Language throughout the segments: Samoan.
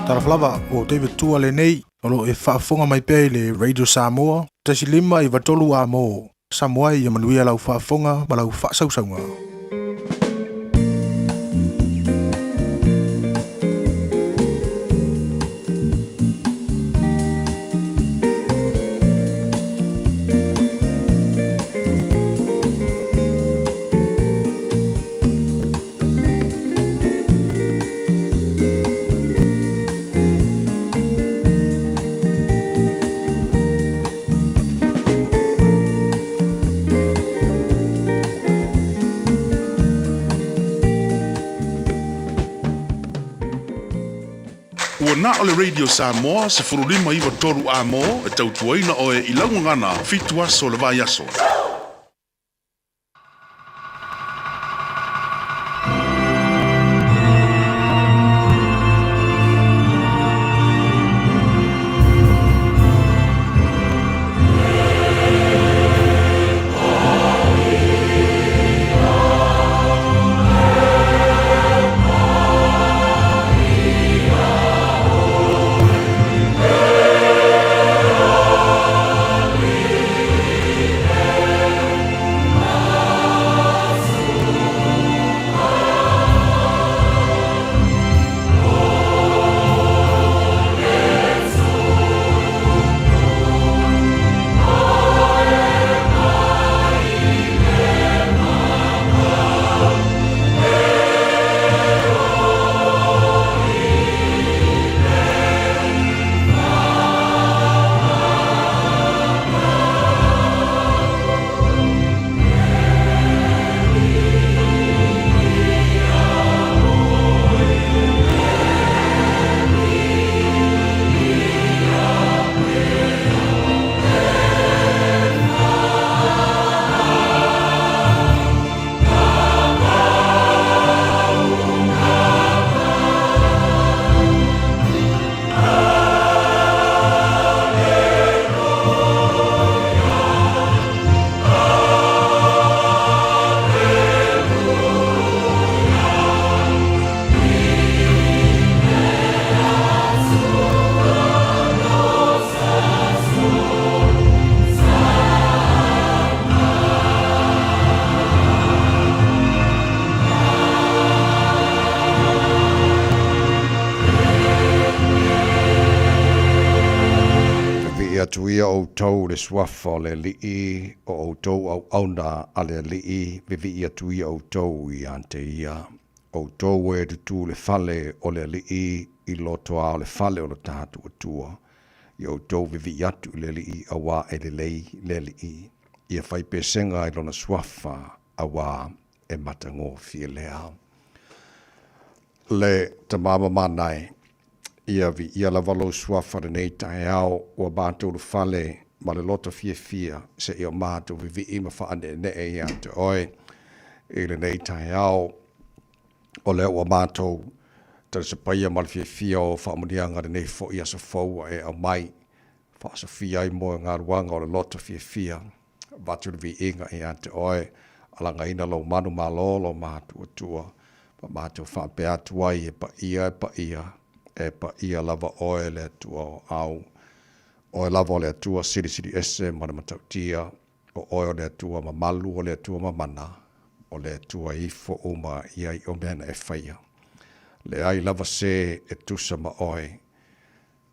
Talofa lava, ua David Tua lenei, o lo o e faafofoga mai pea i le Radio Samoa, 1 5 9 3 A mo Samoa ia manuia lau faafofoga ma lau faasausauga. Ua na o le Radio Samoa 15 9 3 A mo e tautuaina oe i lau gagana 7 aso o le vaiaso. Vivii atu ia outou i le suafa o le Alii, o outou auauna a le Alii, vivii atu ia outou ia te ia. Outou e tutū i le fale o le Alii, i loto a o le fale o lo tatou Atua. Ia outou vivii atu i le Alii auā e lelei le Alii. Ia fai pesega i lona suafa auā e matagofie lea. Le Tama mamana e, ia viia lava lou suafa lenei taeao ua matou ulufale ma le loto fiafia seia o matou vivii ma faaneenee ia te oe i lenei taeao. O lea ua matou talisapaia ma le fiafia o faamuniaga lenei foi aso fou ua e aumai faasofia ai moe galuaga o le loto fiafia. Avatu le viiga ia te oe, alagaina lou manu malo lo matuatua, ma matou faapea atu ai, e paia, e paia, e paia lava oe le Atua o au. Oe lava o le Atua silisili ese ma le matautia, o oe o le Atua mamalu, o le Atua mamana, o le Atua e ifo uma i ai o mea na e faia. Leai lava se e tusa ma oe,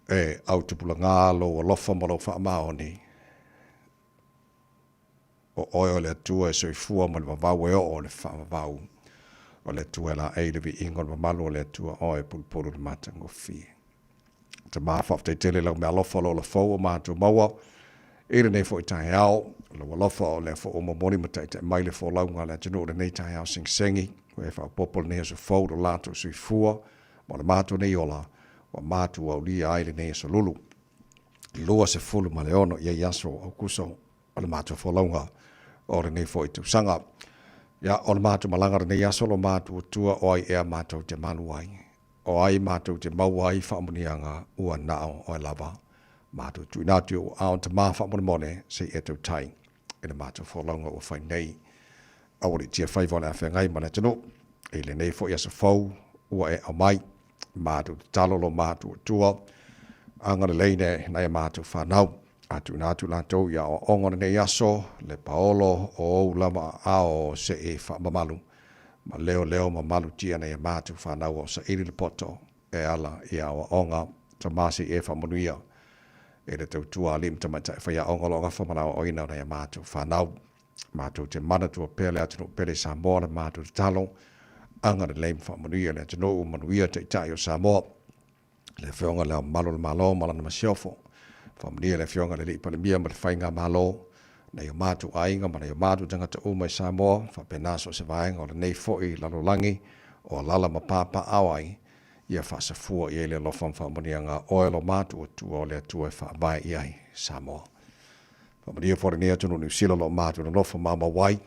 e autupulaga lou alofa ma lou faamaoni, O oe o le Atua e soifua ma le vavau e oo le faavavau. O le Atua e laei le viiga o le mamalu o le Atua oe e pulupulu le matagofie. Tama faafetai tele lau mealofa o lo ola fou o matou maua i lenei foi taeao. Lou alofa o lea foi ua momoli ma taitai mai le folauga a le atunuu lenei taeao segisegi. Ua e faaopoopo lenei aso fou lo latou soifua ma o le matou nei ola ua matou aulia ai lenei aso lulu. 26 i ai aso o Aukuso o le matou folauga o lenei foi tausaga. Ia, o le matou malaga lenei aso lo matou Atua o ai ea matou te malu ai, o ai matou te maua ai faamuniaga ua nao oe lava. Matou tuuina atu i ou aao tama faamolemole se i e tautai i le matou folauga ua fai nei. Aua le tia faiva o le a feagai ma le atunuu i lenei foi aso fou ua e aumai. Matou tatalo lo matou Atua, agalelei ne nai a matou fanau, a tuuina atu latou i aoaoga o lenei aso, le paolo o ou lava aao se i faamamalu ma leoleo ma malutia nai a matou fanau o saili le poto e ala i aoaoga. Tama se i e faamanuia i le tautua alii ma tamaitai faiaoga o lo o gafa ma le aoaoina o nai a matou fanau. Matou te manatua pea le atunuu pele Samoa le matou tatalo, agalelei ma faamanuia le atunuu, manuia Taitai o Samoa, le Afioga i Le Ao Mamalu o le Malo ma lana Masiofo, faamanuia le Afioga i le Alii Palemia ma le Faigamalo, nai o matou aiga ma nai o matou tagata uma i Samoa, faapena so o se vaega o lenei foi lalolagi o alala ma papaaao ai, ia faasafua i ai le alofa ma faamanuiaga a Oe lo matou Atua o le Atua e faavae i ai Samoa. Faamanuia foi lenei atunuu Niu Sila o lo o matou nonofo maumau ai,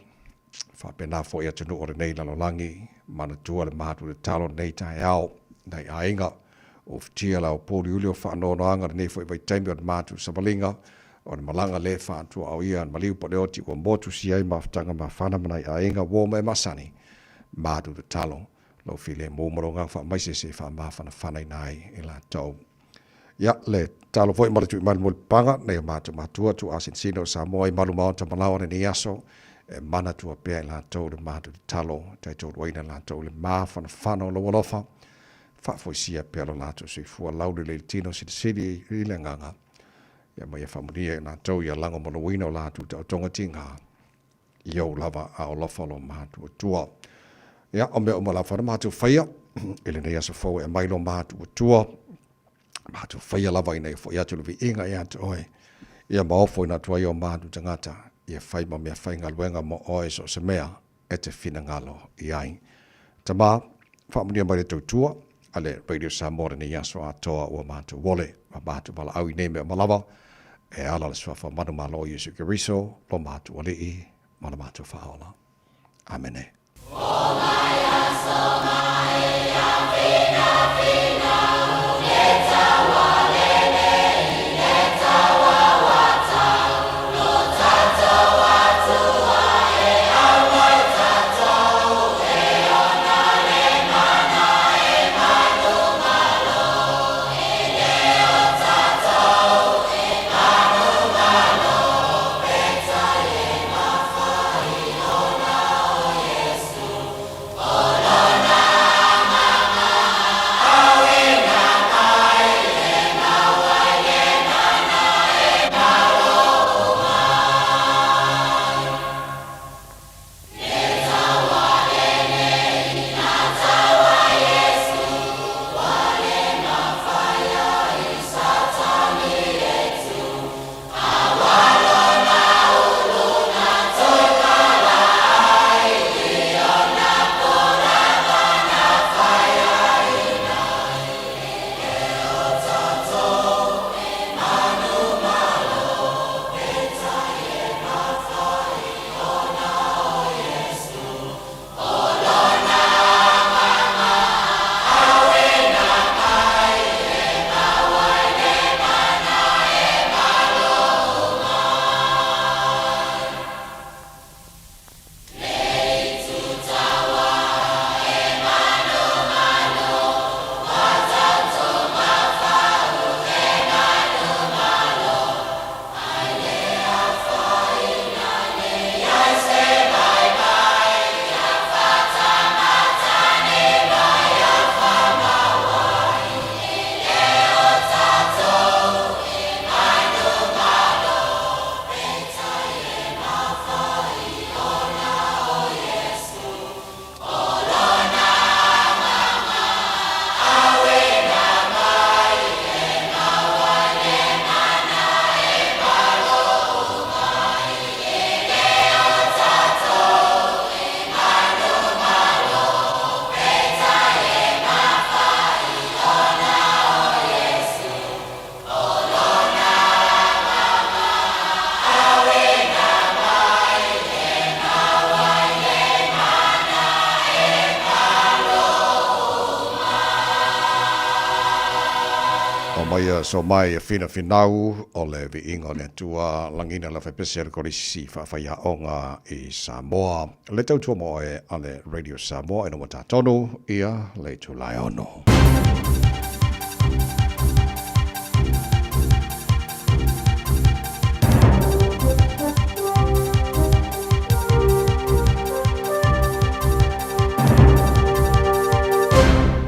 faapena foi atunuu o lenei lalolagi, manatua le matou tatalo lenei taeao, nai aiga, ufitia la pouliuli o faanoanoaga lenei foi vaitaimi o le matou savaliga, o le malaga le faatuaoia maliu paleoti ua motu si ai mafutaga mafana ma nai aiga uo ma e masani, matou tatalo, lou filemu ma lou agaga faamaise se i faamafanafanaina ai i latou. Ia, le tatalo foi ma le tui mai le mulipapaga, nei o matou matua, tuuasinasina o Samoa i malu maota malaoa lenei aso, e manatua pea i latou le matou tatalo, taitoluaina latou le mafanafana o lou alofa, faafoisia pea lo latou soifua laulelei i le tino silisili i le agaga, ia ma ia faamanuia i latou ia lagomaluina o latou taotoga tiga i ou lava a alofa lo matou Atua. Ia, o mea uma lava na matou faia i lenei aso fou e aumai lo matou Atua, matou faia lava ina ia foi atu le viiga ia te oe, ia ma ofo ina atu ai o matou tagata, ia fai ma mea faigaluega mo oe so o se mea e te finagalo i ai. Tama, faamanuia mai le tautua a le Radio Samoa lenei aso atoa ua matou ole ma matou valaau i nei mea uma lava, e ala le suafa manumalo o Iesu Keriso, lo matou Alii ma lo matou Faaola. Amene. maia so mai e finafinau o le viiga o le Atua lagiina le aufaipisinisi a le Kolisi Faafaiaoga i Samoa. Le tautua mo oe a le Radio Samoa ina ua tatonu ia le itula e 6.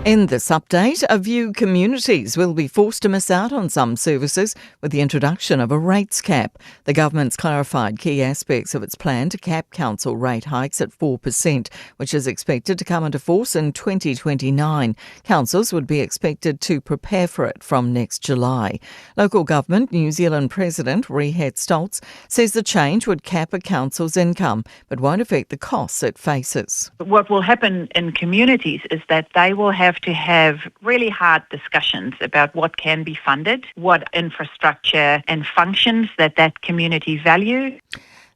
In this update, a few communities will be forced to miss out on some services with the introduction of a rates cap. The government's clarified key aspects of its plan to cap council rate hikes at 4%, which is expected to come into force in 2029. Councils would be expected to prepare for it from next July. Local government New Zealand President Rehette Stoltz says the change would cap a council's income but won't affect the costs it faces. What will happen in communities is that they will have to have really hard discussions about what can be funded, what infrastructure and functions that that community value.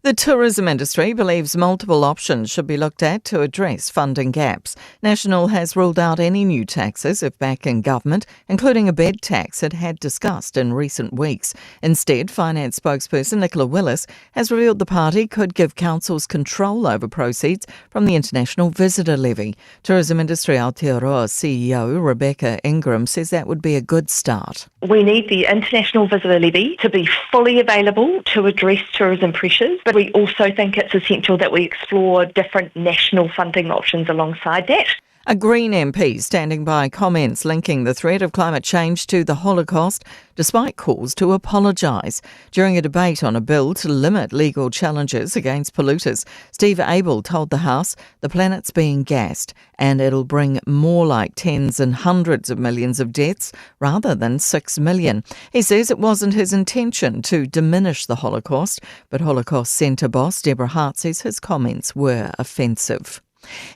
The tourism industry believes multiple options should be looked at to address funding gaps. National has ruled out any new taxes if back in government, including a bed tax it had discussed in recent weeks. Instead, finance spokesperson Nicola Willis has revealed the party could give councils control over proceeds from the International Visitor Levy. Tourism Industry Aotearoa CEO Rebecca Ingram says that would be a good start. We need the International Visitor Levy to be fully available to address tourism pressures, but we also think it's essential that we explore different national funding options alongside that. A Green MP standing by comments linking the threat of climate change to the Holocaust, despite calls to apologise. During a debate on a bill to limit legal challenges against polluters, Steve Abel told the House the planet's being gassed and it'll bring more like tens and hundreds of millions of deaths rather than 6 million. He says it wasn't his intention to diminish the Holocaust, but Holocaust Centre boss Deborah Hart says his comments were offensive.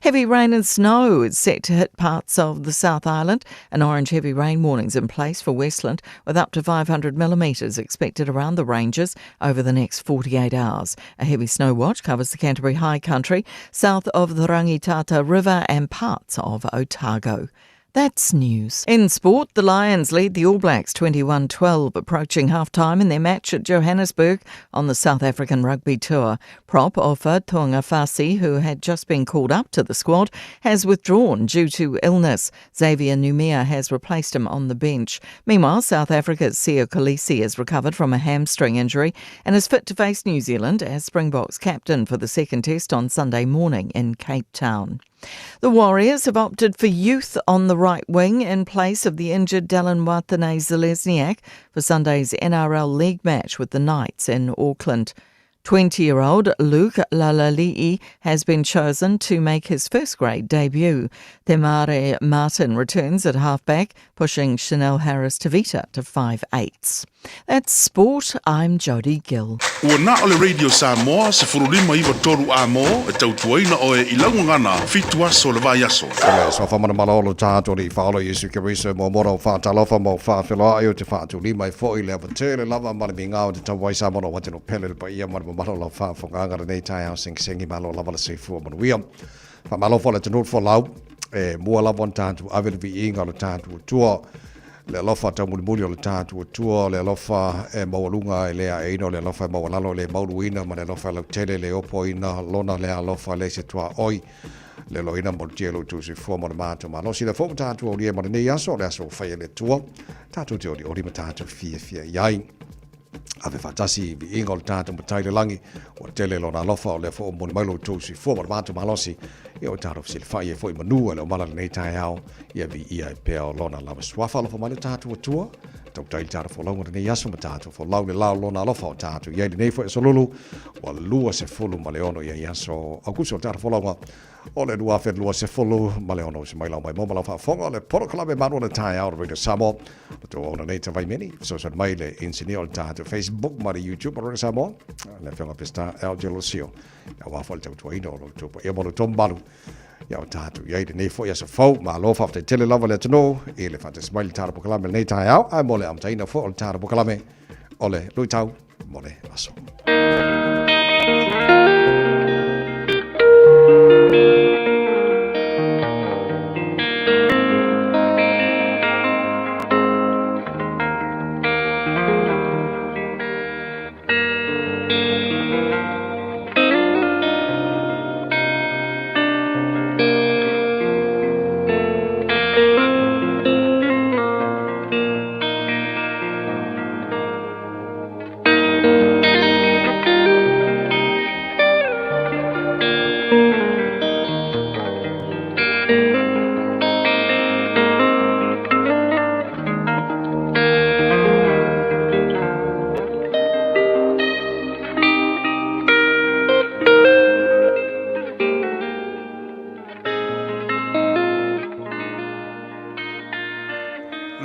Heavy rain and snow is set to hit parts of the South Island. An orange heavy rain warning's in place for Westland, with up to 500 millimetres expected around the ranges over the next 48 hours. A heavy snow watch covers the Canterbury High Country, south of the Rangitata River and parts of Otago. That's news. In sport, the Lions lead the All Blacks 21-12, approaching half-time in their match at Johannesburg on the South African Rugby Tour. Prop Ofa Tu'ungafasi, who had just been called up to the squad, has withdrawn due to illness. Xavier Numia has replaced him on the bench. Meanwhile, South Africa's Siya Kolisi has recovered from a hamstring injury and is fit to face New Zealand as Springboks captain for the second test on Sunday morning in Cape Town. The Warriors have opted for youth on the right wing in place of the injured Dallin Watene-Zelezniak for Sunday's NRL League match with the Knights in Auckland. 20-year-old Luke Lalali'i has been chosen to make his first grade debut. Te Mare Martin returns at halfback, pushing Chanel Harris-Tavita to 5'8". That's sport. I'm Jodie Gill. Ua na o le Radio Samoa 1593 amo e tautuaina oe i lau gagana 7 aso o le vaiaso. O le suafa manamana o lo tatou Alii faaola Iesu Keriso e muamua o faatalofa ma o faafeiloai o te faatulima ai foi le ava tele lava ma le migao o te tau ai Samoa no ate no pele le paia ma le mamalu o lau faafofogaaga lenei taeao segisegi malo lava le soifua manuia. Faamalo foi le atunuu folau e mua lava ona tatou ave le viiga o le tatou Atua le alofa taumulimuli o le tatou Atua, le alofa e maualuga e le aeina, o le alofa e maualalo e le mauluina, ma le alofa e lautele e le opoina, lona le alofa le se tuaoi, le loina mo le tia lo outou soifua ma le matou malosi. Le fou tatou aulia ma lenei aso, o le aso ua fai e le Atua, tatou te olioli ma tatou fiafia i ai. Ave faatasi i viiga o le tatou Matai i le lagi, ua tele lona alofa, o lea foi ua momoli mai lo outou soifua ma le matou malosi, ia o tatou fesilafai ai foi i manu e le omala lenei taeao, ia viia ai pea o lona lava suafa. Alofa mai le tatou Atua, tautai le tatou folauga lenei aso ma tatou folau le la o lona alofa o tatou i ai lenei foi aso lulu, ua 26 ia i aso Aukuso o le tatou folauga o le 2026. Se mai lau mai mo ma lau faafofoga o le polokalame malu o le taeao o le Radio Samoa. O tou auauna nei ta vaimeni, fesoasoani mai le inisinia o le tatou Facebook ma le YouTube o Radio Samoa, le afioga Peseta L. Gelosio, aua foi le tautuaina o lo outou paia ma lo outou mamalu. Ia o tatou i ai lenei foi aso fou, malo faafetai tele lava le atunuu i le faatasi mai le tatou polokalame lenei taeao, ae mo le amataina foi o le tatou polokalame o le luitau mo le aso.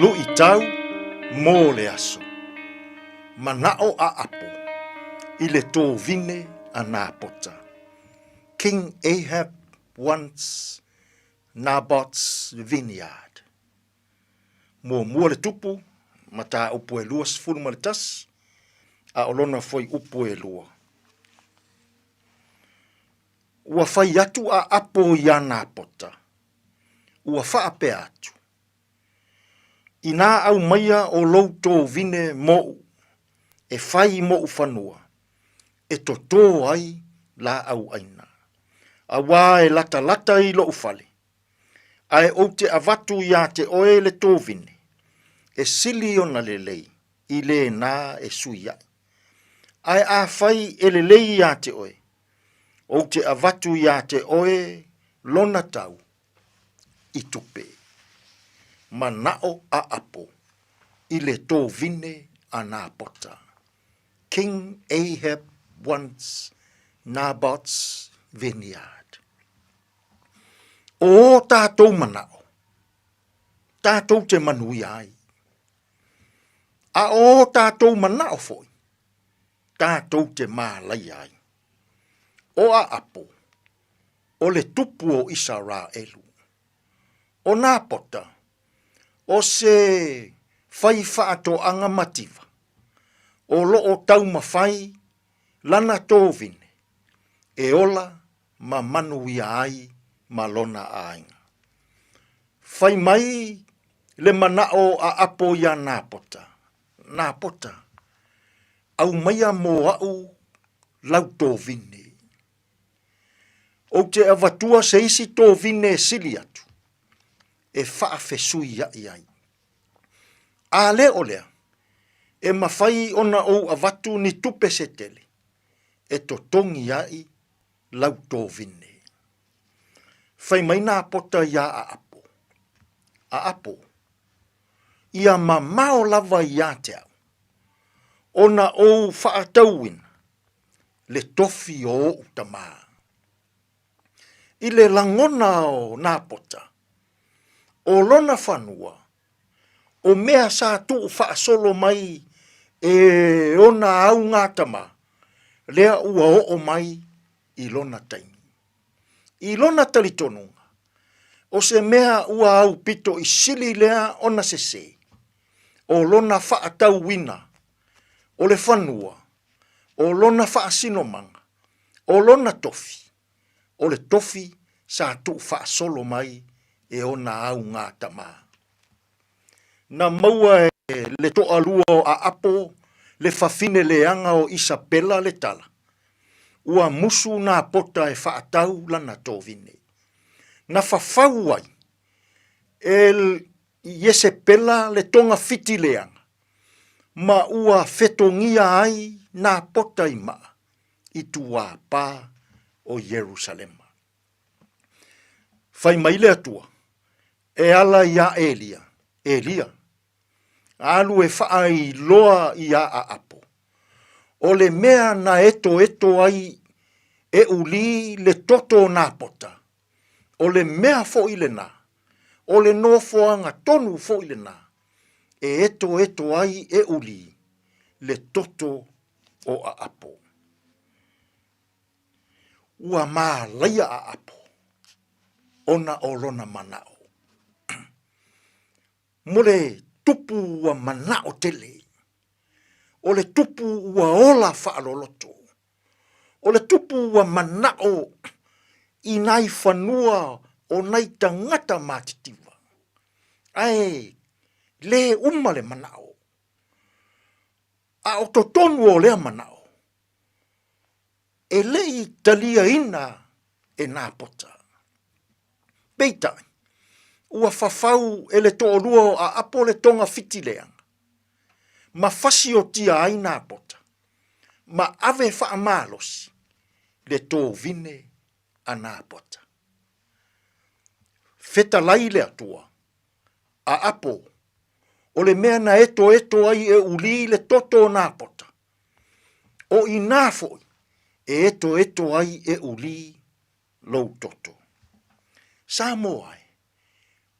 Luʻitau mo le aso. Manaʻo ʻaʻapo i le tovine a Napota. King Ahab wants Naboth's vineyard. Muamua le tupu, mataupu e 21, a o lona fuaiupu e lua. Ua fai atu a Apo iā Napota, ua faapea atu, Inā aumaia o lou tovine moʻu e fai i moʻu fanua, e totō ai lāʻau ʻaina. Auā e latalata i loʻu fale, a e ou te avatu iā te ʻoe le tovine, e sili ona lelei i lēnā e sui aʻe. Ae afai e lelei iā te ʻoe, ou te avatu iā te ʻoe lona tau i tupe. Manaʻo ʻaʻapo i le tovine a Napota. King Ahab wants Naboth's vineyard. ʻO ō tātou manaʻo, tātou te manuia ai. A ʻo ō tātou manaʻo foi, tātou te mālaia ai. ʻO ʻAʻapo, ʻo le tupu o ʻIsaraʻelu. ʻO Napota, ʻo se fai faatoaga mativa, o loʻo taumafai lana tovine e ola ma manuia ai ma lona ʻāina. Fai mai le manaʻo a ʻApo iā Napota, Napota, ʻaumaia mō aʻu lau tovine. Ou te avatua se isi tovine e sili atu, e faafesuiaʻi ai. A le o lea, e mafai ona ou avatu ni tupe se tele, e totogi ai lau tovine. Fai mai nā pota iā ʻAʻapo, ʻAʻapo, ia mamao lava iā te au, ona ou faatauina le tofi o oʻu tamā. I le lagona o Napota, ʻo lona fanua, ʻo mea sa tuʻu faasolo mai e ona augātamā, lea ua oo mai i lona taimi. I lona talitonuga, ʻo se mea ua aupito i sili lea ona sesē, ʻo lona faatauina o le fanua, ʻo lona faasinomaga, ʻo lona tofi, ʻo le tofi sa tuufaasolo mai e ona augātamā. Na maua e le toalua o ʻAʻapo le fafine leaga o ʻIsapela le tala, ua musu nā pota e faatau lana tovine. Na fafau ai e Iesepela le togafiti leaga, ma ua fetogia ai nā pota i maʻa i tūāpā o Ierusalema. Fai mai le Atua, e ala iā ʻElia, ʻElia, alu e faailoa iā ʻAʻapo, ʻo le mea na etoeto ai e ʻulī le toto o nā pota, ʻo le mea foʻi lenā, ʻo le nofoaga tonu foʻi lenā, e etoeto ai e ʻulī le toto o ʻAʻapo. Ua mālaia ʻAʻapo ona o lona manaʻo. Mo le tupu ua manaʻo tele. ʻO le tupu ua ola faʻaloloto. ʻO le tupu ua manaʻo i nai fanua o nai tagata matitiwa. Ae le uma le manaʻo. A o totonu o lea manaʻo, e leʻi taliaina e Napota. Peitai, ua fafau e le toʻolua o ʻAʻapo le togafiti leaga, ma fasiotia ai Napota, ma ave faamalosi le tovine a Napota. Fetalai le Atua, a apo, o le mea na etoeto ai e ulī le toto o Napota, o inā foi e etoeto ai e ulī lou toto. Samoa e,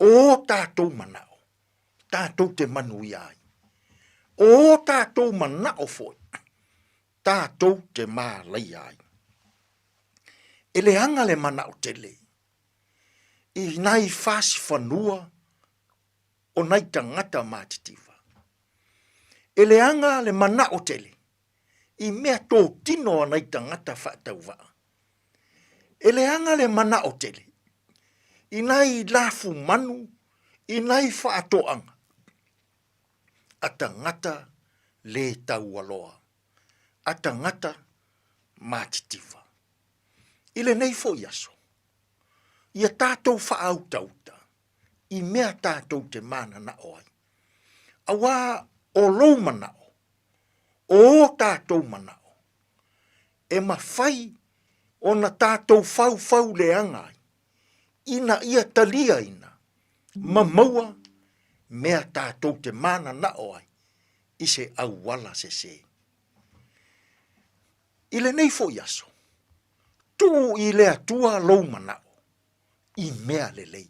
o ō tātou manaʻo, tātou te manuia ai. O ō tātou manaʻo foi, tātou te mālaia ai. E leaga le manaʻo tele i nai fasi fanua o nai tagata matitiva. E leaga le manaʻo tele i mea tōtino a nai tagata faatauvaa. E leaga le manaʻo tele i nai lafu manu, i nai faatoaga a tagata lē taualoa, a tagata matitiva. I lenei foi aso, ia tātou faautauta i mea tātou te mananao ai. Auā o lou manaʻo, o ō tātou manaʻo, e mafai ona tātou faufau leaga ai, ina ia taliaina ma maua mea tātou te mananao ai i se auala sesē. I lenei foi aso, tuu i le Atua lou manaʻo i mea lelei,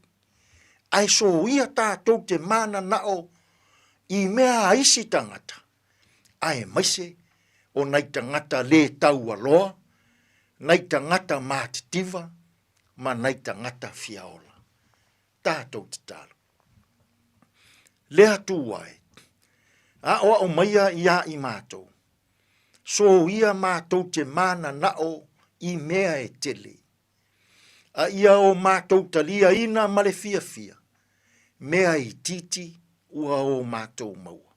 ae soia tātou te mananao i mea a isi tagata, aemaise o nai tagata lē taualoa, nai tagata matitiva, ma nai tagata fiaola. Tātou tatalo. Le Atua e, aʻoaʻo maia iā i mātou, soia mātou te mananao i mea e tele, a ia o mātou taliaina ma le fiafia, mea itiiti ua o mātou maua.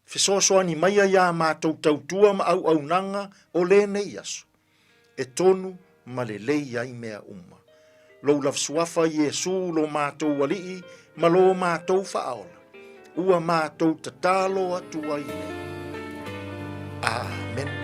Fesoasoani maia iā mātou tautua ma auaunaga o lenei aso, e tonu ma lelei ai mea uma. Lou lava suafa Iesū lo mātou Alii ma lo mātou Faaola, ua mātou tatalo atu ai nei. Āmene.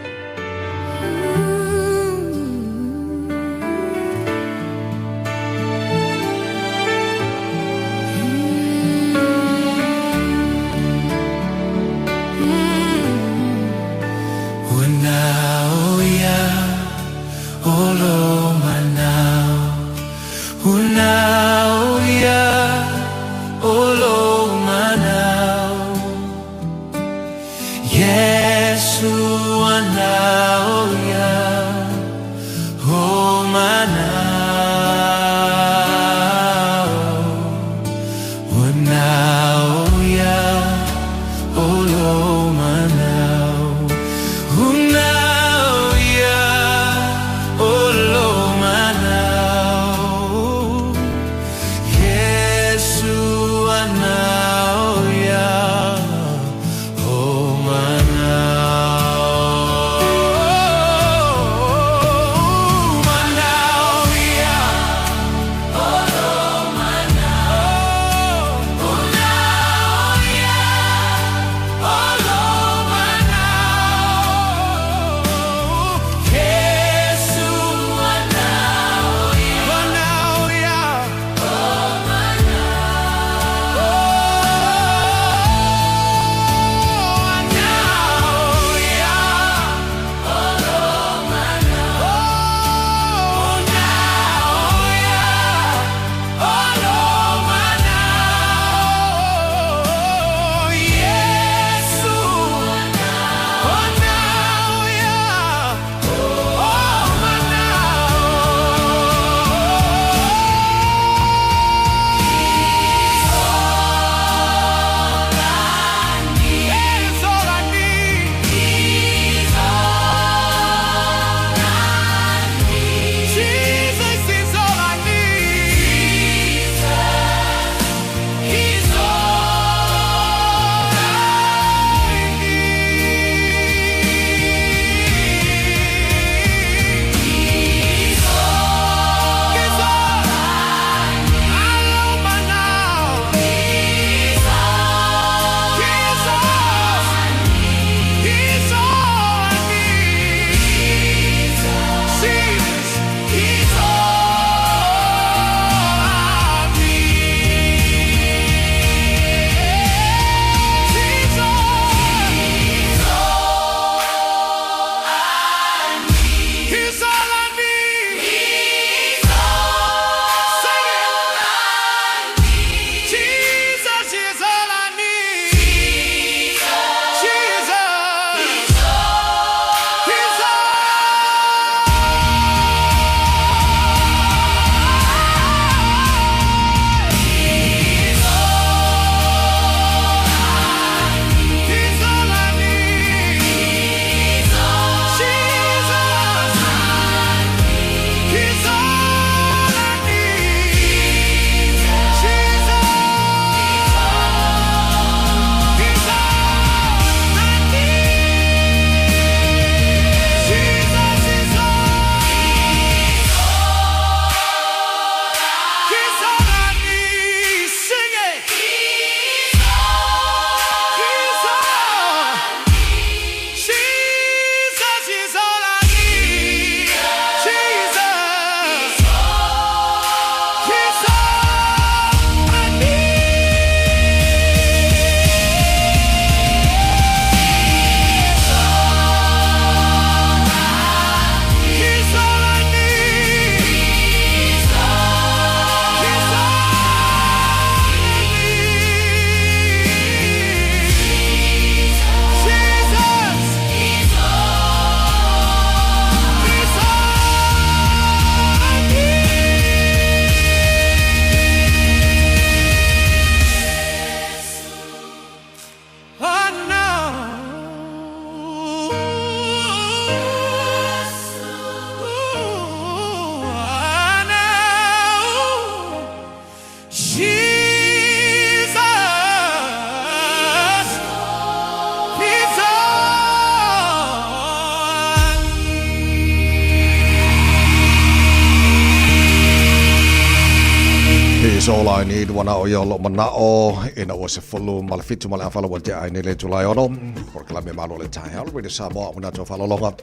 She's all I need, ua na o ia o loʻu manaʻo, ina ua 17 ma le ʻāwhalo ua tea ai nei le Julae 6, polokalame malo o le taeao, le Radio Samoa, ua natou faalologa,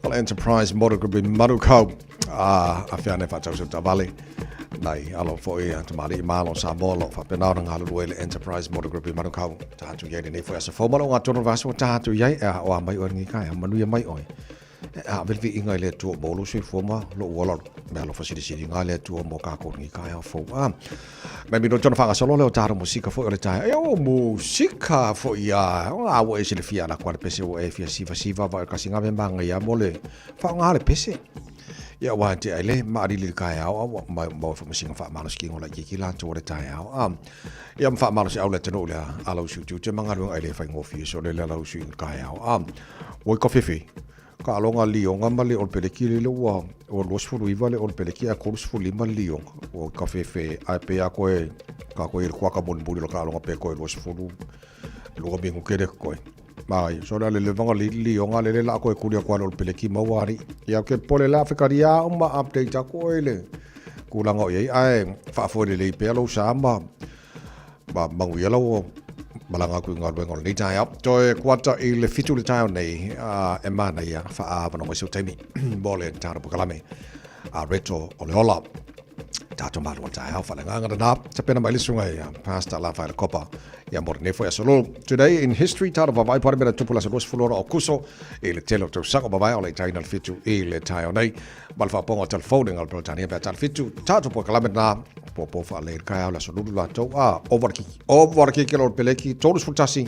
o le Enterprise Motor Group i Manukau, a afea ane faatausi o taavale, nai alo foi a tamalii malo o Samoa o lo o faapena ona galulue i le Enterprise Motor Group i Manukau. Tatou i ai lenei foi aso fou ma lou gatonu o le vaiaso ua tatou i ai, e a oa mai oe lenei taeao, manuia mai oe. E ave le viiga i le Atua mo lou soifua ma lou ola mea alofa silisili ga le Atua mo kākou lenei taeao fou. A, mai minute ona faagasolo lea o tatou musika foi o le taeao. E o musika foi a, o a ua e silafia ala atu a le pese ua e fia sivasiva va kasi ngā me māngai a mo le whaonga le pese. Ia wā te ai le maarili le taeao a ua mai mau whamasinga whaamalosi ki ngola i ki lātou o le taeao. A, ia ma whaamalosi au le atunuu lea a lau siu tiu te mangaluenga ai le whaingofie so le lea lau siu i taeao. A, ua i ka fefe, ka alonga lionga ma le olopeleki le le ua ua 29 le olopeleki ae 35 le lionga. Ua i ka fefe ae pe a koe ka koe i le kuaka mulimuli o le ka alonga pe koe 20 luga mingu kele koe. Mai, so le le vanga li lionga le le la koe kuli aku ale olopeleki maua ari. Ia ke pole la fekaria uma update a koe le kūlanga o i ai ae faafoe lelei pea lou sa ma Ma manuia lau malaga atu i galuega o lenei taeao. Toe kuata i le 7 le taeao nei, a e manaia faaavanoa mai seu taimi mo le tatou polokalame a Reto o le Ola. Tatou malu o le taeao faaleagaga lena. Tapena mai le susuga ia Pastor Lafaele Kopa ia mo lenei foi aso lolo. Today in history, tatou vaavaai po o le mea na tupu i le aso 20 o Akuso i le tele o tausaga ua mavae o le itaina le 7 i le taeao nei. Ma le faapoga o telefone ngā Peretania pe a tala 7, tatou polokalame lena pōpō faalelei i le taeao le aso lulu latou a ova le kiki ova le kiki lo peleki 31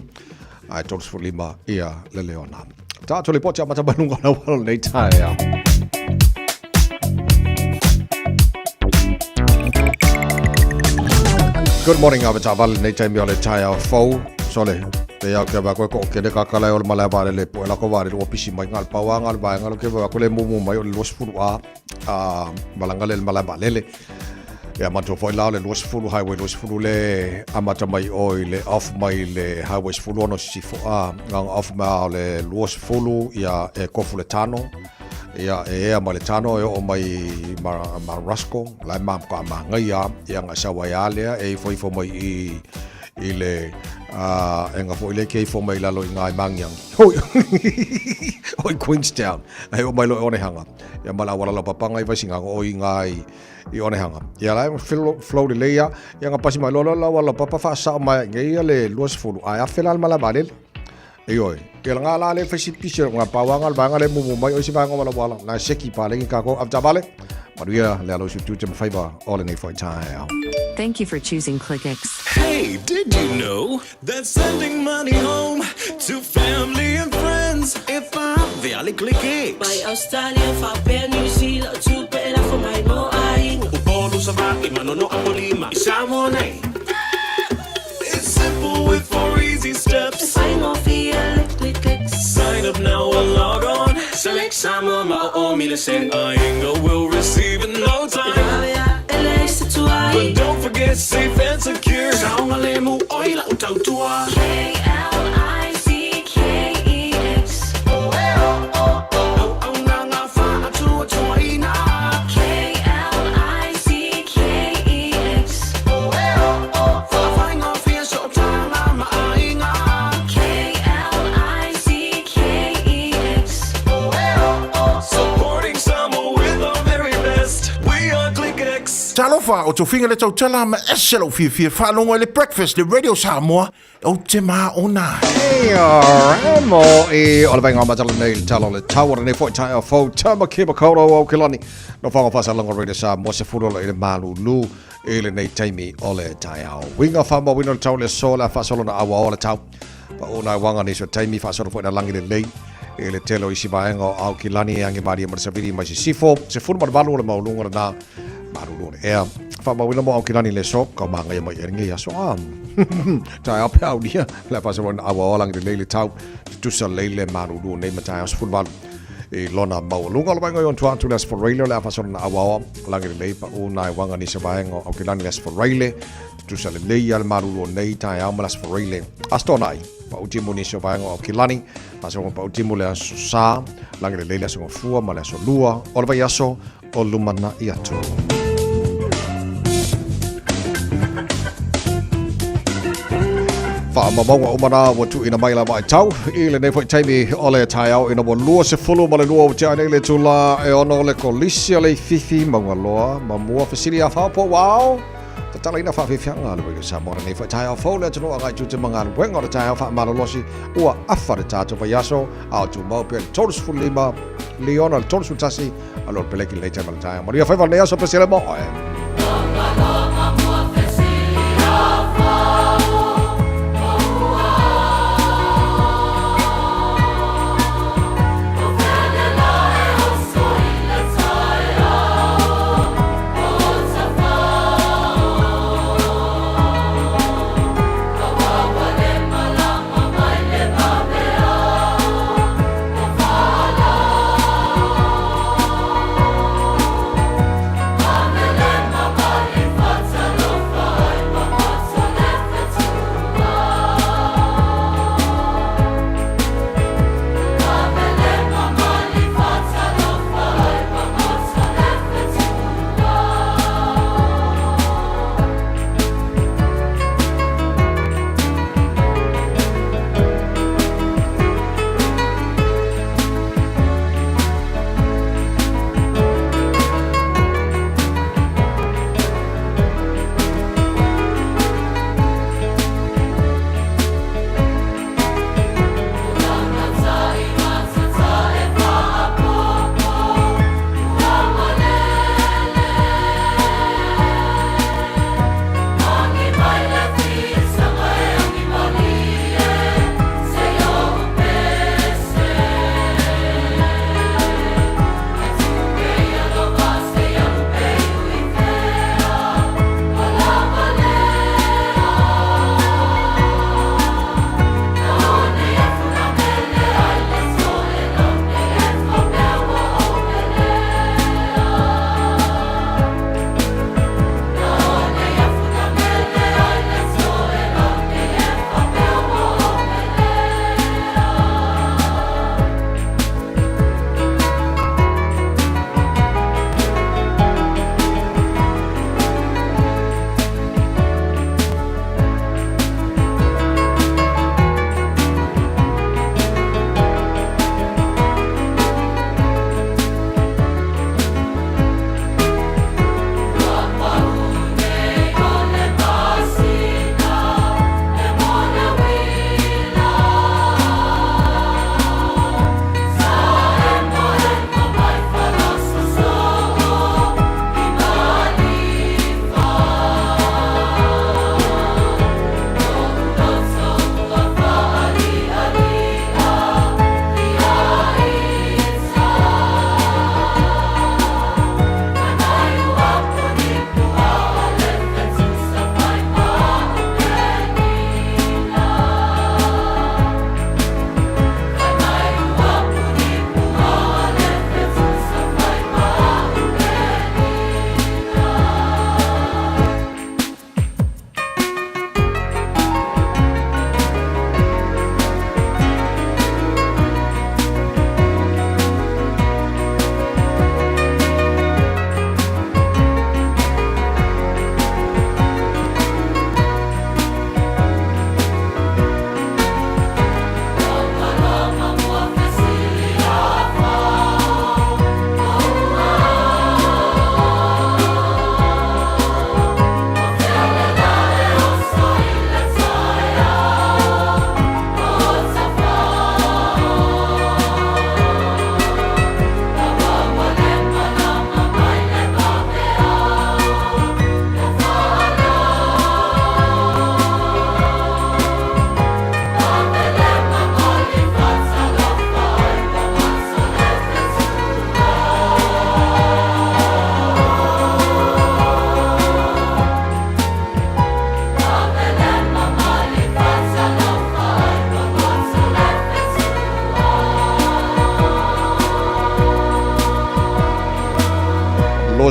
ae 35 ia le leona. Tatou lipoti amata mai luga o le auala o lenei taeao. Good morning, ave taavale lenei taimi o le taeao fou. Sole, pe au ke va koe ko kele ka kala o le malae vaalele po e lako vaalele ua pisi mai ngal paua ngal vaenga lo ke va ko le mumu mai o le 20 a a malanga le malae vaalele. Ia matua foi la o le 20 highway 20 le amata mai o i le off mai le highway 16 sisifo a nganga off mai o le 20 ia e kofu le tano ia e ea mai le tano e oo mai ma, ma Rasco la e ma ka ma ngai a ia nga sawa ia lea e ifo ifo mai i i le e nga foi le ke ifo mai lalo i ngai mangiang hoi oi Queenstown e o mai lo e onehanga ia ma la wala la papanga i vaisinga o i ngai i onehanga ia la flow, flow le leia ia nga pasi mai lo lo la wala papa fa sa mai ngai ia le 20 a afela al mala valele Ioe, ke la ngā la le whaisi pisi o ngā pāwanga le vānga le mumu mai o isi vānga wala wala. Nā seki pā lengi kākou avtavale. Manuia le alo isu tū te mawhaiva o lenei whai taeao. Thank you for choosing ClickX. Hey, did you know that sending money home to family and friends e faave ale ClickX? Mai Australia faapea New Zealand o tupe e lafo mai mo aiga. Upolu, Savaii, Manono, Apolima, i Samoa nei. It's simple with four easy steps. E faigofie le ClickX. Sign up now or log on. Select Samoa ma o o mile sen. Aiga will receive in no time. E vave a e leai se tuai. But don't forget safe and secure. Saogalemu oi lau tautua. K-L-I-C-K-E-X. Auaunaga faatuatuaina. K-L-I-C-K-E-X. Faafaigofie sootaga ma aiga. K-L-I-C-K-E-X. Supporting Samoa with our very best. We are ClickX. Talofa, o Tofiga le tautala ma ese lou fiafia faalogo i le Breakfast le Radio Samoa, ou te maona ai. Ramo e o le vainga matala nei le tala o le tau o lenei foi taeao fou tama ke makaurau au ke lani no whanga whasalanga Radio Samoa se fulu i le malulu i lenei taimi o le taeao. Winga whamua wina o le tau le so le whaasolo na awa o le tau. Pa o nai wanga ni so taimi whaasolo foi na langi le lei i le tele o isi vaenga o au ki lani e angi maria ma le savili mai sisifo se fulu ma le valu o le maulunga le na malulu le ea. Whamauina mo au ki lani le so ka maangaia mai e ringi aso a. Taeao pe au nia le whaasolo na awa o langi le lei le tau tutusa lei le malulu nei ma taeao se fulu valu i lona maualuga o le vaenga i on tua atu le Aso Faraile o le a faasolo na auaoa lagi lelei pa u nai wanga ni se vaenga o Aukilani le Aso Faraile tutusa lelei ia le malulu o nei taeao ma le Aso Faraile Aso Toonai pa u timu nisi o vaenga o Aukilani faasolo pa u timu le Aso Sa lagi lelei le Aso Gafua ma le Aso Lua o le vaiaso o lumanaʻi atu. Faamaumauga uma na ua tuuina mai la vaitau i lenei foi taimi o le taeao ina ua 22 ua tea nei le itula e 6 o le Kolisi a Leififi Maugaloa ma mua fesili a fao po ua ao tatalaina faafiafiaga a le Radio Samoa lenei foi taeao fou le atunuu agai tiute ma galuega o le taeao faamalolosi ua afa le tatou vaiaso a o tumau pea le 35 liona le 31 a lo peleki lenei taimi o le taeao. Manuia faiva lenei aso pese le mo oe.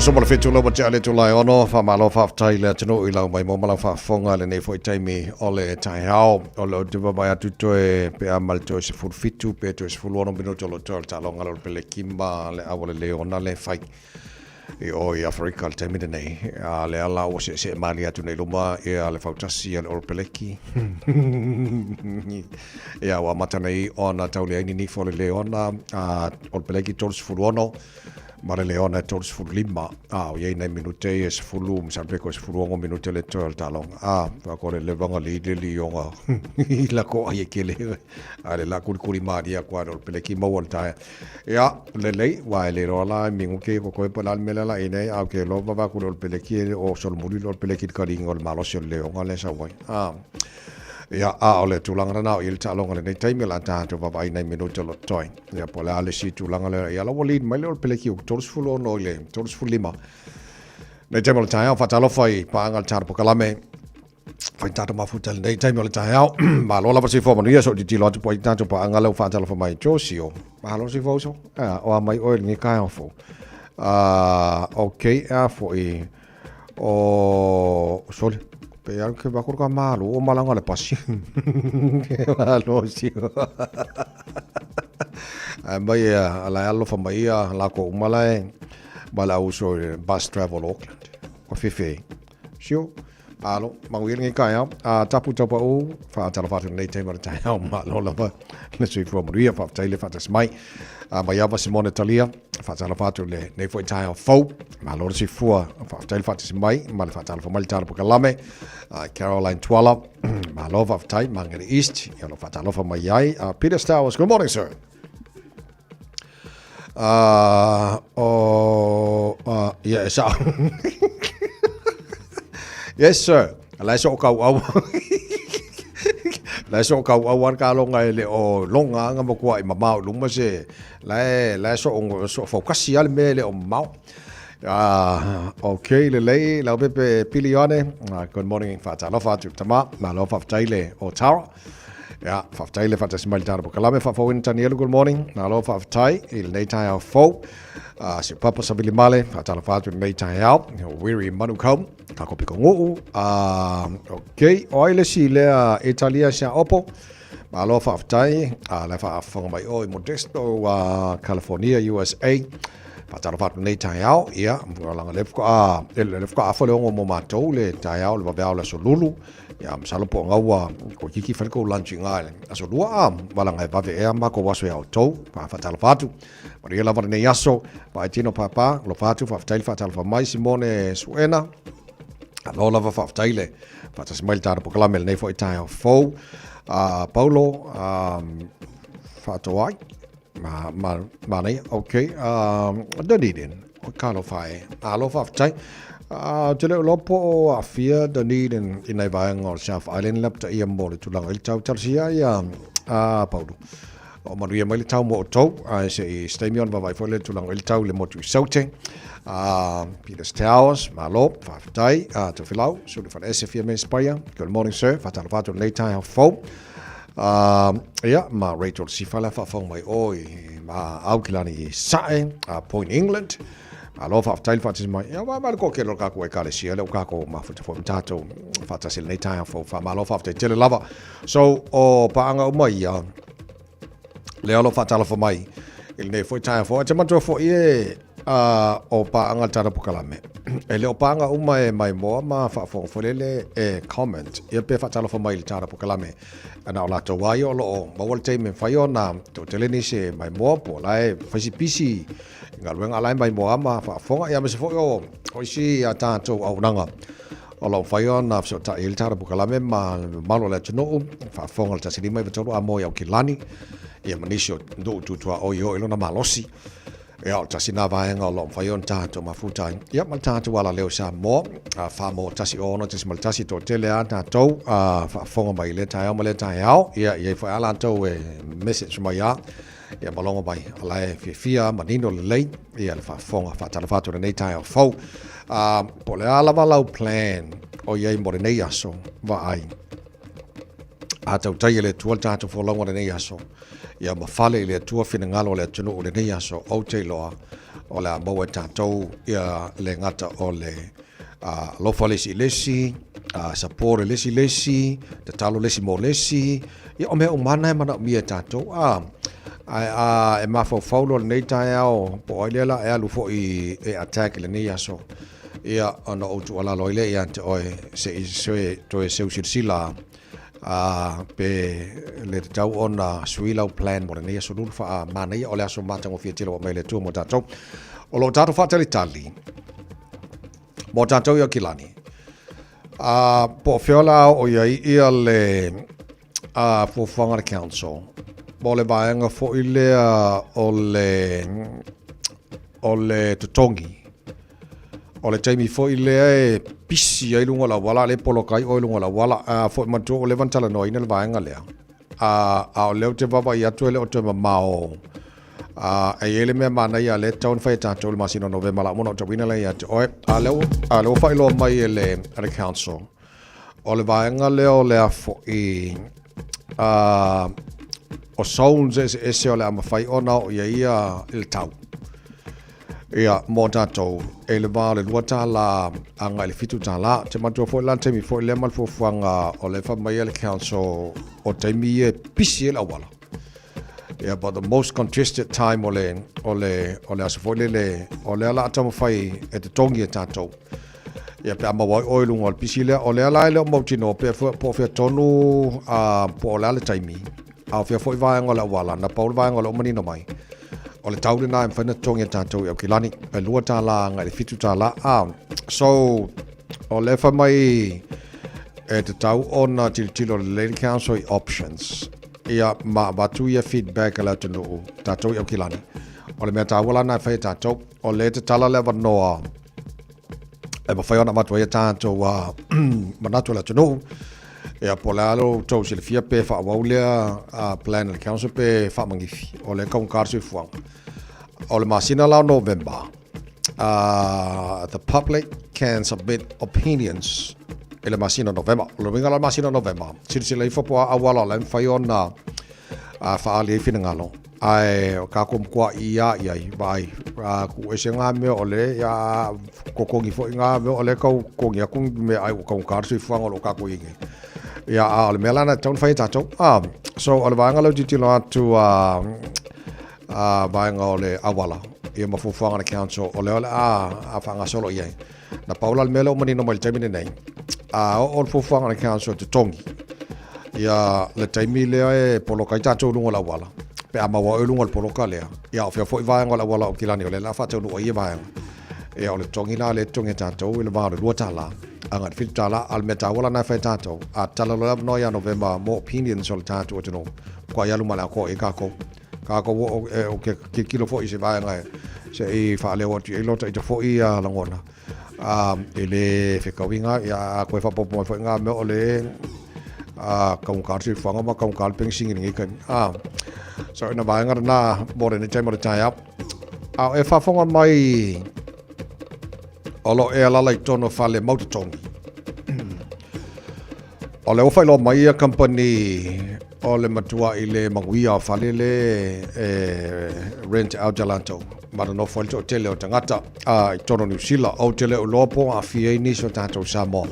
27 lava tea le itula e 6, faamalo faafetai i le atunuu i lau maimoa ma lau faafofoga i lenei foi taimi o le taeao. O le te vaavaai atu toe pe a ma le toe 17 pe toe 16 minute o lo o toe o le taaloga lea o le peleki ma le auala le ona le fai. I o i Aferika i le taimi lenei, a lea la ua seesee malie atu nei i luma ia le fautasi a le Olopeleki. Ia, ua amata nei ona tau leai ninifo le Leona, a Olopeleki 36, ma le Leona e 35. A, o i ai nai minute ia e 10, masalo pe koe 16 minute le toe o le taaloga. A, wha le levanga le ile li onga i la ko ai e kele. A le la kulikuli malie aku a le Olopeleki maua le taea. Ia, lelei, ua e le iloa la e mingu ke ko koe po le a le mea lea la i nei, a o ke iloa vave atu le Olopeleki e o solomuli le Olopeleki i le kaliga o le malosi o le leoga lea e sau ai. A, ia, a o le tulaga lena o i ai le taaloga i lenei taimi, o le a tatou vaavaai nai minute o lo o totoe. Ia, po o le a le isi tulaga lea, ia la ua lead mai le Olopeleki 36 i le 35. Nei taimi o le taeao, faatalofa i paaga le Tara Pokalame, Fai tatou mafuta i lenei taimi o le taeao. Malo lava soifua manuia so titilo atu po ai tatou paaga lea ua faatalofa mai Josio. Malo soifua uso. Ah, o a mai oe i lenei taeao fou. Ah, okay, a foi o sole. Pe au ke bakuru ka malo o malanga le pasi. Malo sio. Ai mai ala alofa mai ia la ko umala e ma la uso i bus travel Auckland. O fefe. Sio. Alo, manuia lenei taeao. A tapu taupau, whaatalofa atu lenei taimi o le taeao, malo lava le soifua manuia, faafetai le faatasi mai. A mai ava Simone Talia, whaatalofa atu lenei foi taeao fou, malo le soifua, faafetai le faatasi mai, ma le faatalofa mai le tala pokalame. Caroline Tuala, malo faafetai, Mangere East, ia lo faatalofa mai ai. Peter Stowers, good morning sir. Oh, yeah, e sao. Yes, sir. La e so kau au. La e so kau au an ka longa e le o longa anga mo kua i mamao luma se. La e la e so so focus ale me le o mamao. Ah, okay, le lei, lau pepe pili ane. Good morning, whaatalofa atu tama. Malo whaftai le o Tara. Ia, faafetai le faatasi mai le tala pokalame, faafouina Tanielu, good morning. Malo faafetai i lenei taeao fou. Si papa Savili Male, faatalofa atu i lenei taeao. Weary Manukau, kako piko nguu. Ok, o ai le si lea Italia sia opo. Malo faafetai, le faafofoga mai o i Modesto, California, USA. Faatalofa atu lenei taeao, ia, langa le fuka, le fuka afo le ongo mo matou le taeao le vaveao le aso lulu. Ia, masalo po o gaua ko kiki fai kou lunch i ngā le aso lua a, walanga e vave ea ma kou aso e au tou, whaatalofa atu. Maria lava lenei aso, vaai tino pāpā, alofa atu, faafetai le faatalofa mai Simone Suena. Alo lava faafetai le faatasi mai le tāna pokalame lenei foi taeao fou. Paulo, faatoai, ma, ma, manaia, ok. Dunedin, o ka alofa e. Alo faafetai. Te leo loa po o aafia Dunedin i nai vaega o South Island le apita ia mo le tulaga i le tau talosia ia Paulo. O manuia mai le tau mo outou, ae se i se taimi ona vaavaai foi le tulaga i le tau i le motu i Saute. Peters Towers, malo, faafetai. Tofilau, Suli Faleese, Fia Me Spaia, good morning sir, faatalofa atu lenei taeao fou. Ia, ma Rachel Sifa le faafofoga mai o i ma Aukilani i Sae, Point England. Malo faafetai le faatasi mai. Ia, ma le toatele o le tatou Ekalesia, lea ua tatou mafuta foi ma tatou faatasi i lenei taeao fou. Faamalo faafetai tele lava. So, o paaga uma ia, lea o lo o faatalofa mai i lenei foi taeao fou. Ae te manatua foi e o paaga le tatou pokalame. E le o paaga uma e maimoa ma faafofoga foi lele e comment ia pe faatalofa mai i le tatou pokalame. Na o latou lava ia o lo o maua le taimi e mafai ona toatele nisi e maimoa po o la e fai si pisi i galuega a la e maimoa ma faafofoga. Ia aemaise foi o isi a tatou auaunaga o lo o mafai ona fesootai ai le tatou pokalame ma le mamalu o le atunuu, faafofoga le 1593 a moe i Aukilani, ia ma nisi o nuu tutuaoi e oo i lona malosi. Ia, o le tasi lena vaega o lo o mafai ona tatou mafuta ai. Ia, ma le tatou alaleo i Samoa, 4 1 6 1, toatele lava tatou faafofoga mai i lea taeao ma lea taeao. Ia, e i ai foi lava latou e message mai lava, ia ma logo mai, o la e fiafia manino lelei ia le faafofoga. Faatalofa atu i lenei taeao fou. Po o le a lava lau plan o i ai mo lenei aso, vaai. A tautai e le Atua le tatou folauga i lenei aso, ia ma fale i le Atua finagalo o le atunuu i lenei aso, ou te iloa o le a maua e tatou ia le gata o le Alofa le isi i le isi, support le isi i le isi, tatalo le isi mo le isi. Ia, o mea uma lava na e manaomia e tatou. A, ae a e mafaufau loa i lenei taeao, po o ai lea o le a e alu foi e attack i lenei aso, ia, ona ou tuualalo ai lea ia te oe, se i toe seu silasila a, pe le tatau ona sui lau plan mo lenei aso lulu faamanaia o le aso matagofie tele ua aumai e le Atua mo tatou. O lo o tatou faatalitali mo tatou i Aukilani. A, po o fea o le a oo i ai ia le a, fuafuaga a le council mo le vaega foi lea o le o le totogi. O le taimi foi lea e pisi ai luga o le auala, a o lea e poloka ai oe i luga o le auala. A foi manatua ua leva ona talanoaina le vaega lea, a, a o lea ou te vaavaai atu e le o toe mamao. A, e i ai le mea manaia lea e tatau ona fai e tatou i le masina o Novema, o le a uma ona ou tauina lea ia te oe. A lea ua, a lea ua faailoa mai e le, e le council, o le vaega lea o le a foi, a, o zones eseese o le a mafai ona oo i ai ia le tau. Ia, mo tatou, e i le va o le $2 agai i le $7. Ou te manatua foi la le taimi foi lea ma le fuafuaga o lea e fai mai le council o taimi ia e pisi ai le auala. Yeah, but the most congested time o le, o le, o le aso foi lele, o lea la a taumafai e totogi e tatou. Ia, pe a maua ai oe i luga o le pisi lea, o lea la e le o mautinoa pe, po o fea tonu, uh, po o le a le taimi, a o fea foi vaega o le auala, na pau le vaega o lea ua manino mai, o le tau lena e mafai ona totogi e tatou i Aukilani, e $2 agai i le $7. A, so, o lea e fai mai e tatau ona tilotilo lelei le council i options, ia, ma avatu ia feedback a le atunuu, tatou i Aukilani. O le mea taua la lena e fai e tatou, o lea e tatala le avanoa e mafai ona avatu ai a tatou manatu o le atunuu. Ia, po o le a lo outou silafia pe faaauau lea plan a le council pe faamagifi. O lea e taugata le soifuaga. O le masina la o November, the public can submit opinions i le masina o November. O le uiga la o le masina o November, silasila ifo po o a auala o la e mafai ona faaali ai finagalo. Ae o kākou matua i a i ai, vaai, a ku ese ngā mea o le, ia kokongi foi ngā mea o le kau kongi aku mea ai ua taugata le soifuaga o lo o kākou i ai nei. Ia, a o le mea la na tatau ona fai e tātou. A, so o le vaega lea ou tilotilo atu a, a vaega o le auala, ia ma fuafuaga a le council, o lea o le a, a faagasolo i ai. Na pau la le mea lea ua manino mai i le taimi lenei, a oo le fuafuaga a le council e totogi, ia le taimi lea e poloka ai tatou i luga o le auala, pe a maua oe i luga o le poloka lea, ia o fea foi vaega o le auala o Aukilani o lea o le a faataunuu ai ia vaega. Ia o le totogi la lea e totogi e tatou i le va o le $2 agai i le $7, a o le mea taua la lena e fai e tatou, a tatala loa le avanoa ia Novema mo opinions o le tatou atunuu, matua alu ma le atoa i ai tatou. Tatou oo e ou te tilotilo foi i se vaega e se i faaleo atu i ai lota ita foi ia lagona. A e le fetaui ngā, ia a koe faaopoopo mai foi ngā mea o le a taugata le soifuaga ma taugata le penisini i lenei taimi. A so ina vaega lena mo lenei taimi o le taeao. A o e faafofoga mai o lo o e alala i totonu o fale mau totogi. O lea ua faailoa mai ia kamupani o le matuaʻi le manuia o fale le e rent out ia latou ma nonofo ai le toatele o tagata a i totonu o Niu Sila. Ou te le o iloa po o aafia ai nisi o tatou Samoa.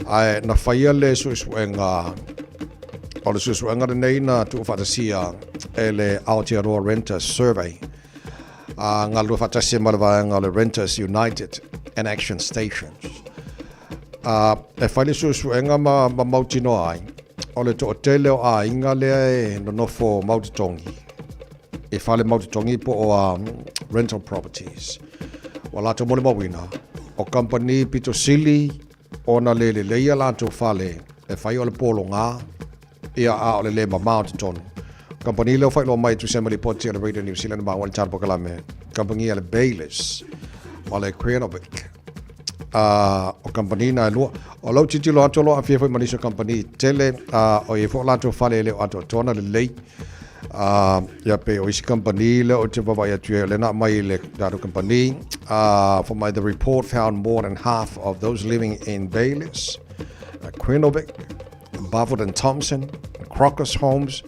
Ae na faia le suesuega o le suesuega lenei na tuufaatasia e le Aotearoa Renters Survey a galulue faatasi ai ma le vaega o le Renters United and Action Stations. A e fai le suesuega ma, ma mautinoa ai, o le toatele o aiga lea e nonofo mau totogi, i fale mau totogi po o rental properties. Ua latou molimauina, o kamupani pito sili ona le lelei a latou fale e fai o le pologa, ia a o le le mamao totonu. Kamupani lea ua faailoa mai e tusa ai ma lipoti a le Radio New Zealand ma ua le tala polokalame, kamupani a le Bayliss ma le Quinovic. O kamupani na e lua. O lau tilotilo atu o lo o aafia foi ma nisi o kamupani tele, o i ai foi o latou fale e le o atoatoa ona lelei. Ia pei o isi kamupani lea ou te vaavaai atu i ai o lea na aumai i le tatou kamupani. For my the report found more than half of those living in Bayliss, Quinovic, Barfoot and Thompson, Crocus Homes,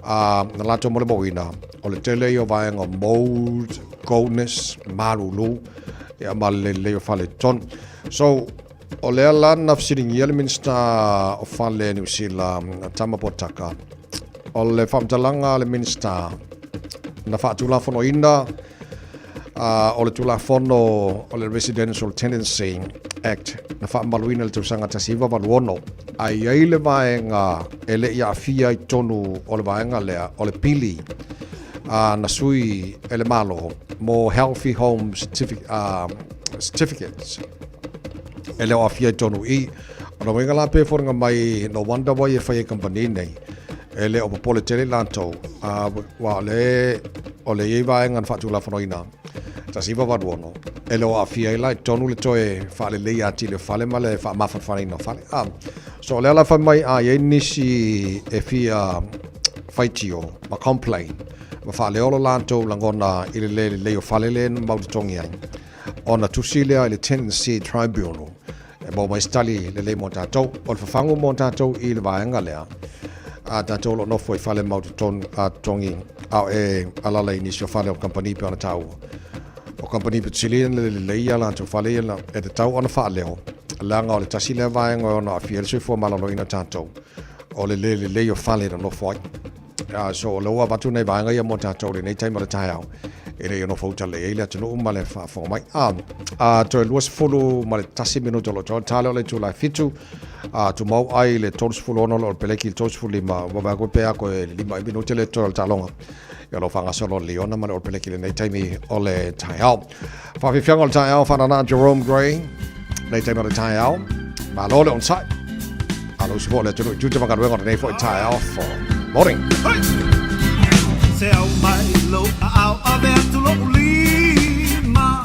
na latou molimauina, o le tele ia o vaega o mold, coldness, malulu. Ia ma le lelei o fale i totonu. So, o lea la na fesiligia le Minisita o Fale Niu Sila, Tama Potaka, o le faamatalaga a le Minisita na faatulafonoina o le Tulafono o le Residential Tenancy Act na faamamaluina i le tausaga 1986, a i ai le vaega e le i aafia i totonu o le vaega lea o le pili na sui e le Malo mo Healthy Home Certificates e le o aafia i totonu i. O lona uiga la pei e foliga mai no wonder why e fai e kamupani nei e le o popole tele i latou aua o le o le i ai vaega na faatulafonoina 1986 e le o aafia ai la i totonu le toe faaleleia atili o fale ma le faamafanafanaina o fale. So o lea la fai mai a i ai nisi e fia faitio ma complain ma faaleo lo latou lagona i le le lelei o fale le mau totogi ai ona tusi lea i le Tenancy Tribunal e maua mai se tali lelei mo tatou. O le fafagu mo tatou i le vaega lea, a tatou o lo o nofo i fale mau totogi a o e alala i nisi o fale o kamupani pei ona taua. O kamupani pito sili ona le lelei ia latou fale ia e tatau ona faaleo, leaga o le tasi lea vaega e ono aafia ai le soifua maloloina o tatou, o le le lelei o fale e nonofo ai. So o lea ua avatu nai vaega ia mo tatou i lenei taimi o le taeao e le i nofo uta lelei ai le atunuu ma le faafofoga mai. Toe 21 minuto o lo o toa tale o le itula e 7 tumau ai le 36 o lo o peleki i le 35 ua vaai atu pe a toe 5 minute le toe o le taaloga. Ia o lo o faagasolo le Liona ma le All Peleki i lenei taimi o le taeao. Faafiafiaga o le taeao faanana Jerome Gray lenei taimi o le taeao. Malo le onosai. Alo usi foi o le atunuu i tiute ma galuega o lenei foi taeao for morning. Se au mai lou aao ave atu lo'u lima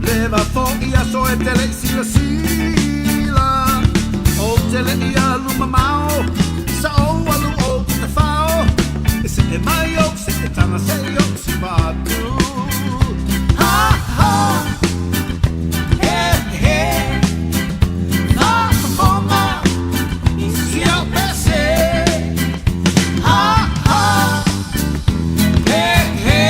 Leva fo'i aso e te le'i silasila Ou te le'i alu mamao Sa ou alu ou te tafao E se'e mai ou se'e taga se'i ou siva atu Ha ha He he Faafofoga Si au pese Ha ha He he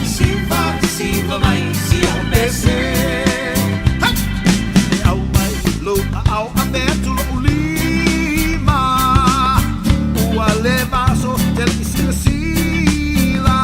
Siva siva mai si au pese Hey! E au mai lou aao ave atu lo'u lima Ua leva aso te le'i silasila.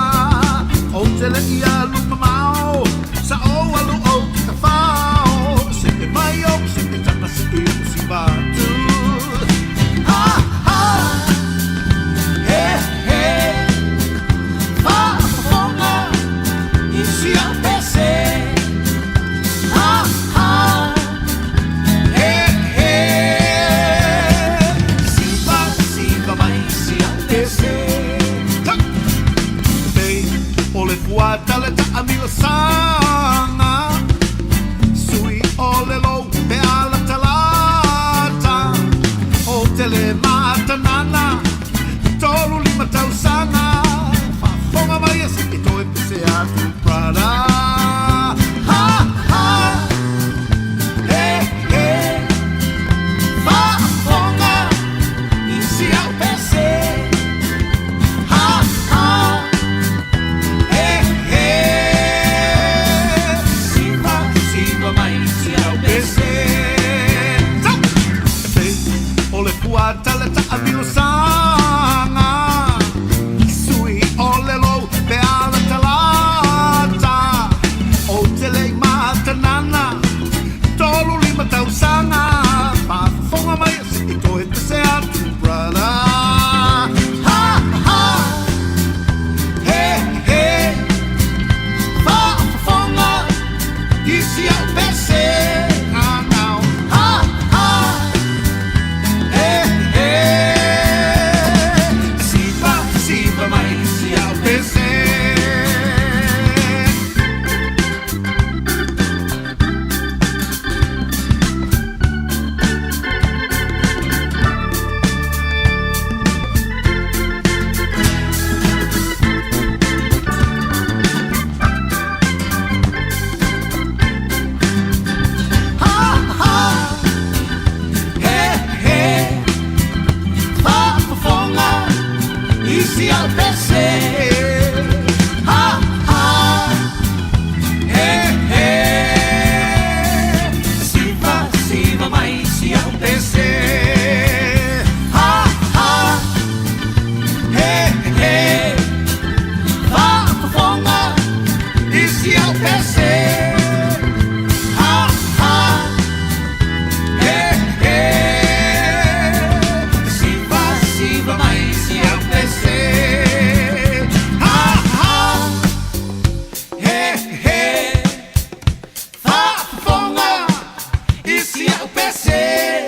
au pese.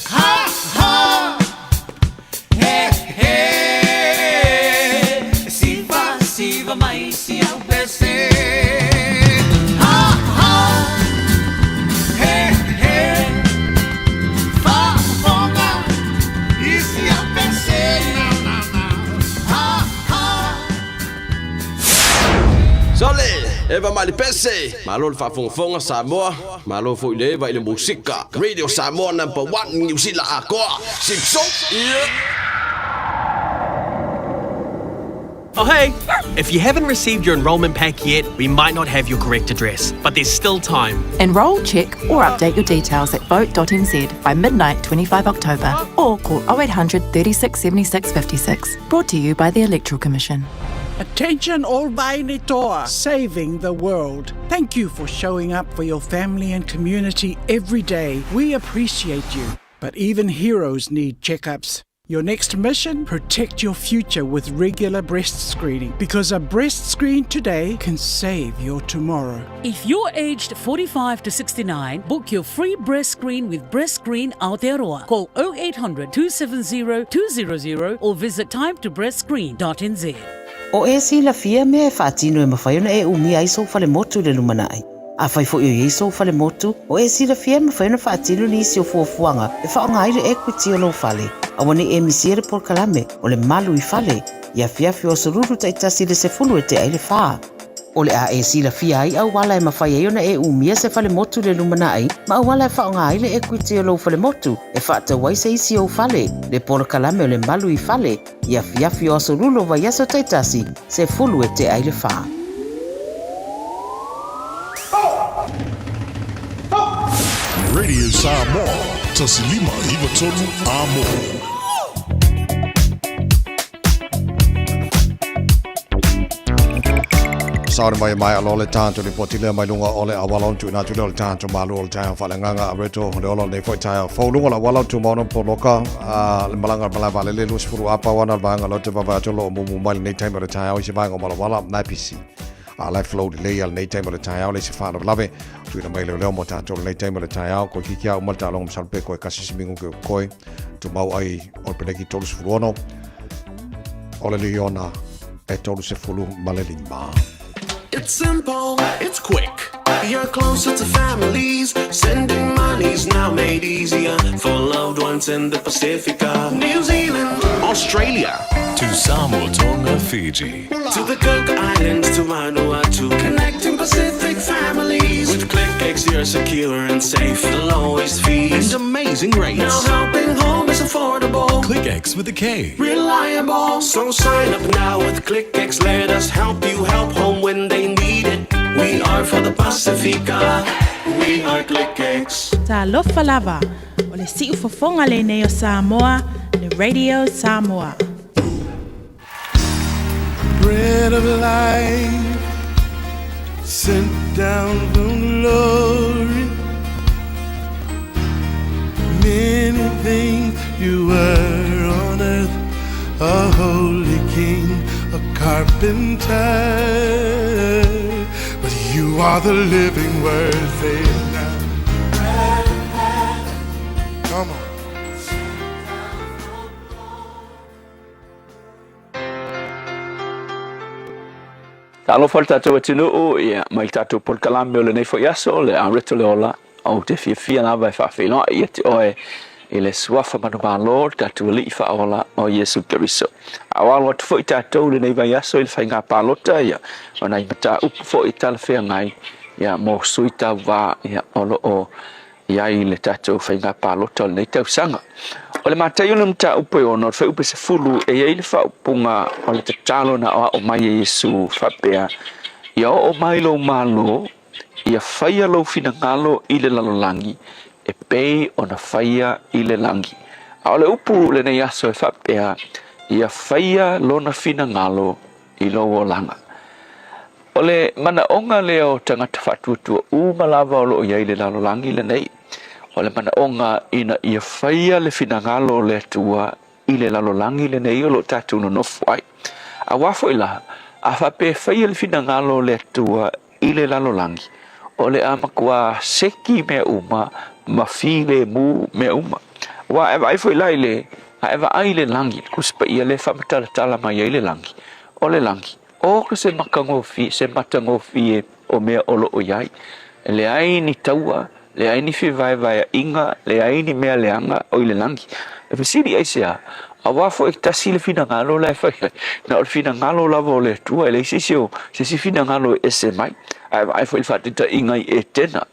Ha, ha, he, he. Siva, siva mai si au pese. Ha, ha, he, he. Faafofoga i si au pese. Na, na, na. Ha, ha. Sole, eva mai le pese, malo le faafogafoga Samoa, malo foi le eva i le musika. Radio Samoa number one Niu Sila atoa. Sipso, yeah. Oh, hey! If you haven't received your enrolment pack yet, we might not have your correct address, but there's still time. Enrol, check, or update your details at vote.nz by midnight 25 October or call 0800 36 76 56. Brought to you by the Electoral Commission. Attention all Vaini Toa, saving the world. Thank you for showing up for your family and community every day. We appreciate you. But even heroes need checkups. Your next mission? Protect your future with regular breast screening because a breast screen today can save your tomorrow. If you're aged 45 to 69, book your free breast screen with Breast Screen Aotearoa. Call 0800 270 200 or visit timetobreastscreen.nz. O e silafia mea e faatino e mafai ona e umia ai sou falemotu i le lumanai. Afai foi o i ai sou falemotu, o e silafia e mafai ona faatino nisi o fuafuaga e faaaoga ai le equity o lou fale. Aua ne i e misia le polokalame o le Malu i Fale i afiafi o aso Lulu taitasi i le 10 e tea i le fa. O le a e silafia ai auala e mafai ai ona e umia se falemotu i le lumanai ma auala e faaaoga ai le equity o lou falemotu e faatau ai se isi ou fale, le polokalame o le Malu i Fale i afiafi o aso Lulu o vaiaso taitasi, 10 e tea i le fa. Radio Samoa, 1593 Amo. Saore mai mai alo le tātou le poti lea mai lunga o le awala on tuina atu lea o le tātou malu o le taeao faaleagaga a reto le ola o lenei foi taeao fou luga o le auala o Tumauno Poloka a le malaga malae vaalele 20 a pau ana le vaega lote vavae atu o lo o mumu mai lenei taimi o le taeao i se vaega o Malawala nai pisi a la e flow lelei a lenei taimi o le taeao le se faalavelave tuuina mai leoleo mo tātou lenei taimi o le taeao koe kiki a uma le taaloga masalo pe koe kasi simingu ke koe tumau ai o le peleki 36 o le liona e 35 ma le lima. It's simple, it's quick. You're closer to families. Sending money's now made easier for loved ones in the Pacifica, New Zealand, Australia, To Samoa, Tonga, Fiji. To the Cook Islands, to Vanuatu, connecting Pacific families. With ClickX, you're secure and safe. The lowest fees And amazing rates. Now helping home is affordable. ClickX with a K. Reliable. So sign up now with ClickX. Let us help you help home when they need it. We are for the Pacifica. We are ClickX. Talofa lava, o le siufofoga lenei o Samoa, le Radio Samoa. Bread of life, sent down from glory. Many things you were on earth, a holy king, a carpenter. But you are the living word, say it now. Come on. Talofa le tatou atunuu, ia, mai le tatou polokalame o lenei foi aso, le a reto le ola, ou te fiafia lava e faafeiloai ia te oe i le suafa manumalo, le tatou Alii faaola o Iesu Keriso. A o alo atu foi tatou i lenei vaiaso i le faiga palota, ia, o nai mataupu foi e talafeagai, ia, mo sui tauva, ia, o lo o i ai le tatou faiga palota o lenei tausaga. O le Mataio le mataupu e ono, o le fuaiupu e 10, e i ai le faaupuga o le tatalo na aoao mai e Iesu faapea, Ia oo mai lou Malo, ia faia lou finagalo i le lalolagi, e pei ona faia i le lagi. A o le upu lenei aso e faapea, Ia faia lona finagalo i lou olaga. O le manaoga lea o tagata faatuatua uma lava o lo o i ai i le lalolagi lenei, o le manaoga ina ia faia le finagalo o le Atua i le lalolagi lenei o lo o tatou nonofo ai. Auā foi la, a faapea e faia le finagalo o le Atua i le lalolagi, o le a matua seki mea uma ma filemu mea uma. Aua a e vaai foi la i le, a e vaai i le lagi, le Tusi Paia lea e faamatalatala mai ai le lagi, o le lagi, oka se matagofie, se matagofie o mea o lo o i ai. E leai ni taua, leai ni fevaevaeaiga, leai ni mea leaga o i le lagi. E fesili aisea? Aua foi e tasi le finagalo la e fai ai, na o le finagalo lava o le Atua, e leai se isi o, se isi finagalo e ese mai. A e vaai foi i le faataitaiga i Etena,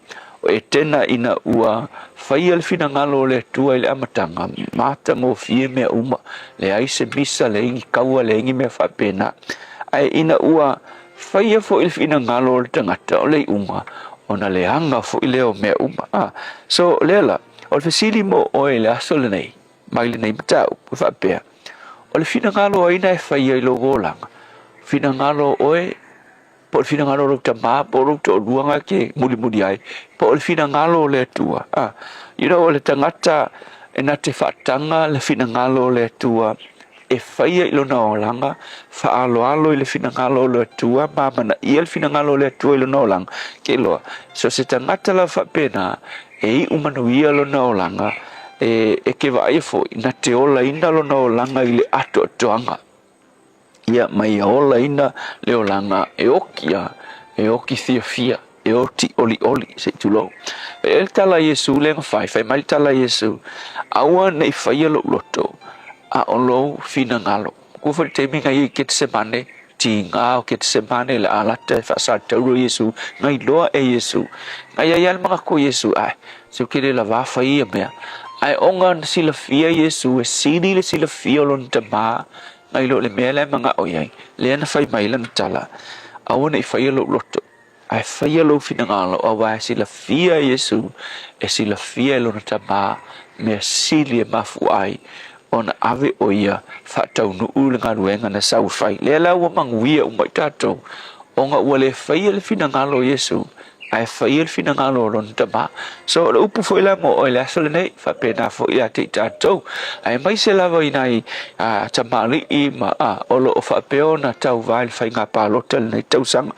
o Etena ina ua faia le finagalo o le Atua i le amataga, matagofie mea uma, leai se misa, leai ni kaua, leai ni mea faapena. Ae ina ua faia foi le finagalo o le tagata, o le iuga, ona leaga foi lea o mea uma. A, so, o lea la, o le fesili mo oe i le aso lenei, mai lenei mataupu, e faapea, o le finagalo o ai na e faia i lou olaga? Finagalo o oe, po o le finagalo o lou tama, po o lou toalua na e te mulimuli ai, po o le finagalo o le Atua. A, you know, o le tagata e na te faataga le finagalo o le Atua e faia i lona olaga, faaaloalo i le finagalo o le Atua ma amanaia le finagalo o le Atua i lona olaga, ke iloa, so se tagata lava faapena, e iu manuia lona olaga, e, e ke vaaia foi, na te olaina lona olaga i le atoatoaga. Ia, ma ia olaina le olaga e oki a, e oki fiafia, e oti olioli, se i tulou. E i ai le tala a Iesu lea na fai, fai mai le tala a Iesu, Aua ne i faia lou loto, a o lou finagalo. Kua foi le taimi na ia i Ketesemane, tiga o Ketesemane, le alata e faasatauro Iesu, na iloa e Iesu. Na ia ia le manatu o Iesu, ae, se ou te le lavā fai ia mea. Ae ona na silafia Iesu, e sili le silafia o lona Tama, nai lo le mea la e manao i ai, lea na fai mai lana tala, Aua ne i faia lou loto, ae faia lou finagalo, auā e silafia e Iesu, e silafia e lona Tama, mea sili e mafua ai ona ave ʻo ia faataunuu le galuega na sau e fai. Lea la ua manuia uma i tatou, ona ua le faia le finagalo o Iesu, ae faia le finagalo o lona Tama. So, o le upu foi la mo oe i le aso lenei, faapena foi ia te i tatou, aemaise lava i nai tamalii ma o lo o faapea ona tauva i le faiga palota i lenei tausaga.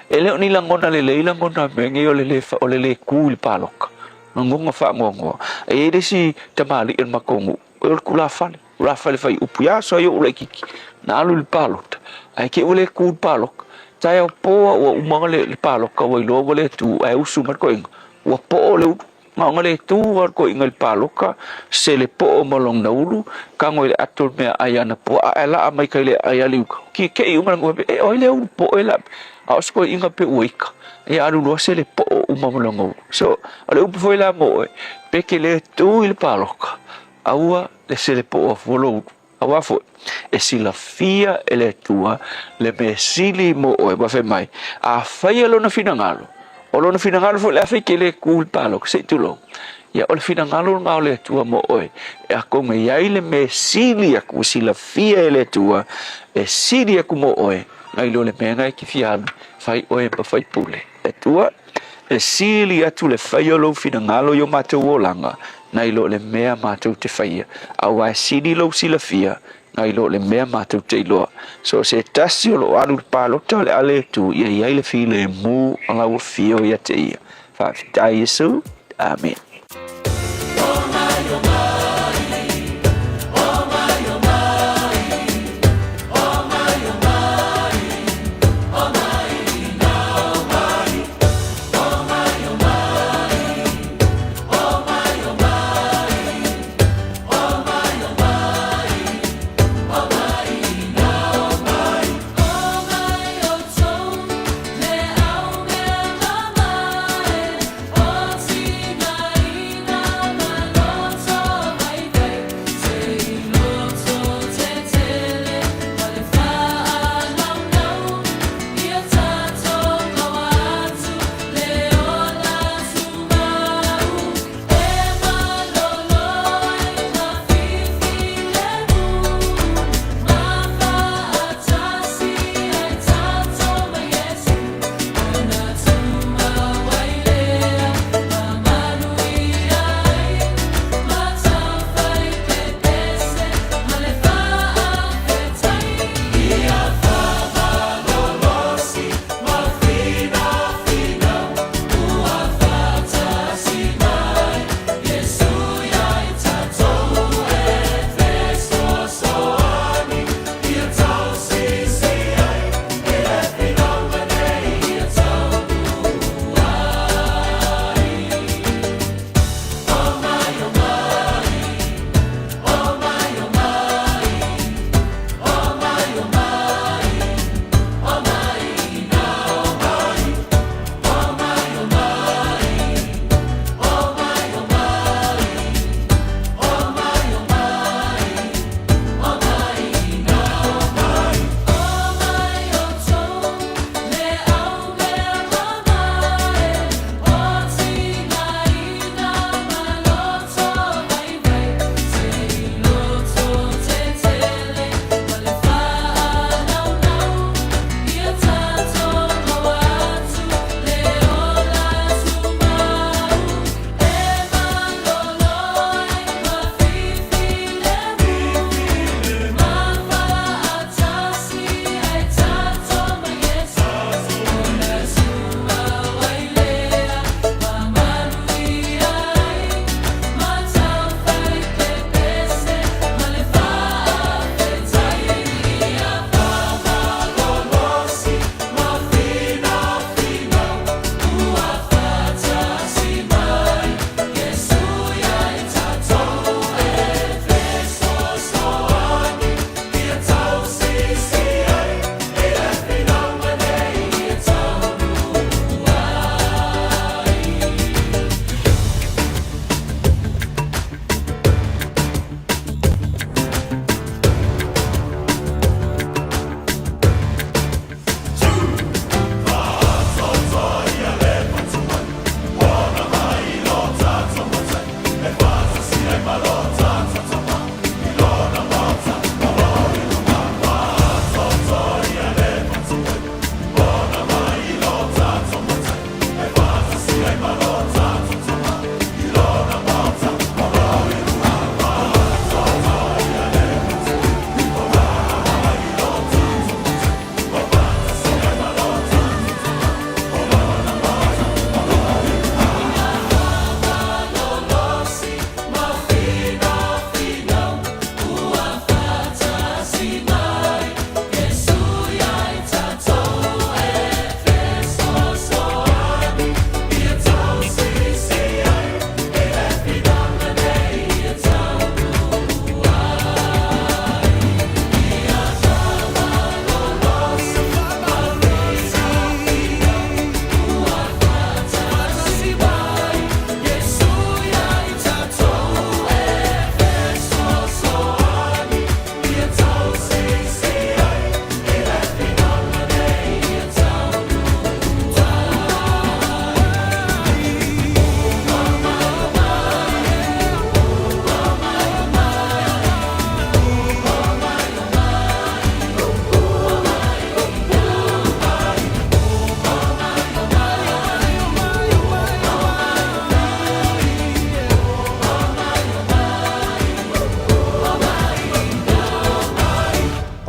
E le o ni lagona lelei lagona mea nei o le le, o le le kū i le paloka, lagona faanoanoa. E i ai le isi tamalii o le matou nuu, o le tulafale, tulafale fai upu ia aso ai ou laititi, na alu i le palota, ae te i ua le tu i le paloka. Taeao po a ua uma le paloka ua iloa ua le tu, ae usu mai le toeaina, ua poo le ulu. Na ona le tu lava le toeaina i le paloka, sele poo ma lona ulu, tago i le ato le meaai a ana puaa ae laa mai tai le aai a liuka. Kikei uma le nuu e o ai lea ulu poo e laa, a o se toeaina pe ua ika, ia alu loa sele poo uma ma lona ulu. So, o le upu foi la mo oe, pe ke le tu i le paloka, aua le sele poo afua lou ulu. Aua foi, e silafia e le Atua le mea sili mo oe, ua fai mai, a faia lona finagalo, o lona finagalo foi le a fai ke le kū i le paloka, se i tulou. Ia, o le finagalo lena o le Atua mo oe, e atonu e i ai le mea sili aku ua silafia e le Atua, e sili aku mo oe, nai lo le mea lena e te fia alu, fai oe ma faipule. Atua, e sili atu le fai o lou finagalo i o matou olaga, nai lo le mea matou te faia, aua e sili lou silafia, nai lo le mea matou te iloa. So o se tasi o lo o alu i le palota o le a le tu, ia i ai le filemu o lau afio ia te ia. Faafetai Iesu. Amene.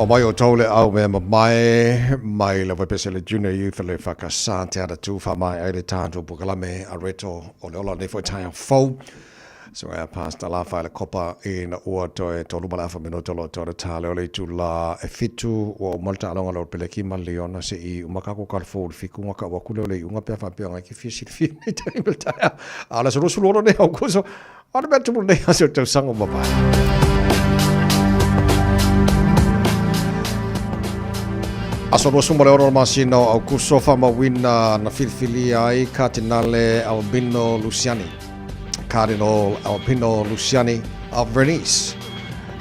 Aumai outou le au mea mamae mai le vaipese le Junior Youth le EFKS Te Atatū faamaea ai le tatou polokalame a Reto o le ola lenei foi taeao fou. So ea Pastor Lafa i le kopa ina ua toe 3 ma le afa minute o lo o toe le tā lea o le itula e 7 ua uma le taaloga a le Peleki ma le Liona se i uma kako kalfou le fiku nga kau aku lea o le iuga pe a faapea ngai ke fia silafia nei taimi o le taeao. A o le aso 26 nei Aukuso o le mea tupu lenei aso o le tausaga ua mavae. Aso 26 o le masina o Aukuso faamauina na filifilia ai Katinale Albino Luciani. Cardinal Albino Luciani of Venice.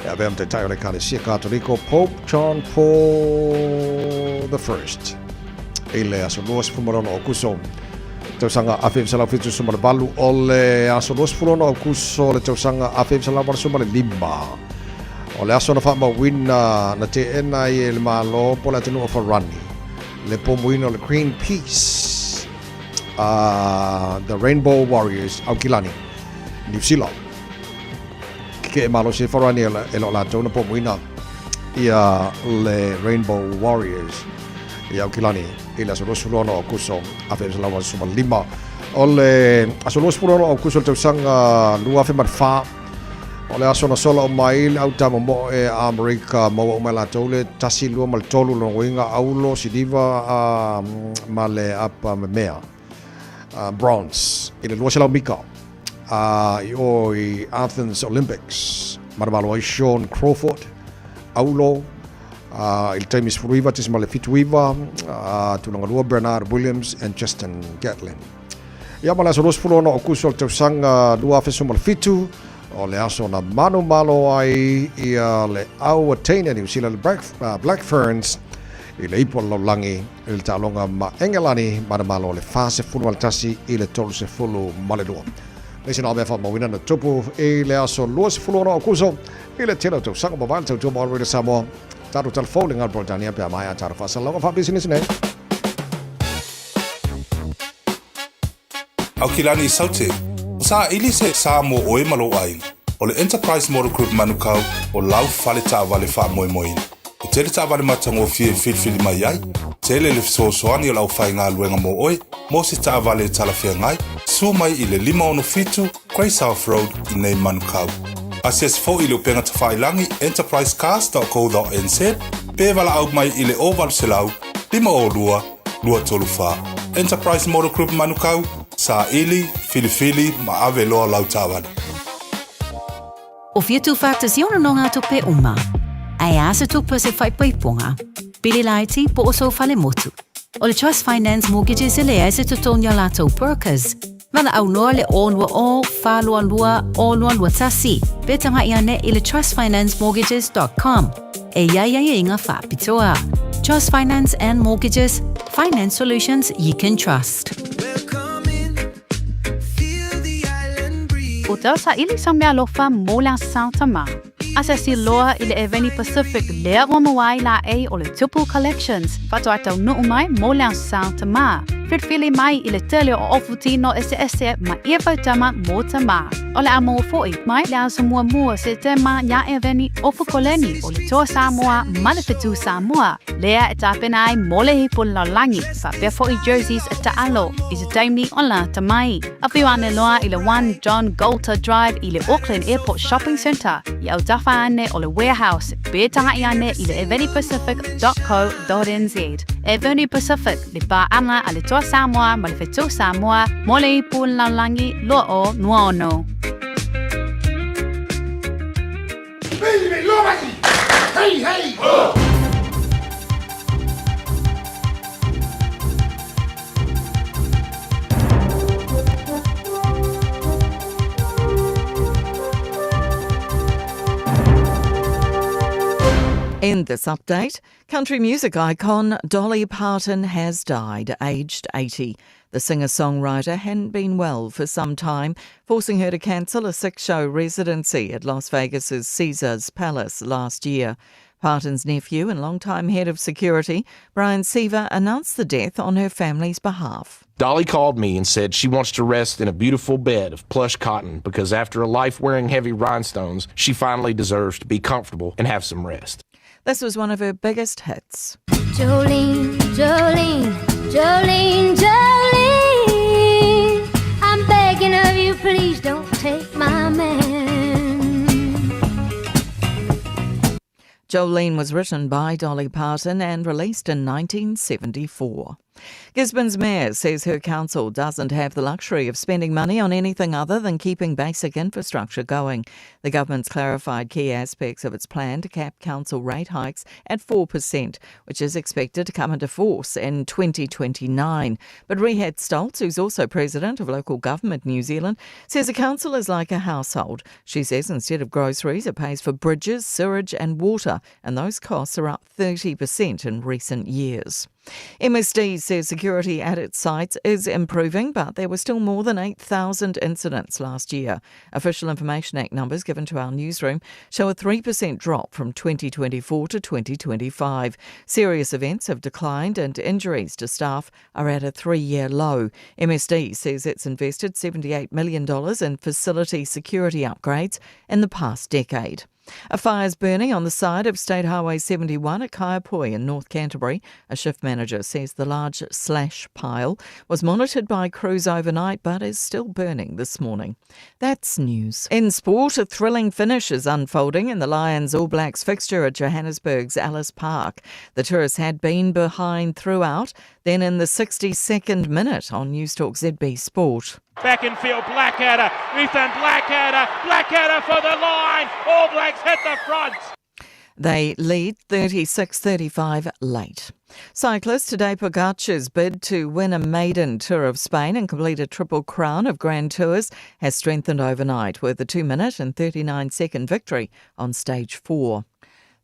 E avea ma taitai o le Ekalesia Katoliko Pope John Paul the First. I le aso 26 o Aukuso tausaga 1978, o le aso 26 Aukuso le tausaga 1985, o le aso na faamauina na teena ai e le Malo po o le atunuu o Farani le pomuina o le Greenpeace The Rainbow Warriors Aukilani, Niu Sila. Kekeʻe malosi ai Farani e le o latou na pomuina ia le Rainbow Warriors i Aukilani i le aso 26 o Aukuso 1985. O le aso 26 o Aukuso le tausaga 2004, o le aso na sola uma ai le au tamomoe a Amerika maua uma e latou le tasi, lua ma le tolu lona uiga aulo, siliva ma le apa memea, bronze, i le 200 mita i o i Athens Olympics. Manamalo ai Shawn Crawford, aulo, i le taimi 19.79, tulaga lua Bernard Williams and Justin Gatlin. Ia ma le aso 26 o Aukuso le tausaga 2017, o le aso na manumalo ai ia le au a teine Niu Sila le Black Ferns i le ipu o le lalolagi i le taaloga ma Engelani manumalo le 41 i le 32. Nisi na mea faamauina na tupu i le aso 26 o Aukuso i le tele o tausaga mavae le tautua mo Radio Samoa. Tatou talafou le galu Peretania pe a maea tatou faasalalauga faapisinisi nei. Aukilani i Saute, o saili se sa mo oe ma lou aiga. O le Enterprise Motor Group Manukau o lau fale taavale faamoemoeina. E tele taavale matagofie e filifili mai ai, tele le fesoasoani o le aufaigaluega mo oe mo se taavale e talafeagai, suo mai i le 567 Grey South Road i nei Manukau. Asiasi foi i le upega tafailagi enterprisecars.co.nz pe valaau mai i le 0800 502 234. Enterprise Motor Group Manukau, saili, filifili ma ave loa lau taavale. O fia tuufaatasi ona nogatupe uma? Ae a se tupe o se faaipoipoga, pili laiti po o sou falemotu? O le Trust Finance Mortgages e leai se totogi o latou brokers. Valaau loa le 020 422 0221 pe taga'i ane i le trustfinancemortgages.com e i ai aiaiga faapitoa. Trust Finance and Mortgages, finance solutions you can trust. O tau saili sa mealofa mo le Aso Tama. Asiasi loa i le Eveni Pacific lea ua maua ai laei o le Tupu Collections faatoa taunuu mai mo le Aso Tama. Filifili mai i le tele o ofu tino eseese ma ia fautama mo Tama. O le a maua foi mai le aso muamua Setema ia Eveni Ofu Koleni o le Toa Samoa ma le Fetu Samoa lea e tapena ai mo le Ipu Lalolagi faapea foi jerseys e taalo i se taimi o lata mai. Afio ane loa i le 1 John Goulter Drive i le Auckland Airport Shopping Centre i autafa ane o le Warehouse pe taga'i ane i le evenipacific.co.nz. Eveni Pacific, le paaga a le Toa Samoa ma le Fetu Samoa mo le Ipu Lalolagi 2026. Hey, hey! Oh! In this update, country music icon Dolly Parton has died, aged 80. The singer songwriter hadn't been well for some time, forcing her to cancel a six show residency at Las Vegas's Caesars Palace last year. Parton's nephew and longtime head of security, Brian Seaver, announced the death on her family's behalf. Dolly called me and said she wants to rest in a beautiful bed of plush cotton because after a life wearing heavy rhinestones, she finally deserves to be comfortable and have some rest. This was one of her biggest hits. Jolene, Jolene, Jolene, Jolene. I'm begging of you, please don't take my man. Jolene was written by Dolly Parton and released in 1974. Gisborne's mayor says her council doesn't have the luxury of spending money on anything other than keeping basic infrastructure going. The government's clarified key aspects of its plan to cap council rate hikes at 4%, which is expected to come into force in 2029. But Rehad Stoltz, who's also president of Local Government New Zealand, says a council is like a household. She says instead of groceries, it pays for bridges, sewage and water, and those costs are up 30% in recent years. MSD says security at its sites is improving, but there were still more than 8,000 incidents last year. Official Information Act numbers given to our newsroom show a 3% drop from 2024 to 2025. Serious events have declined and injuries to staff are at a three-year low. MSD says it's invested $78 million in facility security upgrades in the past decade. A fire's burning on the side of State Highway 71 at Kaiapoi in North Canterbury. A shift manager says the large slash pile was monitored by crews overnight but is still burning this morning. That's news. In sport, a thrilling finish is unfolding in the Lions All Blacks fixture at Johannesburg's Ellis Park. The tourists had been behind throughout, then in the 62nd minute on Newstalk ZB Sport. Back in field, Blackadder, Ethan Blackadder, Blackadder for the line. All Blacks hit the front. They lead 36-35 late. Cyclist Tadej Pogacar's bid to win a maiden Tour of Spain and complete a triple crown of Grand Tours has strengthened overnight with a 2-minute and 39-second victory on stage 4.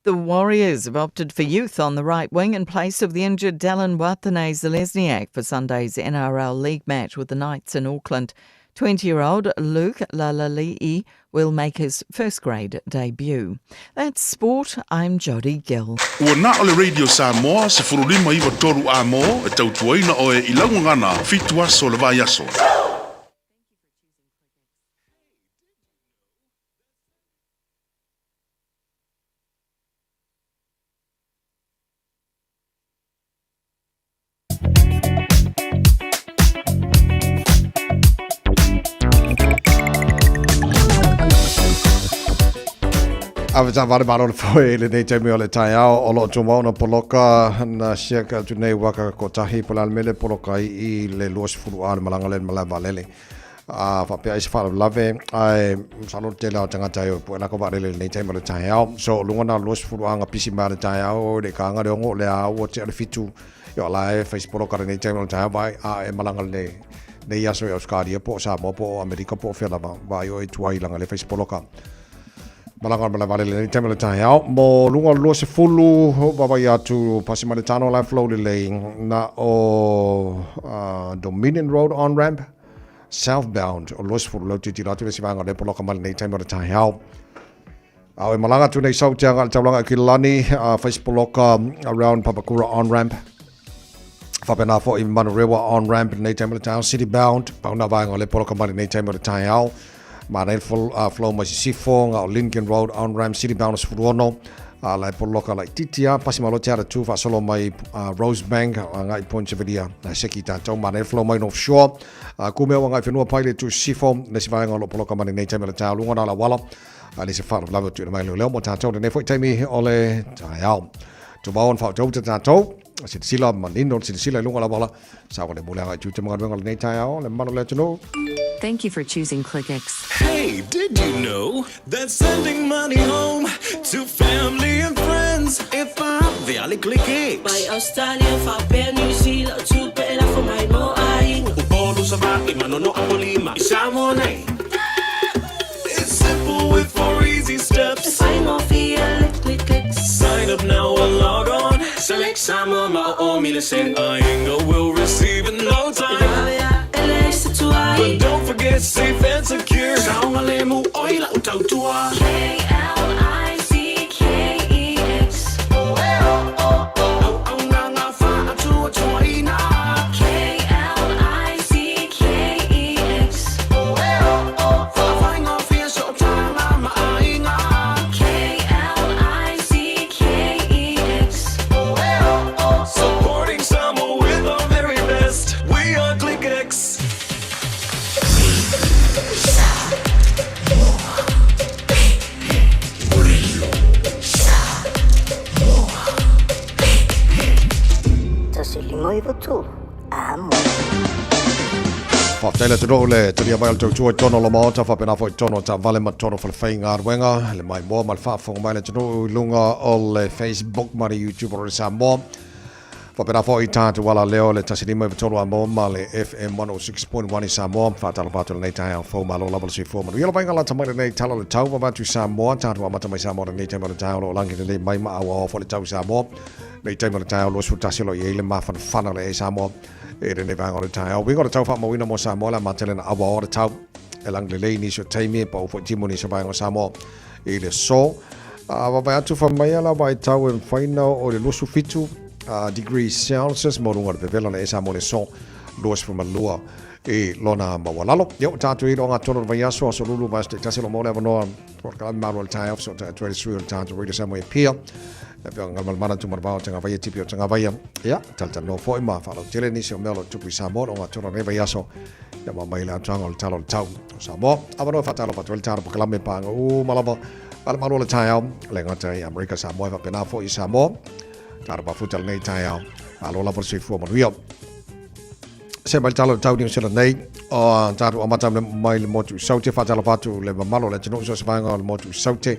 The Warriors have opted for youth on the right wing in place of the injured Dallin Watene-Zelezniak for Sunday's NRL League match with the Knights in Auckland. 20-year-old Luke Laulilii will make his first grade debut. That's sport. I'm Jodie Gill. Ua na o le Radio Samoa, 159 a mo, e tautuaina oe i laugagana, fitu aso le vaiaso. Ave sa vale malo le foe i lenei taimi o le taeao o loo tumau ona poloka na siaka atu nei waka kotahi po le a le mea le poloka ai i le 20 a le malaga lea i le malae vaalele a faapea ai se faalavelave ae masalo le tele o tagata e o e pue lako vaalele i lenei taimi o le taeao so o luga na o le 20 a gapisi mai le taeao i le ikaga le 6 o le a ua tea le 7 ia o la e fai se poloka lenei taimi o le taeao vaai a e malaga lenei nei aso i Australia po o Samoa po o Amerika po o fea lava vaai oe i tua i laga le fai se poloka malaga o le malae vaalele lenei taimi o le taeao mo luga o le 20 vaavaai atu pasi mai le tano la e flow lelei na o Dominion Road on ramp southbound o le 20 lau tilotilo atu le isi vaega o lea poloka mai lenei taimi o le taeao. A o e malaga atu nei sau te aga i le taulaga i Kililani, a fai se poloka around Papakura on ramp. Faapena foi Manurewa on ramp lenei taimi o le taeao, city bound, pau na vaega o lea poloka mai lenei taimi o le taeao. Manaia le flow mai Sisifo, nga o Lincoln Road on ramp, city bound o 16, a la e poloka laitiiti a, pasi malo te ara tū faasolo mai Rosebank agai Point Severia, na seki tātou, manaia le flow mai North Shore, kumea ua agai whenua pai le tū Sisifo, le isi vaega o lo poloka mai lenei taimi o le taeao, luga na la wala, a le se faalavelave o tuuina mai leoleo mo tātou lenei foi taimi o le taeao. Tumau ona whautauta tātou, silasila manino le silasila i luga o le auala, saogalemu le agai i tiute ma galuega o lenei taeao, le mamalu o le atunuu. Thank you for choosing ClickX. Hey, did you know that sending money home to family and friends e faavea le ClickX? Mai Australia faapea New Zealand tupe e lafo mai mo aiga. Upolu, Savaii, Manono, Apolima, i Samoa nei. It's simple with 4 easy steps. E faigofie le ClickX. Sign up now or log on. Select Samoa ma o o mile send. Aiga will receive in no time. E vave ae le se tuai. But don't forget safe and secure. Saogalemu oi lau tautua. K-L-I-C-K-E-X. Auaunaga faatuatuaina. K-L-I-C-K-E-X. Faafaigofie sootaga ma aiga. K-L-I-C-K-E-X. Futu amo. Faafetai le atunuu le talia mai o le tautua i totonu o le Maota, faapena foi i totonu o taavale ma totonu o falefaigaluega, le maimoa ma le faafofoga mai le atunuu i luga o le Facebook ma le YouTube o Radio Samoa. Faapena foi i tatou alaleo le 153 Amoa ma le FM 106.1 i Samoa. Faatalofa atu lenei taeao fou, malo lava le soifua manuia le vaiga lata mai lenei tala o le tau vave atu i Samoa. Tatou amata mai Samoa lenei taimi o le taeao o lo o lagi lelei mai ma auaoa foi le tau i Samoa. Nei taimi o le taeao 21 o lo o i ai le mafanafana o le e Samoa i lenei vaega o le taeao. Uiga o le tau faamauina mo Samoa le amata lena auaoa le tau e lagi lelei nisi o taimi e pau foi timu nisi o vaega o Samoa i le aso. A vaavaai atu fai mai la vaitau e mafai ona oo i le 27 degrees Celsius mo luga o le vevela o le esa mo le aso 22 i lona maualalo. Ia, ua tatou i le ogatotonu o le vaiaso, aso lulu, vaiaso taitasi, o lo o maua le avanoa polokalame malo o le taeao, fesootai atu ai le sui o le tatou Radio Samoa i Apia, le Afioga Galumalemana Tumanavao Tagavaia Tipi o Tagavaia. Ia, talatalanoa foi ma faalautele nisi o mea o lo o tupu i Samoa i le ogatotonu o lenei vaiaso. Ia ma mai le atoaga o le tala o le tau o Samoa. Avanoa e faatalofa atu ai le tala polokalame paaga uma lava a le Malo o le taeao, le gata i Amerika Samoa e faapena foi i Samoa. Tala mafuta lenei taeao. Malo lava le soifua manuia. Se mai le tala o le tau Niu Sila nei, o tatou amata mai le motu i Saute, faatalofa atu le mamalu o le atunuu so o se vaega o le motu i Saute.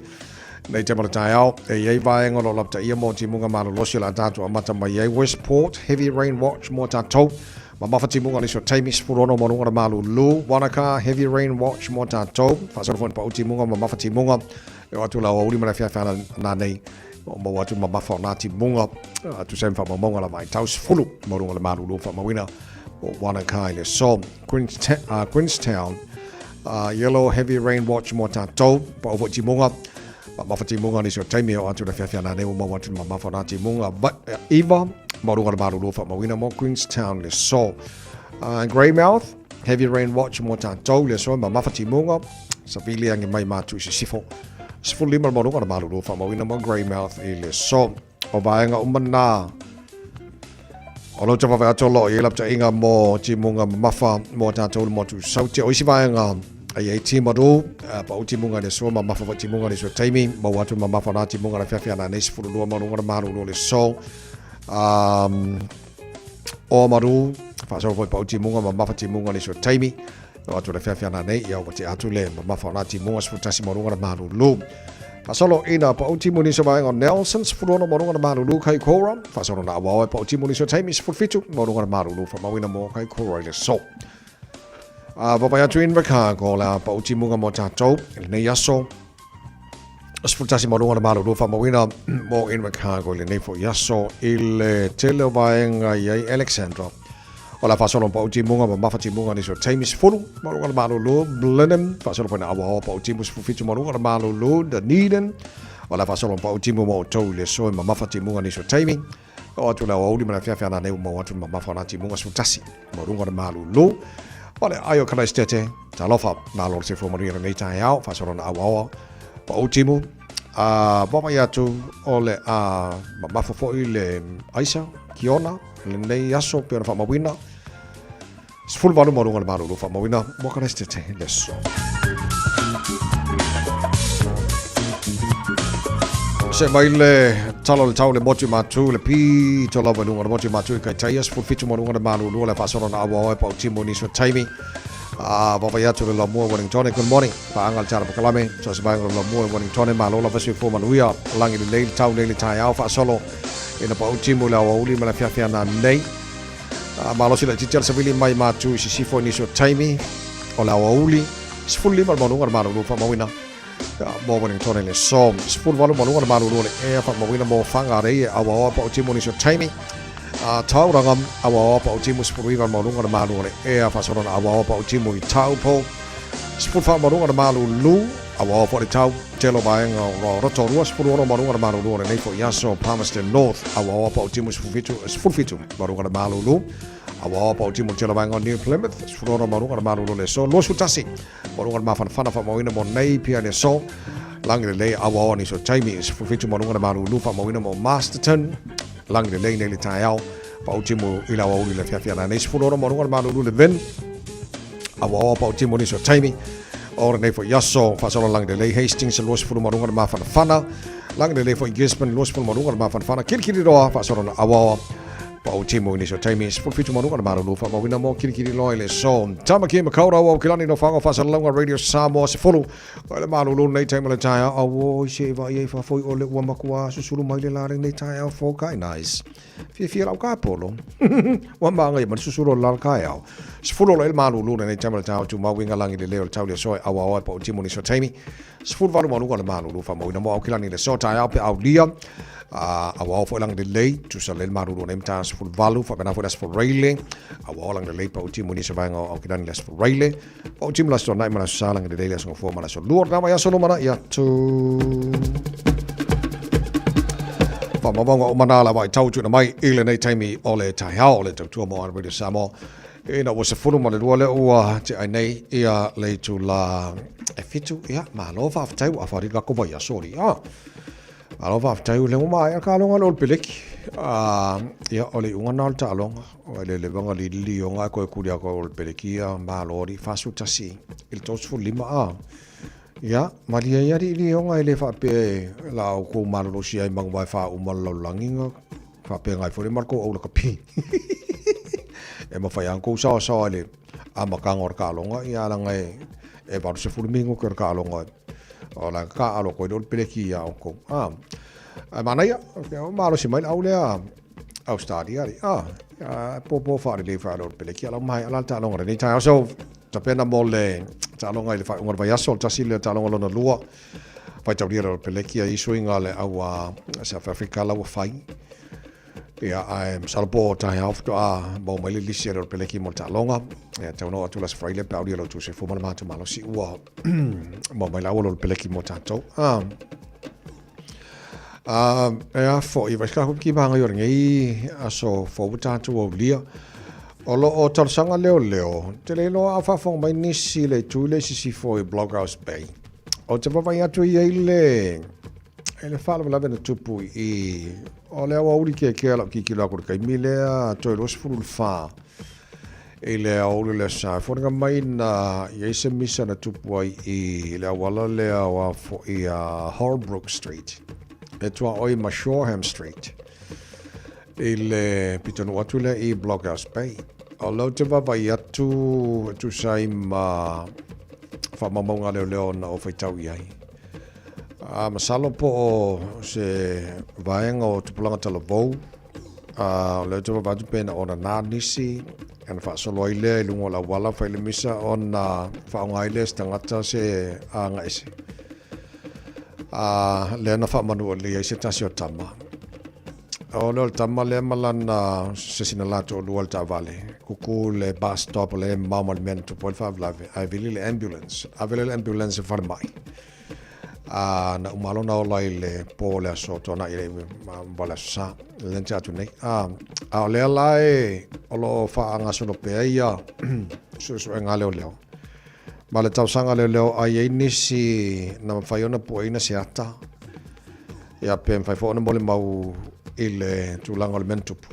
Nei te mala taeao, e i ai vaega o lo o lapataia mo timuga malolosi o le a tatou amata mai ai Westport, Heavy Rain Watch mo tatou. Mamafa timuga o nisi o taimi, 16 mo luga o le malulu. Wanaka, Heavy Rain Watch mo tatou. Faasolo foi na pau timuga, mamafa timuga. E o atu la aoauli ma le afiafi ana nā nei. O maua atu mamafa o nā timuga. Tusa ai ma faamaumauga la vaitau, 10 mo luga o le malulu faamauina o Wanaka i le aso. Queenstown, Yellow Heavy Rain Watch mo tatou. Pau foi timuga. Mamafa timuga nisi o taimi o atu le afiafi ana nei ua maua atu mamafa o nā timuga. Iva, mo luga o le malulu faamauina mo Queenstown le aso. Greymouth, Heavy Rain Watch mo tatou le aso, mamafa timuga. Savili ange mai mātu i sisifo. 15 mo luga o le malulu faamauina mo Greymouth i le aso. O vaega uma nā o lo te vave atu o lo o i ai lapataiga mo timuga mamafa mo tatou le motu Saute. O isi vaega e i ai timaru, pau timuga i le aso, mamafa foi timuga i le aso taimi, maua atu mamafa o nā timuga le afiafi ana nei 12 mo luga o le malulu o le aso. O maru, faasolo foi pau timuga, mamafa timuga i le aso taimi. O atu le afiafi ana nei, ia ua tea atu le mamafa o nā timuga 11 mo luga o le malulu. Faasolo ina pau timu nisi o vaega o Nelson, 16 mo luga o le malulu Kaikoura. Faasolo na auaoa e pau timu nisi o taimi, 17 mo luga o le malulu faamauina mo Kaikoura i le aso. A vaavaai atu Invercargill le a pau timuga mo tatou i lenei aso. 11 mo luga o le malulu faamauina mo Invercargill i lenei foi aso i le tele o vaega i ai Alexandra. O le a faasolo ma pau timuga mamafa timuga nisi o taimi 10 mo luga o le malulu Blenheim. Faasolo foi na auaoa pau timu 17 mo luga o le malulu Dunedin. O le a faasolo ma pau timu mo outou i le aso e mamafa timuga nisi o taimi. Oo atu le aoauli ma le afiafi ana nei ua maua atu le mamafa o nā timuga 11 mo luga o le malulu. O le ai o Kalaistete, talofa, malo le soifua manuia lenei taeao, faasolo na auaoa, pau timu, a vaavaai atu o le a mamafa foi le aisa, kiona, lenei aso pei ona faamauina, 18 mo luga o le malulu faamauina mo Kalaistete le aso. Se mai le tala o le tau le motu matu le pito lava i luga o le motu matu i Kaitaia, 17 mo luga o le malulu o le faasolo na auaoa e pau timu nisi o taimi. A vaavaai atu le lamua i Wellingtone, good morning. Paaga le tala pakalame, so se vaega o le lamua i Wellingtone, malo lava soifua manuia, lagi lelei le tau nei le taeao faasolo ina pau timu i le aoauli ma le afiafi ana nei. A malosi laitiiti a le savili mai matu i sisifo i nisi o taimi o le aoauli, 15 le maualuga o le malulu faamauina mo Wellingtone i le aso. 18 maualuga o le malulu o le ea faamauina mo Whangarei e auaoa pau timu i nisi o taimi. A Tauranga auaoa pau timu 19 le maualuga o le malu o le ea faasolo na auaoa pau timu i Taupo. 14 maualuga o le malulu auaoa foi le tau tele o vaega o Rotorua 16 maualuga o le malulu o lenei foi aso Palmerston North auaoa pau timu 17 17 maualuga o le malulu auaoa pau timu tele o vaega o New Plymouth 16 maualuga o le malulu o le aso 21 maualuga o le mafanafana faamauina mo Napier le aso lagi lelei auaoa nisi o taimi 17 maualuga o le malulu faamauina mo Masterton lagi lelei nei le taeao pau timu i le aoauli le afiafi ana nei 16 maualuga o le malulu le Vin auaoa pau timu nisi o taimi o lenei foi aso faasolo lagi lelei Hastings 20 maualuga o le mafanafana lagi lelei foi Gisborne 20 maualuga o le mafanafana Kirikiriroa faasolo na auaoa Paʻu timu i nisi o taimi 17 ma luga le malulu faamauina mo kilikili loa i le aso. Tamaki Makaurau Aukilani Nofoaga Faasalalauga Radio Samoa 10 o le malulu lenei taimi o le taeao. Auoi se i vaai ai faafoi o le ua matua susulu mai le la lenei taeao fou kai nice. Fiafia lau kapolo. Ua maga ia ma le susulu o le la taeao. 10 o le malulu lenei taimi o le taeao tumau uiga lagi le leo o le tauli aso e auaoa e paʻu timu i nisi o taimi 18 ma luga o le malulu faamauina mo Aukilani i le aso taeao pe aulia auao foi lagi lelei tusa le malulu nei mata 18 faapena foi le aso Faraile auao lagi lelei paʻu timu i nisi o vaega o Aukilani i le aso Faraile paʻu timu le aso Toanai ma le aso Sa lagi lelei le aso Gafua ma le aso Lua lena vaiaso lumanai atu. Faamaumauga uma na lava i tau tuuina mai i lenei taimi o le taeao o le tautua mo Radio Samoa. Ina ua 12 lea ua te ai nei ia le itula e 7, ia, malo faafetai ua afa rika ko vai aso ri. Ah. Malo faafetai le uma ai ka longa lo peleki. Ah, ia o le unga na le taaloga. O le levanga li li o nga ko kuri ko le peleki ia malo ri fasu tasi i le 35 a. Ia, malie ia ri li onga e le whaapea la o kou malolosi ai mangu vai wha uma le laulagiga, whaapea ngai fore mar kou aula kapi. E mawhai ang kou sawa sawa le a makanga o le kaaloga, ia alanga e e 80 mingo ke o le kaaloga. O la ka alo koe le peleki ia o kou. Ah, ai manaia, o malosi mai le au lea Australia ri. Ah, po po whaare le whaare o le peleki ala mai ala taaloga lenei taeao. So, tapena mo le taaloga i le faaiuga o le vaiaso, le tasi lea taaloga lona lua, faitaulia le peleki a iso inga le au a South Africa la ua fai. Ia, ae masalo po o taeao faatoa maua mai le lisi a le peleki mo le taaloga. Ia, tau no atu la Sefraile pe aulia lo tu se fua ma le matou malosi ua maua mai le au o le peleki mo tatou. Ah, e a foi, vai ka ki manga i o lenei aso fou tatou aulia. O lo o talosaga leo leo, te le iloa a faafofoga mai nisi le itu le sisifo i Blockhouse Bay. O te vaavaai atu i ai le e le faalavelave na tupu i o le aoauli keakea lau kikilo aku i le taimi lea toe 24 i le aoauli o le aso Sa. E foliga mai na i ai se misa na tupu ai i le auala lea o a foi a Holbrook Street e tuaoi ma Shoreham Street i le pitonuu atu lea i Blockhouse Bay. O lea ou te vaavaai atu e tusa ai ma faamaumauga a leoleo na ou faitau i ai. A masalo po o se vaega o tupulaga talavou, a o lea ou te vaavaai atu pe na ona nā nisi, ona faasolo ai lea i luga o le auala fai le misa ona faaaoga ai lea e se tagata se agaese. A lea na faamanualia ai se tasi o tama. O lea o le tama lea ma lana se sina la toalua le taavale. Kuku le bus stop o lea e mamao ma le mea na tupu ai le faalavelave. Ae vili le ambulance. Ave lea le ambulance e falemai. A na uma lona ola i le po le aso tuanai le ma le aso sa. Le te atu nei. A, a o lea la e o lo o faagasolo pea ia suesuega leoleo. Ma le tausaga leoleo a i ai nisi na mafai ona pueina se ata. Ia pe mafai foi ona molimau i le tulaga o le mea na tupu.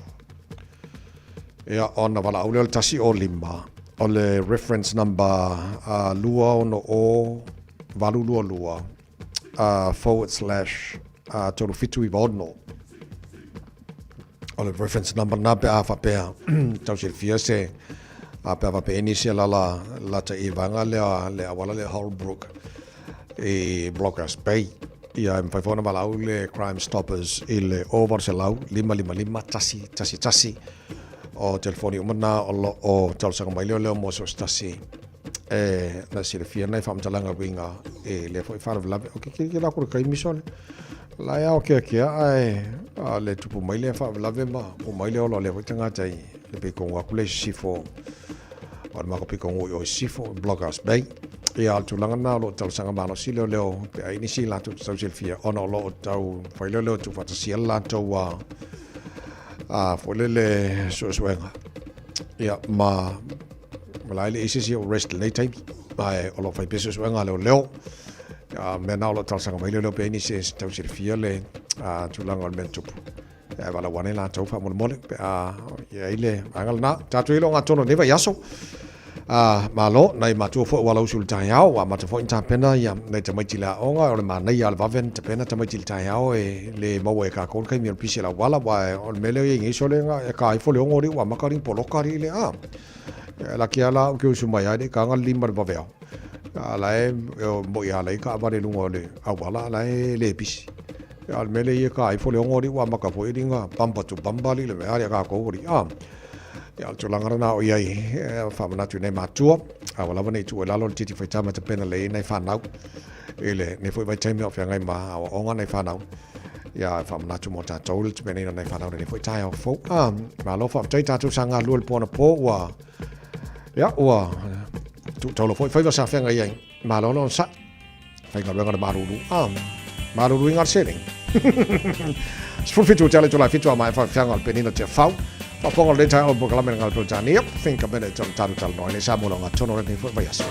Ia ona valaau lea o le 105 o le reference number 260 822 forward slash 3796. O le reference number na pe a faapea tau silafia se a pe a faapea nisi e lala lata i vaega lea le auala lea Holbrook i Blockhouse Bay. Ia e mafai foi ona valaau le Crime Stoppers i le 0800 555 111. O telefoni uma na o lo o talosaga mai leoleo mo so se tasi e na silafia nai faamatalaga uiga i lea foi faalavelave. O ke kile la ku le taimi sole. La e ao keakea ae a le tupu mai lea faalavelave ma o mai le ola o lea foi tagata i le pikogu atu le i sisifo o le matou pikogu i o i sisifo i Blockhouse Bay. Ia o le tulaga lena o lo o talosaga malosi leoleo pe ai nisi latou te tau silafia ona o lo o tau fai leoleo tuufaatasia le latou a a foi lele suesuega. Ia ma ma la e leai se isi o arrest i lenei taimi ae o lo o fai pea suesuega a leoleo. A mea na o lo o talosaga mai leoleo pe ai nisi e tau silafia le tulaga o le mea na tupu. Ae valaau ane latou faamolemole pe a i ai le vaega lena. Tatou i ai le ogatotonu o lenei vaiaso. A malo, nai matua foi ua lausu i le taeao, ua amata foi ona tapena ia nai tamaiti i le aoga, o le manaia lava o le vave ona tapena tamaiti i le taeao e le maua e kākou le taimi o le pisi o le auala, aua o le mea lea e i ai nei sole e ka ifo le 6 alii ua amata alii poloka alii le a. Laki lava la ou te usu mai lava e le i taga le 5 i le vaveao, a la e moi lava la i taavale i luga o le auala a la e le pisi. A o le mea lea ia e ta ifo le 6 alii ua amata foi alii ona bumper to bumper alii le mea alii a kākou alii a. Ia, o le tulaga lena o i ai, e faamanatu i nai matua, aua lava ne i tuu i lalo le titi faitama e tapena lelei ai nai fanau i lenei foi vaitaimi a o feagai ma aoaoga nai fanau. Ia, e faamanatu mo tatou le tapenaina o nai fanau i lenei foi taeao fou. Ah, malo faafetai tatou sa galulue i le po anapo ua, ia, ua tuutaula foi faiva sa feagai ai. Malo le onosai. Faigaluega le malulu. Ah, maluluina le seleni. 17 tele tula fitu a mai whawhianga o le penina te whau. Whaponga le tai o polokalame ngā Peretania. Think a minute o le taru tala noa i nei Samoa lo ngā tono le nei foi vai aso.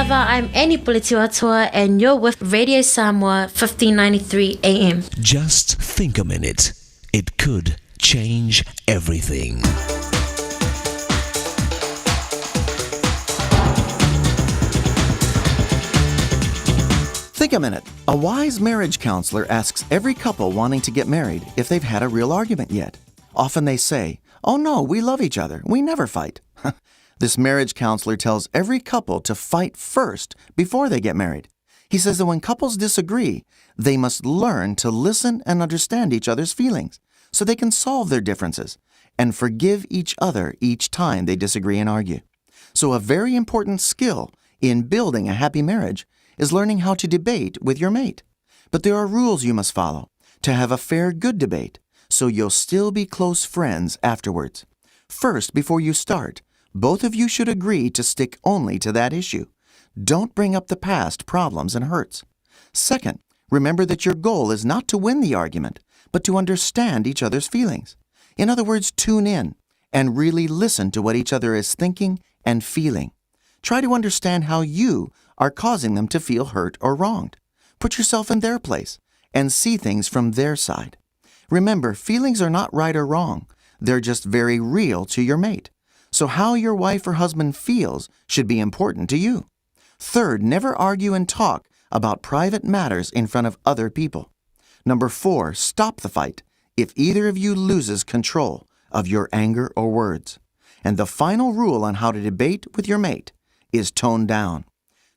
lava, I'm Annie Pulitiwatua and you're with Radio Samoa 1593 AM. Just think a minute. It could change everything. Think a minute. A wise marriage counselor asks every couple wanting to get married if they've had a real argument yet. Often they say, Oh no, we love each other. We never fight. This marriage counselor tells every couple to fight first before they get married. He says that when couples disagree, they must learn to listen and understand each other's feelings so they can solve their differences and forgive each other each time they disagree and argue. So, a very important skill in building a happy marriage is learning how to debate with your mate. But there are rules you must follow to have a fair, good debate so you'll still be close friends afterwards. First, before you start, both of you should agree to stick only to that issue. Don't bring up the past problems and hurts. Second, remember that your goal is not to win the argument, but to understand each other's feelings. In other words, tune in and really listen to what each other is thinking and feeling. Try to understand how you are causing them to feel hurt or wronged. Put yourself in their place and see things from their side. Remember, feelings are not right or wrong. They're just very real to your mate. So how your wife or husband feels should be important to you. Third, never argue and talk about private matters in front of other people. Number 4, stop the fight if either of you loses control of your anger or words. And the final rule on how to debate with your mate is tone down.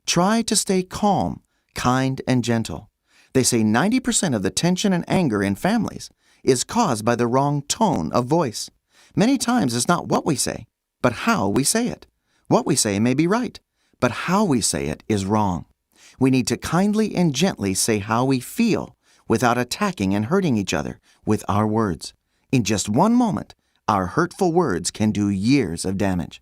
Try to stay calm, kind, and gentle. They say 90% of the tension and anger in families is caused by the wrong tone of voice. Many times it's not what we say, but how we say it. What we say may be right, but how we say it is wrong. We need to kindly and gently say how we feel without attacking and hurting each other with our words. In just one moment, our hurtful words can do years of damage.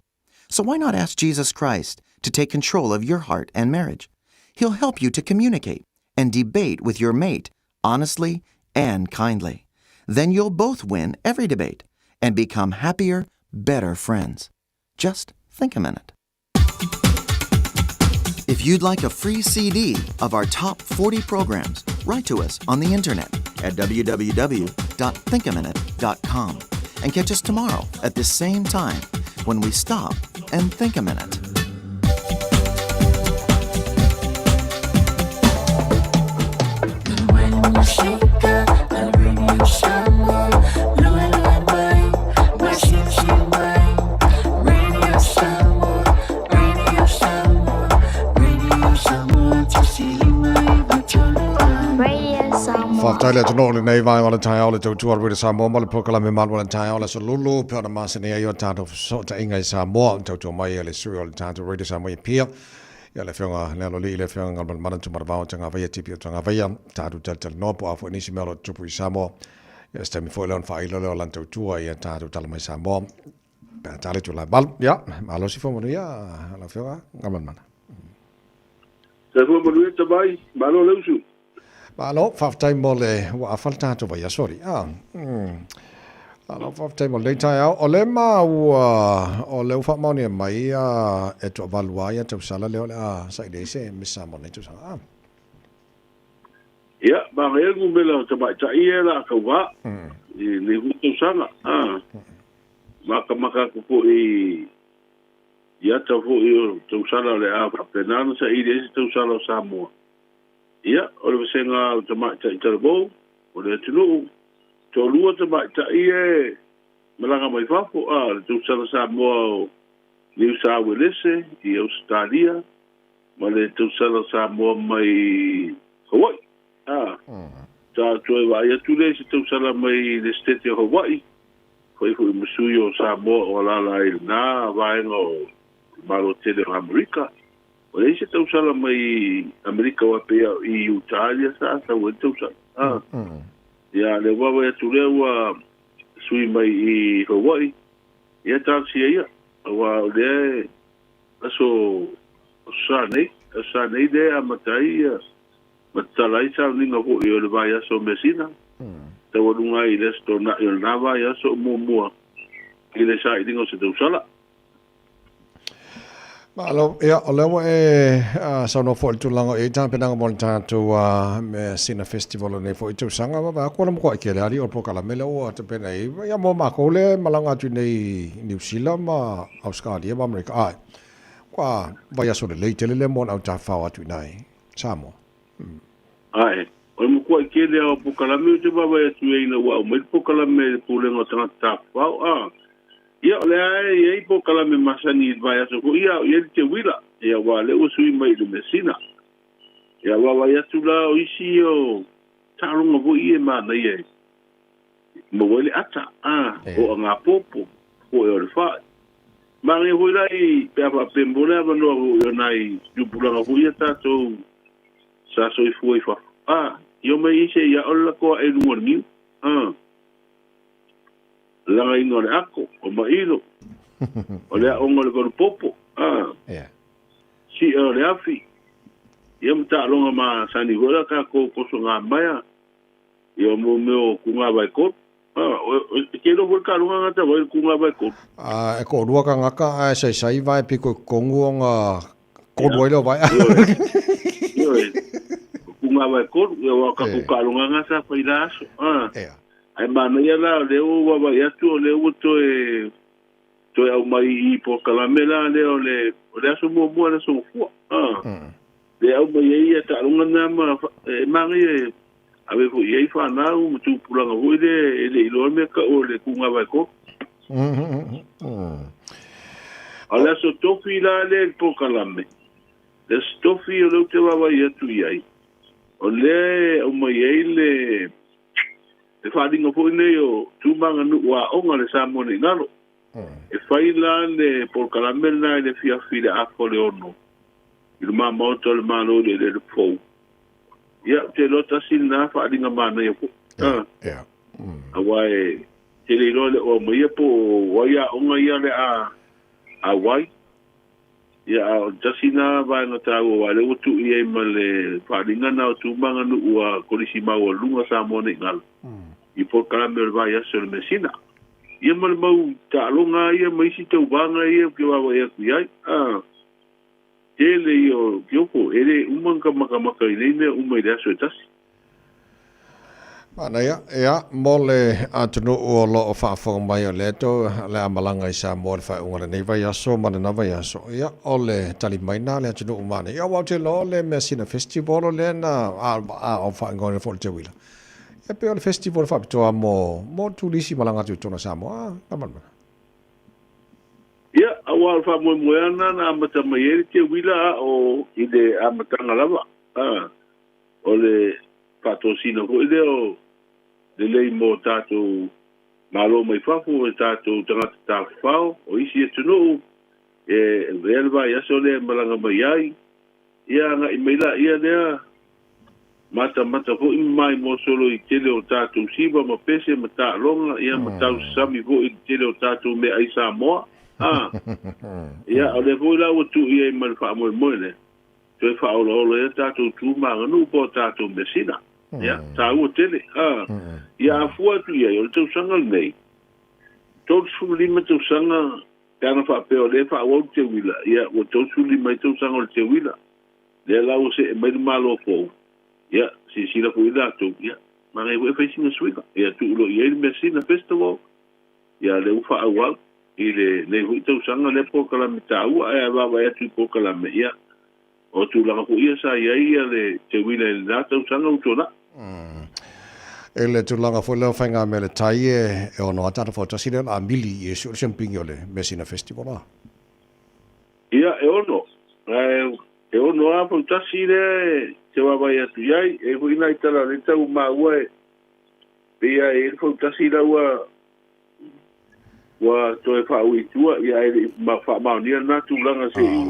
So why not ask Jesus Christ to take control of your heart and marriage? He'll help you to communicate and debate with your mate honestly and kindly. Then you'll both win every debate and become happier, better friends. Just think a minute. If you'd like a free CD of our top 40 programs, write to us on the internet at www.thinkaminute.com and catch us tomorrow at this same time when we stop and think a minute. Faafetai le atunuu i lenei vaega o le taeao le tautua o le Radio Samoa ma le polokalame Malu o le Taeao le Aso Lulu pei ona masani ai o tatou fesootaiga i Samoa tautua mai e le sui o le tatou Radio Samoa i Apia ia le afioga le aloalii le afioga Galumalemana Tumanavao Tagavaia Tipi o Tagavaia tatou talatalanoa po o a foi nisi mea o lo o tutupu i Samoa ia se taimi foi lea ona faailo lea o lana tautua ia tatou tala mai Samoa pe a tali atu la malu ia malosi fo manuia lau afioga Galumalemana. Soifua manuia tamai, malo le usu. Malo, faafetai mo le ua afa le tatou vaiaso alii. Ah. Malo, faafetai mo lenei taeao. O le maua, o le ua faamaonia mai e toavalu lava ia tausala lea o le a saili ai se Miss Samoa i lenei tausaga. Ah. Ia, manaia le numera o tamaitai ia o le a tauvā i lenei foi tausaga. Ah. Makamaka atu foi i ata foi o tausala o le a faapena ona saili ai se tausala o Samoa. Ia, o le vasega o tamaitai talavou o le atunuu, toalua tamaitai ia e malaga mai fafo, a, le tausala Samoa o Niu Sa Uelese i Ausetalia ma le tausala Samoa mai Hawaii. A, sa toe vaai atu lea i se tausala mai le Setete o Hawaii, fai foi ma sui o Samoa o alaala ai i lena vaega o le Malo Tele o Amerika. Ua leai se tausala mai Amerika aua pei a i Utah ia sa sau ai le tausala. A, ia, le vaavaai atu lea ua sui mai i Hawaii, ia talosia ia, aua o lea e aso sa nei, aso sa nei lea e amata ai ia ma tatala ai sauniga foi o le vaiaso o Measina, taualuga ai i le Aso Toonai o lena vaiaso o muamua i le sailiga o se tausala. Malo, ia, o lea ua e saunoa foi i le tulaga o i ai tapenaga mo le tatou Measina Festival o lenei foi tausaga. Vaavaai atu ua matuai tele lava alii o le polokalame lea ua tapena i ai. Ia mo matou lea e malaga atu i inei i Niu Sila ma Ausetalia ma Amerika, ae ua vaiaso lelei tele lea mo le autafao atu i ina i Samoa. Ae, o le matuai tele lava o polokalame ou te vaavaai atu i ai ina ua aumai le polokalame e le Pulega o Tagata Tafafao, a. Ia, o lea lava e i ai polokalame masani i le vaiaso foi a o i ai le teuila, ia, aua o lea ua sui mai i le measina. Ia, vaavaai atu la o isi ia o taaloga foi ia e manaia e maua ai le ata, a, o agapopo, foe o le fai. Manaia foi la i, pe a faapea mo le avanoa foi o nai tupulaga foi ia tatou sa soifua i fafo, a, i omai ai se i ao le lako ae i luga o le niu, a, lagaina o le ako, o mailo, o le aoga o le valupopo, a, si'a o le afi, ia ma taaloga masani foi la tatou kosogamaea, ia mo mea o kugavaekolu. E te iloa foi le taaloga gata vai le kugavaekolu. A, e toalua tagata ae saisai vae pito i totonu ona kolu ai lea o vae. Ioe, o kugavaekolu, ia aua o tatou taaloga na sa fai la aso. Ae manaia la o lea ua vaavaai atu o lea ua toe toe aumai i polokalame la lea o le o le aso muamua le aso gafua. Lea aumai ai ia taaloga na ma e manaia e ave foi i ai fanau ma tupulaga foi lea e le iloa le mea tau o le kugavaekolu. A o le aso tofi la lea i le polokalame, le aso tofi o lea ou te vaavaai atu i ai, o lea e aumai ai le le faaaliga foi nei o tu ma aganuu aoga le Samoa nei galo. E fai la le polokalame lena i le afiafi i le afa o le 6 i luma maota o le Malo i le eleele fou. Ia, ou te iloa tasi lena faaaliga manaia foi. Ia. Aua e te le iloa le o aumaia po o ai aoga ia le a auai. Ia, a o le tasi lena vaega taua aua o lea ua tuu i ai ma le faaaliga lena o tu ma aganuu a Kolisi Maualuluga Samoa nei galo i polokalame o le vaiaso o le measina. Ia ma le mau taaloga ia ma isi tauvaga ia ou te vaavaai atu i ai. A, tele ia o Kiopo, e le uma ona matamata i nei mea uma i le aso e tasi. Manaia, ia, mo le atunuu o lo o faafofoga mai o lea tou le a malaga i Samoa i le faaiuga o lenei vaiaso ma lena vaiaso, ia, o le tali mai na a le atunuu manaia. Ia, aua ou te iloa o le Measina Festival o lea na, a, a o faaigoaina foi o le Teuila. Ia, pei o le festival faapitoa mo, mo turisi malaga atu i totonu o Samoa, a, Tamalima. Ia, aua o le faamoemoe lava lena na amata mai ai le Teuila a o i le amataga lava, a. O le faatosina foi lea o lelei mo tatou Malo mai fafo e tatou tagata tafafao o isi atunuu e avea le vaiaso lea e malaga mai ai, ia agai mai laia lea matamata foi ma maimoa solo i tele o tatou siva ma pese ma taaloga ia ma tausasami foi i le tele o tatou meaai Samoa. A, ia o lea foi la ua tuu i ai ma le faamoemoe lea. Toe faaolaola ai a tatou tu ma aganuu po o tatou measina. Ia, taua tele. A, ia a fua atu i ai, o le tausaga lenei, 35 tausaga pe ana faapea o lea e faaauau le teuila, ia, ua 35 ai tausaga o le teuila. Lea la ua see mai le Malo fou, ia, silasila foi latou, ia, manaia foi e fai sina suiga. Ia, tuu loa i ai le measina festival, ia, lea ua faaauau. I lenei foi tausaga lea polokalame taua, ae a vaavaai atu i polokalame, ia, o tulaga foi ia sa i ai ia le teuila i lena tausaga ua tuanai. I le tulaga foi lea o faigamea le tai e ono ata ana fautasi lea o le a mili i esi o le siampingi o le Measina Festival a. Ia, e ono. Ae e ono lava fautasi lea e te vaavaai atu i ai. E i ai foi nai tala o lea e tau maua e pei lava e i ai le fautasi la ua Ua toe faaui i tua, ia ae le i faamaonia lena tulaga se i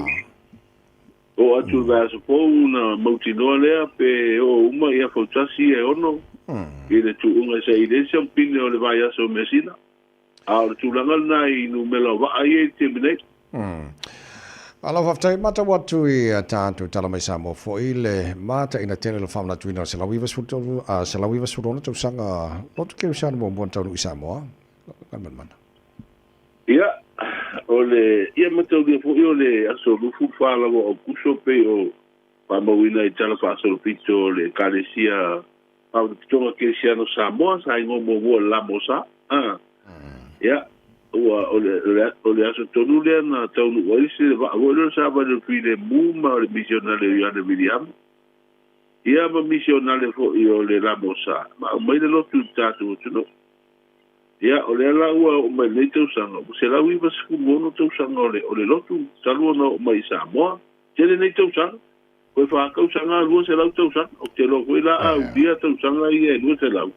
oo atu i le vaiaso fou ona mautinoa lea pe oo uma ia fautasi e ono i le tuuga se i leai se ampine o le vaiaso o Measina. A o le tulaga lena i numera o vaa ia i le taimi nei. Malo faafetai, matau atu i a tatou tala mai Samoa foi le mataina tele o le faamanatuina o le 196 tausaga lotu kerisiano muamua na taunuu i Samoa. Galumalemana. Ia, O le ia mataulia fo'i o le aso 24 lava o Aokuso pei o faamauina i tala faasolopito o le Ekalesia Faalapotopotoga Kerisiano Samoa sa igoa muamua o le Lamosa. A ia ua o le o le aso tonu lea na taunuu ai se vaa foi lea o le savali o le Filemu ma o le misionale o Ioane Viliamu ia ma misionale fo'i o le Lamosa ma aumai le lotu i le tatou atunuu. Ia, o lea la ua oo mai i lenei tausaga, ua 196 tausaga o le, o le lotu talu ona oo mai i Samoa. Tele nei tausaga, toe fa tausaga, 200 tausaga. Ou te iloa foi la a aulia tausaga ia e 200,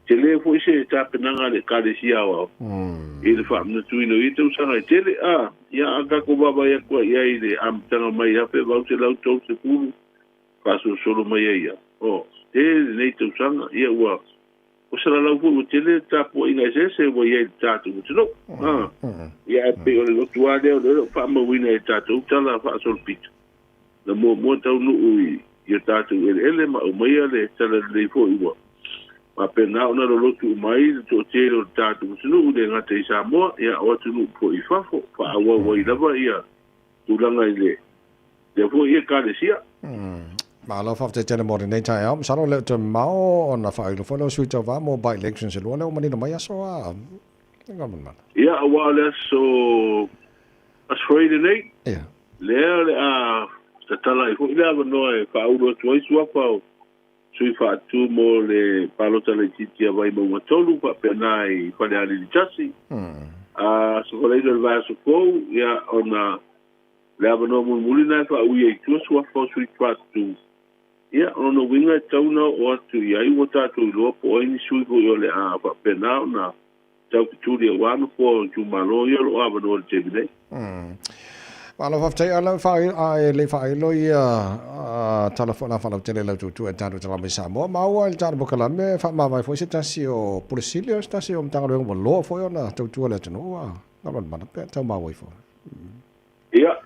tele foi se tapenaga a le Ekalesia Aoao i le faamanatuina o ia tausaga e tele. A, ia, a tatou vaavaai atu ai i ai i le amataga mai 1830, faasolosolo mai ai ia, o, tele nei tausaga, ia ua O se lalau foi ua tele le tapuaiga eseese ua i ai i le tatou atunuu. Ia ae pei o le lotu lava lea o lea o lo o faamauina e tatou tala faasolopito na muamua taunuu i o tatou eleele ma aumaia le tala lelei foi ua faapena ona lolotu uma ai le toatele o le tatou atunuu e le gata i Samoa ia o atunuu foi i fafo faaauau ai lava ia tulaga i le lea foi Ekalesia. Malo faafetai tele mo lenei taeao. Masalo le o toe mamao ona faailo foi lea o sui tauva mo by elections e lua lea ua manino mai aso a Mana. Ia, aua o le aso Aso Faraile lenei, lea o le a tatala ai foi le avanoa e faaulu atu ai suafa o sui faatu mo le palota laitiiti a Vaimauga 3 faapena i Falealili 1. A Aso Faraile o le vaiaso fou, ia, ona le avanoa mulimuli lena e faaui ai i tua suafa o sui faatu, ia, o lona uiga e tatau ona oo atu i ai ua tatou iloa po o ai ni sui foi o le a faapena ona taufetuli aua nofoa o itumalo ia o lo o avanoa i le taimi nei. Malo faafetai Alan, a e le i faailo ia tala foi la faalautele i lau tuutuu e tatou tala mai Samoa. Maua i le tatou polokalame e faamavae foi se tasi o Pule Sili o se tasi o Matagaluega ua loa foi ona tautua le atunuu a Gavana pe tau maua ifo. Ia,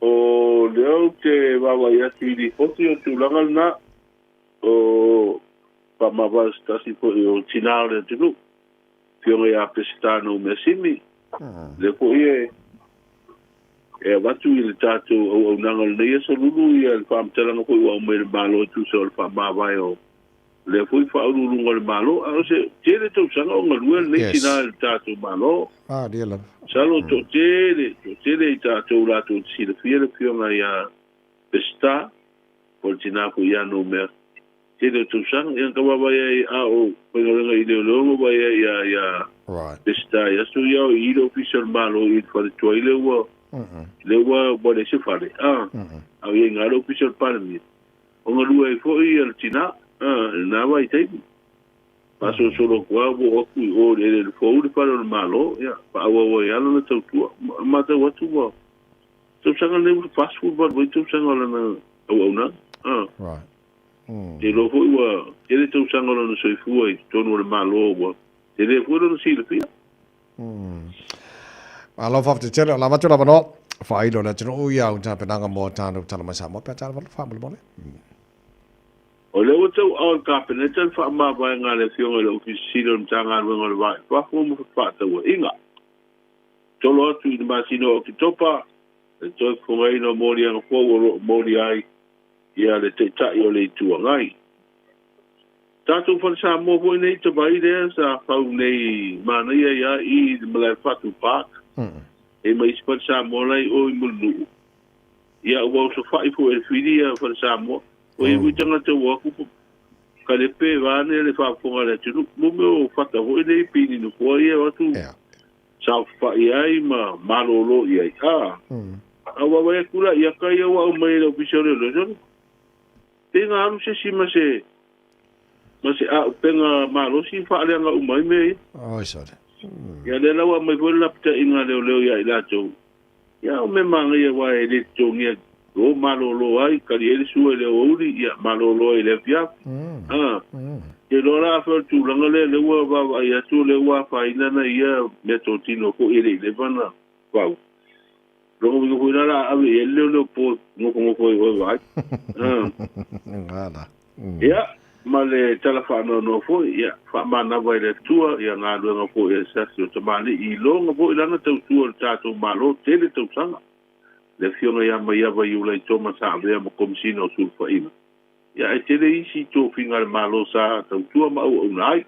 o lea ou te vaavaai atu i lipoti o le tulaga lena, o faamavae se tasi foi o tina o le atunuu, Afioga ia Peseta Noumeasimi, lea foi e e avatu i le tatou auaunaga o lenei aso lulu ia le faamatalaga foi ua aumai e le Malo e tusa o le faamavae o lea foi Faauluuluga o le Malo, a o se tele tausaga o galue lenei tina i le tatou Malo. Ah, dia lava. Masalo toatele, toatele i tatou latou te silafia le afioga ia Peseta, po o le tina foi ia Noumea. Tele o tausaga, ia ka vaavaai ai a o faigaluega i leoleo ma vaai ai ia ia Peseta i aso ia o i le ofisa o le Malo i le fale tuai lea ua lea ua ua leai se fale, a a o i ai i ina le ofisa o le Palemia. O galue ai foi le tina i lena vaitaimi. Faasolosolo atu lava ua oo atu i o i le eleele fou le fale o le Malo, ia, faaauau ai lava lana tautua. E matau atu ua tausaga lenei ua 48 ai tausaga o lana auaunaga. Right. Te iloa foi ua tele tausaga o lona soifua i totonu o le Malo ua tele foi lona silafia. Malo faafetai tele, o le a avatu le avanoa faailo i le atunuu i au tapenaga mo tānou tala mai Samoa pe a tala faamolemole. O lea ua tauaao e le Kapeneta le faamavaega a le Afioga i le Ofisa Sili o le Matagaluega o le Va i Fafo ma Fefaatauaiga. Tolo atu i le masina o Oketopa le toe fofogaina o moliaga fou o lo o molia ai ia le Taitai o le Itu Agai. Tatou fale Samoa foi nei te vai lea sa fau nei manaia ia i le malae Fatu Park. E mai isi fale Samoa la i o i Mulinuu. Ia ua osofai foi e le fili ia fale Samoa. O ia foi tagata ua o atu kalepe vaeane le faafofoga a le atunuu. Mo mea o fata foi nei pili nofoa ia o atu saofafai ai ma malolo i ai. A, a vaavaai atu la i ata ia ua aumai e le Ofisa o Leoleo, Pe na alu se isi ma se ma se aupega malosi faaleaga uma ai mea ia. Oi sole. Ia lea la ua aumai foi le lapataiga a leoleo ia i latou. Ia o mea manaia aua e le totogia o malolo ai, kali ai le sua i le aoauli, ia malolo ai i le afiafi. A, te iloa la afai o le tulaga lea, lea ua vaavaai atu o lea ua afaina nai ia meatotino foi e le i leva ona fau. Lona uiga foi la, la a ave i ai le leoleo po e nofonofo ai oe vaai. Ngala. Ia, Ma le tala faanoanoa foi, ia, faamanava i le Atua ia galuega foi a se tasi o tamalii i loga foi lana tautua i le tatou Malo tele tausaga, le Afioga ia Maiava Iulai Toma sa avea ma Komesina o Sulufaiga. Ia, ae tele isi tofiga a le Malo sa tautua ma auauna ai.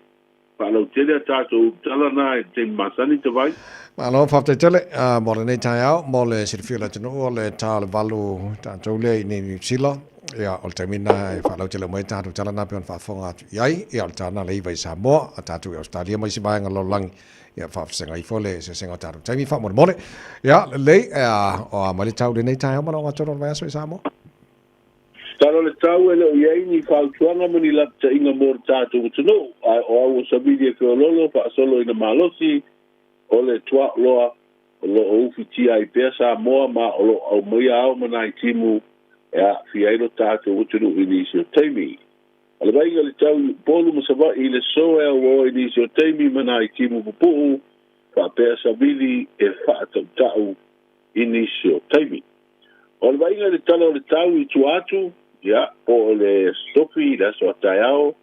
Faalautele a tatou tala na i le taimi masani Tavai. Malo, faafetai tele mo lenei taeao, mo le silafia o le atunuu o le ta o le 8 tatou lea i Niu Sila. Ia, o le taimi lena e faalautele uma ai tatou tala na pei ona faafofoga atu i ai. Ia, o le ta lena o le 9 i Samoa, a tatou i Ausetalia ma isi vaega o le lalolagi. Ia, faafesega ifo le eseesega o tatou taimi faamolemole. Ia, lelei, o a mai le tau i lenei taeao ma le ogatotonu o le vaiaso i Samoa? Tala o le tau e le o i ai ni fautuaga ma ni lapataiga mo le tatou atunuu, ae o au o savili e feoloolo faasolo ina malosi o le tuaoloa o lo o ufitia ai pea Samoa ma o lo o aumaia ao ma nai timu e aafia ai lo tatou atunuu i nisi o taimi. O le vaaiga i le tau i Upolu ma Savaii i le so e auoa i nisi o taimi ma nai timu pupuu faapea savili e faatautau i nisi o taimi. O le vaaiga i le tala o le tau i tua atu, ia, po o le Aso Tofi, le aso a taeao,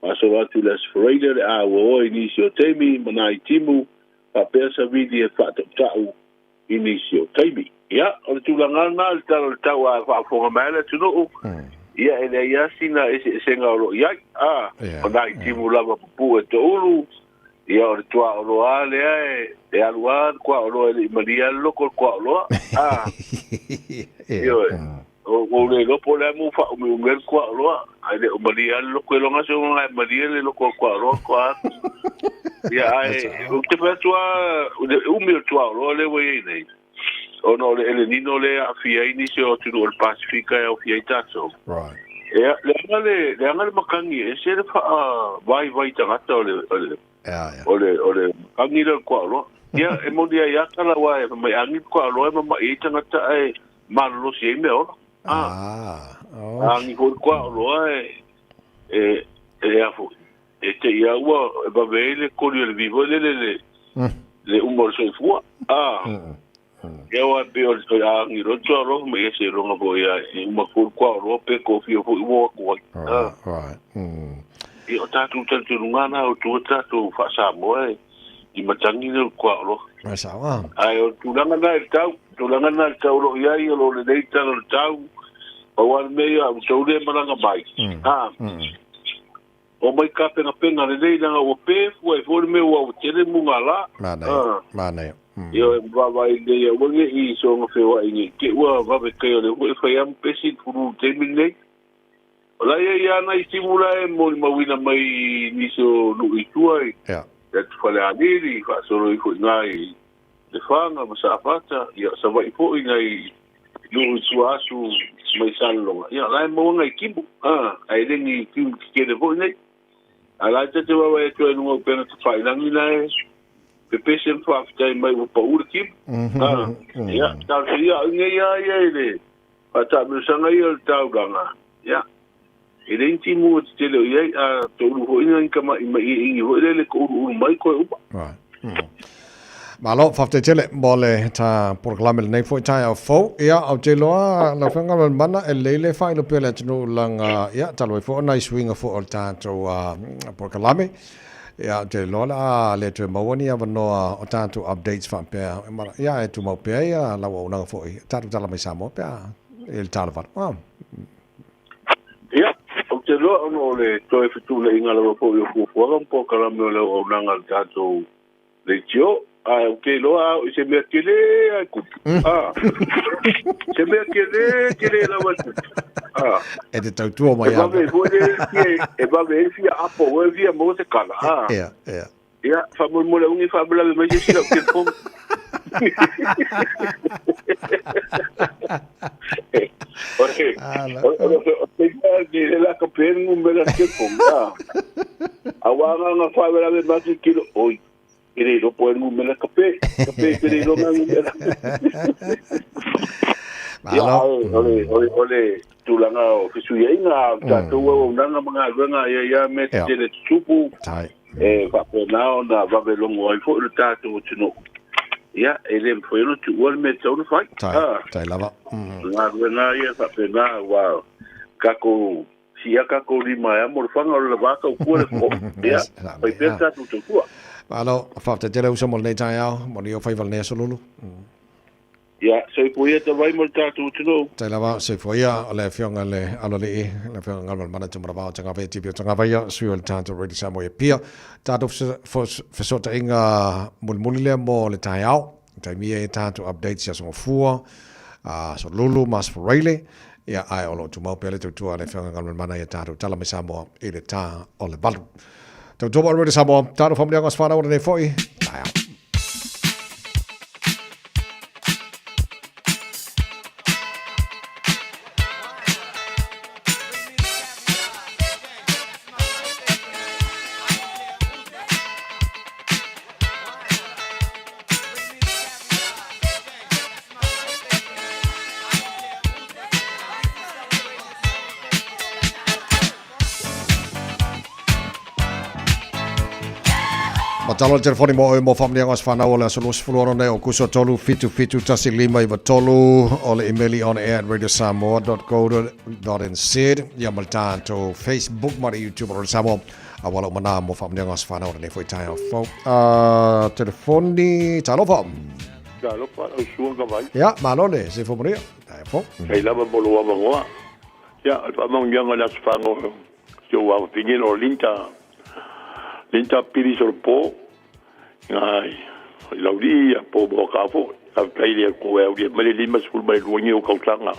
faasolo atu i le Aso Faraile o le a auaoa i nisi o taimi ma nai timu faapea savili e faatautau i nisi o taimi. Ia, o le tulaga lena i le tala o le tau a faafofoga mai le atunuu, ia e leai lava sina eseesega o lo o i ai, a, o nai timu lava pupuu e toulu, Ia o le tuaoloa lea e alu lava le tuaoloa e le i malie lava le loko o le tuaoloa. A. Ioe. O ou le iloa po o le a mea ua faaumiumi ai le tuaoloa, ae le o malie lava le loko. Iloga se uga e malie le loko o le tuaoloa faatoa atu. Ia ae ou te fai atu lava, le umi o le tuaoloa lea ua i ai nei, ona o le El Nino lea e aafia ai nisi o atunuu o le Pasefika e aofia ai tatou. Right. Ea, leaga le, leaga le makani e ese le faavaivai tagata o le, o le, o le, o le makani lea o le kuaoloa. Ia, e moni ai lava tala aua e fai mai a agi le kuaoloa e mama'i ai tagata ae malolosi ai meaola. Ah, oh. A agi foi le kuaoloa e, e, e a foi, e te i a ua e vave ai le koli o le vi foi lele le, le uma o le soifua. Ah. Ia aua e pei o le agi loa le tuaoloa fai mai ia seiloga foi ia e uma atu le tuaoloa pe kofia foi ua o atu ai. Right, right. Ia o tatou talitonuga na o tua tatou faa-Samoa e i matagi lea o le tuaoloa. Mai sao ah. Ae o le tulaga na i le tau, tulaga na i le tau o lo o i ai, o lo o lelei tala o le tau, pau lava le mea ia, ua tou le malaga mai. Ah. Omai kapengapenga lelei leaga ua pe fua ai foi le mea ua ua tele mugala. Manaia, manaia. Ioe, ma vaavaai lelei aua ne i soona feoai ne i te i ua vave kai o lea foi e fai lava ma pesi le fulu i le taimi lenei. O la e i ai lava nai timu la e molimauina mai i nisi o nuu i tua i le atu Falealili, faasolo ifo i ina i Lefaga ma Safata, ia Savaii foi nai nuu i tua atu mai Salelologa, ia la e maua nai timu, ae le ni timu tetele foi nei. A la e ta te vaavaai atu ai i luga o upega tafailagi la e pepese ma faafetai mai ua pau le timu. Ia, talosia au nei a ia i le faataamilosaga ia o le taulaga, ia, e leai ni timu e tetele o i ai, a toulu foi nai tama'i maʻieʻini foi lele touluulu mai toe uma. Right. Malo, faafetai tele mo le ta polokalame lenei foi taeao fou. Ia, ou te iloa lau Afioga Lalomana e lelei le faailoa pea i le atunuu laga, ia, talu ai foi o nai suiga foi o le tatou polokalame. Ia, ou te iloa o le a le toe maua ni avanoa o tatou updates faapea. Ia, ae tumau pea ia lau auaunaga foi, tatou tala mai Samoa pe a i le tala 8. Ia, ou te iloa ona o le toe fetuunaiga lava foi o fuafuaga ma polokalame o le auaunaga a le tatou leitio, ae ou te iloa a o i se mea tele lava e tupu. A, se mea tele, tele lava e tupu. A. E te tautua mai E vave foi le fia, e vave ai fia apo, e fia maua se kala. A. Ia, ia. Ia, faamolemole aua ne i faalavelave mai se isi lau telefoni. O le la ka pe numera telefoni. Aua nga nga faalavelave mai ki kilo oi. E le iloa po o ai le numera ka pe. Ka pe te le iloa nga numera. Ia, o le tulaga o fesuiaiga a o tatou auaunaga ma galuega ia ia mea tetele tutupu. E faapena ona vave logo ai foi le tatou atunuu. Ia, e le mafai ona tuua le mea e tatau ona fai. Tai, tai lava. O galuega lava ia e faapena, aua tatou Siia tatou lima e amo le faga o le lavā tautua le atunuu. Ia, fai pea le tatou tautua. Malo, faafetai tele uso mo lenei taeao, manuia faiva lenei aso Lulu. Ia, soifua ia Tavai mo le tatou atunuu. Tai lava, soifua ia o le afioga i le Aloalii, le afioga Galumalemana Tumanavao Tagavaia TP o Tagavaia, sui o le tatou Radio Samoa i Apia. Tatou fesootaiga mulimuli lea mo le taeao. Taimi ia e tatou updates i Aso Gafua, Aso Lulu ma Aso Faraile. Ia, ae o lo o tumau pea le tautua a le Afioga Galumalemana ia tatou tala mai Samoa i le tā o le 8. Tautua mo Radio Samoa, tatou faamanuiaga o se whanau o lenei foi. Taeao. Matalo le telefoni mo oe mo faamanuiaga o se whanau o le aso 26 nei o Kuso 3 7 7 1 5 9 3 o le imeli on air at radiosamoa.co.nz ia ma le tātou Facebook ma le YouTube o Radio Samoa a wala umana mo faamanuiaga o se whanau o lenei foi taeao fou. Telefoni, talofa. Talofa, lau suaga vai. Ia, malo le soifua manuia. Taeao fou. Kai lava mo lou avanoa. Ia, o le faamanuiaga o le Aso Fagogo, si ou afafine o Linda, Linda Pili Solopo, i i Laulii, ia po Moakaa foi. Faafetai i le Atua e aulia mai le 52 nei o tausaga.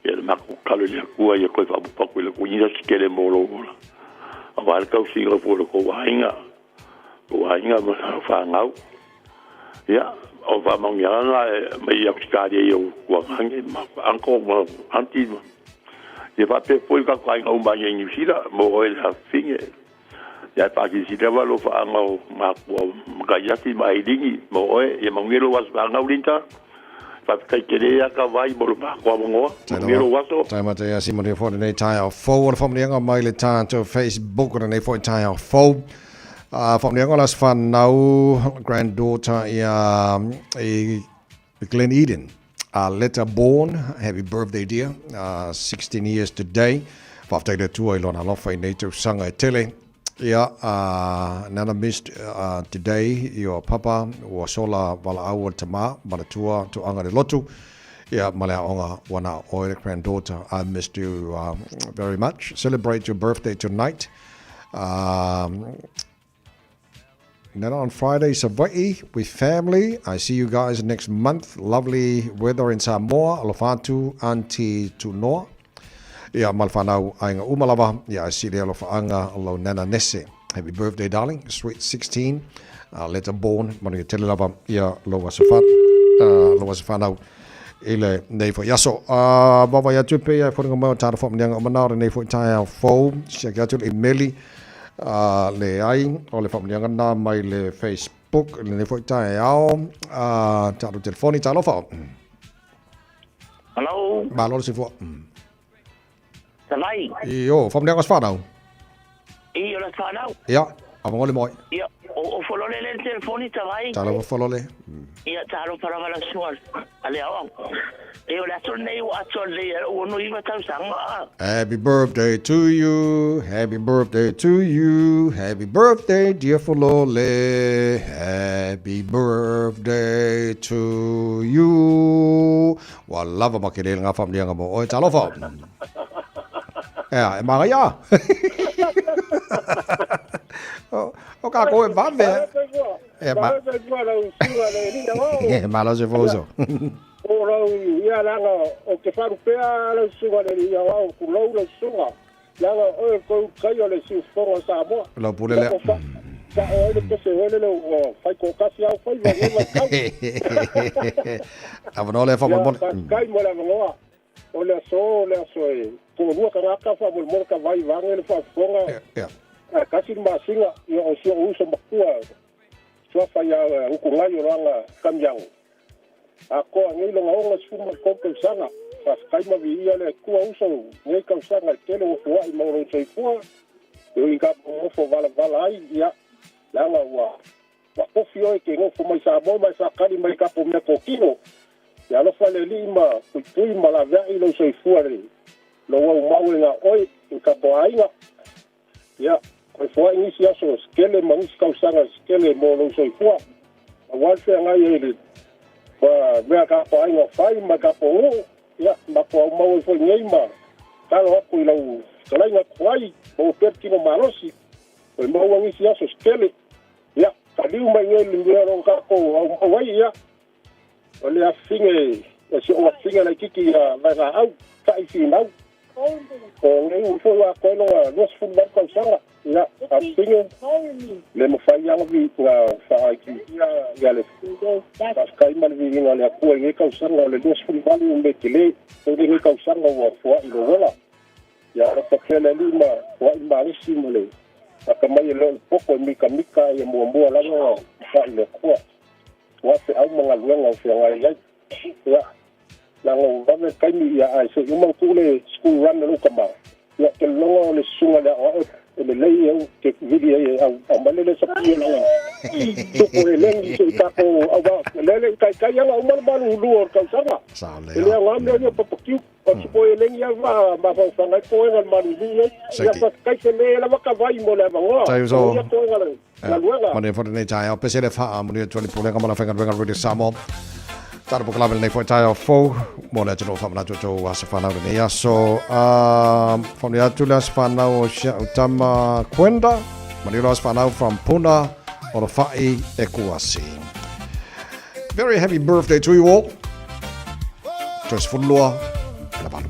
Ia le matou tatalo i le Atua ia toe faaopoopo atu i le Atua ni se tele mo lou ola. Aua le tausiga foi o le tou aiga, tou aiga ma lau fanau. Ia, o faamanuiaga na e mai Ausetalia i ou tuagane ma uncle ma aunty ma ia faapea foi tatou aiga uma i Niu Sila mo oe le afafine. Ia e faasilasila lava lou faaga o matua Makaiaki ma Ailini mo oe. Ia manuia lou aso fanau Linda. Faafetai tele ia ka vai mo lo matou avanoa. Manuia lou aso. Tai mata ia si manuia foi lenei taeao fou o le faamanuiaga mai le tatou Facebook o lenei foi taeao fou. Faamanuiaga o le aso fanau granddaughter ia i Glen Eden. Letta Bourne, happy birthday dear, 16 years today. Faafetai le Atua i lona alofa i nei tausaga e tele. Ia, Nana missed today your papa, ua sola valaau o le tama, manatua toaga le lotu. Ia, ma le aoga ua na oe le granddaughter. I missed you very much. Celebrate your birthday tonight. Then on Friday, Savaii with family. I see you guys next month. Lovely weather in Samoa. Alofa atu, Auntie Tunoa. Ia, ma le whanau aiga uma lava. Ia, I see le alofa lo nana nese. Happy birthday, darling. Sweet 16. Letter born. Manuia tele lava. Ia, lo aso lo aso whanau. I le nei foi aso. Wawa ia tupe ia wharinga mai o tāna whaamanianga o manao nei foi taeao fou. Siaki atu le imeli. Leai, o le faamanuiaga lena mai le Facebook i lenei foi taeao. Tatou telefoni, talofa. Hello. Malo le soifua. Salai. Io, faamanuiaga o se whanau. I o le whanau. Ia, avanoa le moi. Ia, o Folole le telefoni Tavai. Talofa Folole. Ia, talofa lava lau susuga a le aoao. E o le aso lenei ua atoa lelei ai lou 69 tausaga a. Happy birthday to you, happy birthday to you, happy birthday dear Folole, happy birthday to you. Ua lava ma kele ngā whamnianga mo oe, talofa. Ea, e māngai a. O ka koe vave. E ma. E malo se foso. O rau ia langa o te wharu pea lau susuga le ia wau ku lau lau susuga langa o e kou kai o le siufofoga o Samoa. Lau pule lea. Sa o ai le pese wele le o whai ko kasi au whai wa ngai kau. Avanoa lea whamolemole. Ia, kai mo le avanoa. O le aso, o le aso e toalua tagata faamolemole ka vai vaega le faafofoga. Ia. Ae tasi le masina, ia o si o'u uso matua suafa ia Utugai o lana Kamiago. Atoa nei lona 63 tausaga. Faafetai ma viia le Atua uso nei tausaga e tele ua foai ma lou soifua, e ui ka nofo valavala ai, ia, leaga ua Ua tofi oe ke nofo mai Samoa ma e faakali mai kapo mea kōkino. Ia alofa le Alii ma puipui ma laveai lou soifua le lou aumau e nga oe. i tatou aiga. Ia, toe foai nisi aso se tele ma nisi tausaga se tele mo lou soifua, aua le feagai ai i le mea a tatou aiga o fai ma tatou nuu. Ia, matou aumau ai foi nei ma tatalo atu i lau fetalaiga tuai, maua pea le tino malosi, toe maua nisi aso se tele. Ia, taliu mai nei i le mea o lo o tatou aumau ai, ia, o le afafine, o si ou afafine laitiiti ia Vaegaau, Ta'i Finau. O nei ua foi ua atoa ai lona 28 tausaga. Ia, afafine, le mafai lava ona faaitiitia ia le faafetai ma le viiga o le Atua i lenei tausaga, o le 28 o me tele, foi lenei tausaga ua foai i lou ola. Ia alofa pea le Alii ma foai malosi ma le atamai e le o le poto e mitamita ia muamua lava ona matai i le Atua. Aua feau ma galuega o feagai ai. Ia, leaga ua vave le taimi, ia, ae se i uma ona tuu le school run a lou tama, ia, ou te lagona o le susuga i le aoao e lelei au te vili ai e aumai le sapi lana tupu eleni se i tatou aua le le i taitai ana uma le malulu o le tausaga. E le aoga mea ia papakiu. O se poe eleni lava ma mafaufauga ai toega o le malulu nei. Ia faafetai tele lava ka vai mo le avanoa. Tai uso. Manuia toega le galuega. Manuia foi lenei taeao. Pese le faa, manuia atu ai le Pulega ma le Aufaigaluega Radio Samoa. Talo polokalame lenei foi taeao fou mo le atunuu faamanatu atu aso fanau lenei aso. Faamanuia atu le aso fanau o si au tama Kwenda. Manuia le aso fanau from Puna, Olofa'i e Kuasi. Very happy birthday to you all. Toe 12, la valu.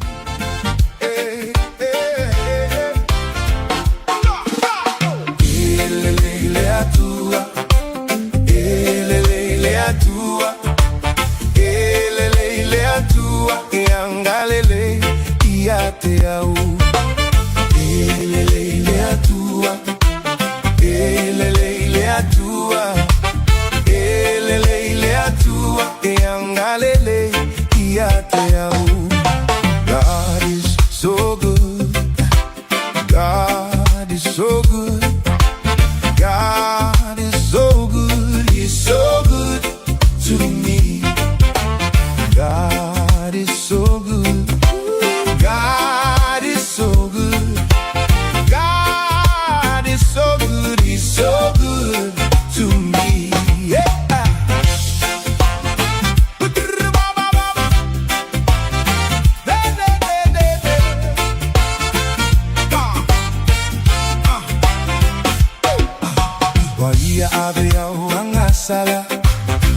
God is so good. God is so good. God is so good. He's so good to me. God is so good. God is so good. God is so good. He's so good to me. Yeah. Ua ia ave au agasala,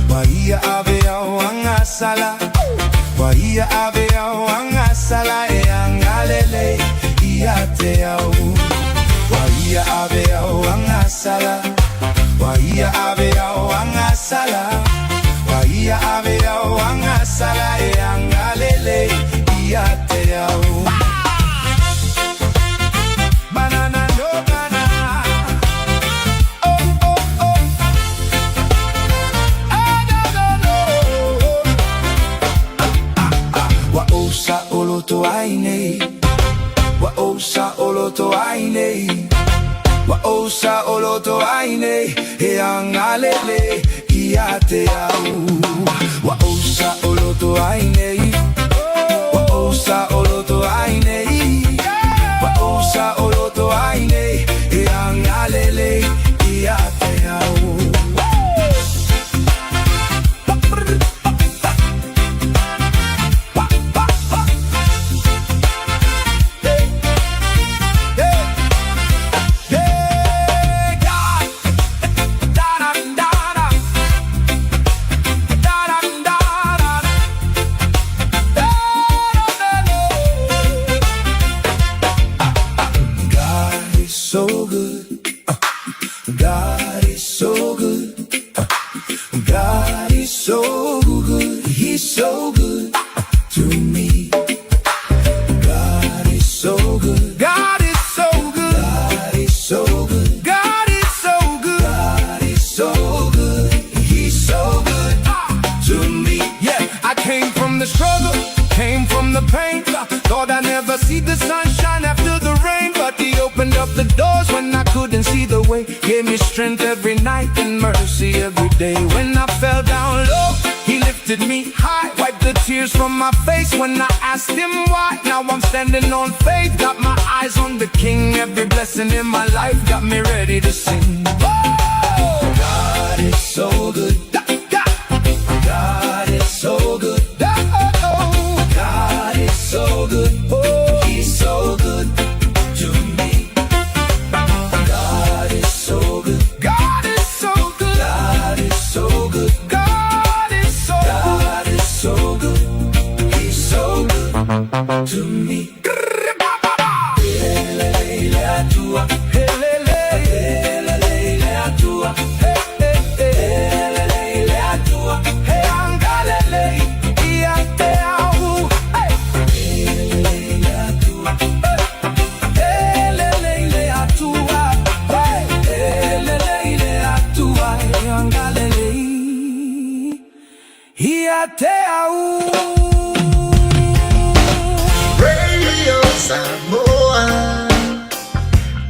Ua ia ave au agasala, Ua ia ave au agasala e agalelei ia te au. Ua ia ave au agasala, Ua ia ave au agasala, Ua ia ave au agasala e agalelei ia te au. Banana no banana. Oh, oh, oh. Ah, no, no, no. Ua ou saʻoloto ai nei, Ua ou saʻoloto ai nei, Ua ou saʻoloto ai nei, E agalelei ia te au. Ua ou saʻoloto ai nei, Ua ou saʻoloto ai nei, Ua ou saʻoloto ai nei, E agalelei ia te au. God is so good. God is so good. God is so good. He's so good to me. God is so good. God is so good. God is so good. God is so good. God is so good. He's so good to me. Yeah, I came from the struggle, came from the pain. Thought I'd never see the sunshine after the rain, but he opened up the doors when I couldn't see the way. Gave me strength every night and mercy every day. When I fell down low, he lifted me high, wiped the the tears from my face when I asked him why. Now I'm standing on faith, got my eyes on the king. Every blessing in my life got me ready to sing. Oh, God is so good. God is so good. Oh, God is so good. Oh, he's so good to me. God is so good. God is so good. God is so good. God is so God is so good. He's so good to me. Radio Samoa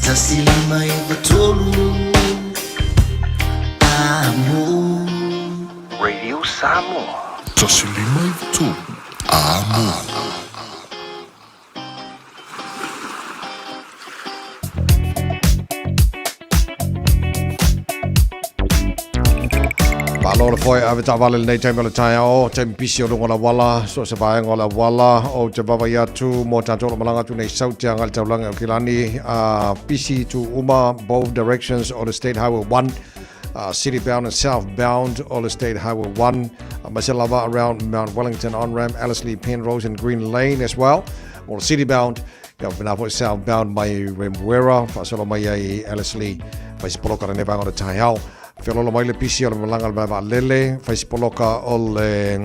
153 Amo Radio Samoa 153 Amo. Malo le foe ave taavale lenei taimi o le taeao, taimi pisi o luga o le auala, so o se vaega o le auala, ou te vaavaai atu mo tatou o lo o malaga atu nei i Saute agai i le taulaga i Aukilani, a pisi itu uma, both directions o le State Highway 1, city bound and south bound o le State Highway 1, aemaise lava around Mount Wellington on ramp, Ellerslie, Penrose and Green Lane as well, mo le city bound, ia faapena foi south bound mai Remuera, faasolo mai ai i Ellerslie, fai se poloka lenei vaega o le taeao. Feoloolo mai le pisi o le malaga i le malae vaalele, fai se poloka o le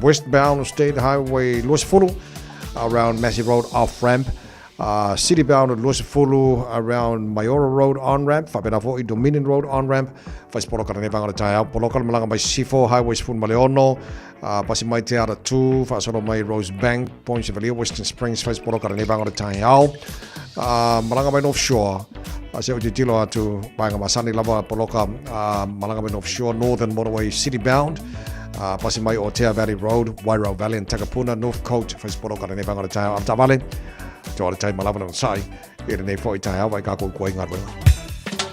westbound State Highway 20 around Massey Road off ramp, city bound 20 around Maiora Road on ramp, faapena foi Dominion Road on ramp, fai se poloka lenei vaega o le taeao. Poloka le malaga mai Sisifo Highway 16, pasi mai Te Aratū, faasolo mai Rosebank, Point Chevalier, Western Springs, fai se poloka lenei vaega o le taeao. Malaga mai North Shore, se o tilotilo atu, vaega masani lava poloka, malaga mai North Shore, Northern Motorway City bound, pasi mai Otea Valley Road, Wairau Valley and Takapuna, North Coast, fai se poloka lenei vaega o le taeao. A taavale, te o le taima lava le onosai, i lenei foi taeao vai kākou kua i galuega.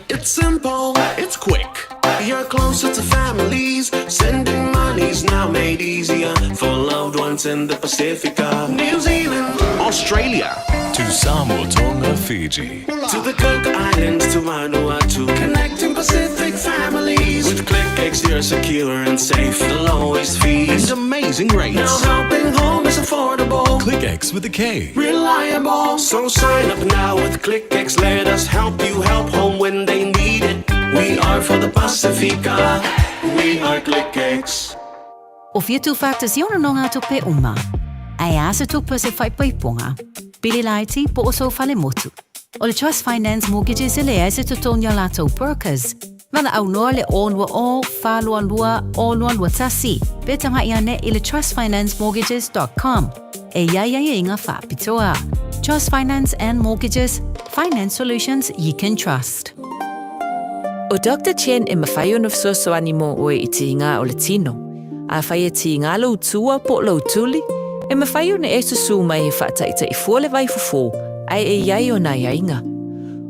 It's simple, it's quick. You're closer to families. Sending money's now made easier for loved ones in the Pacifica. New Zealand, Australia, To Samoa, Tonga, Fiji. To the Cook Islands, to Vanuatu. Connecting Pacific families. With ClickX, you're secure and safe. The lowest fees And amazing rates. Now helping home is affordable. ClickX with a K. Reliable. So sign up now with ClickX. Let us help you help home when they need it. We are for the Pacifica. We are ClickX. O fia tuufaatasi ona nogatupe uma. Ae a se tupe o se faaipoipoga, pili laiti po o sou fale motu. O le Trust Finance Mortgages e leai se totogi a latou brokers. Valaau loa le 020 422 0221 pe tagai ane i le trustfinancemortgages.com e i ai aiaiga faapitoa. Trust Finance and Mortgages, finance solutions you can trust. ʻO Doctor Chen e mafai ona fesoasoani mo oe i tīngā o le tino. Afai e tīngā lou tua po o lou tuli, e mafai ona e susū mai he faataitaʻi fua le vaifofo, ae e i ai ona aiaiga.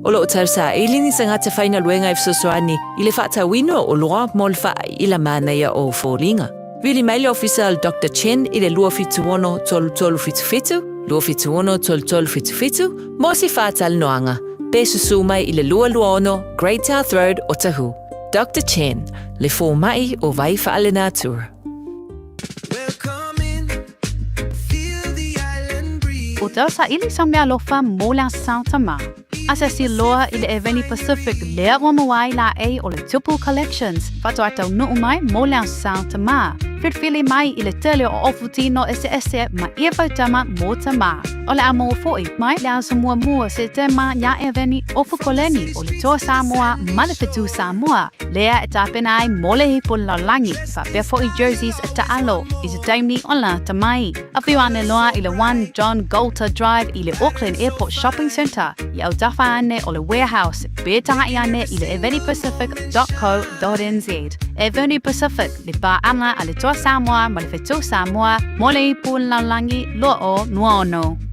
O loo tausaili ni tagata faigaluega e fesoasoani i le faatauina o oloa mo le faaiʻila manaia o foliga. Vili mai le ofisa o le Doctor Chen i le 276 3377, 276 3377, mo se faatalanoaga, pe susū mai i le 226 Great South Road, Otahuhu. Doctor Chen, le fōmaʻi o Vai Faalenatura. O tausaili sa mealofa mo le Aso Tama. Asiasi loa i le Eveni Pacific lea ua maua ai laei o le Tupu Collections faatoa taunuu mai mo le Aso Tama. Filifili mai i le tele o ofu tino eseese ma ia fautama mo Tama. O le a maua foi mai le aso muamua o Setema ia Eveni Ofu Koleni o le Toa Samoa ma le Fetu Samoa, lea e tapena ai mo le Ipu o le Lalolagi, faapea foi jerseys e taalo i se taimi o lata mai. Afio ane loa i le 1 John Goulter Drive i le Auckland Airport Shopping Centre i autafa ane o le Warehouse pe taga'i ane i le evenipacific.co.nz. Eveni Pacific, le paaga a le Toa Samoa ma le Fetu Samoa mo le Ipu o le Lalolagi 2026.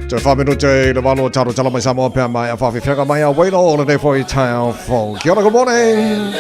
Toe 4 minute i le 8 o talo tala mai Samoa pea mai a whawhiwhenga mai a Waino o le nei foi taeao fou. Kia ora, good morning.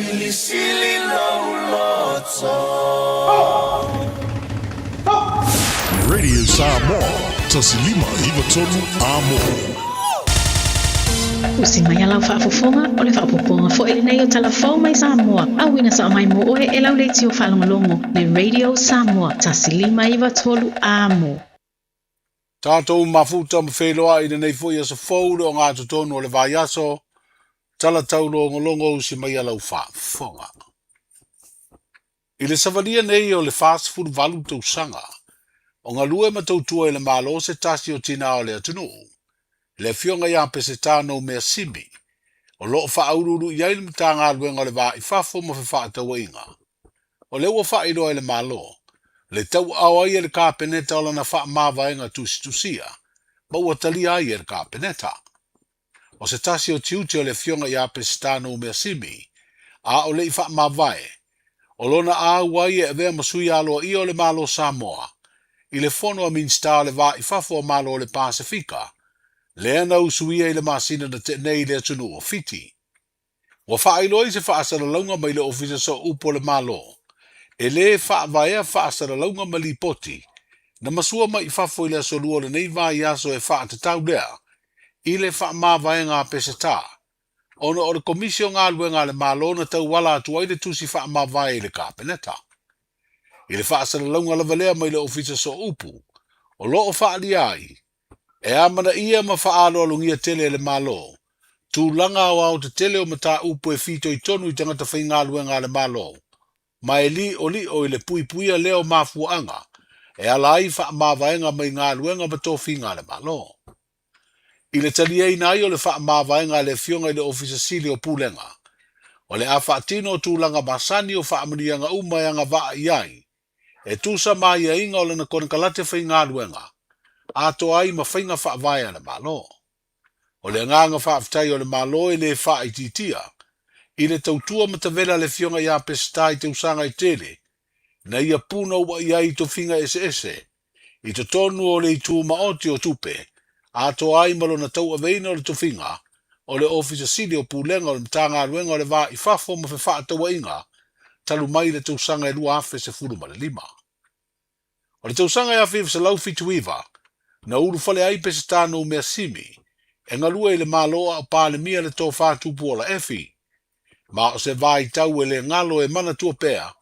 Silisili lou loto. Radio Samoa, 1593 Amo. Usi mai a lau faafofoga, o le faaopoopoga foi lenei o tala fou mai Samoa, auina sao mai mo oe e lau leitio faalogologo le Radio Samoa 1593 Amo. Tatou mafuta ma feiloai i lenei foi aso fou le ogatotonu o le vaiaso, tala taulogologo usi mai a lau faafofoga. I le savalia nei o le 48 tausaga, o galue ma tautua i le Malo se tasi o tinā o le atunuu, le Afioga ia Peseta Noumea Simi, o lo o faauluulu i ai le Matagaluega o le Va i Fafo ma Fefaatauaiga. O lea ua faailoa e le Malo, le tauaao ai e le Kapeneta o lana faamavaega tusitusia, ma ua talia ai e le Kapeneta. O se tasi o tiute o le Afioga ia Peseta Noumea Simi, a o le i faamavae, o lona auai e avea ma sui aloaia o le Malo Samoa i le Fono a Minisita o le Va i Fafo o Malo o le Pasefika, lea na usuia i le masina na tea nei i le atunuu o Fiti. Ua faailoa i se faasalalauga mai le Ofisa Sooupu o le Malo, e lē faavaea faasalalauga ma lipoti na masua mai i fafo i le aso Lua o lenei vaiaso e faatatau lea i le faamavaega a Peseta, ona o le Komisi o Galuega a le Malo na tauala atu ai le tusi faamavae i le Kapeneta. I le faasalalauga lava lea mai le Ofisa Sooupu, o lo o faaalia ai, e amanaia ma faaaloalogia tele e le Malo tulaga aoao tetele o mataupu e fitoitonu i tagata faigaluega a le Malo ma e liʻoliʻo i le puipuia lea o mafuaaga e ala ai faamavaega mai galuega ma tofiga a le Malo. I le taliaina ai o le faamavaega a le Afioga i le Ofisa Sili o Pulega, o le a faatino tulaga masani o faamanuiaga uma e agavaa i ai, e tusa ma aiaiga o lana konekarate faigaluega, atoa ai ma faiga faavae a le Malo. O le agaga faafetai o le Malo e lē faaitiitia i le tautua matavela a le Afioga ia Peseta i tausaga e tele na ia punouaʻi ai i tofiga eseese i totonu o le itu maoti o tupe, atoa ai ma lona tauaveina o le tofiga o le Ofisa Sili o Pulega o le Matagaluega o le Va i Fafo ma Fefaatauaiga talu mai le tausaga e 2015. O le tausaga e 1979, na ulufale ai Peseta Noumea Simi e galue i le Malo a o Palemia le Tofa Tupuola Efi. Ma o se vaitau e lē galo e manatua pea,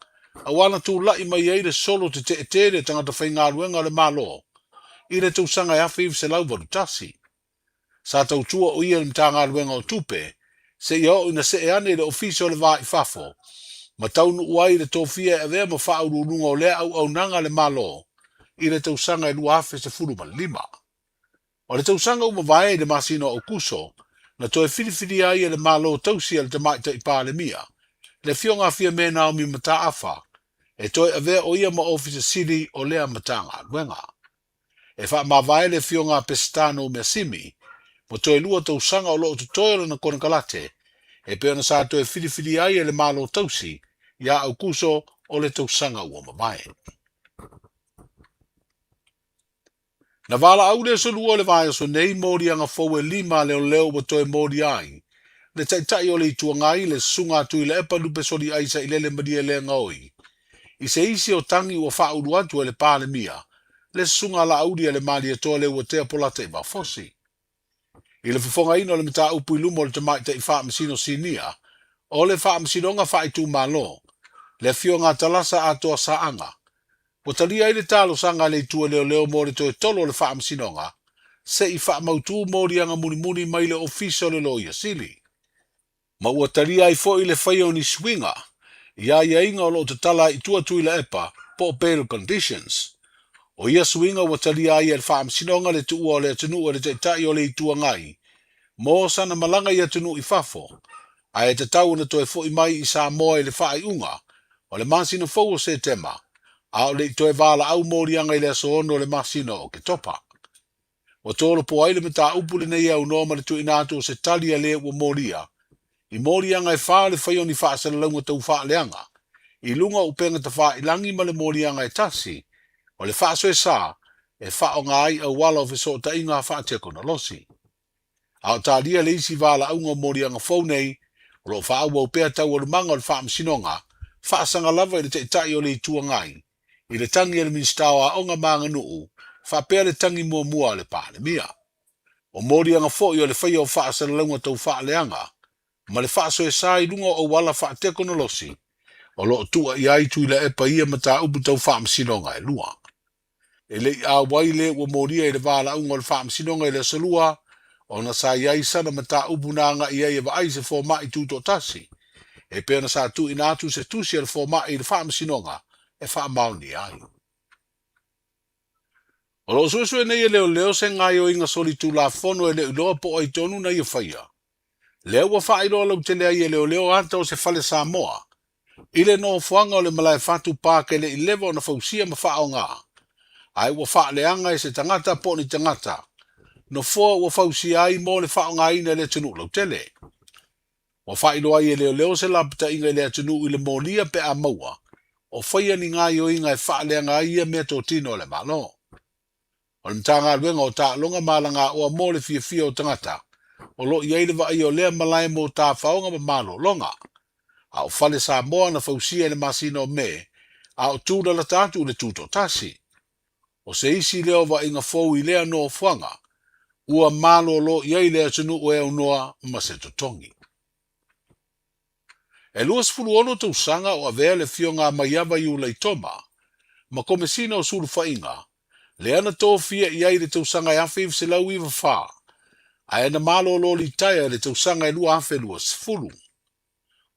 auā na tulaʻi mai ai le solo teteʻe tele tagata faigaluega o le Malo i le tausaga e 1981. Sa tautua o ia i le Matagaluega o Tupe seia oo ina see ane i le Ofisa o le Va i Fafo ma taunuu ai i le tofia e avea ma faauluuluga o lea auaunaga a le Malo i le tausaga e 2015. O le tausaga ua mavae i le masina o Aokuso, na toe filifilia ai e le Malo tausi a le Tamaitai Palemia, le Afioga a Fiame Naomi Mataafa, e toe avea o ia ma Ofisa Sili o lea Matagaluega. E faamavae le Afioga a Peseta Noumea Simi mo toe lua tausaga o lo o totoe o lana konekarate, e pei ona sa toe filifilia ai e le Malo tausi ia Aokuso o le tausaga ua mavae. Na valaau le aso Lua o le vaiaso nei moliaga fou e lima a leoleo ua toe molia ai le Taitai o le Itu Agai, le Susuga a Tuilaepa Lupe Soliai Sailele Malielegaoi, i se isi o tagi ua faaulu atu e le Palemia, le Susuga a Laauli a le Malietoa Leuatea Polata Ivaofosi. I le fofogaina o le mataupu i luma o le Tamaitai Faamasino Sinia o le Faamasinoga Faaitumalo, le Afioga a Talasa Atoa Saaga, ua talia ai le talosaga a le Itu a Leoleo mo le toe tolo o le Faamasinoga se i faamautū moliaga mulimuli mai le Ofisa o le Loia Sili. Ma ua talia ai foi le faia o ni suiga i aiaiga o lo o tatala ai i tua Tuilaepa po o bail conditions. O ia suiga ua talia ai e le Faamasinoga le tuua o le atunuu e le Taitai o le Itu Agai mo sana malaga i atunuu i fafo, ae tatau ona toe foi mai i Samoa i le faaiuga o le masina fou o Setema, a o le i toe valaau moliaga i le aso 6 o le masina o Oketopa. Ua tolopo ai le mataupu lenei e aunoa ma le tuuina atu o se tali a le ua molia i moliaga e fa o le fai o ni faasalalauga tau faaleaga i luga o upega tafailangi ma le moliaga e tasi o le faasoesa e faaaoga ai auala o fesootaiga faatekonolosi. A o talia le isi valaauga o moliaga fou nei O lo o faaauau pea taualumaga o le Faamasinoga faasaga lava i le Taitai o le Itu Agai i le tagi a le Minisita o Aoga ma Aganuu faapea le tagi muamua a le Palemia. O moliaga foi o le faia o faasalalauga tau faaleaga ma le faasoesa i luga o auala faatekonolosi o lo o tua i ai Tuilaepa i ia mataupu tau faamasinoga e lua. E le i auai le ua molia i le valaauga o le Faamasinoga i le Aso Lua, ona sa i ai sana mataupu na agai i ai e vaai se fomai tutoatasi, e pei ona sa tuuina atu se tusi a le fomai i le Faamasinoga e faamaonia ai. O lo o suesue nei e leoleo se gaoioiga solitulafono e le o iloa po o ai tonu na ia faia. Lea ua faailoa lautele ai e leoleo ata o se fale Samoa i le nofoaga o le malae fatu Park e le i leva ona fausia ma faaaoga, ae ua faaleaga e se tagata po o ni tagata nofoa ua fausia ai mo le faaaogaina e le atunuu lautele. Ua faailoa ai e leoleo se lapataiga i le atunuu i le molia pe a maua o faia ni gaoioiga e faaleaga ai ia meatotino a le Malo. O le Matagaluega o Taaloga ma Alagaoa mo le Fiafia o Tagata o lo o i ai le vaaia o lea malae mo tafaoga ma malologa. A o Fale Samoa na fausia i le masina o Me, a o tūlalata atu i le Tutoatasi. O se isi lea o vaaiga fou i lea nofoaga ua malolo i ai le atunuu e aunoa ma se totogi. E 26 tausaga o avea le Afioga a Maiava Iulai Toma ma Komesina o Sulufaiga, lea na tofia i ai i le tausaga e 1994, ae na malolo litaea i le tausaga e 2020.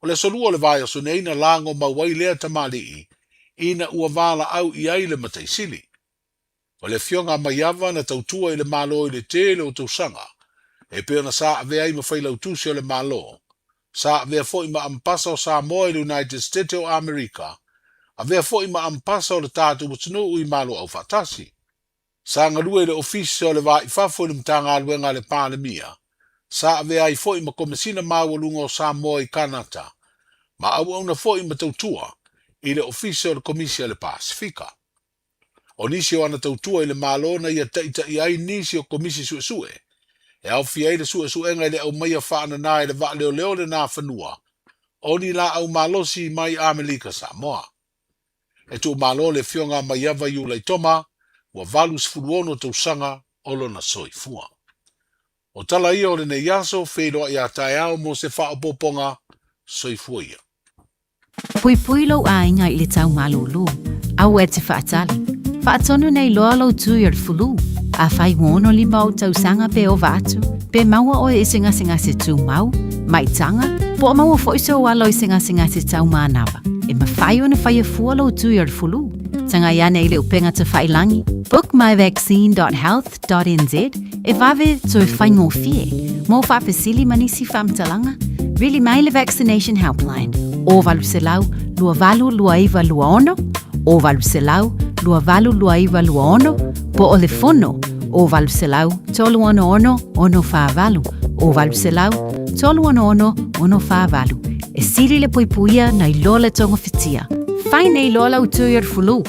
O le aso Lua o le vaiaso nei na lago mau ai lea tamalii ina ua valaau i ai le Matai Sili. O le Afioga a Maiava na tautua i le Malo i le tele o tausaga, e pei ona sa avea ai ma Failautusi o le Malo, sa avea foi ma Amepasa o Samoa i le United Stete o Amerika, avea foi ma Amepasa o le tatou atunuu i Malo Aufaatasi. Sa galue i le Ofisa o le Va i Fafo i le Matagaluega a le Palemia, sa avea ai foi ma Komesina Maualuga o Samoa i Kanata, ma auauna foi ma tautua i le Ofisa o le Komisi a le Pasefika. O nisi o ana tautua i le Malo na ia taitaia ai nisi o Komisi Suesue, e aofia ai le suesuega i le aumaia faanana e le vaaleoleo lena fanua o ni laau malosi mai Amelika Samoa. E tuumalo le Afioga a Maiava Iulai Toma, ua 86 tausaga o lona soifua. O tala ia o lenei aso, feiloai a taeao mo se faaopoopoga, soifua ia. Puipui lou aiga i le tau malūlū, aua e te faatali. Faatonu nei loa lou tui o le fulu. Afai ua 65 ou tausaga pe ova atu, pe maua oe i se gasegase tumau, maitaga, po o maua foi sou alo i se gasegase tau manava, e mafai ona faia fua lou tui o le fulu. Tagai ane i le upega tafailangi, bookmyvaccine.health .nz e vave toe faigofie mo faafesili ma nisi faamatalaga, vili mai le Vaccination Helpline o 800 282926 o 800 282926 po o le fono o 800 366 648 o 800 366 648. E sili le puipuia nai lo le togafitia. Fai nei loa lau tui o le fulu.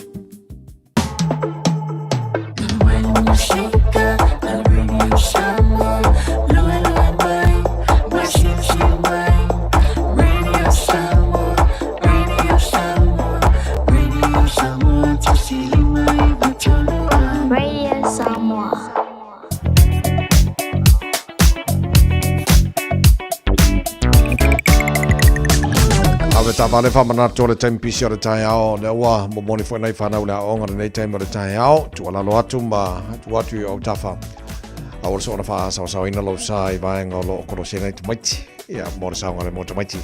Radio Samoa. Ave taavale faamanatu o le taimi pisi o le taeao lea ua momoli foi nai fanau le aoga lenei taimi o le taeao tuualalo atu ma tuu atu i ou tafa aua le soona faasaosaoina lou sa i vaega o lo o kolosi ai nai tamaiti ia mo le saogalemu o tamaiti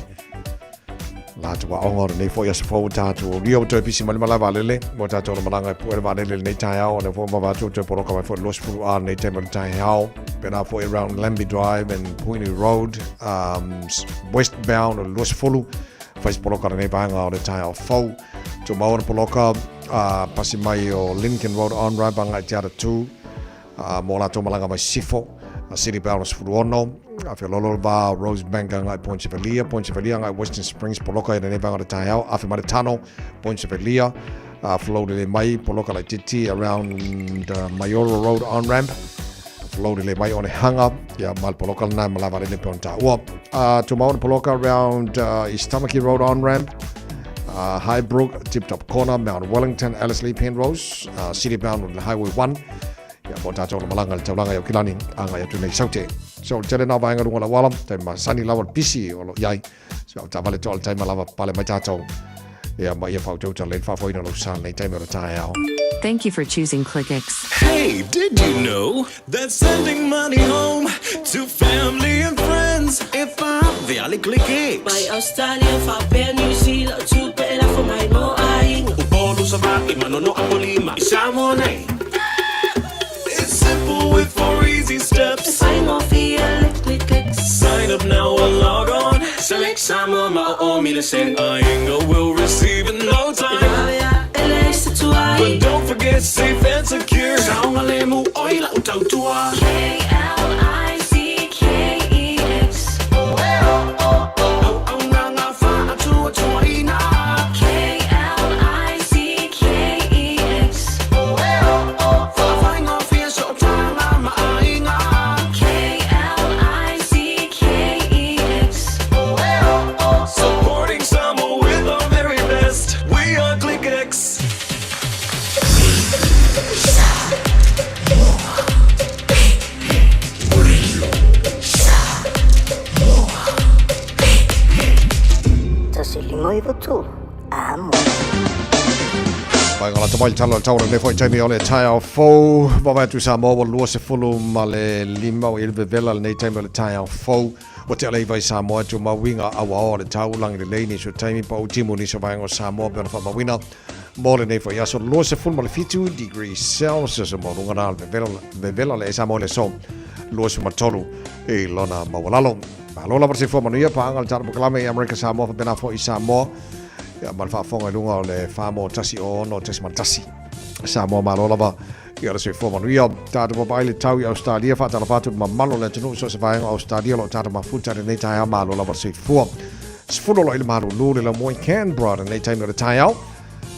latou aoga o lenei foi aso fou tatou aulia ua toe pisi mai le malae vaalele mo tatou na malaga e pue le vaalele lenei taeao o lea foi ua vava atu toe poloka mai foi le 20 a lenei taimi o le taeao pēlā foi around Lambie Drive and Poini Road westbound o le 20 fai se poloka lenei vaega o le taeao fou tumau ona poloka pasi mai o Lincoln Road on ramp agai te ara 2 mō latou malaga mai Sisifo, City Bound 16, a feololo le va o Rosebank agai Point Chevalier, Point Chevalier agai Western Springs, poloka i lenei vaega o le taeao, afe mai le Tano, Point Chevalier, flow lelei mai, poloka laitiiti around Maioro Road on ramp. Flow lelei mai o le hanga ia ma le poloka lena e malae vaalele pei ona taua. Tumau le poloka around East Tamaki Road on ramp, Highbrook, Tip Top Corner, Mount Wellington, Ellerslie, Penrose, City bound on Highway 1. Ia mo tātou na malanga le taulaga i Aukilani, agai atu nei Saute. So le tele na vaega luga o le auala, taimi masani lava le pisi o lo iai. So au taavale toa le taima lava pale mai tātou. Ia ma ia whautauta le whaafoina lo sa nei taimi o le taeao. Thank you for choosing ClickX. Hey, did you know that sending money home to family and friends e vave ale ClickX? Mai Australia faapea New Zealand tupe e lafo mai mo aiga. Upolu, Savaii, Manono, Apolima, i Samoa nei. It's simple with four easy steps. E faigofie le ClickX. Sign up now or log on. Select Samoa ma o o mile send. Aiga will receive in no time. E vave a e leai se tuai. But don't forget safe and secure. Saogalemu oi lau tautua. K-L-I-C-K-E-X. Auaunaga faatuatuaina. K-L-I-C-K-E-X. Faafaigofie sootaga ma aiga. K-L-I-C-K-E-X. Supporting Samoa with our very best. We are ClickX. 1593 Amo. Pai ngala tamai tala tau le foi taimi o le taeao fou. Vavae atu Samoa ua 25 ma le 5 o ile vevela lenei taimi o le taeao fou. Ua tea le iva i Samoa e tumau uiga auaoa o le tau langi lelei nisi o taimi pa u timu nisi o vaega o Samoa pe ona faamauina mo lenei foi aso 27 degrees Celsius mo luga na le vevela, vevela le Samoa i le aso 23 i lona maualalo. Malo lava le soifua manuia, paaga le tatou polokalame i Amerika Samoa faapena foi i Samoa. Ia ma le faafofoga i luga o le 4 1 6 1. Samoa malo lava ia le soifua manuia. Tatou papaai le tau i Australia, faatalofa atu i le mamalu o le atunuu so o se vaega o Australia o lo o tatou mafuta i lenei taeao malo lava le soifua. 10 loa i le malulu le laumua i Canberra lenei taimi o le taeao.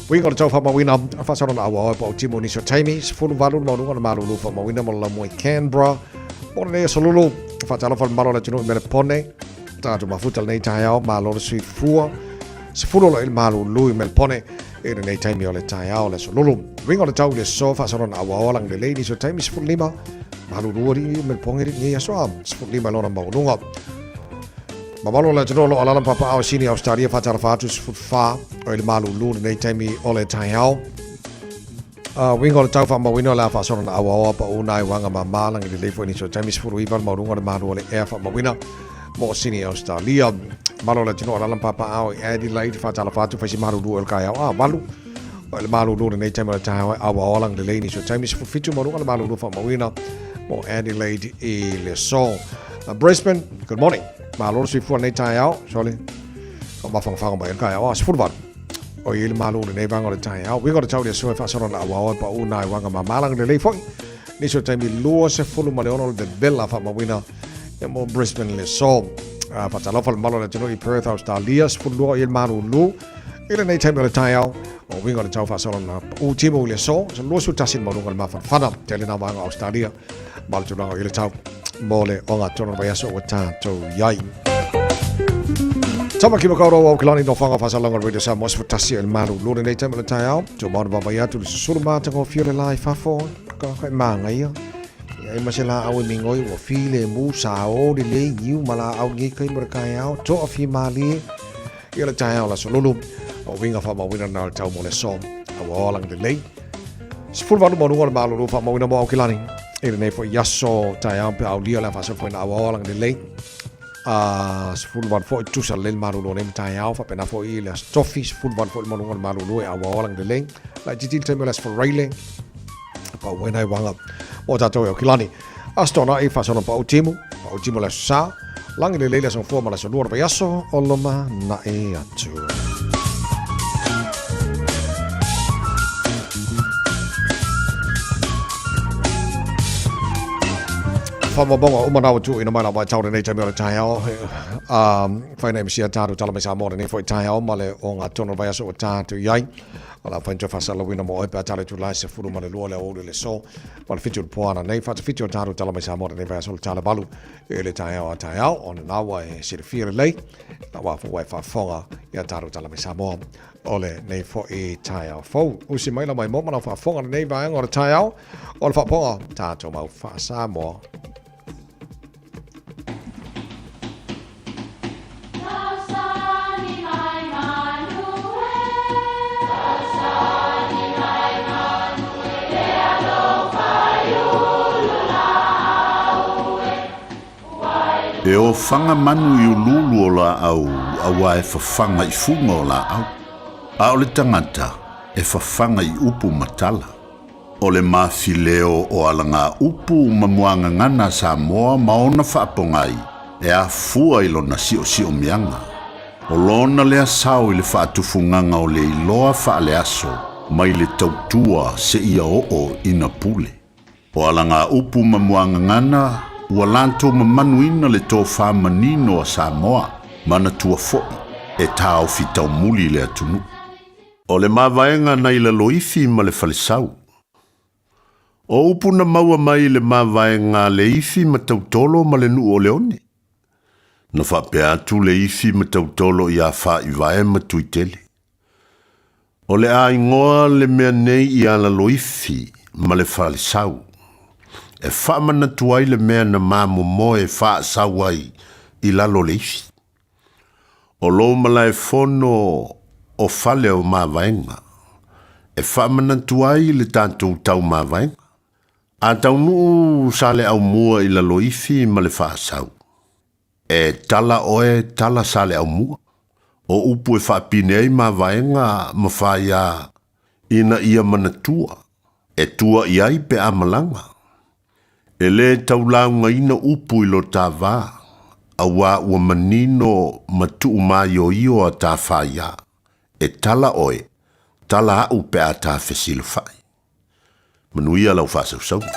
Uiga o le tau faamauina, faasolo na auaoa po o timu nisi o taimi, 18 le maualuga o le malulu faamauina mo le laumua i Canberra. Mo lenei aso lulu, faatalofa le mamalu o le atunuu i Melepone, tatou mafuta lenei taeao, malo le soifua. 10 loa i le malulu i Melepone i lenei taimi o le taeao le aso lulu. Uiga o le tau i le aso, faasolo na auaoa langi lelei nisi o taimi, 15 malulu alii i Melepone i lenei aso a, 15 lona maualuga. Mamalu o le atunuu o lo o alaala ma papaaao i Sini Ausetalia faatalofa atu 14 o i le malulu lenei taimi o le taeao. Uiga o le tau faamauina o le a faasolo na auaoa pau na i waga mama langi lelei foi nisi o taimi 19 le maualuga o le malu o le ea faamauina mo Sini Ausetalia. Mamalu o le atunuu o alaala ma papaaao i Adelaide faatalofa atu faisi malulu o le taeao a 8 o i le malulu lenei taimi o le taeao e auaoa langi lelei nisi o taimi 17 maualuga le malulu faamauina mo Adelaide i le aso. Brisbane, good morning. Malo le soifua lenei taeao, sole. Ka mafangafaga mai le taeao a 18. O i le malo lenei vaega o le taeao. Uiga o le tau le aso e faasolo na auaoa e pau na i waga mamalangi lelei foi. Nisi o taimi 26 le vevela faamauina ia mo Brisbane le aso. Faatalofa le mamalu o le atunuu i Perth, Australia, 12 o i le malulu. I lenei taimi o le taeao, o uiga o le tau faasolo na pau timu i le aso, so 21 le maualuga o le mafanafana. Tele nā vaega o Australia ma le tulaga o i le tau mo le ogatotonu o le vaiaso ua tatou i ai. Tamaki Makaurau Aokelani no Whanga Whasalanga Radio Samoa 11 o le malulu lenei taimi o le taeao. Tumau na vaavaai atu le susulu matagofie o le la i fafo, ka kai māngaia. Ia ai ma se laau e migoi ua filemu sa o lelei niu ma laau nei kai mo le taeao, toa fimālie ia le taeao le aso lulu. O uiga faamauina na o le tau mo le aso. Ua ola lelei. 18 maualuga o le malulu faamauina mo Aukilani. I lenei foi aso taeao pe aulia le faasolo foi na auaoa lagi lelei. A 18 foi tusa lelei le malulu o nei taeao faapena foi i le aso tofi 18 foi le maualuga o le malulu e auaoa lagi lelei. Laitiiti le taimi o le aso Faraile. Pau ai nai waga o tatou e Aukilani. Aso Toonai faasolo pau timu, pau timu le aso Sa, lagi lelei le aso Gafua ma le aso Lua o le vaiaso o loma na'i atu. Faamaumauga uma na ua tuuina mai lau vaitau i lenei taimi o le taeao. Fai nei ma sia tatou tala mai Samoa lenei foi taeao ma le ogatotonu o le vaiaso ua tatou i ai. O le a mafai ona toe faasalalauina mo oe pe a tala i itula e 12 i le aoauli o le aso ma le 7 o le po ananei. Faatafiti o tatou tala mai Samoa lenei vaiaso o le tala 8 i le taeao a taeao. O lena ua e silafia lelei, ua foi ua e faafofoga i a tatou tala mai Samoa o lenei foi taeao fou. Usi mai lau maimoa ma lau faafofoga lenei vaega o le taeao o le faapoga tatou mau faa-Samoa. E ofaga manu i uluulu o laau auā e fafaga i fuga o laau, a o le tagata e fafaga i upu ma tala. O le mafileo o alagaupu ma muagagana a Samoa ma ona faapogai e afua i lona siosiomiaga. O lona lea sao i le faatufugaga o le iloa faaleaso mai le tautua seia oo ina pule. O alagaupu ma muagagana ua latou mamanuina le tofa manino a Samoa, manatua foi e taofi taumuli le atunuu. O le mavaega nai Laloifi ma le Falesau. O upu na maua mai i le mavaega a Leifi ma Tautolo ma le nuu o Leone. Na faapea atu Leifi ma Tautolo iā Faaivae ma Tuitele. O le a igoa le mea nei iā Laloifi ma le Falesau, e faamanatu ai le mea na mamomoe faasau ai i lalo o le ifi. O lou malaefono o fale o mavaega, e faamanatu ai le tatou tau mavaega. A taunuu Saleaaumua i Laloifi ma le Faasau, e tala oe tala Saleaaumua. O upu e faapine ai mavaega ma faia ina ia manatua, e tua i ai pe a malaga. E lē taulaugaina upu i lo ta va, auā ua manino ma tuumaioio a ta faiā, e tala oe, tala a'u pe a ta fesilafa'i. Manuia lau faasausauga.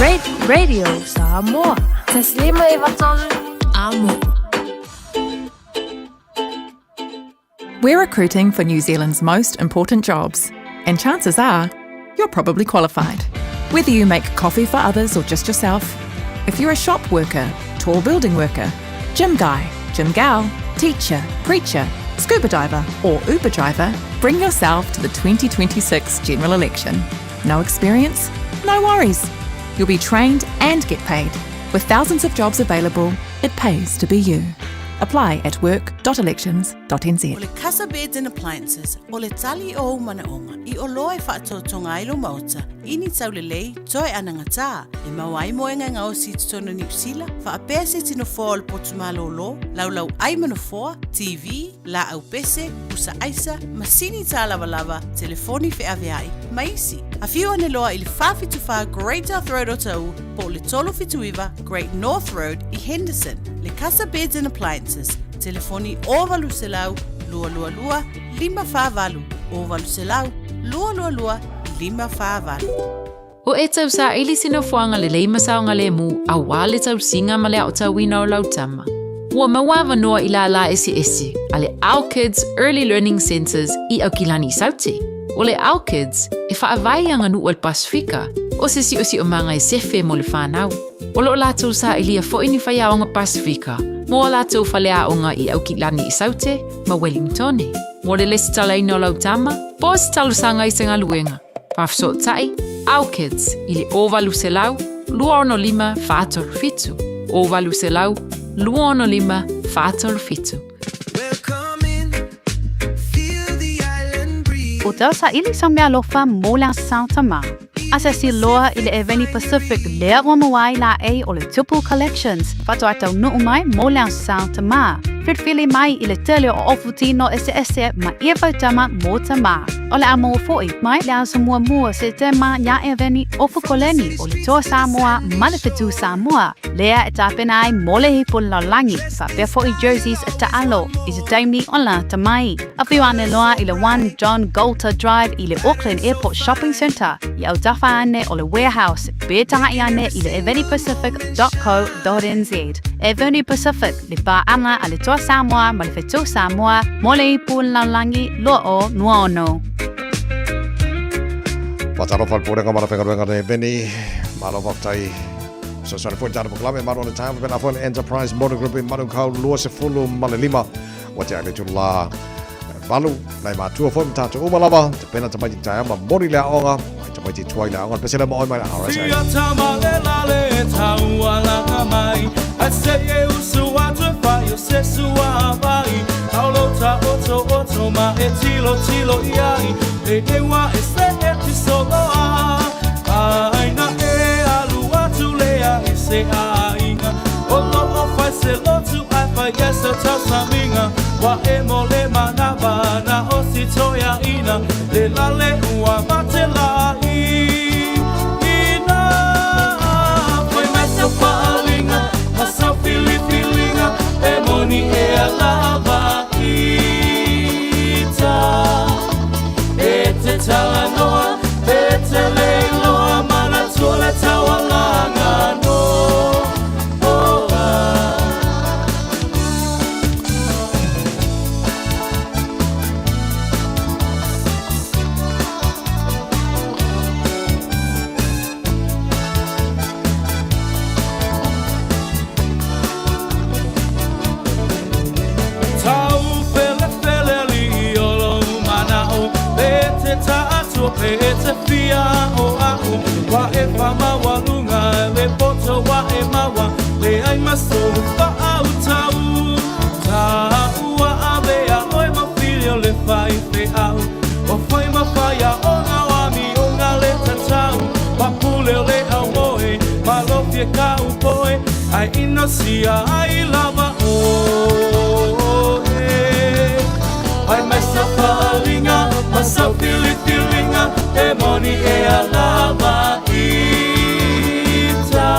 Radio Samoa. 153 Amo. We're recruiting for New Zealand's most important jobs, and chances are you're probably qualified. Whether you make coffee for others or just yourself, if you're a shop worker, tall building worker, gym guy, gym gal, teacher, preacher, scuba diver, or Uber driver, bring yourself to the 2026 general election. No experience? No worries. You'll be trained and get paid. With thousands of jobs available, it pays to be you. Apply at work.elections.nz. O le Casa Beds and Appliances, o le tali o ou manaoga, i oloa e faatoatoga ai lou maota, i ni taulelei, toe anagatā, e maua ai moega e gaosi i totonu o Niu Sila, faapea se iti nofoa o le potu malōlō, laulau ai ma nofoa, TV, laau pese, pusa aisa, masini tālavalava, telefoni feaveai, ma isi. Afio ane loa i le 474 Great South Road Otahuhu po o le 379 Great North Road i Henderson. Le Casa Beds and Appliances, telefoni 0800 222 548, 0800 222 548. O e tausaili se nofoaga lelei ma saogalemu auā le tausiga ma le aotauina o lau tama. Ua maua avanoa i lālā eseese a le Our Kids Early Learning Centres i Aukilani i Saute. O le Our Kids, e faavae i aganuu a le Pasefika, o se siosiomaga e sefe mo le fanau. O lo o latou sailia foi ni faiaoga Pasefika mo a latou faleaoga i Aukilani i Saute ma Wellingtone. Mo le lesitalaina o lau tama, po o se talosaga i se galuega, Faafesootai, Our Kids i le 0800 265 437, 0800 265 437. O tau saili sa mealofa mo le Aso Tama. Asiasi loa i le Eveni Pacific lea ua maua ai laei o le Tupu Collections faatoa taunuu mai mo le Aso Tama. Filifili mai i le tele o ofu tino eseese ma ia fautama mo Tamā. O le a maua foi mai le aso muamua Setema ia Eveni Ofu Koleni o le Toa Samoa ma le Fetu Samoa lea e tapena ai mo le Ipu Lalolagi faapea foi jerseys a taalo i se taimi o lata mai. Afio ane loa i le 1 John Goulter Drive i le Auckland Airport Shopping Centre i autafa ane o le Warehouse pe tagai ane i le evenipacific.co.nz. Eveni Pacific, le paaga a le Toa Samoa ma le Fetu Samoa mo le Ipu Lalolagi 2026. Faatalofa i le Pulega ma le Aufaigaluega a le Eveni. Malo faafetai. Fesoasoani foi i le tatou polokalame Malo le Taeao faapena foi le Enterprise Motor Group i Manukau 25. Ua tea le itula 8, nai matua foi ma tatou uma lava, tapena tamaiti taeao ma moni le aoga, ai tamaiti tuai le aoga, le pese lea ma oe mai le RSA. Fia tama le lale e taualaga mai Ai se e usu atu e fai o se sua vai Taulo ta oto oto ma e tilo tilo i ai E ewa e se e ti soloa Ai na e alu atu lea i se aiga O lo o fai se lotu ai fai e se tausamiga Wa e mo le manava na o si toia ina Le lale ua mate la i ina Fai mai sau faalinga ma sau filifiliga E moni e a lava ita E te talanoa e te leiloa Manatua le taualaga no oa. Tau felefele alii o lou manao E te taatua pe e te fia o a'u Wa e faamaualuga le poto wa e maua Leai ma sou faautau Taua avea oe ma fili o le faifeau O fai ma faiaoga o amioga le tatau Papule o le aumoe malofie kau poe Ai inosia ai lava oe Fai mai sau faalinga ma sau filifiliga E moni e a lava ita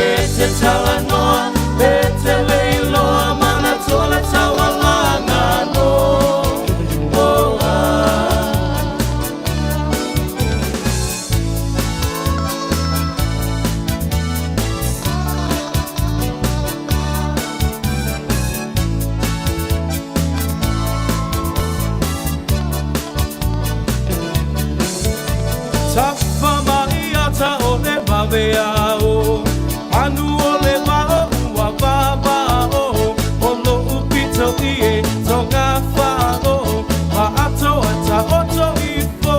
E te talanoa e te leiloa Manatua le taualaga no oa. vave ao. Anu o le vao ua vavao, o lo'u pito i e tonga fa'o, ma atoa ta'oto ifo.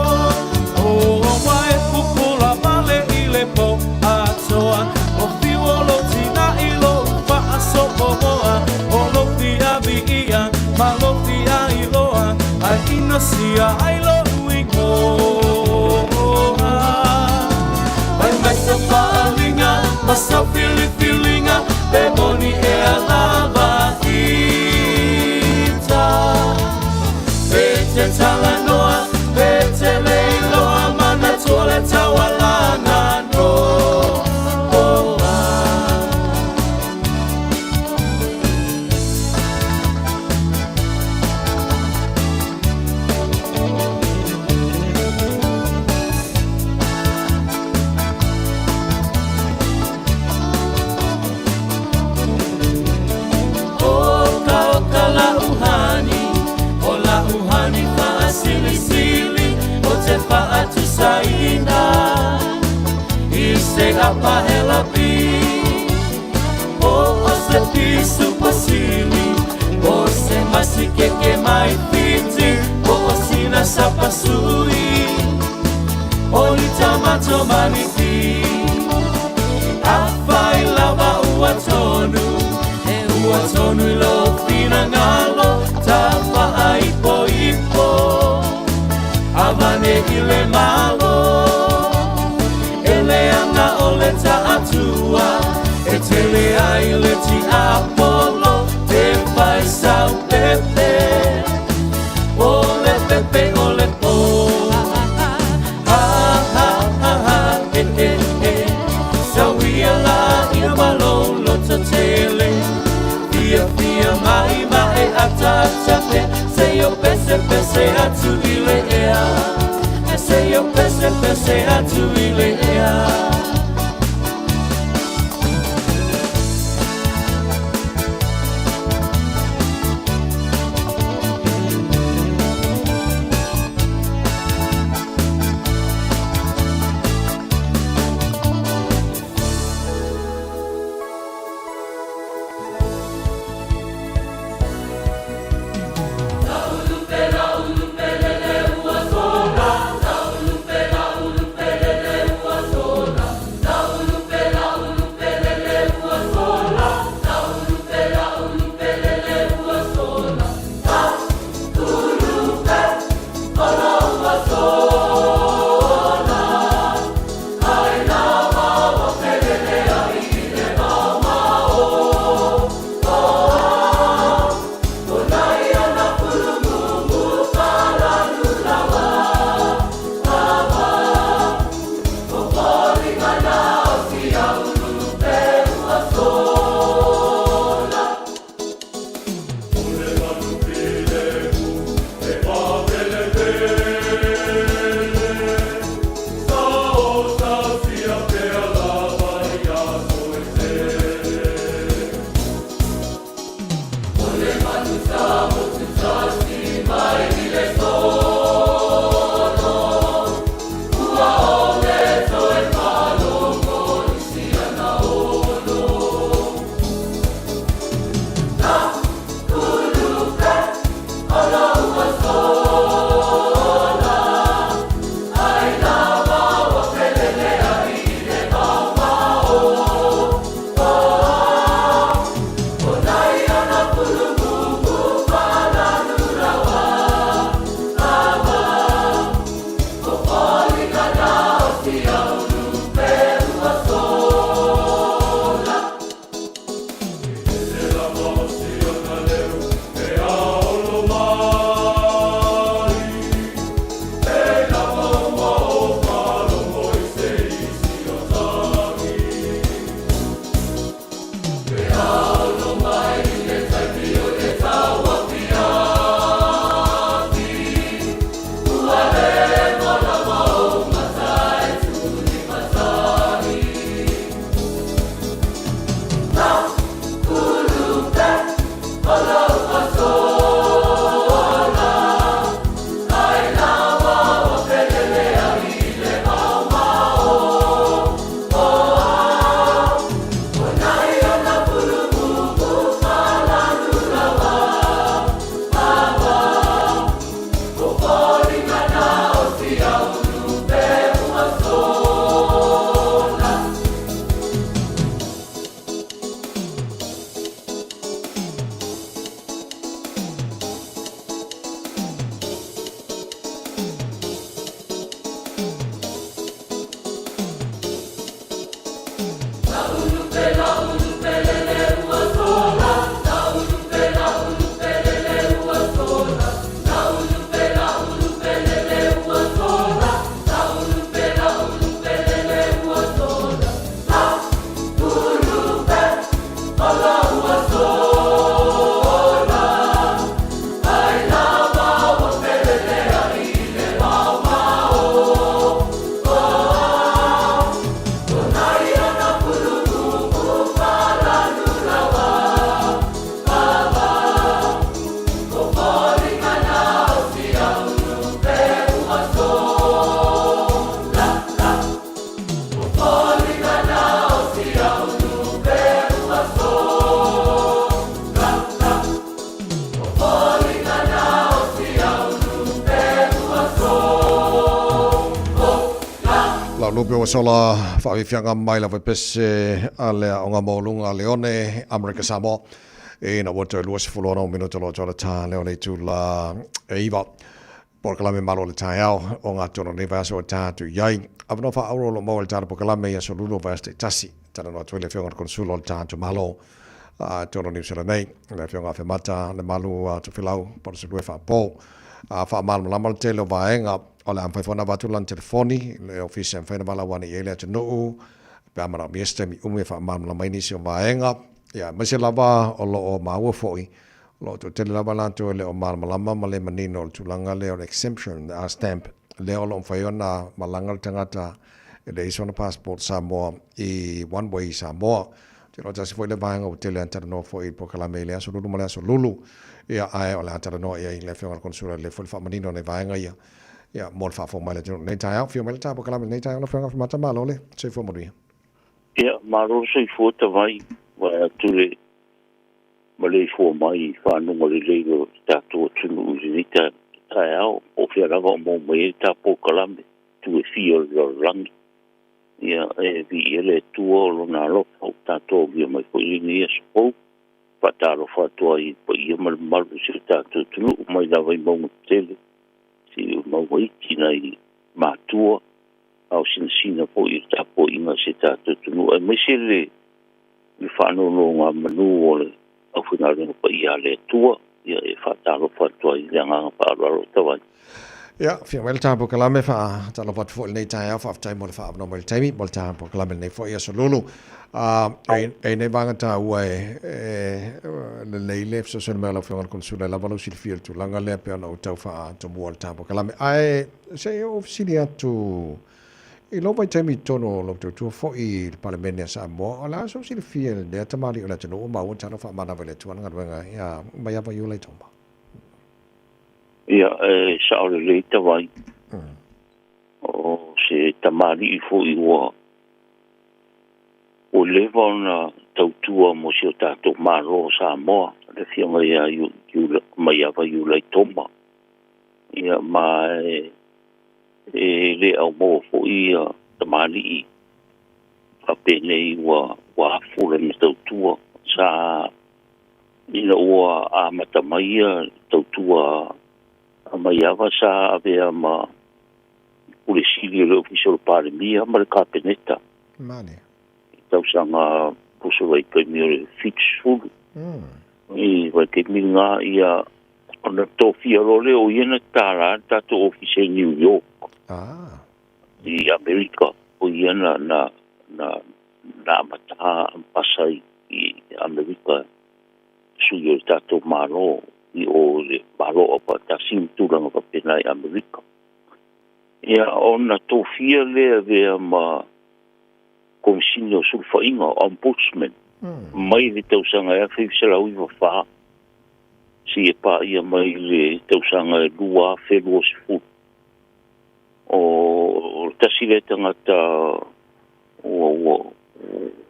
O oa e pupula male i le po atoa, o fiu o lou tina'i lou fa'asopomoa, o lou fiavi'ia ma lou fiailoa, ae inosia ai lo'u igoa. Fai mai sa fa'aliga ma sau filifiliga, pe moni ea lava ita. Pe te talanoa, pe te leiloa, manatua le taualaga noa. Oka oka la'uhani, o la'uhani fa'asilisili, o te fa'atusaina i se apahelapi. O o se pisu pasili, o se masikeke mai fiti, o o sina sapasui, o litamatomanifi. Afai lava ua tonu, e ua tonu i lou finagalo, tafa'aipoipo, avane i le malo. E leaga o le ta'atua, e tele ai le tiapolo, e fai sau pepe, o le pepe o le po. Ha ha ha ha, e e e, sauia la ia ma lou lototele, fiafia mai ma e ataata pea, seia pesepese atu i le ea, e seia pesepese atu i le ea. Hope ua sola faafiafiaga mai lava pese a le aoga maualuga a Leone, Amerika Samoa. Ina ua toe 26 minuta loa tola tā leo le itula e 9. Polokalame malo le taeao o ngā tono nei vaiaso o tātou i ai. Avanoa faauro o lo o maua i le tātou polokalame i aso lulu o vaiaso taitasi. Talanoa atu ai le Afioga i le Konesula o le tātou Malo a totonu o Niu Sila nei, le Afioga a Afemata Lemalu Tofilau Palusalue Faapo. A faamalamalama le tele o vaega o le a mafai foi ona avatu lana telefoni i le ofisa e mafai ona valaau ane i ai le atunuu pe a manaomia se taimi umi e faamalamalama ai nisi o vaega. Ia, aemaise lava o lo o maua foi O lo o toatele lava latou e le o malamalama ma le manino o le tulaga lea o le exemption, le R-stamp, lea o lo o mafai ona malaga le tagata e leai sona passport Samoa i one way i Samoa. Ou te iloa tasi foi lea vaega ua tele ona talanoa foi i le polokalame i le aso Lulu ma le aso Lulu, ia ae o le a talanoa i ai le Afioga i le Konesula lelei foi le faamanino o nai vaega ia, ia mo le faafofoga mai a le atunuu i lenei taeao. Afio mai le ta polokalame i lenei taeao lau Afioga Afemata, malo le soifua manuia. Ia, malo le soifua tavai, vae atu le maleifua mai i fanuga lelei o le tatou atunuu i lenei taeao, po o fea lava o maua mai ai le ta polokalame tu e fia o le lalolagi. Ia, e viia le Atua o Lona alofa ua tatou aulia mai foi lenei aso fou. Faatalofa atu ai i le paia ma le mamalu o si o tatou atunuu mai lava i mauga tetele seia mauga iti nai matua a o sinasina foi i le tapuaiga a si o tatou atunuu, aemaise le le faanonogamanu o le aufaigaluega paia a le Atua, ia e faatalofa atu ai i le agaga faaaloalo o Tavai. Ia, fia mai le tapu kalame, faatalofa atu foi i lenei taeao, faafetai mo le faaavanoa mai i le taimi, mo le tapu kalame lenei foi aso Lulu. E nei vaega taua e lelei le fesoasoani mai o lau Afioga i le Konesula e lava lou silafia i le tulaga lea pei ona ou tau faatomua i le tapu kalame. Ae se i ou fesili atu I lou vaitaimi i totonu o lou tautua foi i le Palemene a Samoa, o le a sou silafia i lea tamalii o le atunuu ua maua tala faamanava i le Atua le galuega ia Maiava Iulaitoma? Ia, e sao lelei Tavai. O se tamalii foi ua ua leva ona tautua mo si o tatou Malo o Samoa, le Afioga ia Maiava Iulaitoma. Ia, ma e E le aumaua foi ia tamalii faapenei ua afu lana tautua. Sa ina ua amata mai ia tautua a Maiava sa avea ma Pule Sili o le Ofisa o le Palemia ma le Kapeneta. Mane. I tausaga pusa vaitaimi o le 70. I vaitaimi lena ia Ona tofia loa lea o ia na tatala le tatou ofisa i New York. Ah. I Amerika. O ia na, na, na, na amata ampasa i, i Amerika sui o le tatou Malo i o le Malo Aufaatasi ma tulaga faapena i Amerika. Ia, ona tofia lea avea ma Komisina o Sulufaiga, Ombudsman, mai le tausaga e 1994 seia paia mai le tausaga e 2020. O le tasi lea tagata ua, ua,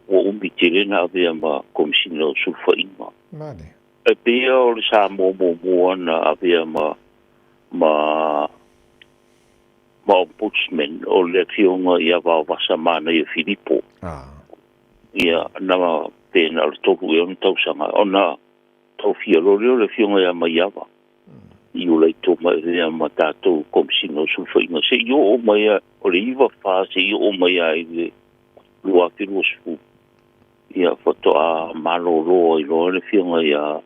ua umi tele na avea ma Komisina o Sulufaiga. Mane. E pei o le Samoa muamua na avea ma, ma, ma Ombudsman o le Afioga ia Vaovasa Manaia Filipo. Ah. Ia, na pe na o le 3 ea ona tausaga. Ona tofia loa lea o le Afioga ia Maiava i Ulaitoma e avea ma tatou Komisina o Sulufaiga seia oo mai o le 94 seia oo mai lava i le 2020. Ia, faatoa malolo ai loa le Afioga ia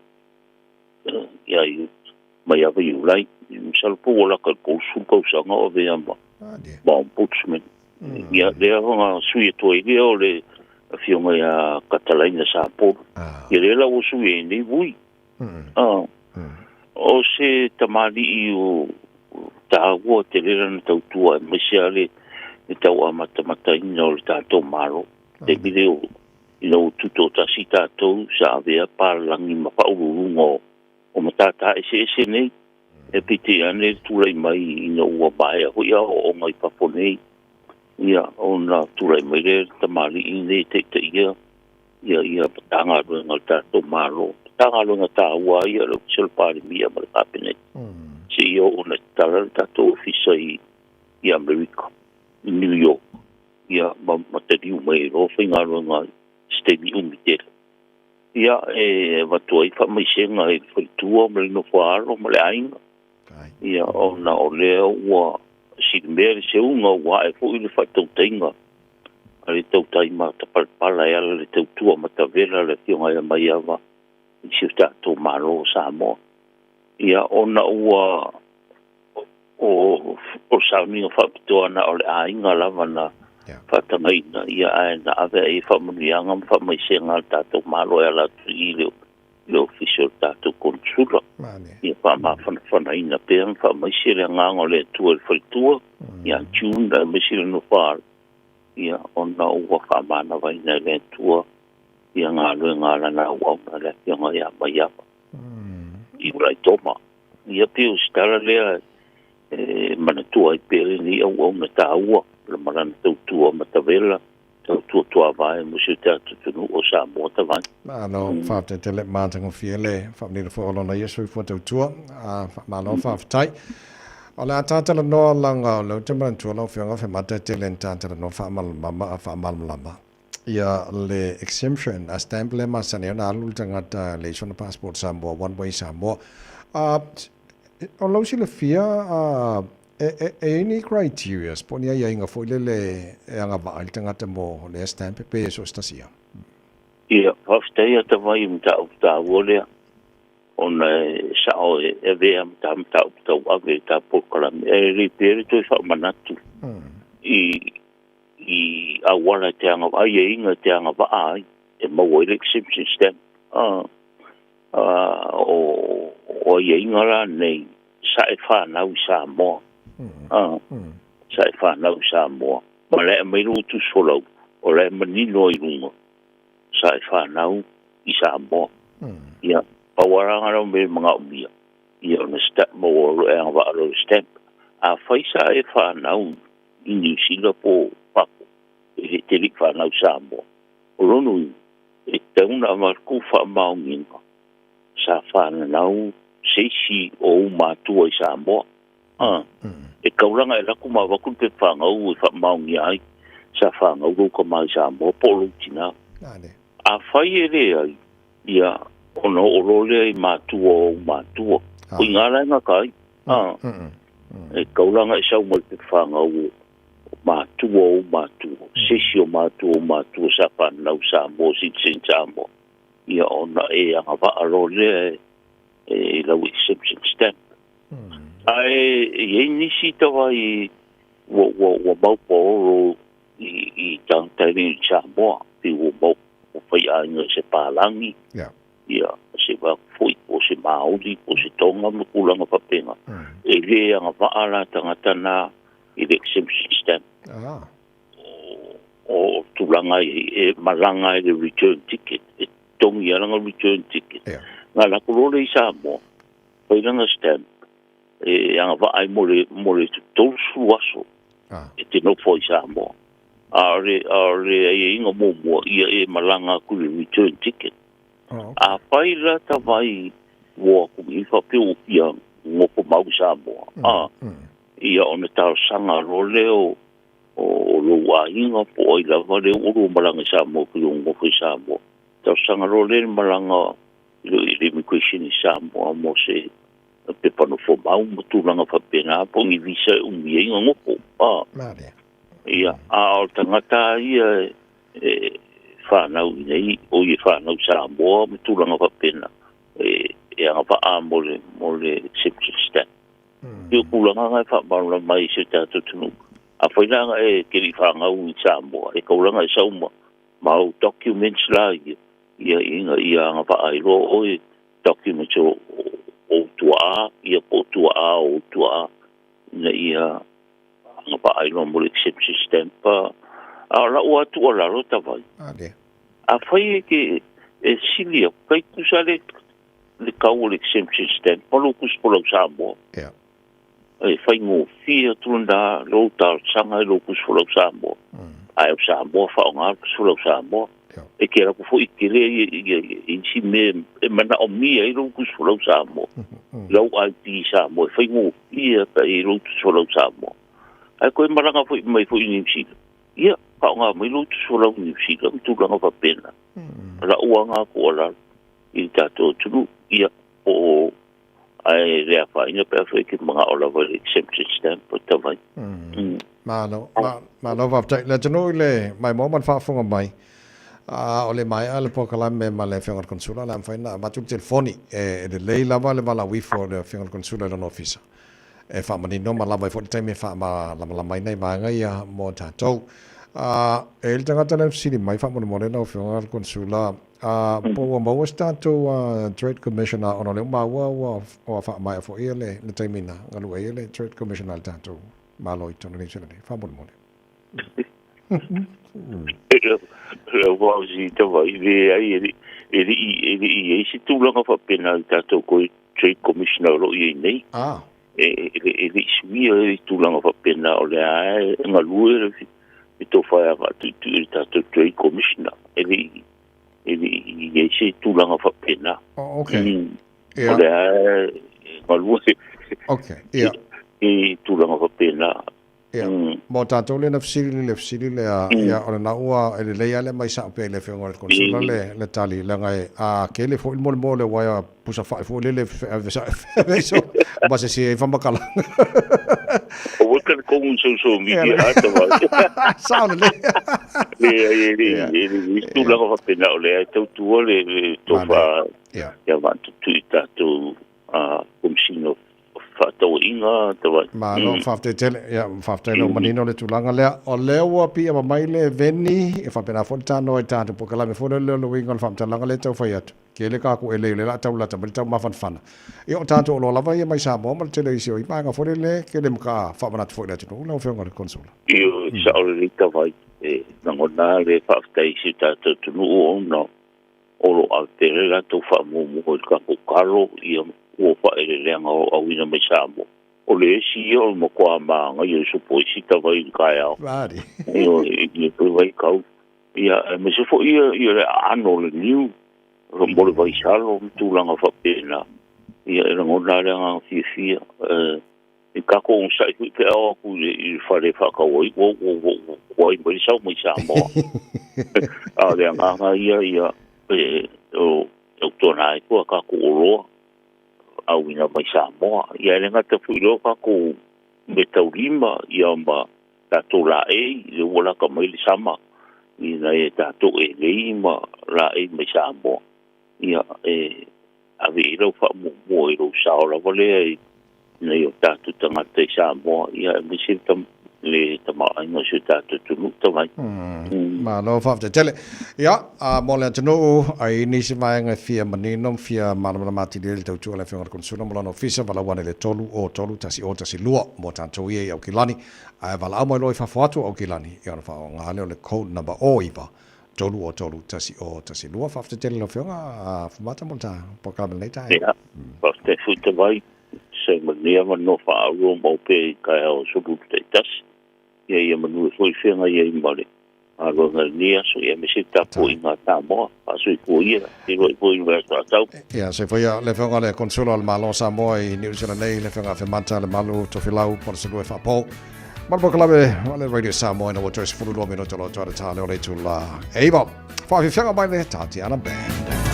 ia Maiava Iulai. Masalo po ua lata i le 30 tausaga o avea ma ma Ombudsman. Ia, lea na sui atu ai lea o le Afioga ia Katalaina Sapolu. Ia lea la ua sui ai nei Vui. O se tamalii o taua tele lana tautua aemaise lava le tau amatamataina o le tatou Malo. Taimi lea ina ua tutoatasi tatou sa avea palalagi ma faauluuluga o matata eseese nei. E peitai ane le tulai mai ina ua maea foi aoaoga i fafo nei, ia ona tulai mai lea le tamalii nei e taitaia ia ia Matagaluega a le tatou Malo. Matagaluega taua lava ia o le Ofisa o le Palemia ma le Kapeneta, seia oo ina tatala le tatou Ofisa i Amerika, i New York. Ia ma ma taliu mai ai loa faigaluega i se taimi umi tele. Ia e avatu ai faamaisega i le faletua ma le nofoaalo ma le aiga. Ia ona o lea ua silimea le seuga ua ae foi le faatautaiga a le tautai matapalapala e ala i le tautua matavela a le Afioga ia Maiava i si o tatou Malo o Samoa. Ia ona ua o o le sauniga faapitoa na o le aiga lava na faatagaina, ia ae na ave ai faamanuiaga ma faamaisega a le tatou Malo e ala atu i le le ofisa o le tatou konesula. Ia faamafanafanaina pea ma faamaise le agaga o le Atua i le faletua, ia June aemaise le nofoaalo, ia ona ua faamanavaina e le Atua ia galuega a lana auauna le Afioga ia Maiava i Ulaitoma. Ia pei o se tala lea e manatua ai pea lenei auauna taua ma lana tautua matavela, tautua tuavae mo si o tatou atunuu o Samoa tavai. Malo faafetai tele matagofie le faamanino foi o lona ia soifua tautua. Malo faafetai. O le a ta talanoa laga o lea ou te manatua lau Afioga Femata e tele ina ta talanoa faamalamalama faamalamalama ia le exemption a stamp lea masani ai ona alu le tagata e leai sona passport Samoa one way Samoa. O lou silafia e e e i ai ni criterias po o ni aiaiga foi lele e agavaa ai le tagata mo lea stamp pe so o se tasi lava? Ia, faafetai ata mai i mataupu taua lea, ona e sao e avea ma ta mataupu tauave i ta polokalame, ae lelei pea le toe faamanatu i i auala e te agavaa, aiaiga e te agavaa ai e maua ai le exemption stamp. O aiaiga la nei, sa e fanau i Samoa. Sa e fanau i Samoa. Ma la e aumai lou tusi folau, o la e manino ai i luga, sa e fanau i Samoa. Ia, pau lava la lena o mea e manaomia, ia ona stamp, maua loa e agavaa loa i le stamp. Afai sa e fanau i Niu Sila po o fafo, e te le i fanau i Samoa, o lona uiga, e tatau ona avatu faamaoniga sa fananau se isi o ou matua i Samoa. E taulaga e alu atu ma avatu le pepa fanau e faamaonia ai sa fanau lou tama i Samoa po o lou tina. Afai e leai, ia, ona oo loa lea i matua o ou matua. O i ina la e gata ai. E taulaga e sau ma le pepa fanau o matua o ou matua, se isi o matua o ou matua sa fananau i Samoa, citizen Samoa, ia ona e agavaa loa lea i lau exemption stamp. Ae e i ai nisi tawai ua, ua, ua mau paolo i, i tagata e le i Samoa, pei ua mau ua faiaiga i se palagi, ia, se va foi po o se Maori, po o se Tonga ma tulaga faapena. E le agavaa la tagata na i le exemption stamp. O tulaga e malaga ai le return ticket, e totogi lava lana return ticket. Na alu atu loa lea i Samoa, fai lana stamp, e agavaa ai mo le, mo le 30 aso e te nofo ai i Samoa. A o le, a o le aiaiga muamua, ia e malaga atu i le return ticket. Afai la tavai ua atu i faapea ua fia nofo mau i Samoa, a, ia ona talosaga loa lea o, o lou aiga po o ai lava lea ua lua malaga i Samoa pei ua nofo i Samoa. Talosaga loa lea i le malaga i le immigration i Samoa mo se pepa nofo mau ma tulaga faapena po o ni visa e umi ai ona nofo. A, ia, a o le tagata lava ia e fanau i inei, o ia e fanau i Samoa ma tulaga faapena, e agavaa mo le, mo le exemption stamp. Pei o tulaga na e faamalamalama ai i si o tatou atunuu. Afai la na e te le i fanau i Samoa, e taulaga e sau ma, ma ou documents la ia, ia ina ia agavaa ai loa oe documents o ou tuaa, ia po o tuaa o ou tuaa, ina ia agavaa ai loa mo le exemption stamp. A o lau lava tuualalo tavai, afai e te e sili atu, tai tusa le le tau o le exemption stamp ma lou tusi folau Samoa. E faigofie atu lena lou talosaga i lou tusi folau Samoa. Ae o Samoa faaaoga le tusi folau Samoa. E te alu atu foi tele ia isi mea e manaomia ai lou tusi folau Samoa. Lau ID Samoa e faigofie atu i lou tusi folau Samoa. Ae toe malaga foi mai foi i Niu Sila. Ia, Faaaoga mai lou tusualau Niu Sila ma tulaga faapena. O lau aga tuualalo i le tatou atunuu, ia, po o ae le afaina pe afai e te manao lava i le exemption stamp o tavai. Malo, malo faafetai. Le atunuu i le maimoa ma le faafofoga mai, a o le maea le polokalame ma le Afioga i le Konsula, o le a mafai ona avatu le telefoni. E lelei lava le valaau ifo o le Afioga i le Konsula i lona ofisa e faamanino ma lava ai foi le taimi e faamalamalama ai nai vaega ia mo tatou. A e i ai le tagata lea na fesili mai faamolemole lau Afioga i le Konsula, a po ua maua se tatou Trade Commissioner ona o lea ua maua ua faamaea foi le taimi na galue ai le Trade Commissioner a le tatou Malo i totonu o Niu Sila nei, faamolemole. Ua si tava i leai e le e le e le i ai se tulaga faapena i tatou koe Trade Commissioner o lo o i ai nei. E e le i suia i tulaga faapena o lea e galue le tofa e agatuitui i le tatou Trade Commissioner. E le i e le i ai se tulaga faapena. Oh, okay. O lea e galue. Okay, ia. I tulaga faapena. Ia, mo tatou lea na fesili le fesili lea, ia, o lena ua, e lelei lava le aumai sao pea i le Afioga i le Konsula le, le tali, leaga e, a kele foi le molemole o uaea pusa fai foi lele feaveai ma se si ai faamatalaga. O weka le kongu i social media a ta vai. Sao lelei. Leai, e le, e le, e tulaga faapena o lea e tautua le, le tofa ia vaatutui tatou Komesina o Fefaatauaiga tawai. Malo, faafetai tele. Ia, faafetai lea ua manino le tulaga lea. O lea ua piiama mai le Veni, e faapena foi le tanoa i tatou polokalame foi lea o le uiga o le faamatalaga lea e tau fai atu. Tele ka ku elei o lea o le a tau lata mai le taumafanafana. Ia, o tatou oloa lava ia mai Samoa ma le tele o isi o i vaega foi lele, tele ma ka faamanatu foi i le atunuu lau Afioga i le Konsula. Ioe, sao lelei tawai. E lagona le faafetai i si o tatou atunuu ona o lo o ave pea le latou faamuamua i le tatou talo ia ua faaeleeleaga o auina mai Samoa. O le isi ia o le matua mānaia o le sopoisi tavai i le taeao. Ioe, i le toe vaitau. Ia, aemaise foi ia, ia le aano o le niu, mo le vaisalo ma tulaga faapena. Ia, e lagona lava le agaga fiafia. E, i tatou onosai foi pe a o atu i le fale e faatau ai, ua, ua, ua, ua tuai mai le sau mai Samoa. A o le agaga ia, ia, e, o, e tautuana ai foi a tatou oloa auina mai Samoa. Ia, e le gata foi i lea o tatou meataulima, ia ma tatou laei, lea ua lata mai le sama i nai a tatou elei ma laei mai Samoa. Ia, e ave i ai lau faamuamua i lou sao lava lea i nai o tatou tagata i Samoa, ia, aemaise le tamaoaiga o si o tatou atunuu tavai. Malo faafetai tele. Ia, mo le atunuu, ai i nisi vaega e fia manino ma fia malamalama atili ai le tautua a le Afioga i le Konesula ma lona ofisa, valaau ane i le 3 o 3 1 o 1 2 mo tatou ia i Aukilani. Ae valaau mai loa i fafo atu o Aukilani, ia ona faaaoga lea o le code number o 9 3 o 3 1 o 1 2. Faafetai tele i lau Afioga Fumata mo le ta polokalame i lenei taeao. Ia, faafetai foi Tavai. Se manuia ma nofo faaauau mau pea i taeao o sulu taitasi. Ia ia manuia foi feagai ai ma le galuega i lenei aso, ia aemaise le tapuaiga a Samoa. Faasoifua ia, feiloai foi i le vaiaso atau. Ia, soifua ia le Afioga i le Konesula o le Malo o Samoa i Niu Sila nei, le Afioga Afemata Lemalu Tofilau Poleselua e faapo. Ma le polokalame o le Radio Samoa ina ua toe 12 minute o lo o toa le tā leo le itula e iva. Whaafiafiaga mai le Tatiana Band.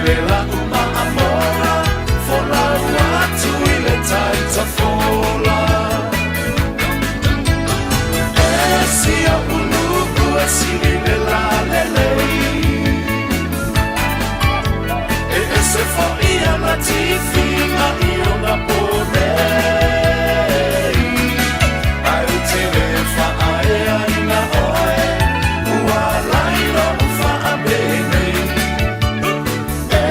le la'u maamola folau atu i le taitafola e si o'u nu'u e sili le lalelei e ese fo'i ana tifiga i ona ponei ae ou te lē fa'aeaina oe ua lai lo'u fa'apenei e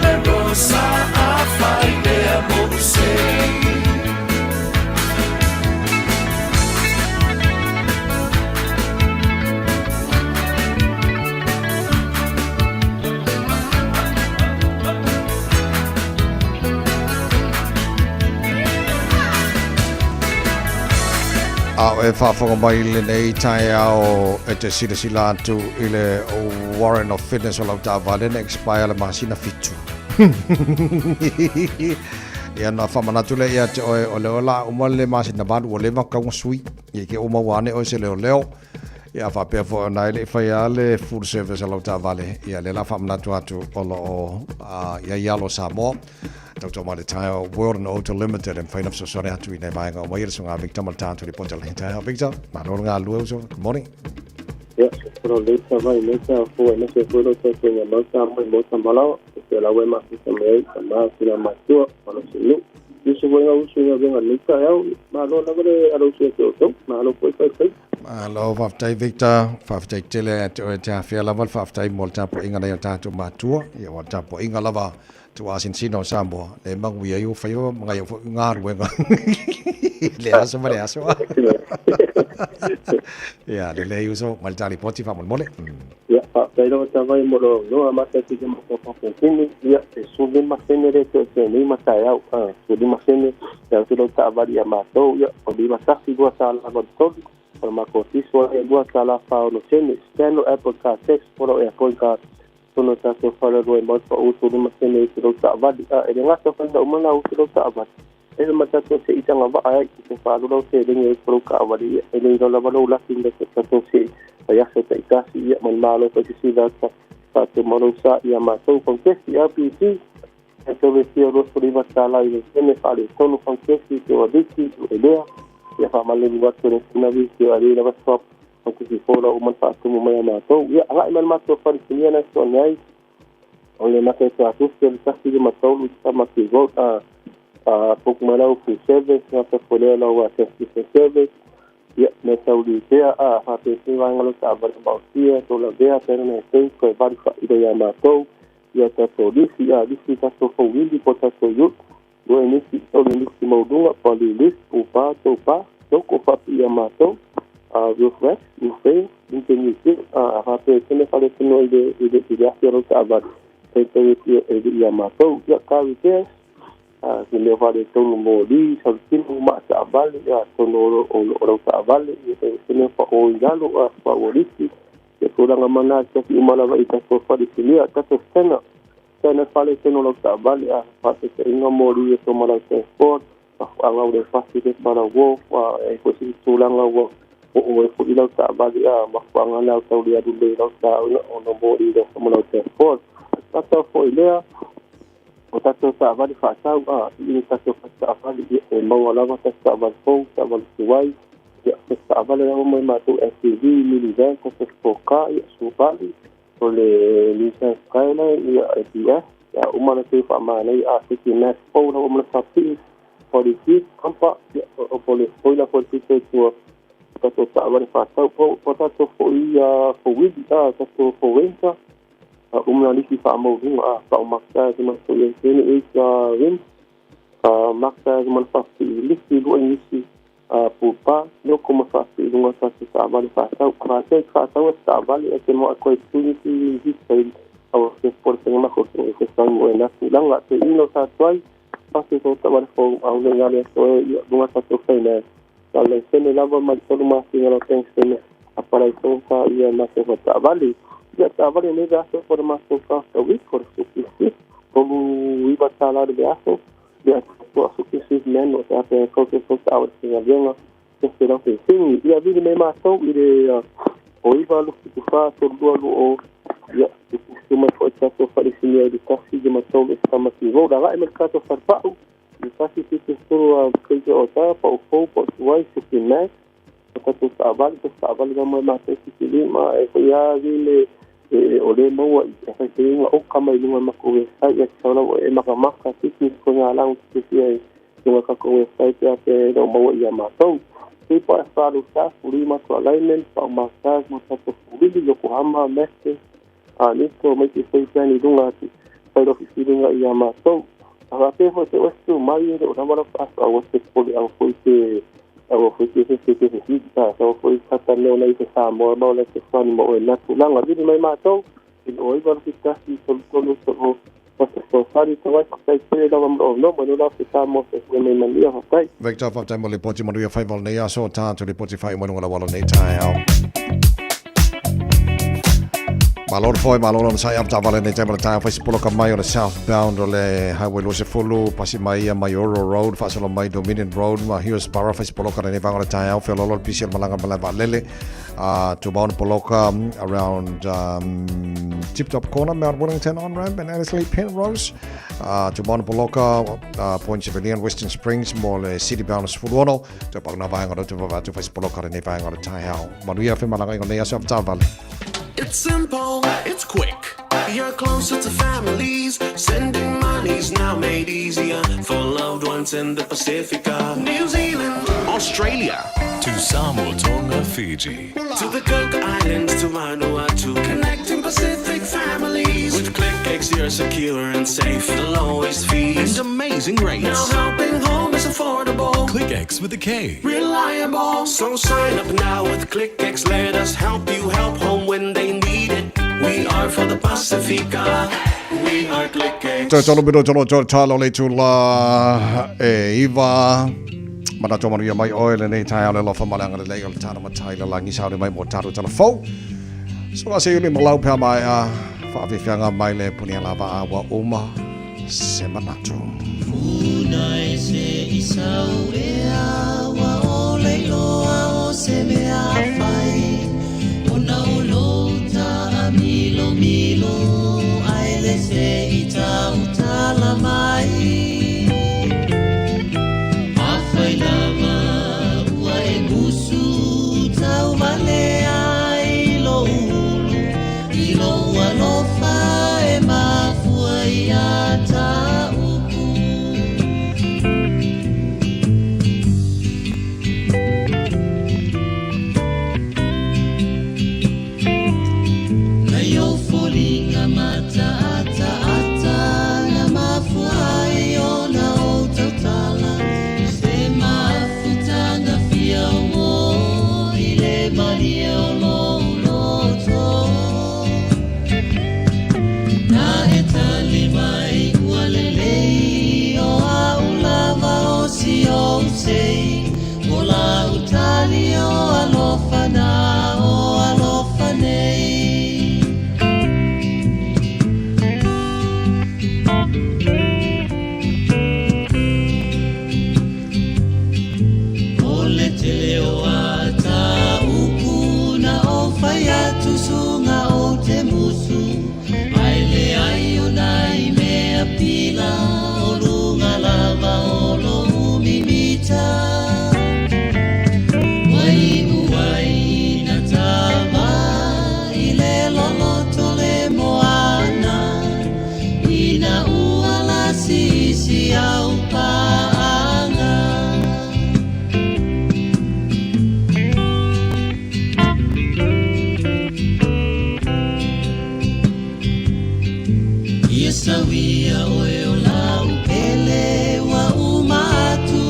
le rosa afai lea mo'u sei. A o e faafofoga mai i lenei taeao e te silasila atu i le Warrant of Fitness o lau taavale na expire le masina 7. Ia na faamanatu lea ia te oe o lea o le a uma le masina 8 ua leva ona tatau ona sui. Ia ke uma ua ane oe se leoleo. Ia faapea foi ona e le i faia le full service a lau taavale. Ia lea o le a faamanatu atu o lo o i ai alo o Samoa. Tautua mai le taeao World and Auto Limited e mafai ona fesoasoani atu i nai vaega uma ia le susuga Victor ma le tatou lipoti o lenei taeao. Victor, malo le galulue uso. Good morning. Ia, o lei sa vai nei sa fua nei se foi lo te te mau sa mai mo ta malawa te la we ma sa mai ta ma sina matua o lo sinu. Uso foi nga uso nga venga nei ta au malo lava le alo se te o malo foi foi foi. Malo, faafetai Victor, faafetai tele te oe te afea lava le faafetai mo le tapuaiga nai o tatou matua. Ia ua le tapuaiga lava tuuasinsina o Samoa, le manuia ai o faiva ma ngai au foi galuega le aso ma le aso. Ia, lelei uso, mai le ta lipoti faamolemole. Ia, faafetai lava tavai mo lo noa ma te te mo ko ko ia e su lima sene le te te nei ma taeao su lima sene te au te lo taavali ia matou ia o 51 tala ma tolu o le makou tiso e 2 tala 46 sene scan Apple Car Tax po lo Airpoint Card tono tatou fale rua e mau pa utu lima sene i te lou taavali a e le gata foi na uma na utu lou taavali e le ma tatou se i tanga vaa ai te whaalu lau te lengi e lou kaavali ia e le ilo lava lou laki le te tatou se i aso ta itasi ia ma le malo fa se sila ta fa te malo sa ia matou faukesi RPC e te le fia 25 tala i le sene fa le tonu faukesi te o liki o elea ia fa malelu atu le sinavi te o ale lava swap faukesi fola o man faatumu mai a matou ia agai ma le matou falesinia na soani ai o le mata e tusi le tasi le mataulu i ma ke road a pokumalau full service na te folea lau a transmission service ia me tauli pea a whapese waenga lo taavale maosia to lavea pena na te ko e vali whairo ia matou ia tatou lisi a lisi tatou fauili po tatou yut lo e nisi o le nisi maulunga po le lisi po pa to pa toko whapi ia matou a refresh ufe inte a whape tene whale tino i le i le i le afi ro taavale te te e ia matou ia ka repairs a se mea whare tonu mō li, sa tino ma taavale ia tono o o taavale ia te se mea wha o i lalo a wha o lisi ia tūranga mana te ki umalawa i tatou whare silia tatou sena sena whare tino lau taavale a wha te te inga mō li e tō marau transport a whaangau le whasi le whara wo e ko si tūranga wo o e fo i lau taavale a ma whaanga lau tau le aru le lau taavale o no mō i le marau transport tatou fo i lea o tatou taavale faatau a i tatou taavale e maua lava tatou taavale fou taavale tuai ia se taavale lava mo matou SUV minivan tatou foka ia Subaru o le Nissan Skyline ia APS ia uma na te whaamanei a City Max fou lava mo le whapii polisi kampa ia o pole foila fo te tua tatou taavale faatau po tatou foi a fowili a tatou fowenta umna lisi whaamauhunga a whaumakta te mana i tēne e ka rim ka makta te mana whaapi i lisi lua i nisi pupa loko ma whaapi i lunga tatou taavale whaatau whaatau whaatau e taavale e te moa koe tūnisi i hisa i awa te pore te mako e te sangu e natu langa te ino tātuai whasi tō taavale fōu au le ngale e ia lunga tatou whaina ka le sene lava mai tolu masi ngalo teng sene a parai tō wha ia matou wha taavale ia taavale nei aso por matou ka ka week or su tolu iva tala le aso ia to aso ki si men o te ape ko te ko ta o te venga te se lau te singi ia vili me matou i le o iva lu ku fa tolu lua lu o Ia, tutu mai foi tatou faleisinia i le 153 i Tamaki Road. Agai mai le tatou falepau i le 173 a Fraser o Ta, pau fou, pau tuai, Suki Max, o tatou taavale, tatou taavale na mai matou 75, e foi a le e o le maua i te whaiteinga o kama i lunga mako website ia te saula e makamaka tiki ko ngā langu te fia i lunga kako website ia te no maua i a mātou. Te pa e wharu sa, furima to alignment, pa o massage, mo tato fuwili, Yokohama, Meste, a nito, mai te whai piani lunga atu, whai rofi whiringa i a mātou. A whapea fo te ostu mai e o rawara whaasa au te pole au foi te au foi te te te te te ta au foi kata neo nei te Samoa mau le te whani mo e natu langa viri mai mātou i o iwa rofi tasi tolu tolu tolu o te whani te wai whaktai pere lawa mo no mo no la te Samoa te fue mai mania whaktai. Victor, whaktai mo le poti manuia whaival nei aso tātou le poti whai umanunga la wala nei tae au. Malo le foi, malo lona sai apta vale nei tae tae whai sipoloka mai o le southbound o le highway 20, pasi mai ia Maioro Road, whaasolo mai Dominion Road, ma Hillsborough, whai sipoloka nei vanga o le tae au, whiololo le pisi o le malanga malai vaalele, Tumauna Poloka around Tip Top Corner, Mount Wellington on ramp and Annesley Penrose, Tumauna Poloka, Point Civilian, Western Springs, mo le city bound sefuluono, te pauna vaenga o te vavatu whai sipoloka nei vaenga o le tae au. Manuia whi malanga ingo nei aso apta vale. It's simple, it's quick. You're closer to families. Sending money's now made easier for loved ones in the Pacifica, New Zealand, Australia, To Samoa, Tonga, Fiji. To the Cook Islands, to Vanuatu, connecting Pacific families. With KlickEx, you're secure and safe. The lowest fees and amazing rates. Now helping home is affordable. KlickEx with a K. Reliable. So sign up now with KlickEx. Let us help you help home when they need it. We are for the Pacifica. We are KlickEx. Toe tolu mino tolo tolo talo le tula e iwa. Mana tō manuia mai oe le nei tae ale lofa maleanga le lei o le tāna matai le langi saore mai mō tātou tala fou. So la se uli malau pea mai a whaawhiwhianga mai le punia lava a wa uma se manatu. Una e se isau e awa o leiloa o se mea fai. Ona o lota a milo milo ai le se i tau tala mai. A whai lava ua e musu tau vale ai lo ulu. I lo alofa e mafua i a ta upu. Nei o folinga mata ata ata na mafua ai ona o tautala. Se mafutanga fia o i le maria o lo loto. Na e tali mai ua lelei o a ulava o si o sei. O la utali o alofa na o alofa nei. O le tele o a ta upu na o whai atu sunga o te musu. Ai le ai o nai mea pila o lunga lava o lo umimita. Wai uai na tava i le loloto le moana. Ina ua la sisi au paanga. Ia sawia oe o lau pele ua uma atu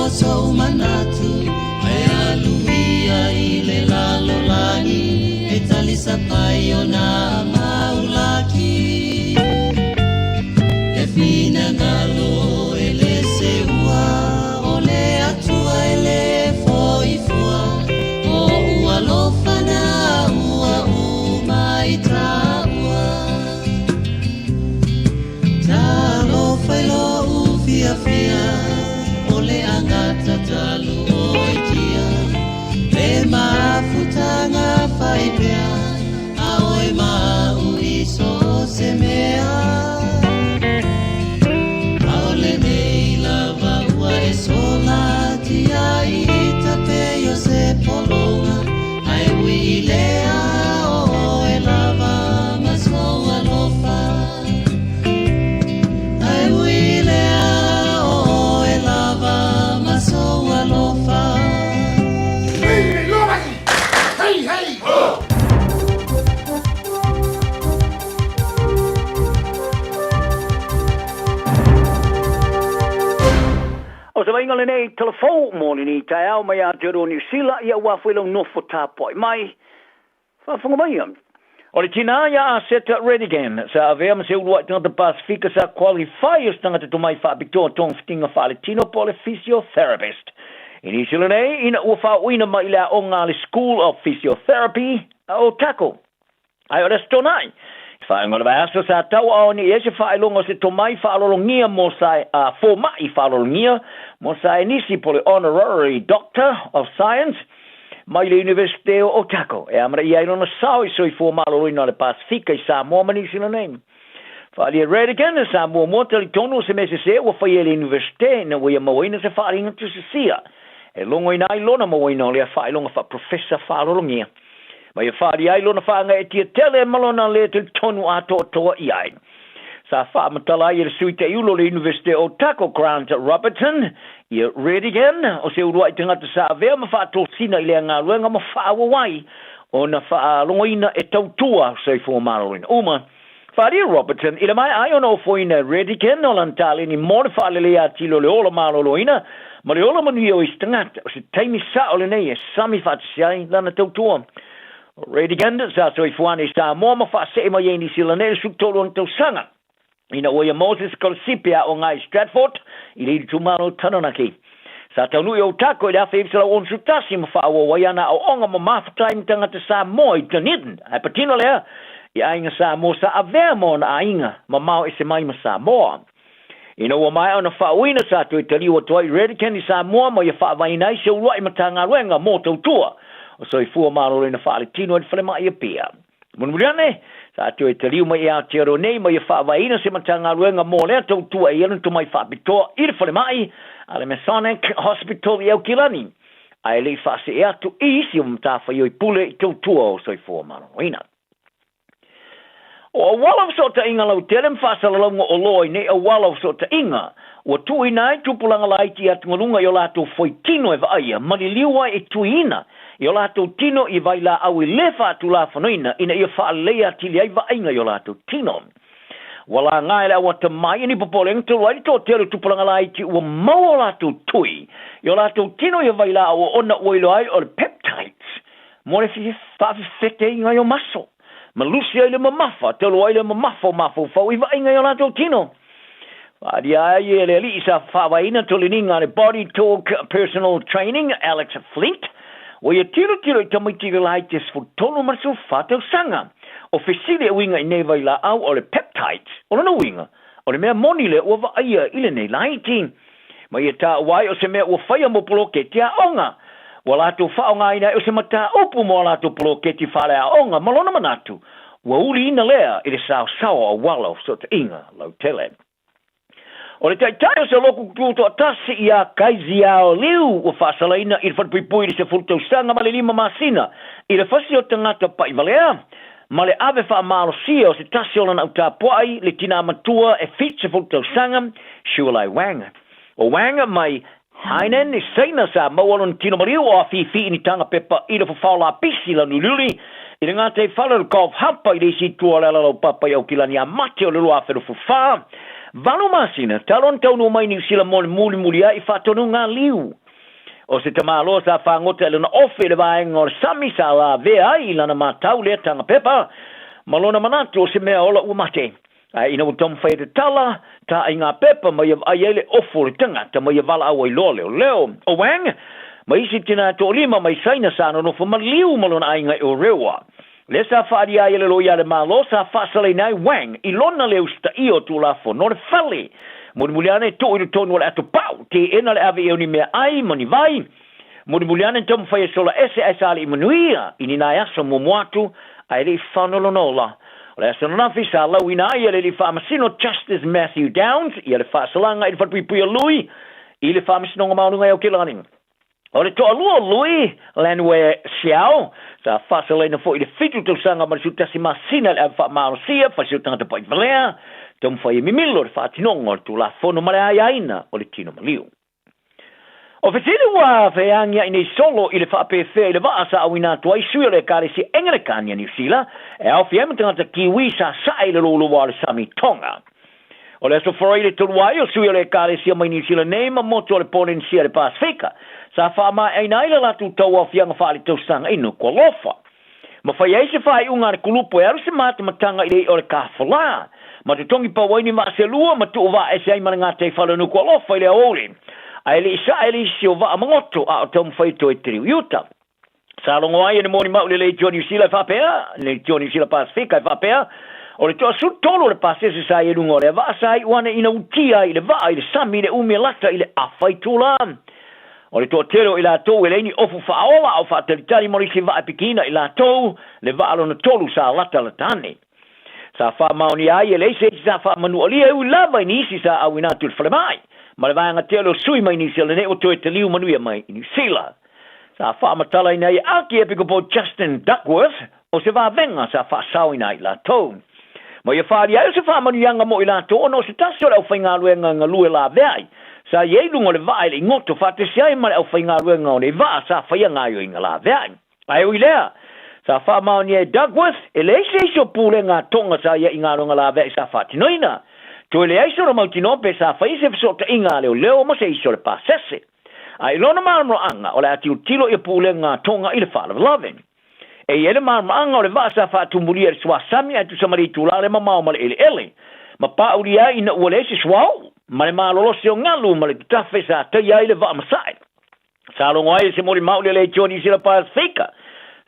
o sou manatu. Ai aluia i le lalolagi e talisa pai o nā maulaki. E whina ngalo e le seua o le atua e le foifua. O ua lofa na ua uma i tāua. Talofa i lo ufia fia o le angata talu o i tia. Le mafutanga whai pea a oe mau se vaaiga lenei talafou mo lenei taeao mai Aotearoa Niu Sila, ia aua foi lau nofo tapuai mai. Faafofoga maia. O le tinā ia a Seta Redigan, sa avea ma se uluai tagata Pasifika sa qualify o se tagata tomai faapitoa togafitiga faaletino po o le physiotherapist. I Niu Sila nei, ina ua faaooina mai i le aoga a le School of Physiotherapy a Otago. Ae o le Aso Toonai, i faaiuga o le vaiaso sa tauaao nei ai se faailoga o se tomai faalologia mo sa, a, fomai faalologia mo Saienisi po o le Honorary Doctor of Science mai le Iunivesite o Otago e amanaia ai lona sao i soifua maloloina o le Pasefika i Samoa ma Niu Sila nei. Faaalia Redigan, sa muamua talitonu o se mea sese ua faia e le Iunivesite ina ua ia mauaina se faaaliga tusisia e logoina ai lona mauaina o lea faailoga faaprofesa faalologia. Ma ia faaalia ai lona faagaeetia tele ma lona lē talitonu atoatoa i ai. Sa faamatala ai e le Sui Taiulu o le Iunivesite o Otago, Grant Robertson, ia Redigan, o se uluai tagata sa avea ma faatosina i lea galuega ma faaauau ai ona faalogoina e tautua soifua maloloina uma. Faaalia Robertson i le maea ai ona ofoina e Redigan o lana taleni mo le faaleleia atili o le ola maloloina ma le ola manuia o isi tagata, o se taimi sao lenei e sami faatasi ai lana tautua. O Redigan sa soifua ane i Samoa ma faasee mai ai i Nisila nei i le 13 ona tausaga ina ua ia maua se sikolasipi aoga i Stratford i le itumalo o Taranaki. Sa taunuu i Otago i le 1961 ma faaauau ai ana aoaoga ma mafuta ai ma tagata Samoa i Dunedin, ae patino lea i aiga Samoa sa avea ma ona aiga mamao ese mai ma Samoa. Ina ua maea ona faauuina sa toe taliu atu ai Redican i Samoa ma ia faavaeina ai se uluai Matagaluega mo Tautua o Soifua Maloloina Faaletino i le Falemai Apia. Mulimuli ane, sa toe taliu mai i Aotearoa nei ma ia faavaeina se Matagaluega mo lea tautua e i ai lona tomai faapitoa i le falemai a le Masonic Hospital i Aukilani, ae le i faasee atu i isi o matafaioi pule i tautua o Soifua Maloloina. O auala o fesootaiga lautele ma faasalalauga o loa i nei auala o fesootaiga, ua tuuina ai tupulaga laiti i atugaluga i o latou foitino e vaaia ma liliu ai e tuiina i o latou tino i vailaau e le faatulafonoina ina ia faaleleia atili ai vaaiga i o latou tino. Ua laga e le au atamai i ni popolega talu ai le toatele o tupulaga laiti ua maua o latou tui i o latou tino i vailaau oona ua iloa ai o le peptides mo le faafefeteiga i o maso. Ma lusi ai le mamafa, talu ai le mamafa o mafaufau i vaaiga i o latou tino. Faaalia ai e le alii sa faavaeina toleniga a le Body Talk Personal Training, Alex Flint, ua ia tilotilo i tamaiti lelaiti e 13 ma le 14 tausaga. O fesili e uiga i nei vailaau o le peptides, o lona uiga, o le mea moni lea ua vaaia i lenei laiti. Ma ia taua ai o se mea ua faia mo poloketi aoga. Ua latou faaaogaina ai o se mataupu mo a latou poloketi faaleaoga ma lona manatu, ua uliina lea i le saosao o auala o fesootaiga lautele. O le taitai o se loku tutoatasi ia Kaiziao Liu ua faasalaina i le falepuipui i le 10 tausaga ma le 5 masina i le fasi o tagata pa'ivalea ma le ave faamalosia o se tasi o lana autapua'i, le tinā matua e 70 tausaga, Shualai Wang. O Wang mai Hainan i Saina sa maua lona tino maliu o afifi i ni tanga pepa i le fofao lapisi lanu uliuli i le gatai fale o le Golf Hapa i le isi itu o le alalaupapa i Aukilani ia Mati o le 2024. Valu masina talu ona taunuu mai Niu Sila mo le mulimuli ai i faatonuga a Liu. O se tamaloa sa fagota i lona ofe i le vaega o le sami sa lavea ai i lana matau lea tanga pepa ma lona manatu o se mea ola ua mate. Ae ina ua taumafai e tatala, tā ai ngā pepa ma ia vaai ai le ofo o le tangata ma ia valaau ai loa leoleo. O Wang, ma isi tina e toalima mai Saina sa nonofo maliu ma lona aiga i Orewa. Lea sa faaalia ai e le loia a le Malo sa faasalaina ai Wang i lona le usitaia o Tulafono o le fale. Mulimuli ane tuu i totonu o le ato pau, teena le ave i au ni mea ai ma ni vai. Mulimuli ane taumafai e sola ese ae sa alii manuia i ni nai aso muamua atu ae le i fano lona ola. O le aso ananafi sa lauina ai e le alii faamasino Justice Matthew Downs ia le faasalaga i le falepuipui a Lui i le Faamasinoga Maualuga i Aukilani. O le toalua o Lui, Lanue Xiao, sa faasalaina foi i le 7 tausaga ma le 11 masina i le ave faamalosia, fasi o tagata pa'ivalea, taumafai e mimilo le faatinoga o le Tulafono ma le aiaina o le tino maliu. O fesili ua feagia'i nei solo i le faapefea i le vaa sa auina atu ai sui o le Ekalesia Engelekani a Niu Sila e aofia ai ma tagata Kiwi sa sae i le louloua o le sami Tonga. O le Aso Faraile talu ai, o sui o le Ekalesia mai Niu Sila nei ma motu o le Polenesia i le Pasefika, sa faamaeaina ai le latou tauaofiaga faaletausaga i Nukualofa. Ma fai ai se faaiuga a le kulupu e alu se matamataga i le i'a o le Kafolā, ma totogi pau ai ni vaa se lua ma tuuvaaese ai ma le gataifale o Nukualofa i le aoauli. Ae le i sae le isi o vaa magoto a o taumafai e toe taliu i uta. Sa logo ai e le molimau i le Leitio Niu Sila e faapea, le Leitio Niu Sila Pasefika e faapea, o le toasutolu o le pasese sa i ai luga o lea vaa sa iu ane ina utia ai i le vaa i le sami i le umi e lata i le afa itula. O le toatele o i latou e leai ni ofu faaola a o faatalitali mo le isi vaa e pikiina i latou, le vaa lona tolu sa latalata ane. Sa faamaonia ai e leai se isi sa faamanualia e ui lava i nisi sa auina atu i le falemai, ma le vaega tele o sui mai Niu Sila nei ua toe taliu manuia mai i Niu Sila. Sa faamatalaina ai e Akiepikopo Justin Duckworth o se vavega sa faasaoina ai i latou. Ma ia faaalia ai o se faamanuiaga mo i latou ona o se tasi o le aufaigaluega galue laveai sa i ai i luga o le vaa e le i goto faatasi ai ma le aufaigaluega o nei vaa sa faia gaoioiga laveai. Ae ui lea, sa faamaonia e Duckworth e leai se isi o pulega a Tonga sa ia i galuega laveai sa faatinoina. Toe leai sona mautinoa pe sa faia se fesootaiga a leoleo ma se isi o le pasese. A i lona malamalamaaga, o le a tilotilo ia pulega a Tonga i le faalavelave. E i ai le malamalamaaga o le vaa sa faatumulia i le suasami ae tusa ma le itula le mamao ma le eleele, ma paaulia ai ina ua leai se suauu, ma le malolosi o galu ma le tatafe sa taia ai le vaa masae. Sa logo ai se molimau le Leitio Niu Sila Pasefika.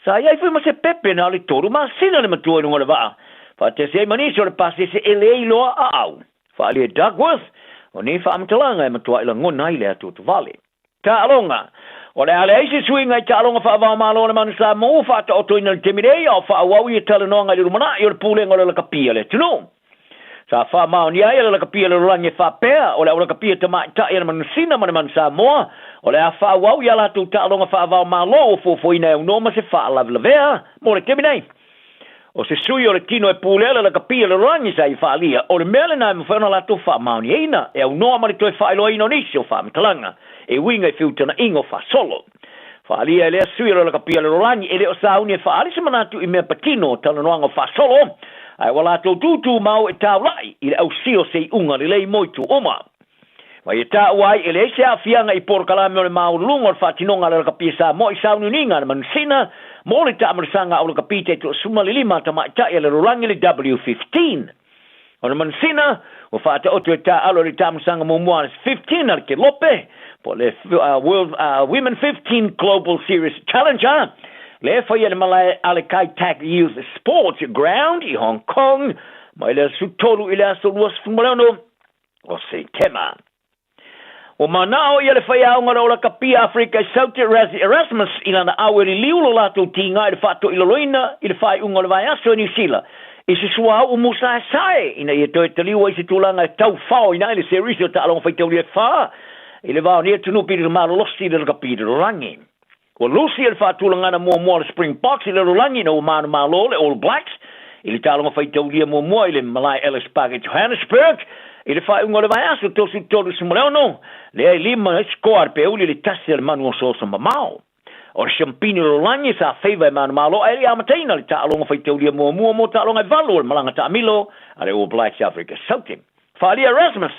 Sa i ai foi ma se pepe na o le tolu masina le matua i luga o le vaa. Faatasi ai ma nisi o le pasese e le iloa aau. Faaalia e Duckworth, o nei faamatalaga e matuai lagona ai le atuatuvale. Taaloga. O le a leai se suiga i taaloga faava-o-Malo a le Manu Samoa ua faataotoina i le taimi nei, a o faaauau ia talanoaga i le lumanai o le Pulega o le Lakapi a le atunuu. Sa faamaonia ai e le lakapi a le lalolagi e faapea, o le aulakapi a tamaitai a le Manusina ma le Manu Samoa, o le a faaauau i a latou taaloga faava-o-Malo ua fuafuaina e aunoa ma se faalavelavea mo le taimi nei. O se sui o le tino e pulea le lakapi a le lalolagi sa ia faaalia, o le mea lena e mafai ona latou faamaoniaina e aunoa ma le toe faailoaina o nisi o faamatalaga e uiga i feutagaiga o faasolo. Faaalia e lea sui o le lakapi a le lalolagi e le o sauni e faaali se manatu i mea patino o talanoaga o faasolo, ae ua latou tutumau e taulai i le ausia o se iuga lelei mo itu uma. Ma ia taua ai e leai se aafiaga i polokalame o le maualuluga o le faatinoga a le lakapi a Samoa i sauniuniga a le Manusina mo le taamilisaga aulakapi taitoasuma le 5 a tamaitai a le lalolagi le W15. O le Manusina ua faataoto e taaalo i le taamilosaga muamua a le 15 a le Kelope po o le World Women 15 Global Series Challenger lea e faia i le malae a le Kai Tak Youth Sports Ground i Hong Kong mai le aso 3 i le aso 26 o Setema. Ua manao ia le faiaoga o le Ola Kapia Afrika i Saute Rassie Erasmus i lana au e liliu lo latou tiga i le faatoilaloina i le faaiuga o le vaiaso i Niu Sila i se suauu musaesae ina ia toe taliu ai se tulaga e taufaoina ai le serisi o taaloga faitaulia e fa i le va o nei atunuu pili malolosi i le lakapi i le lalolagi. Ua lusi e le faatulagana muamua o le Springboks i le lalolagi ina ua manumalo le All Blacks i le taaloga faitaulia muamua i le malae Ellis Park i Johannesburg i le faaiuga o le vaiaso 36, lea e lima ai sikoa a le peuli i le tasi a le manu osooso mamao. O le siampini o le lalolagi sa feiva e manumalo ae le i amataina le taaloga faitaulia muamua mo taaloga e valu o le malaga taamilo a le All Blacks i Afrika Saute. Faaalia Erasmus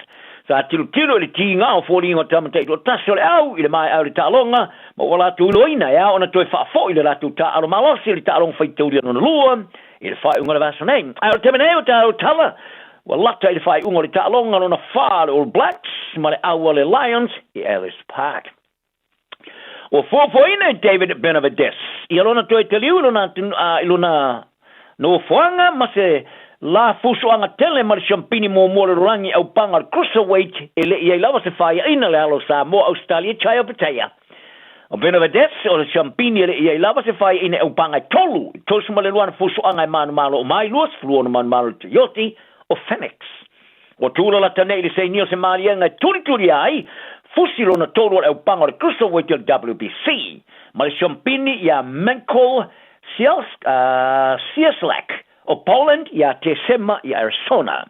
sa tilotilo i le tiga o foliga o tama taitoatasi o le au i le maea o le taaloga ma ua latou iloaina e ao ona toe faafoi le latou taaalo malosi i le taaloga faitaulia lona lua i le faaiuga o le vaiaso nei. Ae o le taimi nei o tatou tala ua lata i le faaiuga o le taaloga lona fa a le All Blacks ma le au a le Lions i Ellis Park. Ua fuafuaina e David Benavidez ia lona toe taliu i lona i lona nofoaga ma se la fusoaga tele ma le siampini muamua o le lalolagi aupaga o le cruiserweight e le i ai lava se faiaina le alo o Samoa Ausetalia Jai Opetaia. O Benavidez o le siampini e le i ai lava se faiaina i aupaga e tolu i 32 ana fusoaga e manumalo uma ai 26 manumalo i le Toyoti o Phoenix. Ua tulalata nei i le sainia o se maliega e tulitulia ai fusi lona tolu o le aupaga o le Cruiserweight o le WBC ma le siampini iā Michael Cieslak o Poland iā Tesema i Arizona.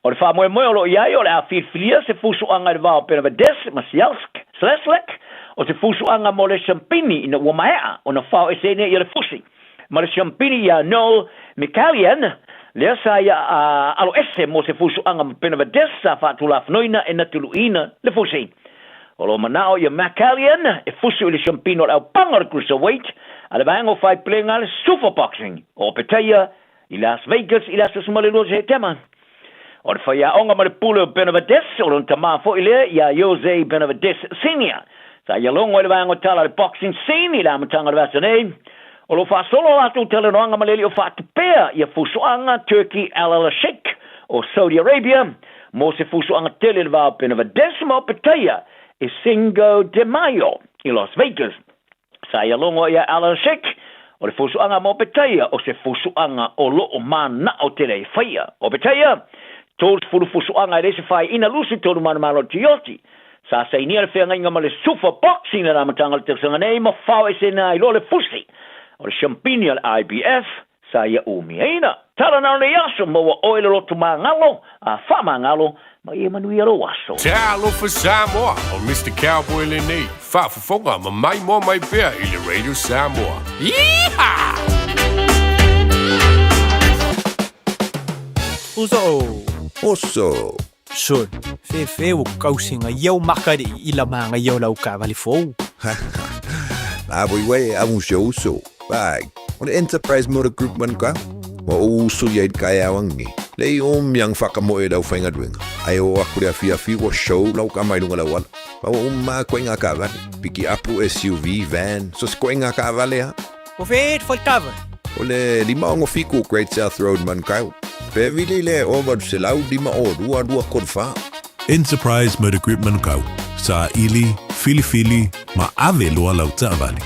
O le faamoemoe o lo o i ai o le a filifilia se fusuaga i le va o Benavidez ma Cieslak o se fusuaga mo le siampini ina ua maea ona faoeseina ia le fusi ma le siampini iā Noel Mikaelian. Lea sa ia aloese mo se fusuaga ma Benavidez sa faatulafonoina e na tuluiina le fusi. O lo o manao ia McCallion e fusu i le siampina o le aupaga o le Cruiserweight a le vaega o faiplega a le Super Boxing o Opetaia i Las Vegas i le aso 12 o Setema. O le faiaoga ma le pule o Benavidez, o lona tamā foi lea ia Jose Benavidez Senior, sa ia logo i le vaega o tala a le boxing scene i le amataga o le vaiaso nei. O lo o faasolo a latou talanoaga ma le alii o faatupea ia fusoaga Turki Alalshikh o Saudi Arabia mo se fusoaga tele i le va o Benavidez ma Opetaia i Cinco de Mayo i Las Vegas. Sa ia logo ia Alalshikh o le fusoaga ma Opetaia o se fusoaga o lo o mana'o tele ai e faia. Opetaia, 30 fusoaga e leai se faaiina 23 manumalo o le tioti. Sa sainia le feagaiga ma le Sufa Boxing i le amataga o le tausaga nei ma fao eseina ai loa le fusi o le siampini a le IBF sa ia umiaina. Tala na o nei aso, maua oe le loto magalo a faamagalo ma ia manuia lou aso. Talofa Samoa, o Mister Cowboy lenei, faafofoga ma maimoa mai pea i le Radio Samoa. Yeehaw! Uso! Oso! Son, fefe ua kausiga ia o maka le i la magaia o lau taavale fou. La voi wai a un se uso. Vai, o le Enterprise Motor Group man ka. Wa o uso ia i kai au angi. Le i o miang whakamoe lau whainga duenga. Ai o aku le awhi awhi wa show lau ka mai lunga lau ala. Wa o ma koe ngā ka vale. Piki apu SUV, van, so se koe ngā ka vale ha. O fe e kava. O le 567 Great South Road Manukau. Pe vili le o 805 2 2 3 4. Enterprise Motor Group Manukau, saili, filifili ma ave loa lau taavale.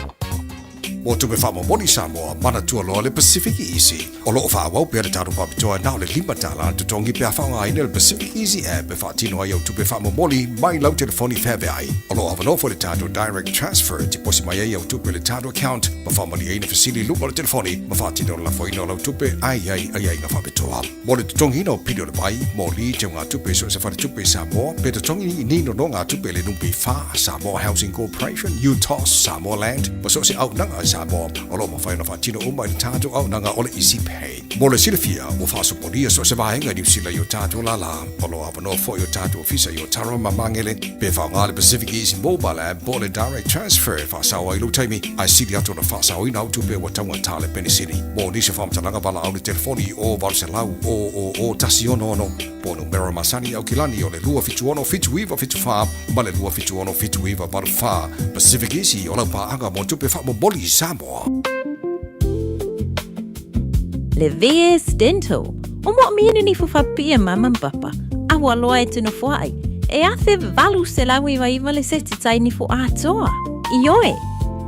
Mo tupe faamomoli Samoa, manatua loa le Pacific Easy. O lo o faaauau pea le tatou faapitoa na o le $5 le totogi pe a faaaogaina le Pacific Easy app e faatino ai au tupe faamomoli mai lau telefoni feaveai. O lo o avanoa foi le tatou Direct Transfer e tiposi mai ai au tupe i le tatou account ma faamalieina fesili i luga o le telefoni ma faatino le lafoina o lau tupe a i ai aiaiga faapitoa. Mo le totogiina o pili o le vai, moli, teugatupe i so o se faletupe i Samoa, pe totogi ni nonogatupe i le NPF, Samoa Housing Corporation, UTOS, Samoa Land, ma so o se auaunaga a Samoa, o lo o mafai ona faatino uma i le tatou auaunaga o le Easy Pay. Mo le silafia, ua faasopolia so o se vaega i Niu Sila i o tatou lālā. O lo o avanoa foi o tatou ofisa i Otaru ma Magele, pe faaaoga le Pacific Easy Mobile App po o le Direct Transfer e faasao ai lou taimi, ae sili atu ona faasaoina au tupe ua taugata le penisini. Mo nisi o faamatalaga valaau le telefoni i o 800 000 166 po o numera masani i Aukilani o le 276 7974 ma le 276 7984. Pacific Easy o lau paaga mo tupe faamomoli i Samoa. Le VS Dental, o moomia ni nifu faapipii e mama ma papa, a ua loa e tino foai, e afe 899 le seti tai nifu atoa. Ioe,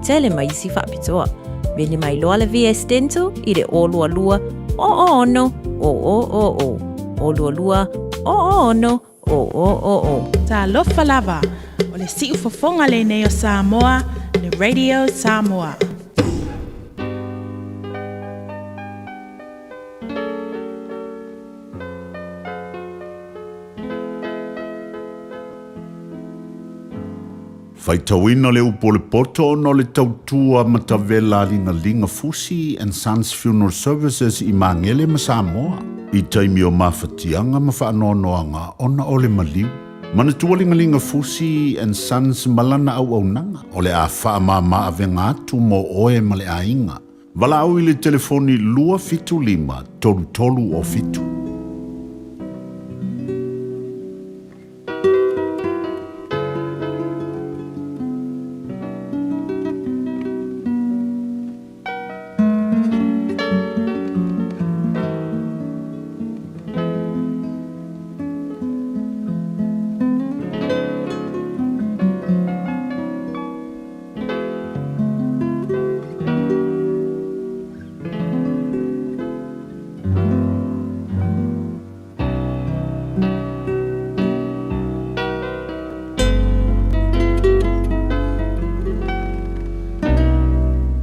tele ma isi faapitoa. Vili mai loa le VS Dental i le 022 006 000 022 006 000. Talofa lava, o le siufofoga lenei o Samoa, le Radio Samoa. Faitauina le upu o le poto ona o le tautua matavela a Ligaliga Fusi and Sons Funeral Services i Magele ma Samoa i taimi o mafatiaga ma faanoanoaga ona o le maliu. Manatua Ligaliga Fusi and Sons ma lana auaunaga o le a faamama avega atu mo oe ma le aiga. Valaau i le telefoni 275 33 o 7.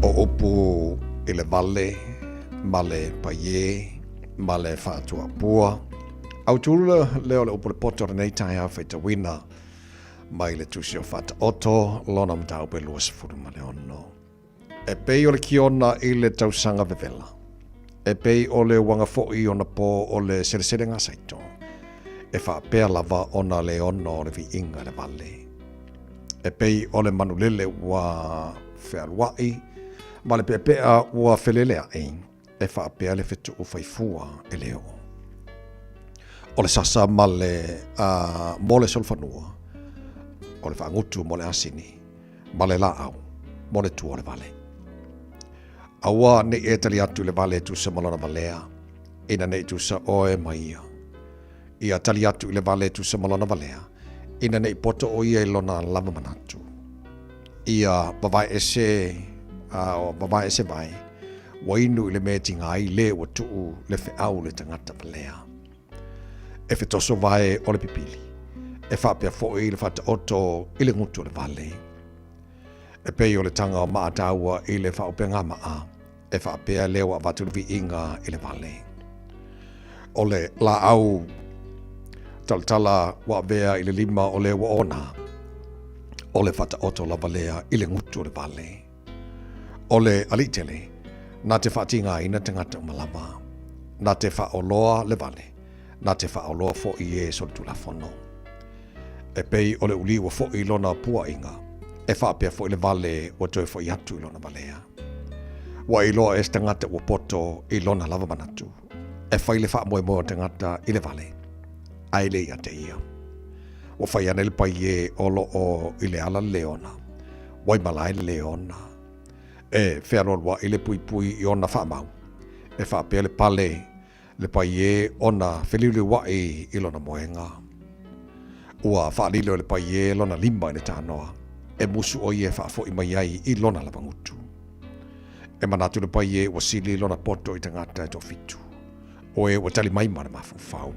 O upu i le vale ma le paie ma le faatuapua. Autula lea o le upu le poto o lenei taeao faitauina mai le tusi o Faataoto lona mataupu e 26. E pei o le kiona i le tausaga vevela. E pei o le uaga foʻi ona pō o le seleselega saito, e faapea lava ona le ono o le viiga i le vale. E pei o le manulele ua fealuaʻi ma le peapea ua feleleaʻi, e faapea le fetuu faifua e le oo. O le sasa ma le a, mo le solofanua, o le faagutu mo le asini, ma le laau mo le tua o le vale. Aua ne i e tali atu i le vale e tusa ma lona valea, ina ne i tusa oe ma ia. Ia tali atu i le vale e tusa ma lona valea, ina ne i poto ʻo ia i lona lava manatu. Ia wawae ese, a, wawae ese vae, ua inu i le mea e tiga ai le ua tuu le feau le tagata valea. E fetoso vae o le pipili, e faapea foʻi le faataoto i le gutu o le vale. E pei o le taga o maa taua i le faaupegamaʻa, e faapea lea ua avatu le viiga i le vale. O le laau talatala ua avea i le lima o le ua ona, o le faataoto lava lea i le gutu o le vale. O le alii tele, na te faatigaina tagata uma lava, na te faaoloa le vale, na te faaoloa foʻi e solitulafono. E pei o le uli ua foʻi i lona puaʻiga, e faapea foʻi le vale ua toe foʻi atu i lona valea. Ua iloa e se tagata ua poto i lona lava manatu, e fai le faamoemoe o tagata i le vale, ae le ia te ia. Ua fai ane le paie o loo i le ala le leona, waimalae le leona. E fealualuaʻi le puipui i ona faamau, e faapea le pale le paie ona feliuliuaʻi i lona moega. Ua faalilo e le paie lona lima i le tanoa, e musu ʻo ia e faafoʻi mai ai i lona lavagutu. E manatu le paie ua sili lona poto i tagata e toafitu, o e ua tali mai ma le mafaufau.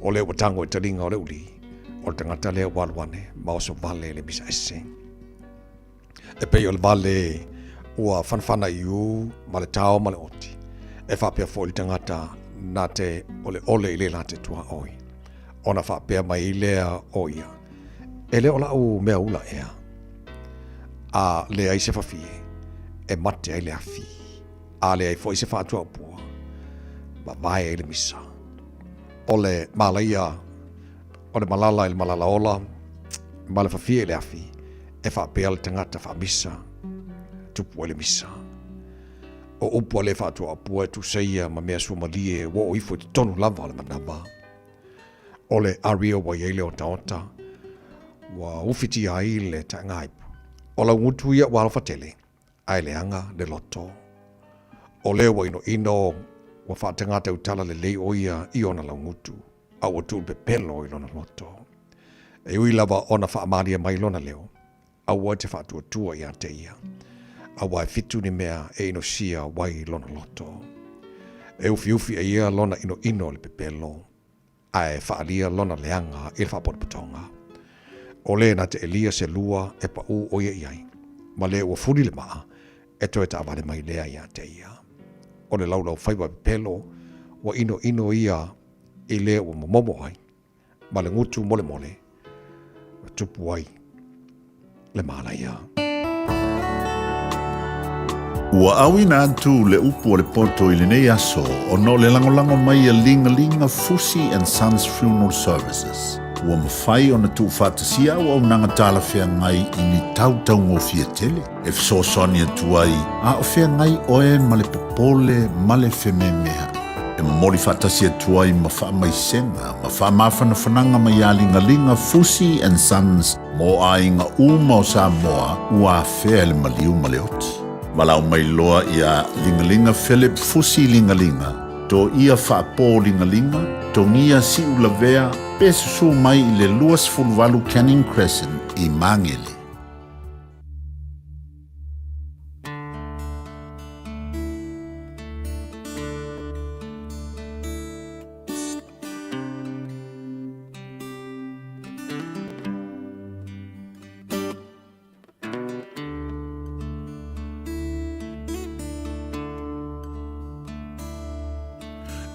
O lea ua tago i taliga o le uli, o le tagata lea ua alu ane ma oso vale i le misa ese. E pei o le vale ua fanafana i u ma le tao ma le oti, e faapea foi le tagata na te oleole i le la te tuaoi. Ona faapea mai lea o ia, e le o lau mea ula ea. A leai se fafie, e mate ai le afi. A leai foi se faatuaupua, mavae ai le misa. O le malaia O le malala i le malala ola, ma le fafie i le afi, e faapea le tagata faamisa, tupu ai le misa. O upu a le faatuaapua e tusa ia ma mea suamalie ua oo ifo i totonu lava o le manava. O le aria ua i ai le otaota, ua ufitia ai le taegaipu. O laugutu ia ua alofa tele, ae leaga le loto. O lea ua inoino ua faatagata utala lelei ʻo ia i ona laugutu, a ua tuu le pepelo i lona loto. E ui lava ona faamalie mai lona leo, aua e te faatuatua iā te ia, aua e fitu ni mea e inosia wai lona loto. E ufiufi e ia lona inoino i le pepelo, ae faaalia lona leaga i le faapotopotoga. O le na te elia se lua e paʻū ʻo ia i ai, ma le ua fuli le maa e toe taavale mai lea iā te ia. O le laulau faiva pepelo ua inoino ia i le ua momomo ai, ma le gutu molemole ua tupu ai le mālaia. Ua auina atu le upu o le poto i lenei aso ona o le lagolago mai a Ligalinga Fusi and Sons Funeral Services. Ua mafai ona tuufaatasia auaunaga talafeagai i ni tau taugofie tele e fesoasoani atu ai a o feagai oe ma le popole ma le fememeaʻi. E momoli faatasi atu ai ma faamaisega ma faamafanafanaga mai iā Ligaliga Fusi and Sons mo aiga uma o Samoa ua afea e le maliu ma le oti. Valaau mai loa iā Ligaliga Philip Fusi Ligaliga, Toia Faapō Ligaliga, Togia Siulavea pe susū mai i le 28 Canning Crescent i Magele.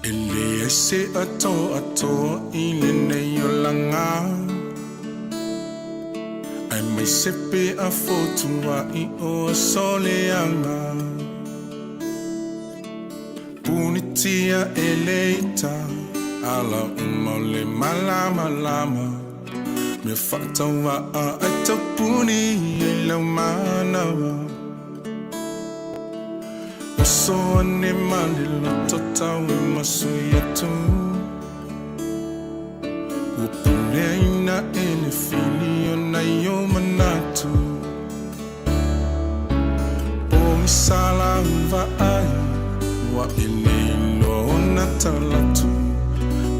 E leai se atoatoa i lenei olaga Aemaise pe a fotuaʻi o aso leaga. Punitia e le ita ala uma o le malamalama mea faatauaa ai taupuni ai lau manawa Oso ane ma le loto tau e masu i atu Ua puleaina e le fili o nai o manatu Pogisa lau vaai ua e le iloa ona talatu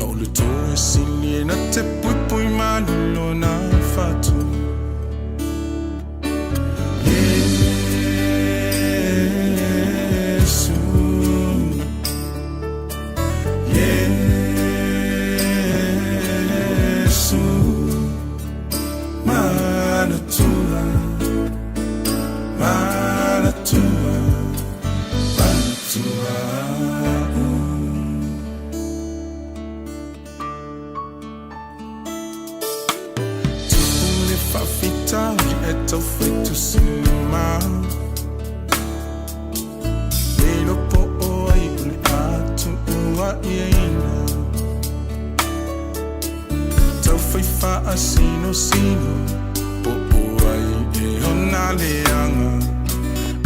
A o le toe sili e na te puipui ma le lona fatu Iesu Iesu Manatua Manatua Manatua Tupu le faafitauli e taufai tusilima Le iloa po o ai o le a tuuaiaina Taufai faasinosino po o ai e ona leaga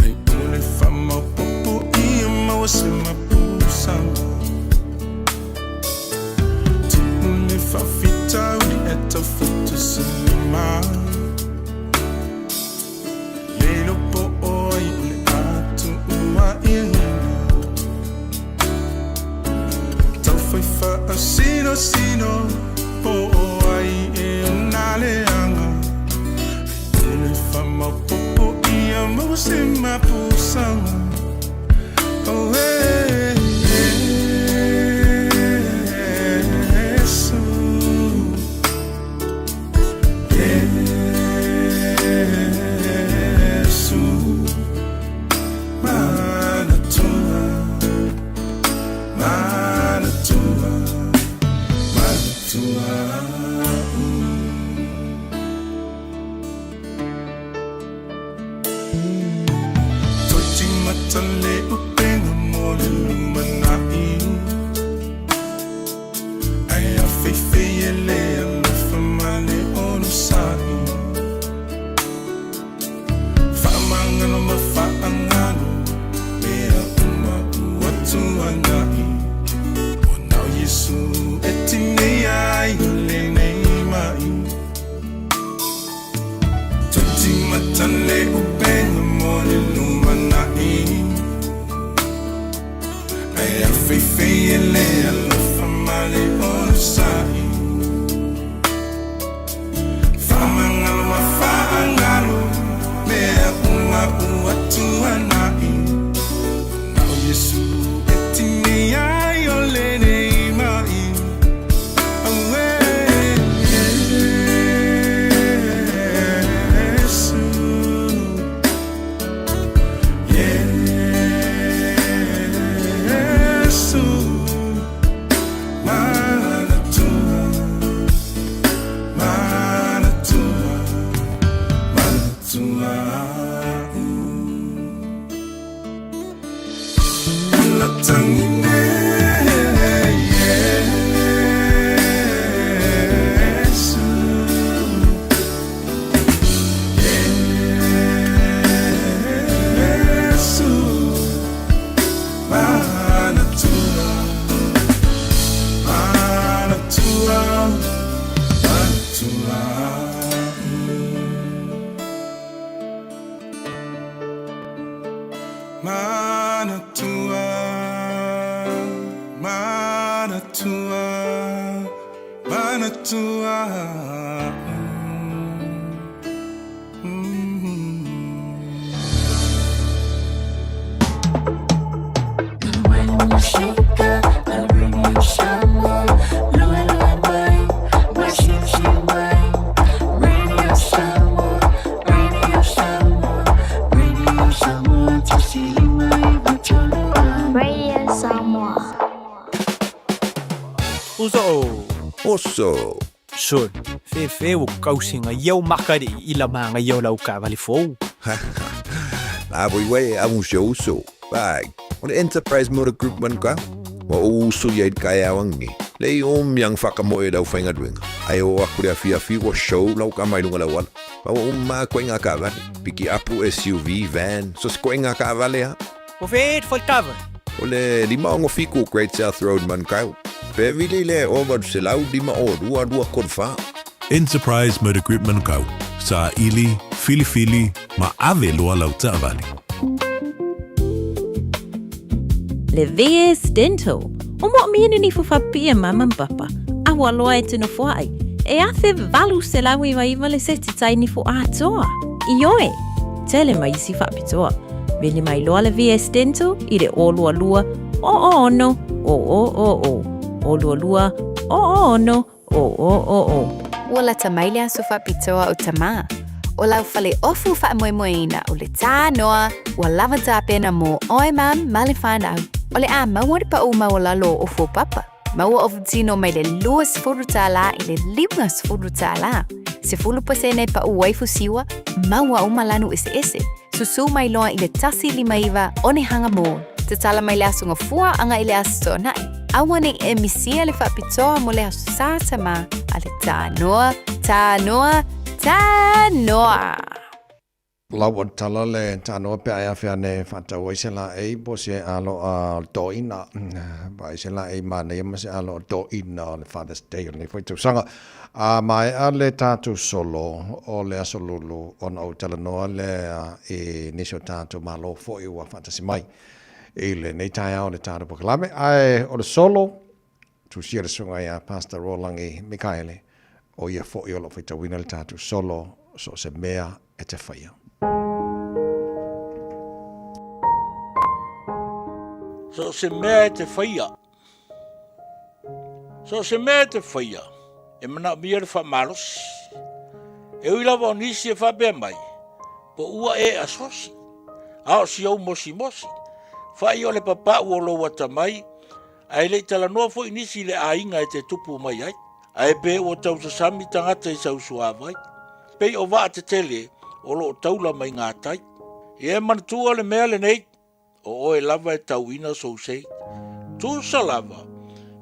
Ai o le faamaopoopo ia maua se mapusaga Tupu le faafitauli e taufai tusilima Le iloa po o ai o le a tuuaiaina Taufai faasinosino po o ai e ona leaga Ai o le faamaopoopo ia maua se mapusaga Oh, eh, Iesu Iesu Manatua Manatua Manatua Toe timata le upega mo le lumanai Ae afeifei e le alofa ma le onosai Faamagalo ma faagalo mea uma ua tuanai Ua na o Iesu e tineia ai o lenei mai Toe timata le upega mo le lumanai Ae afeifei e le alofa ma le onosai Faamagalo ma faagalo mea uma ua tuanai Ua na o Iesu e tineia ai o lenei mai Auē Iesu Iesu Manatua Manatua Manatua Latangine Iesu Iesu Manatua Manatua Manatua Manatua Manatua Manatua Radio Samoa. Uso o. Oso. Sol, fefe ua kausiga ia ou maka i i lamaga ia o lau taavale fou. La foi uē amu si ou uso. Vai. O le Enterprise Motor Group Manukau. Ua ou uso ia i le taeao ananei, leai o miang whakamoe i lau whaingaluega, ae o aku le afiafi ua show lau kama i luga le auala. Ma ua uma atu ai ngā taavale, pikiapu, SUV, van, so se koe ngā taavale a. O whē te whai taavale? O le 567 Great South Road Manukau. Pe vili le 800 502 234. Enterprise Motor Group Manukau, saili, filifili ma ave loa lau taavale. Le VS Dental, o mo mea ni fo fapia mama ma papa, a ua loa e tino foai, e afe 899 le seti tai ni fo atoa. Ioe, tele mai isi faapitoa. Vili mai loa le VS Dental i le 022 006 000. 022 006 000. Ua lata mai le aso faapitoa o Tamā. O lau fale ofu faamoemoeina o le tānoa, ua lava tapena mō oe mum ma le whānau. O le a maua le paʻu maualalo o ofu o Papa. Maua ofu tino mai le $20 i le $50. 10% paʻu waifu siua, maua uma lanu eseese. Susū mai loa i le 159 Onehunga Mall. Tatala mai le aso Gafua agai i le aso Toonai. Aua ne i e misia le faapitoa mo le aso Sā Tamā a le Tānoa, Tānoa, Tānoa! Lau o tala le tānoa pe ai awhea ne whātau ai se la ei po se alo a toina pa ai se la ei manaia ma se alo a toina o le Father's Day o lenei foi tausaga. A maea le tatou solo o le aso lulu ona ou talanoa lea i nisi o tatou malo foi ua faatasi mai i lenei taeao o le tatou polokalame. Ae o le solo, tusia le susuga ia Pastor Rolangi Mikaele, o ia foi o lo o faitauina le tatou solo so o se mea e te whaia. So o se mea e te whaia. So o se mea e te whaia, e manaomia le whaamalosi. E ui lava o nisi e whaapea mai, po ua e asosi, a o si ou mosimosi, whai o le papau o lou atamai, ae le i talanoa foi nisi i le aiga e te tupu mai ai. Ae pe ua tausasami tagata i sau suavai, pei o vaa tetele o lo o taula mai ngā tai. Ia e manatua le mea lenei, o oe lava e tauina sou sei. Tusa lava,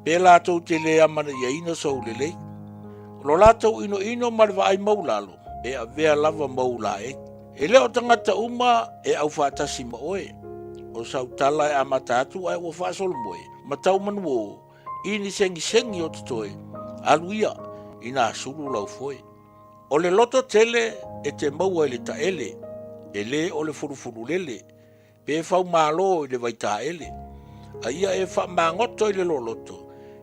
pe latou te le amanaiaina sou lelei. O lo latou inoino ma le vaai maulalo, e avea lava mou laei. E le o tagata uma e aufaatasi ma oe. O sau tala e amata atu ae ua faasolomoe, ma tau manuō, i ni segisegio totoe, alu ia, inā sulu lau foe. O le loto tele e te maua i le taele, e lē o le fulufululele, pe faumālō i le vaitaele. A ia e faamagoto i le loloto,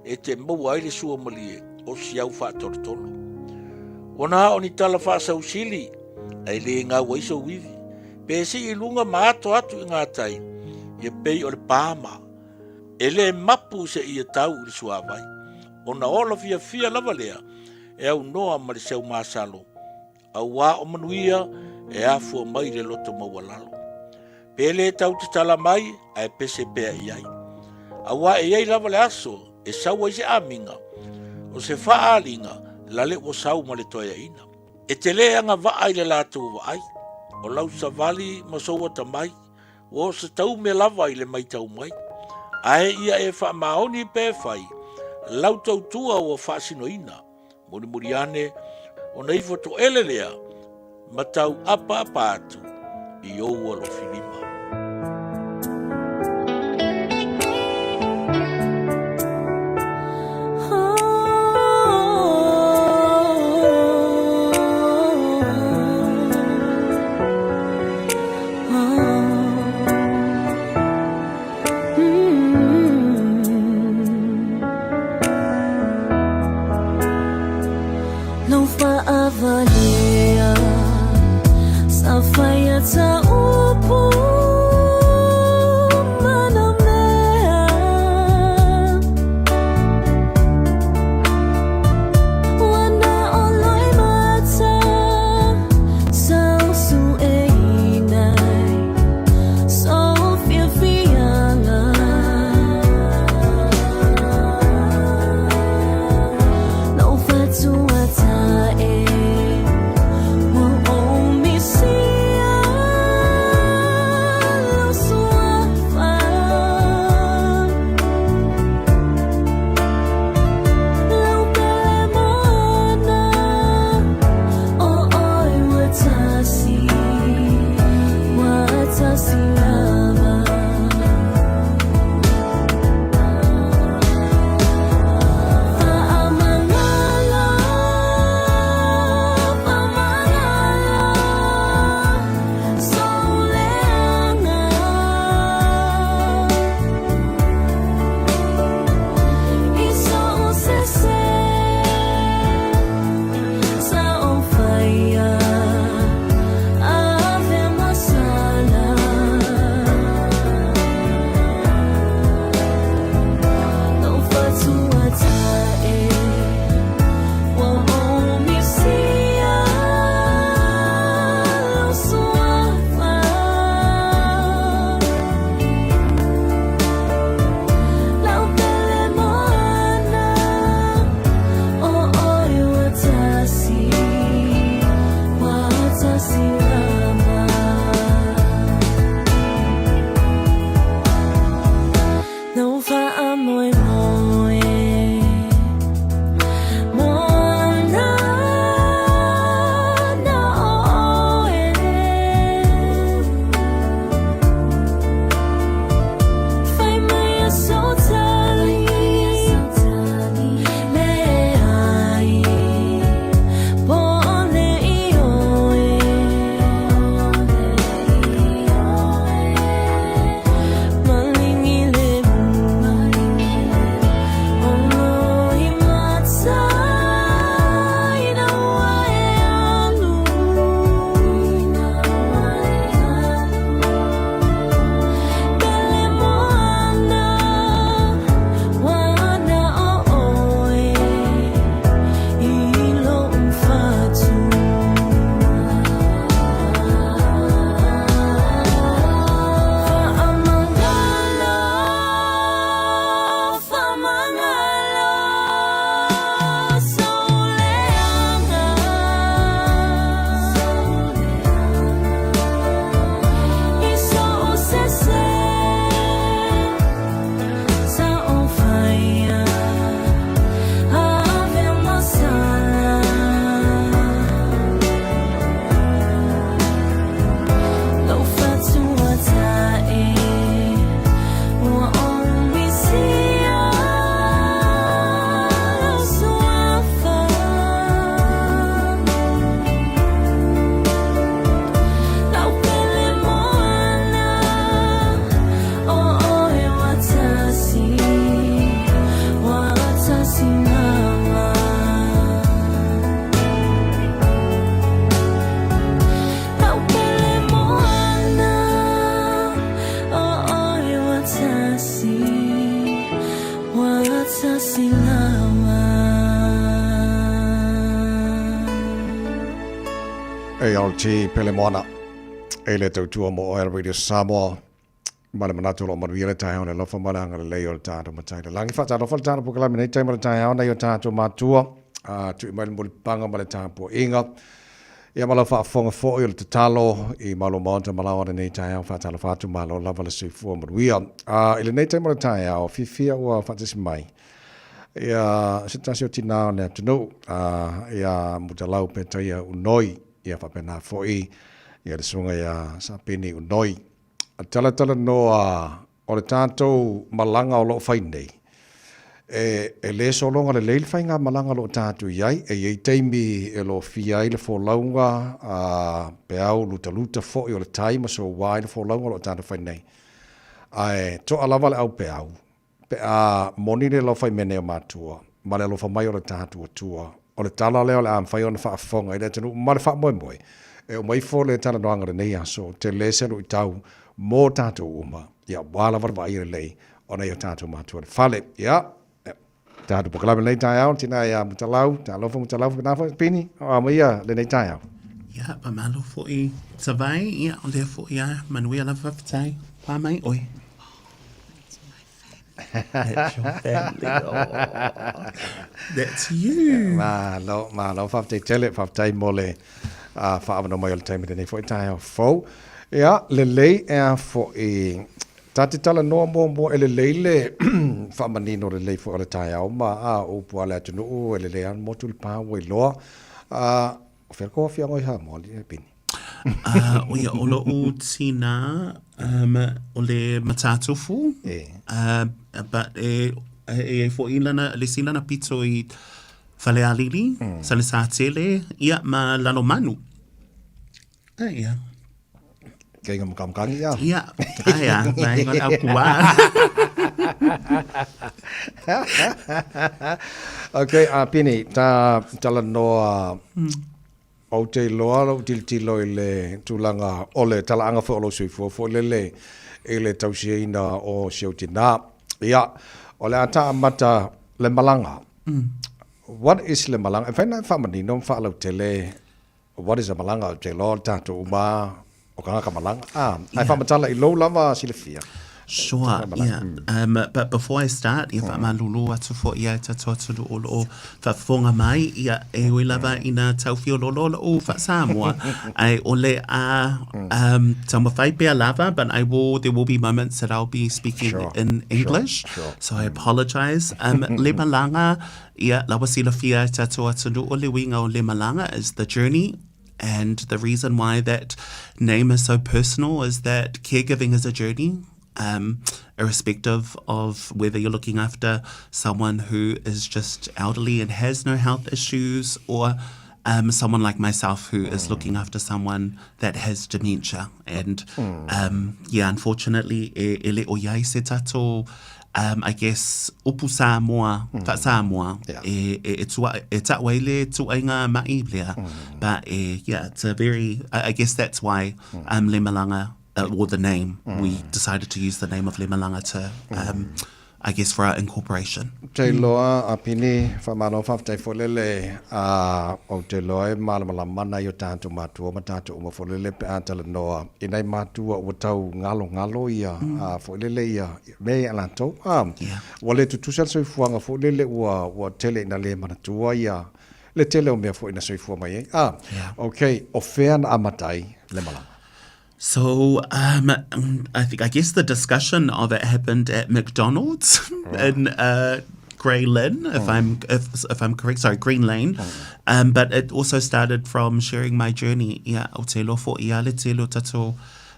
e te maua ai le suamalie o si au faatolotolo. Ua na o ni tala faasausili, ae lē gau ai sou ivi, pe sii i luga ma ato atu i ngā tai, ia pei o le pāma. E lē mapu seia tau i le suāvai. Ona ola fiafia lava lea e aunoa ma le seumasalo, auā o manuia e afua mai i le loto maualalo. Pe lē tau tatala mai ae pese pea i ai. Auā e i ai lava le aso e sau ai se amiga, o se faaaliga lale ua sau ma le toeaina. E te lē agavaa i le latou vaai, o lau savali ma sou atamai, Ua o se taume lava i le maitau mai, ae ia e faamaoni pe fai lau tautua ua faasinoina, mulimuli ane ona ifo toele lea ma tau apaapa atu i ou alofi lima. ALT Pele Moana e le tautua mo oe Radio Samoa ma le manatu o loo manuia le taeao le alofa ma le agalelei o le tatou Matai i le Lagi. Faatalofa le tatou polokalame nei taimi o le taeao nai o tatou matua a tui mai le mulipapaga ma le tapuaiga. Ia ma lau faafofoga foi o le tatalo i malu maota ma laoa lenei taeao faatalofa atu malo lava le soifua manuia. A i lenei taimi o le taeao fiafia ua faatasi mai ia se tasi o tinā o le atunuu a ia Mutalau Petaia Unoi ia faapena foi ia le susuga ia Sapini Unoi. Talatalanoa o le tatou malaga o lo o fai nei, e, e le sologa lelei le faigamalaga o lo o tatou i ai. E i ai taimi e lofia ai le folauga, a, peau lutaluta foi o le tai ma soua ai le folauga o lo o tatou fai nei. Ae toa lava le aupeau, pe a moni le alofa i mea nei o matua, ma le alofa mai o le tatou Atua. O le tala lea o le a mafai ona faafofoga i le atunuu ma le faamoemoe e uma ifo le talanoaga o lenei aso, tele se luitau mo tatou uma, ia aua lava le vaaia lelei o nai o tatou matua i le fale. Ia, tatou polokalame i lenei taeao, tina ia Mutalau, talofa Mutalau, faapena foi Pini, o aumaia lenei taeao. Ia, faamalo foi Savai, ia, o lea foi a, manuia lava faafetai. Pā mai oe. That's your family. Oh, that's you. Malo, malo, faafetai tele, faafetai mo le uh, faaavanoa mai o le taimi lenei foi taeao fou. Ia, lelei e a foi, ta te talanoa muamua e lelei le faamanino lelei foi o le taeao ma a upu a le atunuu e lelei lava motu le pa ua iloa. Uh, o fea kou afioaga i Samoa, le Pini? Uh, o ia, o lo'u tina, um, o le Matatufu. E. Uh, but e, e, e fo'i lana, le si lana pito i Falealili, mm. Salesatele, ia, ma Lalomanu. Ah, ia. Kei ngā makamukangi ia. Ia, aia, mai ngā au kua. Ok, uh, Pini, ta talanoa mm. Ou te iloa lou tilotilo i le tulaga o le talaaga foi o lou soifua foi lele i le tausiaina o si ou tinā. Ia, o le a ta amata le malaga. What is le malaga? E mafai ona e faamanino ma faalautele what is a malaga? Ou te iloa o le tatou uma O kangaka malaga. Ah, ae faamatala i lou lava silafia. Sure, yeah. Um, but before I start, ia faamalulu atu foi ia e tatou atunuu o loo faafofoga mai, ia e ui lava ina tau fiololo lo'u faa-Samoa, ae o le a um, taumafai pea lava, but I will, there will be moments that I'll be speaking sure, in English, sure, sure. so I apologize. Um, le malaga, ia lawa silafia e tatou atunuu o le uiga o le malaga is the journey And the reason why that name is so personal is that caregiving is a journey, um, irrespective of whether you're looking after someone who is just elderly and has no health issues or um, someone like myself who is looking after someone that has dementia. And mm. um, yeah, unfortunately, e, e le o iai se tatou um, I guess, upu Samoa, mm. ta Samoa, yeah. e, e, e, tua, e ta'u ai le tuaiga ma'i lea. Mm. But e, yeah, it's a very, I, I guess that's why mm. um, Le Malanga, uh, or the name, mm. we decided to use the name of Le Malanga to, mm. um, I guess, for our incorporation. Te loa a Pini, whamano whawhtai fo-lele, a o te loa e malamalama nai o tātou mātua ma tātou uma fo-lele pe a talanoa. I nai mātua ua tau ngalo ngalo ia, mm. a fo-lele ia, mea ia latou, a, yeah. ua le tutusa le soifuaga foi lele ua, ua tele ina le manatua ia le tele o mea foi na soifua mai ai. A, yeah. okay, o fea na amata ai le malaga? So um, I think I guess the discussion of it happened at McDonald's right. in uh, Grey Lynn, if mm. I'm if, if I'm correct. Sorry, Green Lane. Mm. Um, but it also started from sharing my journey. Ia o te lofo ia le te lo tato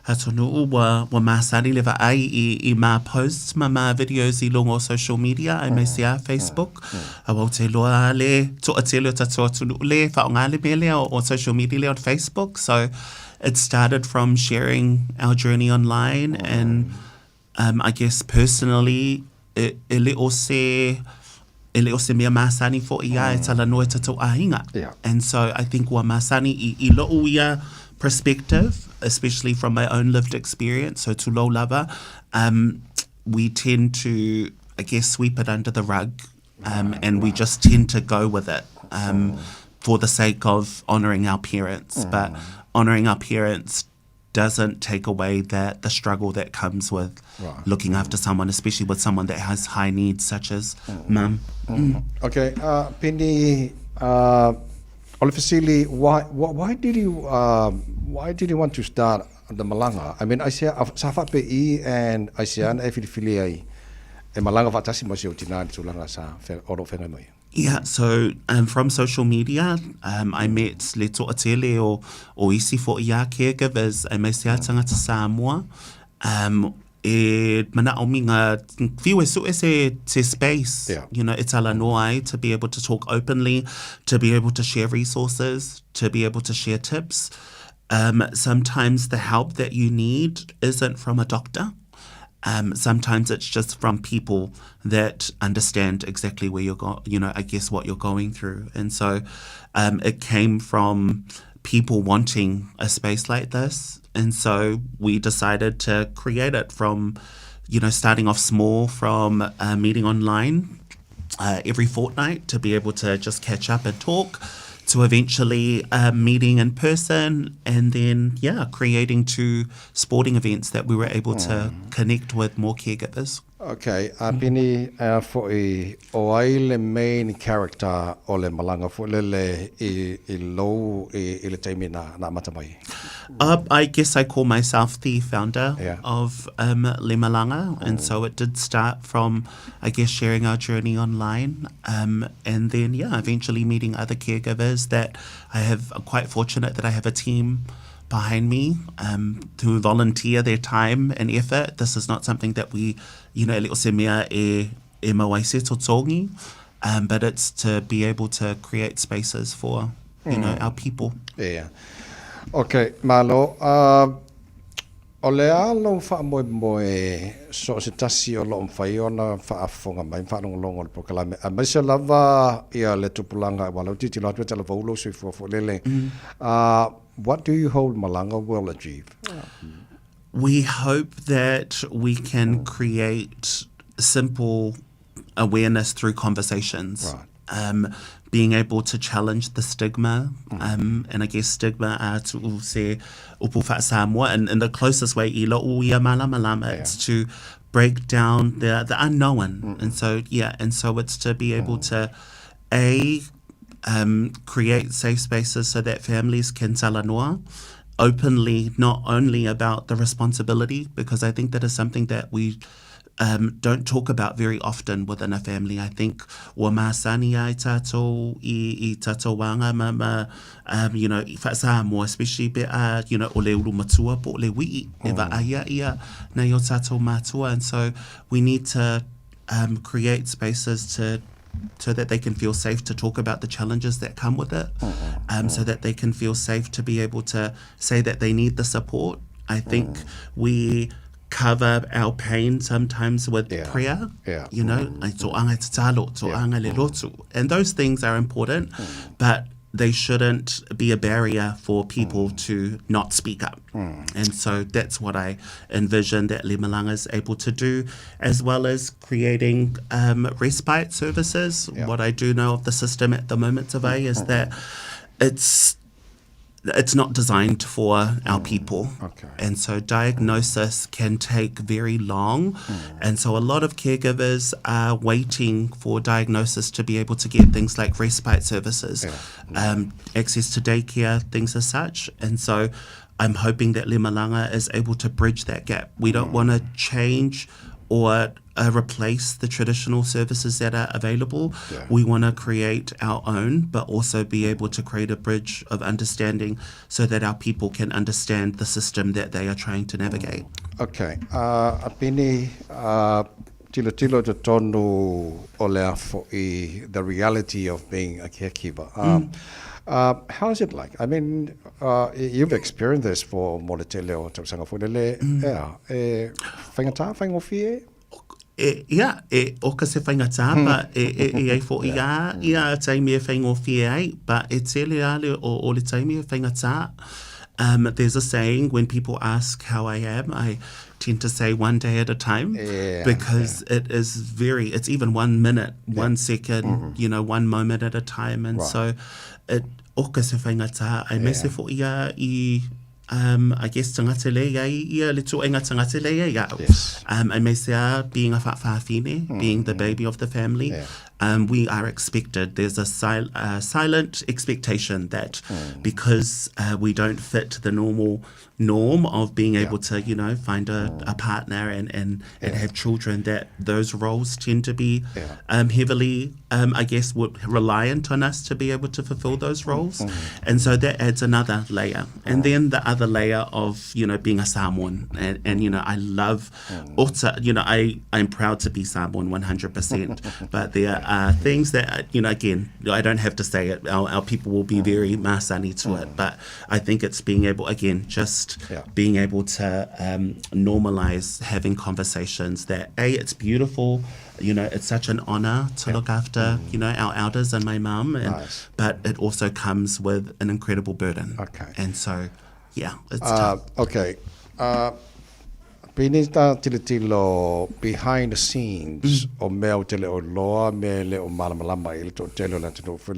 Atunuu ua, ua masani le vaai i, i mā posts ma mā videos i luga o social media aemaise a Facebook. Aua ou te iloa le toatele o tatou atunuu le faaaoga le mea lea o social media lea on Facebook. So it started from sharing our journey online and um, I guess personally e, e le o se e le o se mea masani fo'i ia e talanoa i tatou aiga. Yeah. And so I think ua masani i, i lo'u ia perspective, especially from my own lived experience, so tulou lava, um, we tend to, I guess, sweep it under the rug um, and we just tend to go with it. Um, for the sake of honoring our parents. But honoring our parents doesn't take away that the struggle that comes with right. looking after someone, especially with someone that has high needs such as mm. mum. Mm. Okay, uh, Penny, uh, Olifasili, why, why, why did you uh, why did you want to start the Malanga? I mean, I say sa whape and I say ana e whiriwhiri ai e malanga whaatasi mo se o tina i tūlanga sa oro whenga mai. Yeah, so um, from social media, um, I met le toatele o, o isi fo ia caregivers, e me se tangata Samoa. Um, e mana o minga whiu e su e se, se space, yeah. you know, e tala noa ai, to be able to talk openly, to be able to share resources, to be able to share tips. Um, sometimes the help that you need isn't from a doctor. Um, sometimes it's just from people that understand exactly where you're going, you know, I guess what you're going through. And so um, it came from people wanting a space like this. And so we decided to create it from, you know, starting off small from uh, meeting online uh, every fortnight to be able to just catch up and talk to eventually uh, meeting in person and then, yeah, creating two sporting events that we were able to hmm. connect with more caregivers. Okay, a Pini, uh, fo'i, o ai le main character o le malanga fo'i lele i, i lou i, i le taimi na, na amata mai? Uh, I guess I call myself the founder yeah. of um, Le Malanga, and mm. so it did start from, I guess, sharing our journey online, um, and then, yeah, eventually meeting other caregivers that I have, I'm quite fortunate that I have a team behind me um, who volunteer their time and effort. This is not something that we, you know, le o se mea e, e mau ai se totongi, um, but it's to be able to create spaces for, you mm. know, our people. Yeah. Okay, malo. Uh, o le a lou faamoemoe so o se tasi o loo mafai ona faafofoga mai ma faalogologo i le polokalame aemaise lava ia le tupulaga aua lea ua tilotilo atu e talavou lou soifua foi lele uh, what do you hope Malaga will achieve? We hope that we can create simple awareness through conversations. Right. Um, being able to challenge the stigma, mm. um, and I guess stigma are to se upu Samoa, and in the closest way, ila uia malama lama, yeah. it's to break down the, the unknown. Mm. And so, yeah, and so it's to be able mm. to, A, um, create safe spaces so that families can talanoa openly, not only about the responsibility, because I think that is something that we um, don't talk about very often within a family. I think ua masani ai tātou i, i tātou wānga ma, ma um, you know, i Samoa, especially pe a, you know, o le uru matua po le wii, e mm. aia ia nei o tātou mātua. And so we need to um, create spaces to so that they can feel safe to talk about the challenges that come with it, mm-hmm. um, so that they can feel safe to be able to say that they need the support. I think mm. we cover our pain sometimes with yeah. prayer. Yeah. You know, mm. mm. and those things are important, mm. but they shouldn't be a barrier for people mm. to not speak up. Mm. And so that's what I envision that Limalanga is able to do, as well as creating um, respite services. Yeah. What I do know of the system at the moment, Tavai, is mm. that it's it's not designed for our mm. people. Okay. And so diagnosis can take very long. Mm. And so a lot of caregivers are waiting for diagnosis to be able to get things like respite services, yeah. mm. um, access to daycare, things as such. And so I'm hoping that Limalanga is able to bridge that gap. We don't mm. want to change or uh, replace the traditional services that are available. Yeah. We want to create our own, but also be able to create a bridge of understanding so that our people can understand the system that they are trying to navigate. Okay. Uh, Apini, uh, tilotilo te tonu o le afo i the reality of being a caregiver. Um, mm. Uh, how is it like? I mean, uh, you've experienced this for mo le tele o tausaga foi lele, mm. ea, e whaingatā, whaingofie? E, ia, e oka se whaingatā, mm. pa, e, e, e ai fo ia, ia taimi e whaingofie ai, pa e tele ale o, o le taimi e whaingatā. Um, there's a saying when people ask how I am, I tend to say one day at a time yeah, because yeah. it is very, it's even one minute, yeah. one second, mm-hmm. you know, one moment at a time. And right. so it, oka se whaingata, ai me se fo ia i um, I guess tangata le ia ia le tuenga tangata le ia iau. Yes. Um, I may say being a whaafine, mm. being the baby of the family, yeah. um, we are expected. There's a sil silent expectation that mm. because uh, we don't fit the normal norm of being able yeah. to, you know, find a, mm. a partner and, and, and yeah. have children, that those roles tend to be yeah. um, heavily, um, I guess, reliant on us to be able to fulfill those roles. Mm. And so that adds another layer. And then the other layer of, you know, being a Samoan. And, and you know, I love, mm. you know, I, I'm proud to be Samoan 100%. but there are things that, you know, again, I don't have to say it. Our, our people will be very masani to it. But I think it's being able, again, just yeah. being able to um, normalize having conversations that, A, it's beautiful. You know, it's such an honor to yeah. look after, mm. you know, our elders and my mum. And, nice. But it also comes with an incredible burden. Okay. And so, yeah, it's uh, tough. Okay. Uh, Pini ta tilotilo behind the scenes mm. o mea o te leo loa me le o malamalama i le toatele o le atunuu foi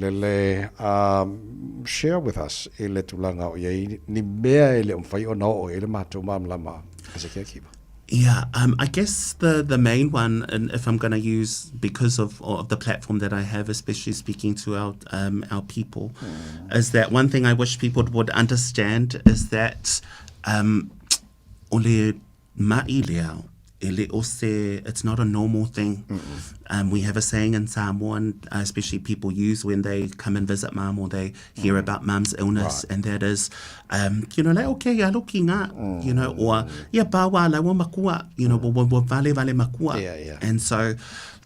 um, share with us i le tulaga o iai ni mea e le o mafai ona oo i le matou malamalama as a caregiver. Yeah, um, I guess the, the main one, and if I'm going to use because of, of the platform that I have, especially speaking to our um, our people, mm. is that one thing I wish people would understand is that um, ole ma'i lea, e le o se, it's not a normal thing. Um, we have a saying in Samoan, uh, especially people use when they come and visit mum or they hear mm. about mum's illness, right. and that is, um, you know, like, okay, ya loki ngā, mm. you know, or, yeah, bawa la wa makua, you know, mm. wa, wa vale vale makua. Yeah, yeah. And so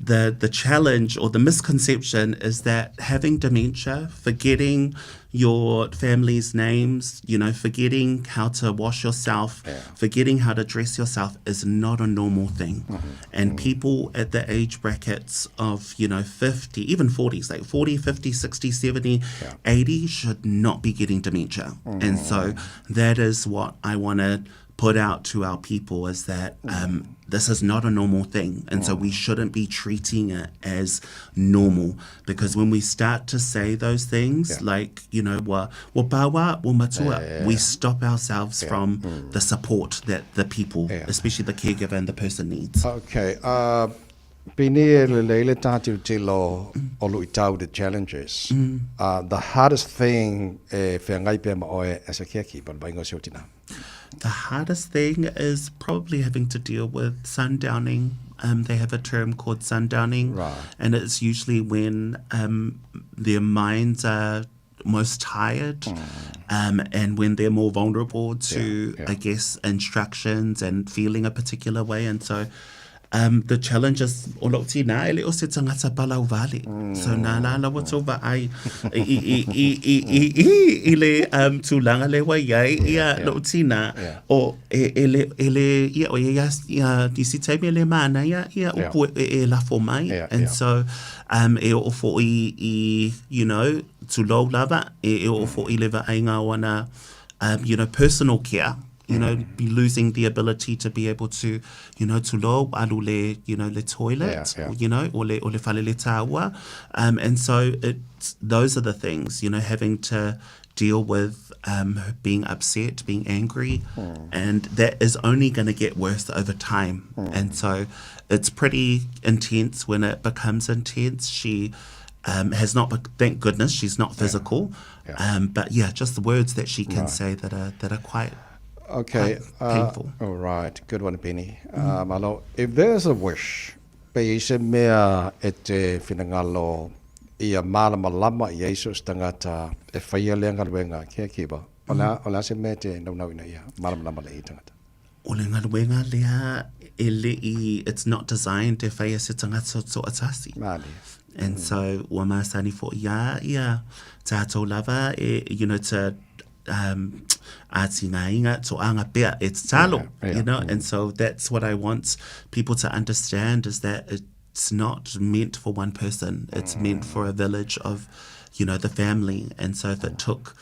the, the challenge or the misconception is that having dementia, forgetting your family's names, you know, forgetting how to wash yourself, yeah. forgetting how to dress yourself is not a normal thing. Mm-hmm. And mm-hmm. people at the age brackets of, you know, 50, even 40s, like 40, 50, 60, 70, yeah. 80 should not be getting dementia. Mm-hmm. And so that is what I want to put out to our people is that um, this is not a normal thing. And so we shouldn't be treating it as normal because when we start to say those things, yeah. like, you know, wa, wa bawa, wa matua, yeah, we stop ourselves from mm. the support that the people, especially the caregiver and the person needs. Okay. Uh, Pini e le leile tātou tilo o lui tau the challenges. Mm. Uh, the hardest thing e whangai pea ma oe as a carekeeper, ba ingo se o tina. The hardest thing is probably having to deal with sundowning. Um, they have a term called sundowning, right. and it's usually when um, their minds are most tired mm. um, and when they're more vulnerable to, yeah, yeah. I guess, instructions and feeling a particular way. And so um, the challenge is o lou tina e le o se tangata palau vale. Mm. So nā la la wa tova ai i i i i i i i le um, tūlanga le wai ai ia lou tina o e, e le e le ia o ia ia isi taimi e le mana ia ia upu e, e lafo mai. Yeah, And yeah. so um, e o fo i, i you know, tūlou lava e, e o fo i leva ai ngā wana um, you know, personal care you know, be losing the ability to be able to, you know, to lo alu le, you know, le toilet, yeah, yeah. you know, or le, or le fale le taua. Um, and so it's, those are the things, you know, having to deal with um, being upset, being angry, mm. and that is only going to get worse over time. Mm. And so it's pretty intense when it becomes intense. She um, has not, thank goodness, she's not physical. Yeah. Yeah. Um, but yeah, just the words that she can right. say that are that are quite Okay. painful. Uh, all right. Good one, Penny. Mm. Uh, malo, if there's a wish, pe i se mea e te whinangalo i a malama lama i eiso tangata e whaia le ngaluenga kia kiba. O la, o la se mea te naunau ina ia, malama lama le i tangata. O le ngaluenga lea e le i, it's not designed e whaia se tangata to atasi. Mali. And so, ua masani fo ia, ia, tātou lava, e, you know, to um, ati ngā inga, to anga pea, it's talo, yeah, yeah. you know? And so that's what I want people to understand is that it's not meant for one person. It's meant for a village of, you know, the family. And so if it took,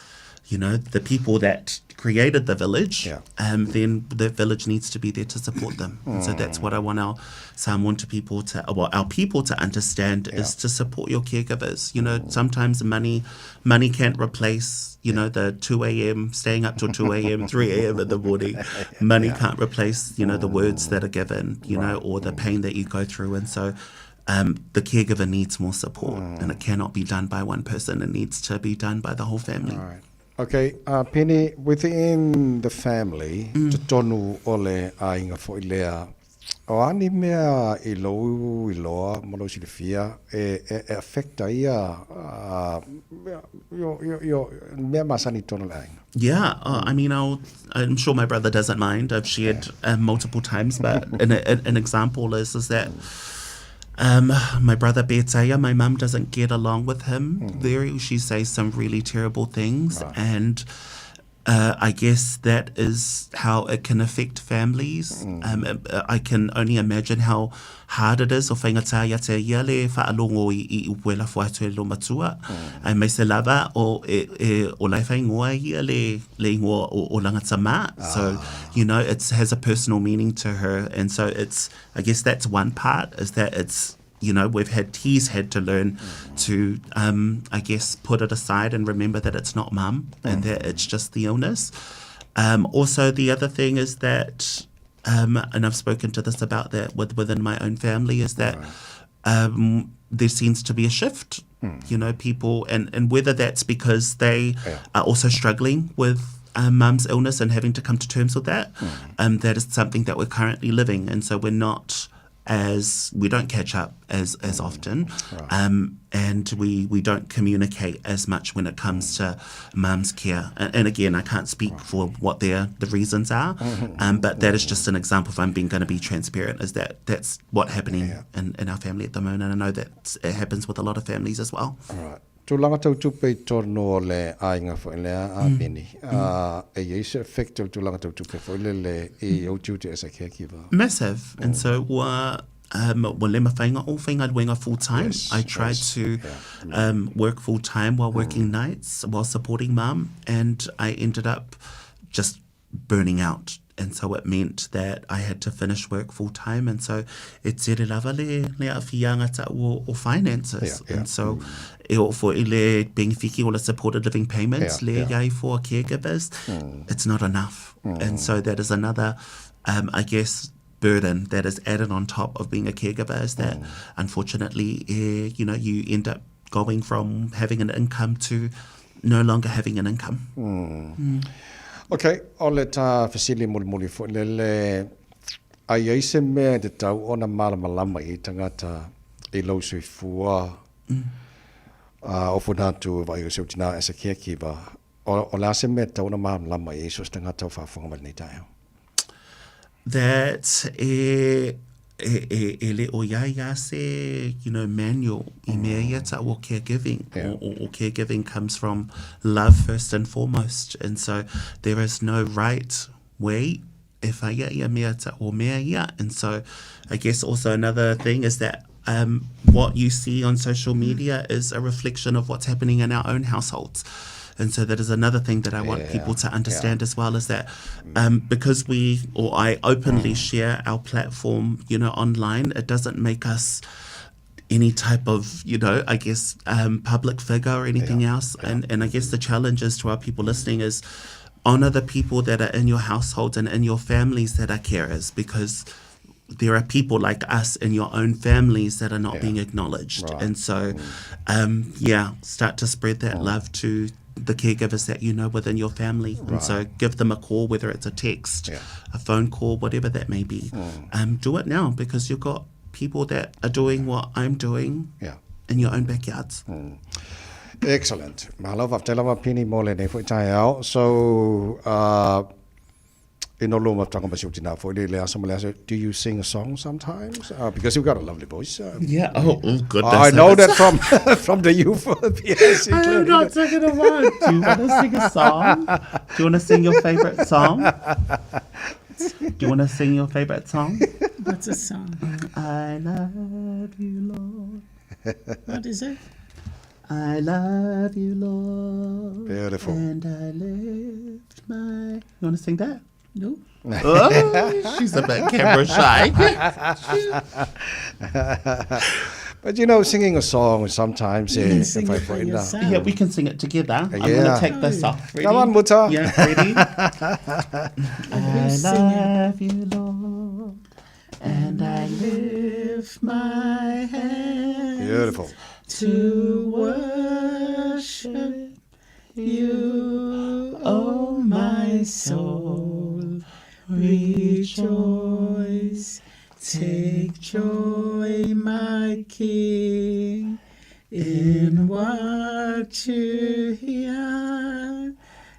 you know, the people that created the village, yeah. then the village needs to be there to support them. And so that's what I want our Samoan to people to, well, our people to understand yeah. is to support your caregivers. You know, sometimes money, money can't replace, you know, the 2 a.m., staying up till 2 a.m., 3 a.m. in the morning. Money yeah. can't replace, you know, the words that are given, you right. know, or the pain that you go through. And so um, the caregiver needs more support mm. and it cannot be done by one person. It needs to be done by the whole family. All right. Okay, uh, Penny, within the family, mm. totonu o le aiga foi lea, o a ni mea i lou iloa ma lou silafia e, e, e affect ai ia, uh, yo, yo, yo, mea masani i totonu o le aiga? Yeah, uh, I mean, I'll, I'm sure my brother doesn't mind. I've shared uh, multiple times, but an, an example is is that um, my brother Betaya, my mum doesn't get along with him mm. very. She says some really terrible things, right. and uh, I guess that is how it can affect families. Mm. Um, uh, I can only imagine how hard it is o faigata ia te ia le whaalogo i, i upu e lafo atu e lo matua. Mm. Ai mai se lava o, e, e, o lai whaingoa ia le, le ingoa o, o langata mā. Ah. So, you know, it has a personal meaning to her. And so it's, I guess that's one part, is that it's, you know, we've had, he's had to learn mm. to, um, I guess, put it aside and remember that it's not mum mm. and that it's just the illness. Um, also, the other thing is that, um, and I've spoken to this about that with, within my own family, is that right. um, there seems to be a shift. Mm. You know, people, and, and whether that's because they yeah. are also struggling with um, mum's illness and having to come to terms with that, mm. um, that is something that we're currently living. And so we're not as we don't catch up as as often, right. um, and we we don't communicate as much when it comes to mum's care. And, and again, I can't speak right. for what their the reasons are, mm-hmm. um, but that is just an example. If I'm being going to be transparent, is that that's what happening yeah. in, in our family at the moment, and I know that it happens with a lot of families as well. All right. Tulaga tau tupe i totonu o le aiga foi lea a mm. Peni. Mm. Uh, e iai se effect o le tulaga tau tupe foi lele i ou tiute as a caregiver. Massive. Mm. And so ua um, ua le mawhainga o whaingaluenga full time. Yes, I tried yes, to yeah. um, work full time while working mm. nights while supporting mum and I ended up just burning out. And so it meant that I had to finish work full time. And so e tere lava le, le aafiaga ta'u o, o finances. Yeah, yeah. And so mm. e o for i le benefiki o le supported living payments yeah, le yeah. iai for caregivers, mm. it's not enough. Mm. And so that is another, um, I guess, burden that is added on top of being a caregiver is that mm. unfortunately, eh, you know, you end up going from having an income to no longer having an income. Mm. Mm. Okay, o le tā fesili mulimuli foi lele, a i ai se mea e tatau ona malamalama i tangata i lou soifua mm. uh, o funa atu vai o seu tina as a caregiver, o, o le a se mea e tatau ona malamalama i ai so se tangata o faafofoga mai lenei taeao? That e e, e, e le o ia ia se, you know, manual i mea ia mm. ta o caregiving. Yeah. O, o, o caregiving comes from love first and foremost. And so there is no right way e whaia ia mea ta o mea ia. And so I guess also another thing is that um, what you see on social media is a reflection of what's happening in our own households. And so that is another thing that I want yeah, people to understand yeah. as well is that um, because we or I openly mm. share our platform, you know, online, it doesn't make us any type of, you know, I guess um, public figure or anything yeah, else. And, and I guess the challenge is to our people listening is honor the people that are in your households and in your families that are carers because there are people like us in your own families that are not yeah. being acknowledged. Right. And so, mm. um, yeah, start to spread that mm. love to the caregivers that you know within your family. Right. And so give them a call, whether it's a text, yeah. a phone call, whatever that may be. Mm. Um, do it now because you've got people that are doing what I'm doing yeah. in your own backyards. Mm. Excellent. Malo, faafetai lava Penny mo lenei foi taeao. So, uh, ina lua mafutaga ma si ou tinā foi le le aso ma le aso, do you sing a song sometimes? Uh, because you've got a lovely voice. Uh, yeah, oh, oh goodness. I know that from from the youth PSC. I am not singing a one. Do you want to sing a song? Do you want to sing your favorite song? Do you want to sing your favorite song? What's a song? I love you, Lord. What is it? I love you, Lord. Beautiful. And I lift my. You want to sing that? No. Oh, she's a bit camera shy. But you know, singing a song sometimes You can eh, sing if I it by put in yourself. Yeah, we can sing it together. I'm Yeah. gonna take this off. Ready? Come on, Muta. Yeah, ready? I love you, Lord, and I lift my hands. Beautiful. To worship you, oh my soul, rejoice. Take joy, my King, in what you hear.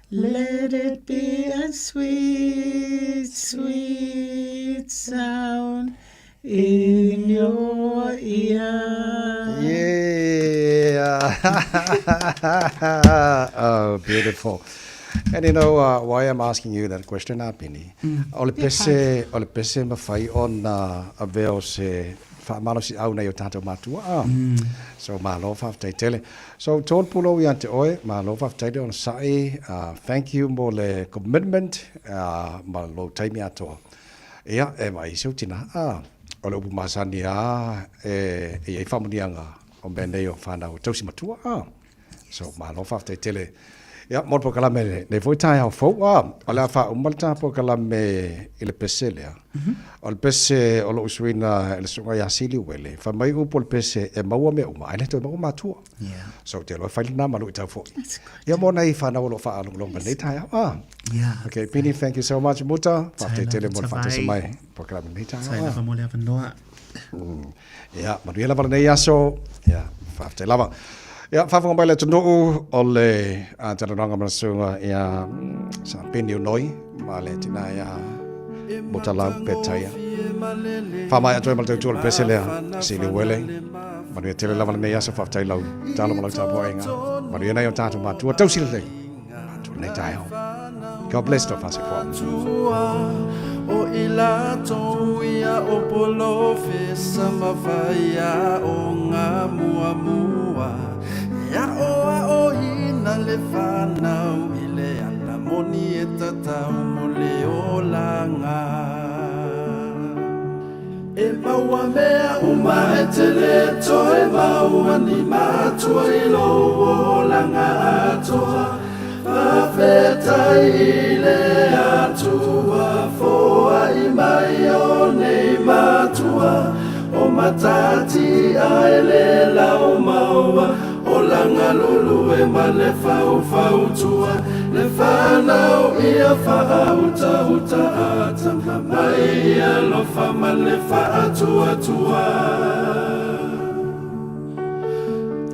Let it be a sweet, sweet sound in your ear. Yeah. oh, beautiful. And you know uh, why I'm asking you that question, Apini? O le pese, o le pese mawhai ona avea o se whaamalosi au nei o tātou mātua. Ah. So malo whawhtai tele. So tōn pulo i ante oe, malo whawhtai te ona sa'i. Uh, thank you mo le commitment uh, ma lo taimi atoa. Ia, e mai se utina. Ah, o le upu masani a, e, e i whamunianga o mea nei o whanau tausi matua. Ah. So malo faafetai tele. Ia, mo le polokalame lenei foi taeao fou, a, o le a faauma le ta polokalame i le pese lea. O le pese o lou suiga e le susuga ia Sili Uele, fai mai upu o le pese e maua mea uma, ae le toe maua matua. So ou te iloa e fai lena ma luitau foi. Ia mo nai whanau o lo whaalongolongo mai lenei taeao. Ah. Yeah. Okay, Pini, thank you so much. Muta, faafetai tele mo le Tai faatasi lava. mai. Polokalame lenei taeao. Tai ah. lava mo le avanoa. Ia, manuia lava lenei aso. Ia, faafetai lava. Ia, faafofoga mai le atunuu o le uh, talanoaga ma le susuga ia Sa Peni Unoi ma le tina ia Mutalau Petaia. Faamaea atu ai ma le tautua o le pese lea, Sili Uele. Manuia tele lava lenei aso, faafetai lau talo ma lau tapuaiga. Manuia nai o tātou mātua, tausi lelei. Mātua lenei taeao. God bless tō whasepoa. O i latou ia o polofesa ma whaia o ngā muamua E aʻoaʻoina le whanau i le ala moni e tatau mo le olaga. E maua mea uma e te le toe maua ni matua i lou olaga atoa. Faafetai i le Atua foai mai o nei matua o matati ae le lau maua olaga lulue ma le faufautua le fanau ia faautauta atama mai ia alofa ma le faatuatua.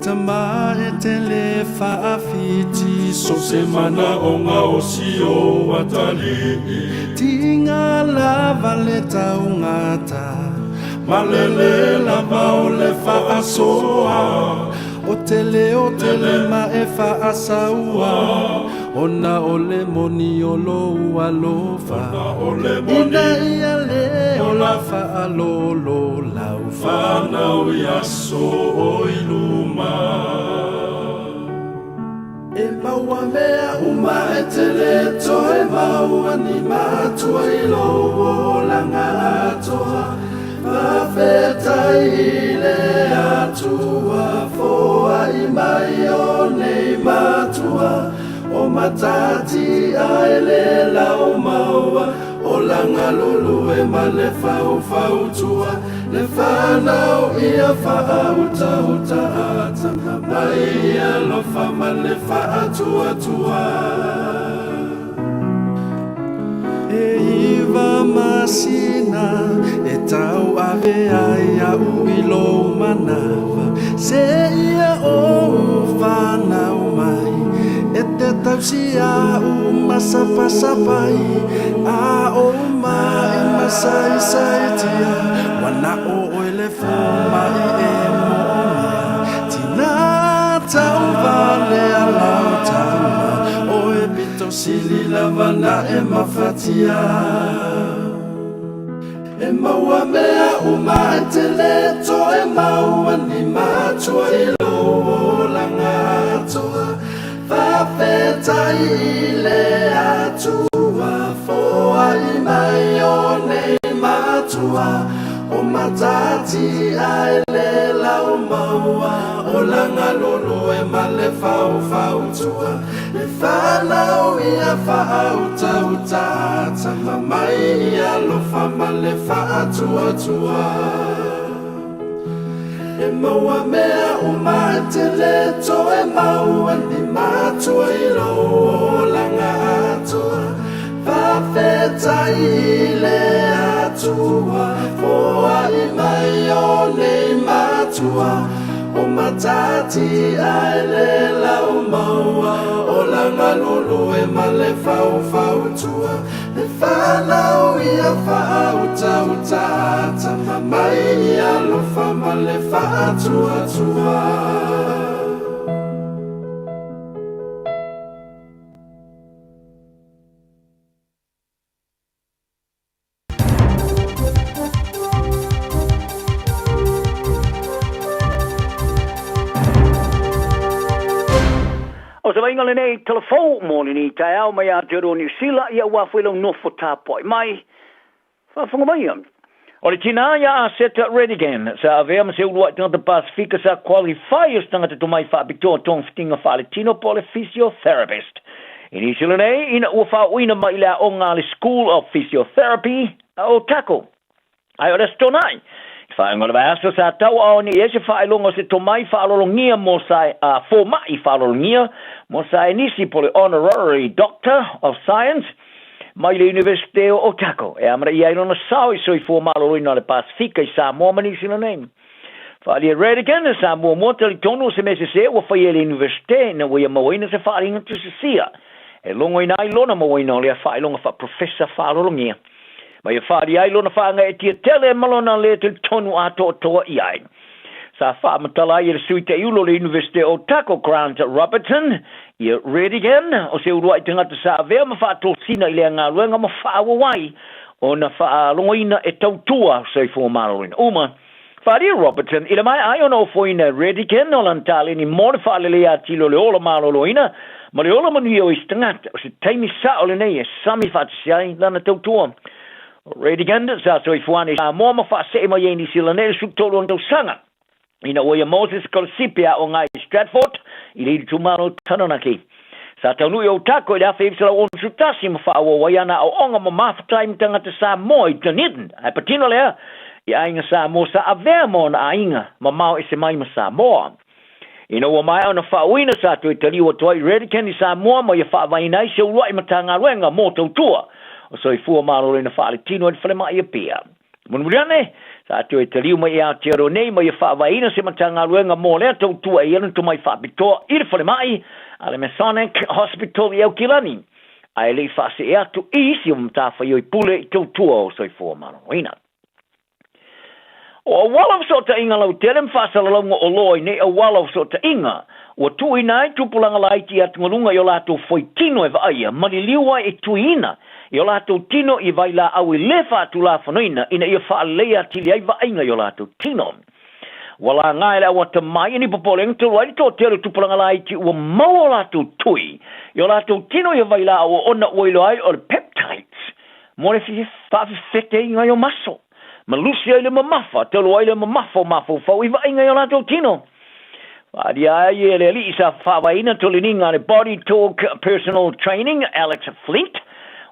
Tama e tele faafiti so se manaoga o si o atalii. Tiga lava le taugata malele lava o le faasoa o tele o tele ma e faasaua ona o le moni o lou alofa ina ia le ola faalolo lau fanau i aso o i luma. E maua mea uma e te le toe maua ni matua i lou olaga atoa. Faafetai i le Atua foai mai o nei matua o matati ae le lau maua olaga lulue ma le faufautua le fanau ia faautauta atama mai ia alofa ma le faatuatua. E iwa masina e tauave ai a'u i lou manawa, Seia ou fanau mai e te tausi a'u masapasapai, A ou mai masaisaitia, Ua na'o oe le fomai e mo'omia, Tina tauvalea lau tama, Oe pito sili lava na e mafatia. E maua mea uma e te le toe maua ni matua i lou olaga atoa. Faafetai. Faafetai i le Atua, foai mai o nei matua, o matatia e le laumaua, o lagalulu e ma le faufautua, le fanau ia faautauta, tama mai i alofa ma le faatuatua. E maua mea uma e te le toe maua ni matua i lou olaga atoa. Faafetai i le Atua, foai mai o nei matua, o matatia e le laumaua, o lagalulu e ma le faufautua, le fanau ia faautauta, tama mai i alofa ma le faatuatua. O se vaaiga lenei tala fou mo lenei taeao mai Aotearoa Niu Sila, ia ua foi lau nofo tapuai mai. Faafofoga maia. O le tinā ia a Seta Redigan, sa avea ma se uluai tagata Pasifika sa qualify o se tagata tomai faapitoa togafitiga faaletino po o le physiotherapist. I Niu Sila nei, ina ua faaooina mai i le aoga a le School of Physiotherapy a Otago. Ae o le Aso Toonai, i faaiuga o le vaiaso sa tauaao nei ai se faailoga o se tomai faalologia mo sa, a, fomai faalologia mo Saenisi po o le Honorary Doctor of Science mai le Iunivesite o Otago e amanaia ai lona sao i soifua maloloina o le Pasifika i Samoa ma Niu Sila nei. Faaalia Redigan, sa muamua talitonu o se mea sese ua faia e le Iunivesite ina ua ia mauaina se faaaliga tusisia e logoina ai lona mauaina o lea faailoga faaprofesa faalologia. Ma ia faaalia ai lona faagaeetia tele ma lona lē talitonu atoatoa i ai. Sa faamatala ai e le Sui Taiulu o le Iunivesite o Otago, Grant Robertson, ia Redigan, o se uluai tagata sa avea ma faatosina i lea galuega ma faaauau ai ona faalogoina e tautua soifua maloloina uma. Faaalia Robertson i le maea ai ona ofoina e Redigan o lana taleni mo le faaleleia atili o le ola maloloina ma le ola manuia o isi tagata, o se taimi sa'o lenei e sami faatasi ai lana tautua. O Redigan sa soifua ane i Samoa ma faasee mai ai i Nisila nei i le 13 ona tausaga ina ua ia maua se sikolasipi aoga i Stratford i le itumalo o Taranaki. Sa taunuu i Otago i le 1961 ma faaauau ai ana aoaoga ma mafuta ai ma tagata Samoa i Dunedin, ae patino lea i aiga Samoa sa avea ma ona aiga mamao ese mai ma Samoa. Ina ua maea ona faauuina sa toe taliu atu ai Redican i Samoa ma ia faavaeina ai se uluai Matagaluega mo Tautua o Soifua Maloloina Faaletino i le falemai i Apia. Mulimuli ane, sa toe taliu mai i Aotearoa nei ma ia faavaeina se Matagaluega mo lea tautua e i ai lona tomai faapitoa i le falemai a le Masonic Hospital i Aukilani, ae le i faasee atu i isi o matafaioi pule i tautua o soifua maloloina. O auala o fesootaiga lautele ma faasalalauga o loa i nei auala o fesootaiga, ua tuuina ai tupulaga laiti i atugaluga i o latou foitino e vaaia ma liliu ai e tuiina i o latou tino i vailaau e lē faatulafonoina ina ia faaleleia atili ai vaaiga i o latou tino. Ua laga e le au atamai i ni popolega talu ai le toatele o tupulaga laiti ua maua o latou tui i o latou tino i vailaau ona ua iloa ai o le peptides mo le faafefeteiga i o maso ma lusi ai le mamafa, talu ai le mamafa o mafaufau i vaaiga i o latou tino. Faaalia ai e le alii sa faavaeina toleniga a le Body Talk Personal Training, Alex Flint,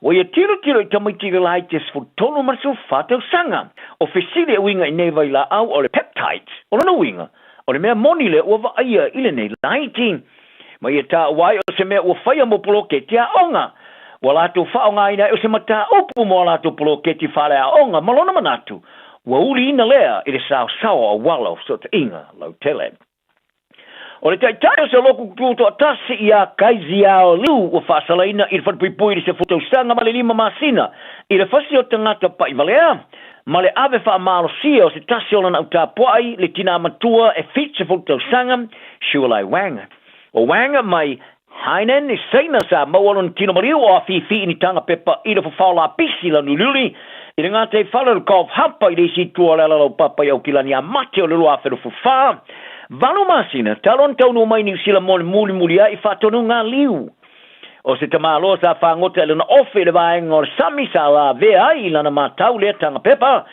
ua ia tilotilo i tamaiti laiti e 13 ma le 14 tausaga. O fesili e uiga i nei vailaau o le peptides, o lona uiga, o le mea moni lea ua vaaia i lenei laiti. Ma ia taua ai o se mea ua faia mo poloketi aoga. Ua latou faaaogaina ai o se mataupu mo a latou poloketi faaleaoga ma lona manatu, ua uliina lea i le saosao o auala o fesootaiga lautele. O le taitai o se loku tutoatasi ia Kai Xiao Liu ua faasalaina i le falepuipui i le 10 tausaga ma le 5 masina i le fasi o tagata pa'ivalea ma le ave faamalosia o se tasi o lana autapua'i le tinā matua e 70 tausaga Shualai Wang. O Wang mai Hainan i Saina sa maua lona tino maliu o afifi i ni taga pepa i le fafao lapisi lanu uliuli i le gataifale o le Golf Hapa i le isi itu o le alalaupapa i Aukilani ia Mate o le 2024. Valu masina talu ona taunuu mai i Niu Sila mo le mulimuli ai i faatonuga a Liu. O se tamaloa sa fagota i lona ofe i le vaega o le sami sa lavea ai i lana matau lea taga pepa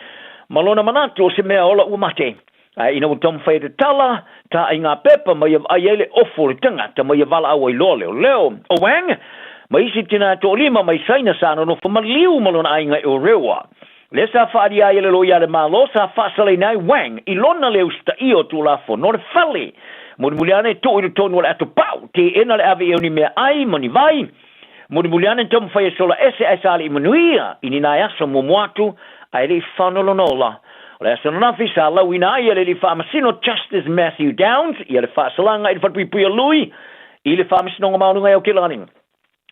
ma lona manatu o se mea ola ua mate. Ae ina ua taumafai e tatala taai ngā pepa ma ia vaai ai le ofo o le tangata ma ia valaau ai loa leoleo. O Wang ma isi tina e toalima mai Saina sa nonofo maliu ma lona aiga i Orewa. Lea sa faaalia ai e le loia a le Malo sa faasalaina ai Wang i lona le usitaia o Tulafono o le fale. Mulimuli ane e tuu i totonu o le ato pau, teena le ave i ai o ni mea ai ma ni vai. Mulimuli ane taumafai e sola ese ae sa alii manuia i ni nai aso muamua atu ae le i fano lona ola. O le aso ananafi sa lauina ai e le alii faamasino Justice Matthew Downs ia le faasalaga i le falepuipui o Lui i le Faamasinoga Maualuga i Aotearoa.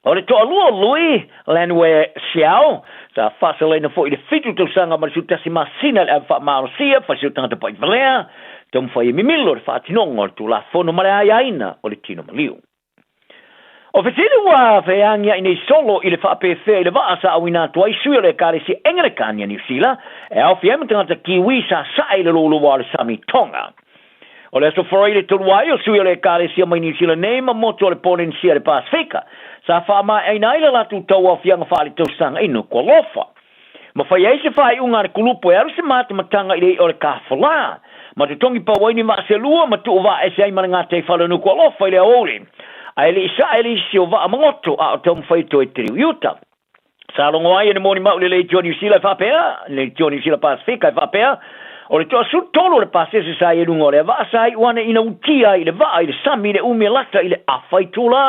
O le toalua o Lui, Lanwei Xiao, sa faasalaina foi i le 7 tausaga ma le 11 masina i le ave faamalosia, fasi o tagata pa'ivalea, taumafai e mimilo le faatinoga o le Tulafono ma le aiaina o le tino maliu. O fesili ua feagia'i nei solo i le faapefea i le vaa sa auina atu ai sui o le Ekalesia Engelekani a Niu Sila e aofia ai ma tagata Kiwi sa sae i le louloua o le sami Tonga. O le Aso Faraile talu ai, o sui o le Ekalesia mai Niu Sila nei ma motu o le Polenesia i le Pasefika sa faamaeaina ai le latou tauaofiaga faaletausaga i Nukualofa. Ma fai ai se faaiuga a le kulupu e alu se matamataga i le i'a o le kafolā, ma totogi pau ai ni vaa se lua ma tuu vaa ese ai ma le gataifale o Nukualofa i le aoauli. Ae le i sae le isi o vaa magoto a o taumafai e toe taliu i uta. Sa logo ai e le molimau i le Leitio Niu Sila e faapea, le Leitio Niu Sila Pasefika e faapea, o le toasutolu o le pasese sa i ai luga o lea vaa sa iu ane ina utia ai i le vaa i le sami i le umi e lata i le afa itula.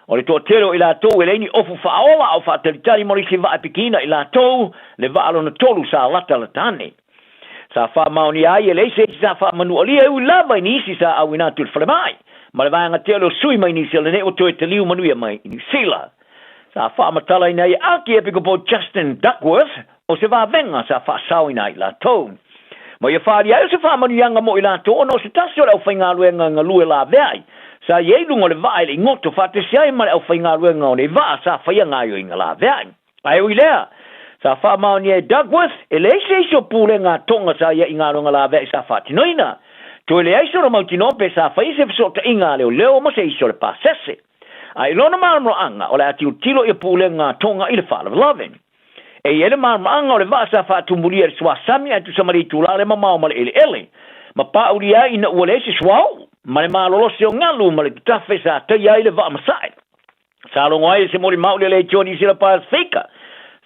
O le toatele o i latou e leai ni ofu faaola a o faatalitali mo le isi vaa e pikiina i latou, le vaa lona tolu sa latalata ane. Sa faamaonia ai e leai se isi sa faamanualia e ui lava i nisi sa auina atu i le falemai, ma le vaega tele o sui mai Niu Sila nei ua toe taliu manuia mai i Niu Sila. Sa faamatalaina ai e Akiepikopo Justin Duckworth o se vavega sa faasaoina ai i latou. Ma ia faaalia ai o se faamanuiaga mo i latou ona o se tasi o le aufaigaluega galue laveai sa i ai i luga o le vaa i le igoto faatasi ai ma le aufaigaluega o nei vaa sa faia gaoioiga laveai. Ae ui lea, sa faamaonia e Duckworth e leai se isi o pulega a Tonga sa ia i galuega laveai sa faatinoina. Toe leai sona mautinoa pe sa faia se fesootaiga a leoleo ma se isi o le pasese. A i lona malamalamaaga, o le a tilotilo ia pulega a Tonga i le faalavelave. E i ai le malamalamaaga o le vaa sa faatumulia i le suasami ae tusa ma le itula le mamao ma le eleele, ma paaulia ai ina ua leai se suauu, ma le malolosi o galu ma le tatafe sa taia ai le vaa masae. Sa logo ai e se molimau le Leitio Niu Sila Pasefika.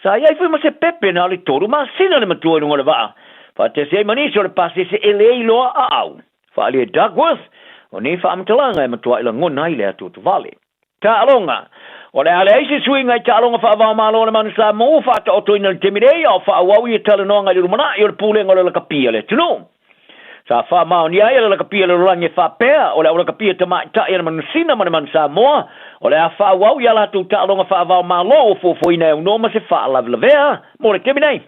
Sa i ai foi ma se pepe na o le tolu masina le matua i luga o le vaa. Faatasi ai ma nisi o le pasese e le iloa a au. Faaalia e Duckworth, o nei faamatalaga e matuai lagona ai le atuatuvale. Taaloga O le a leai se suiga i taaloga faava-o-Malo a le Manu Samoa ua faataotoina i le taimi nei a o faaauau ia talanoaga i le lumanai o le Pulega o le Lakapi a le atunuu. Sa faamaonia ai e le Lakapi a le Lalolagi e faapea, o le aulakapi a tamaitai a le Manusina ma le Manu Samoa, o le a faaauau i a latou taaloga faava-o-Malo ua fuafuaina e aunoa ma se faalavelavea mo le taimi nei.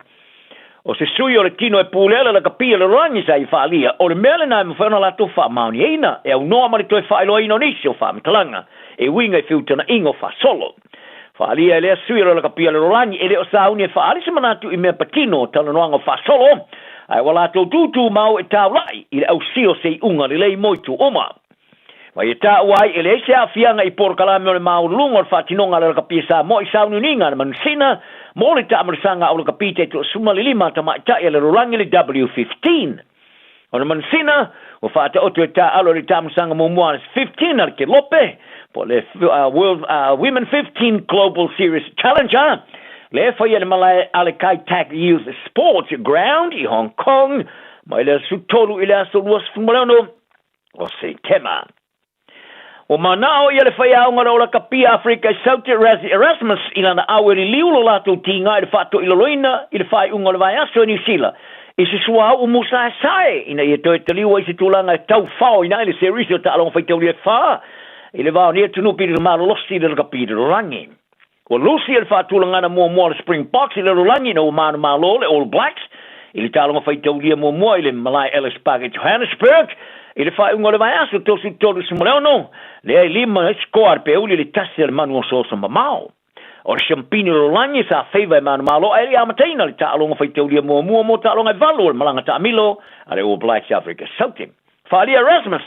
O se sui o le tino e pulea le lakapi a le lalolagi sa ia faaalia, o le mea lena e mafai ona latou faamaoniaina, e aunoa ma le toe faailoaina o nisi o faamatalaga e uiga i feutanaʻiga o faasolo. Faaalia e lea sui o le lakapi a le lalolagi e le o sauni e faaali se manatu i mea patino o talanoaga o faasolo, ae ua latou tūtūmau e taulaʻi i le ausia o se iuga lelei mo itu uma. Ma ia taua ai e leai se aafiaga i polokalame o le maualuluga o le faatinoga a le Lakapi a Samoa i sauniuniga a le Manusina mo le taamalosaga a Lakapi taitoasuma le 5 tamaitai a le lalolagi le W15. O le Manusina ua faataoto e taaalo i le taamalosaga muamua a le 15 a le Kelope po o le World Women 15 Global Series Challenger lea e faia i le malae a le Kai Tak Youth Sports Ground i Hong Kong mai le aso 3 i le aso 26 o Setema. Ua manao ia le faiaoga o le Olakapia Afrika i Saute Rassie Erasmus i lana au e liliu lo latou tiga i le faatoilaloina i le faaiuga o le vaiaso i Niu Sila i se suauu musaesae ina ia toe taliu ai se tulaga e taufaoina ai le serisi o taaloga faitaulia e fa i le va o nei atunuu pili malolosi i le lakapi i le lalolagi. Ua lusi e le faatulagana muamua o le Springboks i le lalolagi ina ua manumalo le All Blacks i le taaloga faitaulia muamua i le malae Ellis Park i Johannesburg i le faaiuga o le vaiaso 36, lea e lima ai sikoa a le peuli i le tasi a le manu osooso mamao. O le siampini o le lalolagi sa feiva e manumalo ae le i amataina le taaloga faitaulia muamua mo taaloga e valu o le malaga taamilo a le All Blacks i Afrika Saute. Faaalia Erasmus.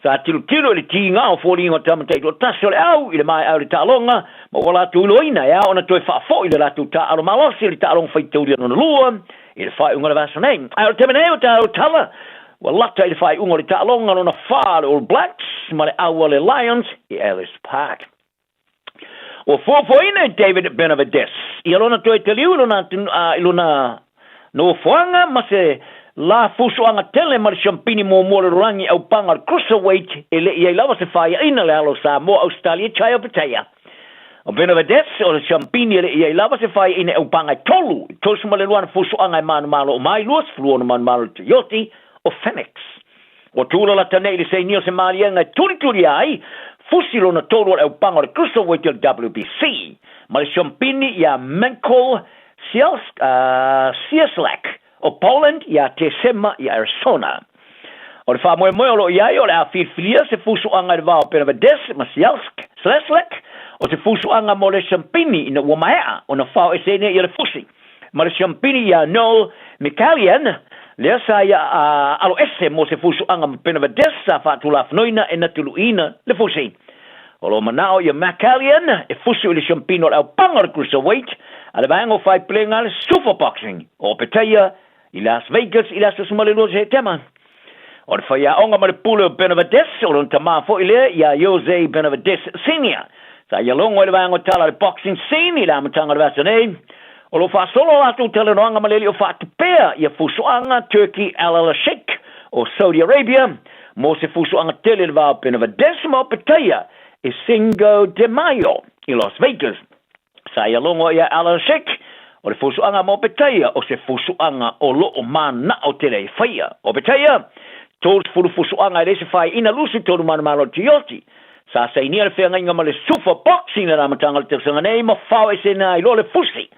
Sa tilotilo i le tiga o foliga o tama taitoatasi o le au i le maea o le taaloga ma ua latou iloaina e ao ona toe faafoi le latou taaalo malosi i le taaloga faitaulia lona lua i le faaiuga o le vaiaso nei. Ae o le taimi nei o tatou tala ua lata i le faaiuga o le taaloga lona fa a le All Blacks ma le au a le Lions i Ellis Park. Ua fuafuaina e David Benavidez ia lona toe taliu i lona, i lona nofoaga ma se la fusuaga tele ma le siampini muamua o le lalolagi aupaga o le cruiserweight e le i ai lava se faiaina le alo o Samoa Ausetalia Jai Opetaia. O Benavidez o le siampini e le i ai lava se faiaina i aupaga e tolu i 32 ana fusuaga e manumalo uma ai 26 manumalo i le Toyoti o Phoenix. Ua tulalata nei i le sainia o se maliega e tulitulia ai fusi lona tolu o le aupaga o le cruiserweight o le WBC ma le siampini iā Michael Cieslak o Poland iā Tesema i Arizona. O le faamoemoe o lo o i ai o le a filifilia se fusuaga i le va o Benavidez ma Cieslak o se fusuaga mo le siampini ina ua maea ona fao eseina ia le fusi ma le siampini iā Noel Mikaelian lea sa ia aloese mo se fusuaga ma Benavidez sa faatulafonoina e na tuluiina le fusi. O lo o manao ia Mikaelian e fusi i le siampini o le aupaga o le cruiserweight a le vaega o faiplega le Super Boxing o Opetaia i Las Vegas i le aso 12 o Setema. O le faiaoga ma le pule o Benavidez, o lona tamā foi lea iā Jose Benavidez Senior, sa ia logo i le vaega o tala o le boxing scene i le amataga o le vaiaso nei. O lo o faasolo a latou talanoaga ma le alii o faatupea ia fusuaga Turki Alalshikh o Saudi Arabia mo se fusuaga tele i le va o Benavidez ma Opetaia i Cinco de Mayo i Las Vegas. Sa ia logo ia Alalshikh o le fusuaga ma Opetaia o se fusuaga o lo o manao tele e faia. Opetaia, 30 fusuaga e leai se faiaina 23 manumalo o le Tioti. Sa sainia le feagaiga ma le Sufa Boxing i le amataga o le tausaga nei ma fao eseina ai loa le fusi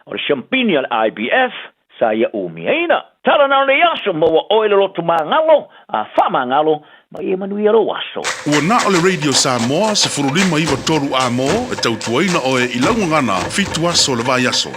o le siampini a le IBF sa ia umiaina. Tala na o lenei aso, maua oe le loto magalo, a faamagalo, ma ia manuia lou aso. Ua na o le Radio Samoa 15 93 A mo e tautuaina oe i lau gagana fitu aso o le vaiaso.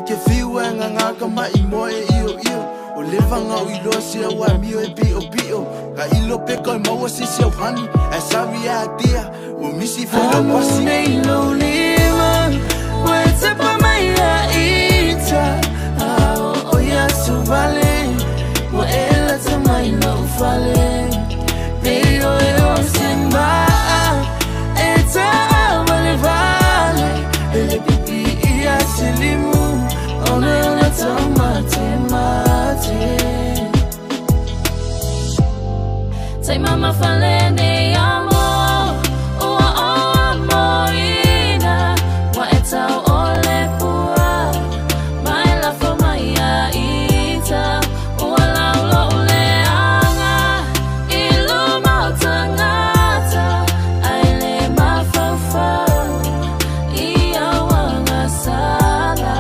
ke fiu e nganga ka mai moe io io. O leva ngau i loa se au amio e pio pio. Ka ilo peko e maua se se au hani. E sawi a tia, o misi foi lau pasi. Nei lo lima, ua e tapa mai a ita. A o o ia suvale, ua e lata mai lau fale. Pei o e o se maa, e taa vale vale. E le pipi i a se limu, ona e ona tau mate mate. Tai mama fale nei amo, ua o amo ina, ua e tau o le pua, mai lafo mai a ita, ua laulo o le anga, i luma o tangata, ai le mafaufau, i au agasala.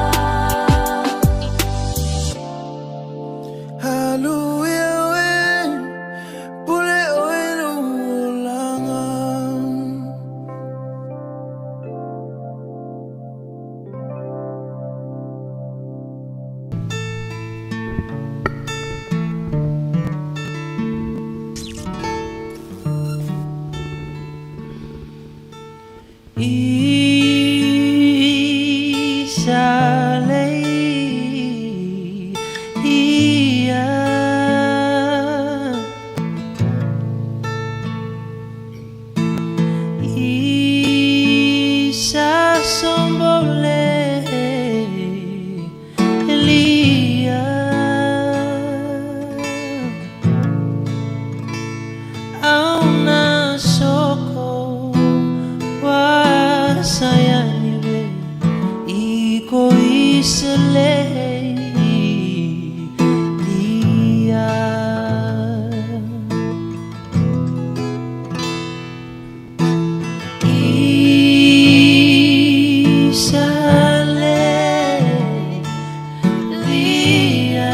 Hallelujah, we, pule oe lo olanga. Isa lei ia. Isa sombole lia. Auna soko wasayani we iko isle lia. Isa le lia.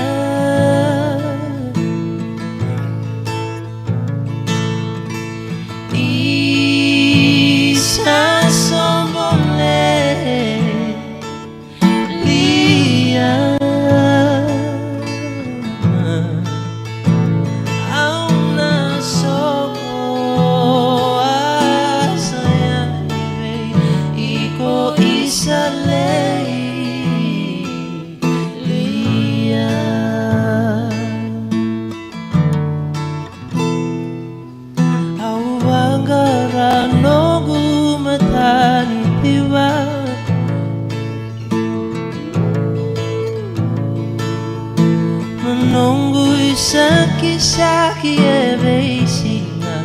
Isa sombole lia. Auna soko asayani we iko isa le lia. Auangara nogu matani piwa. Manongu isaki saki e veisinga.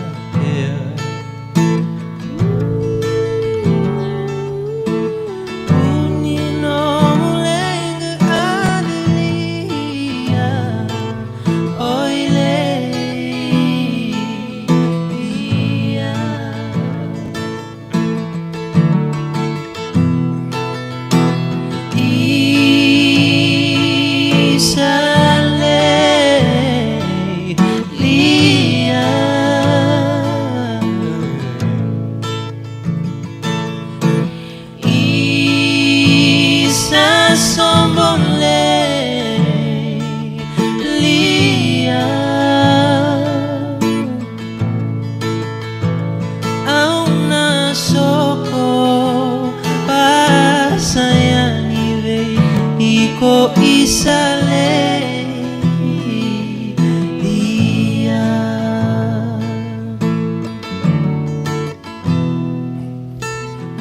Uni no mulenga adelia. Oile ia. Isa le lia. Isa sombole lia. Auna soko pasayani ve iko isa le lia.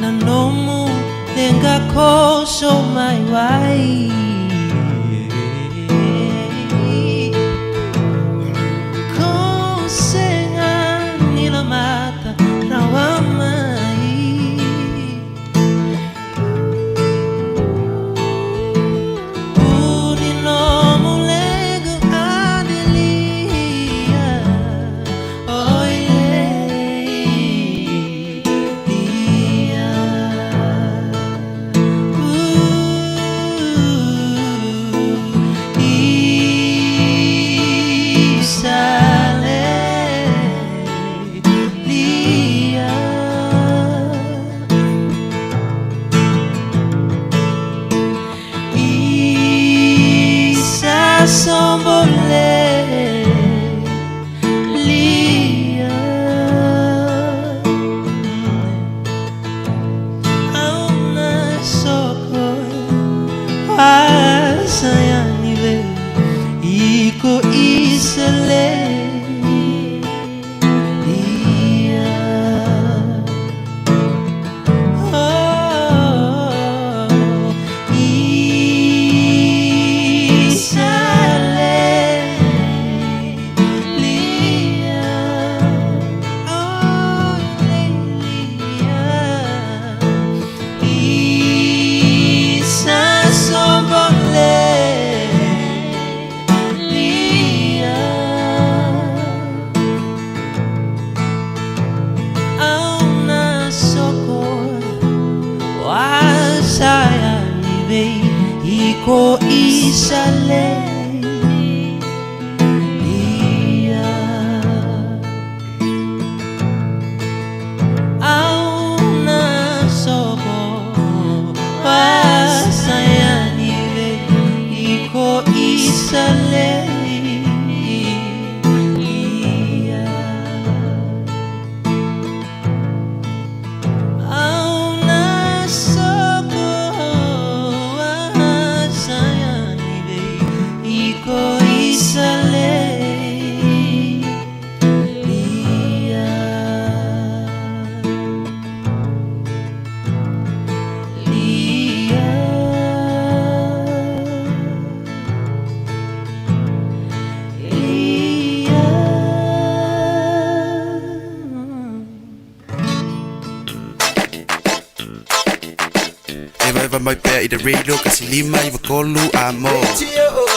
Na nomu lenga koso mai wai. Kosenga nila mata rawa mai. Uni no mulego adelia. Oile ia. Ooh. E vaevae mai pea i le radio 1 5 9 3 Amo.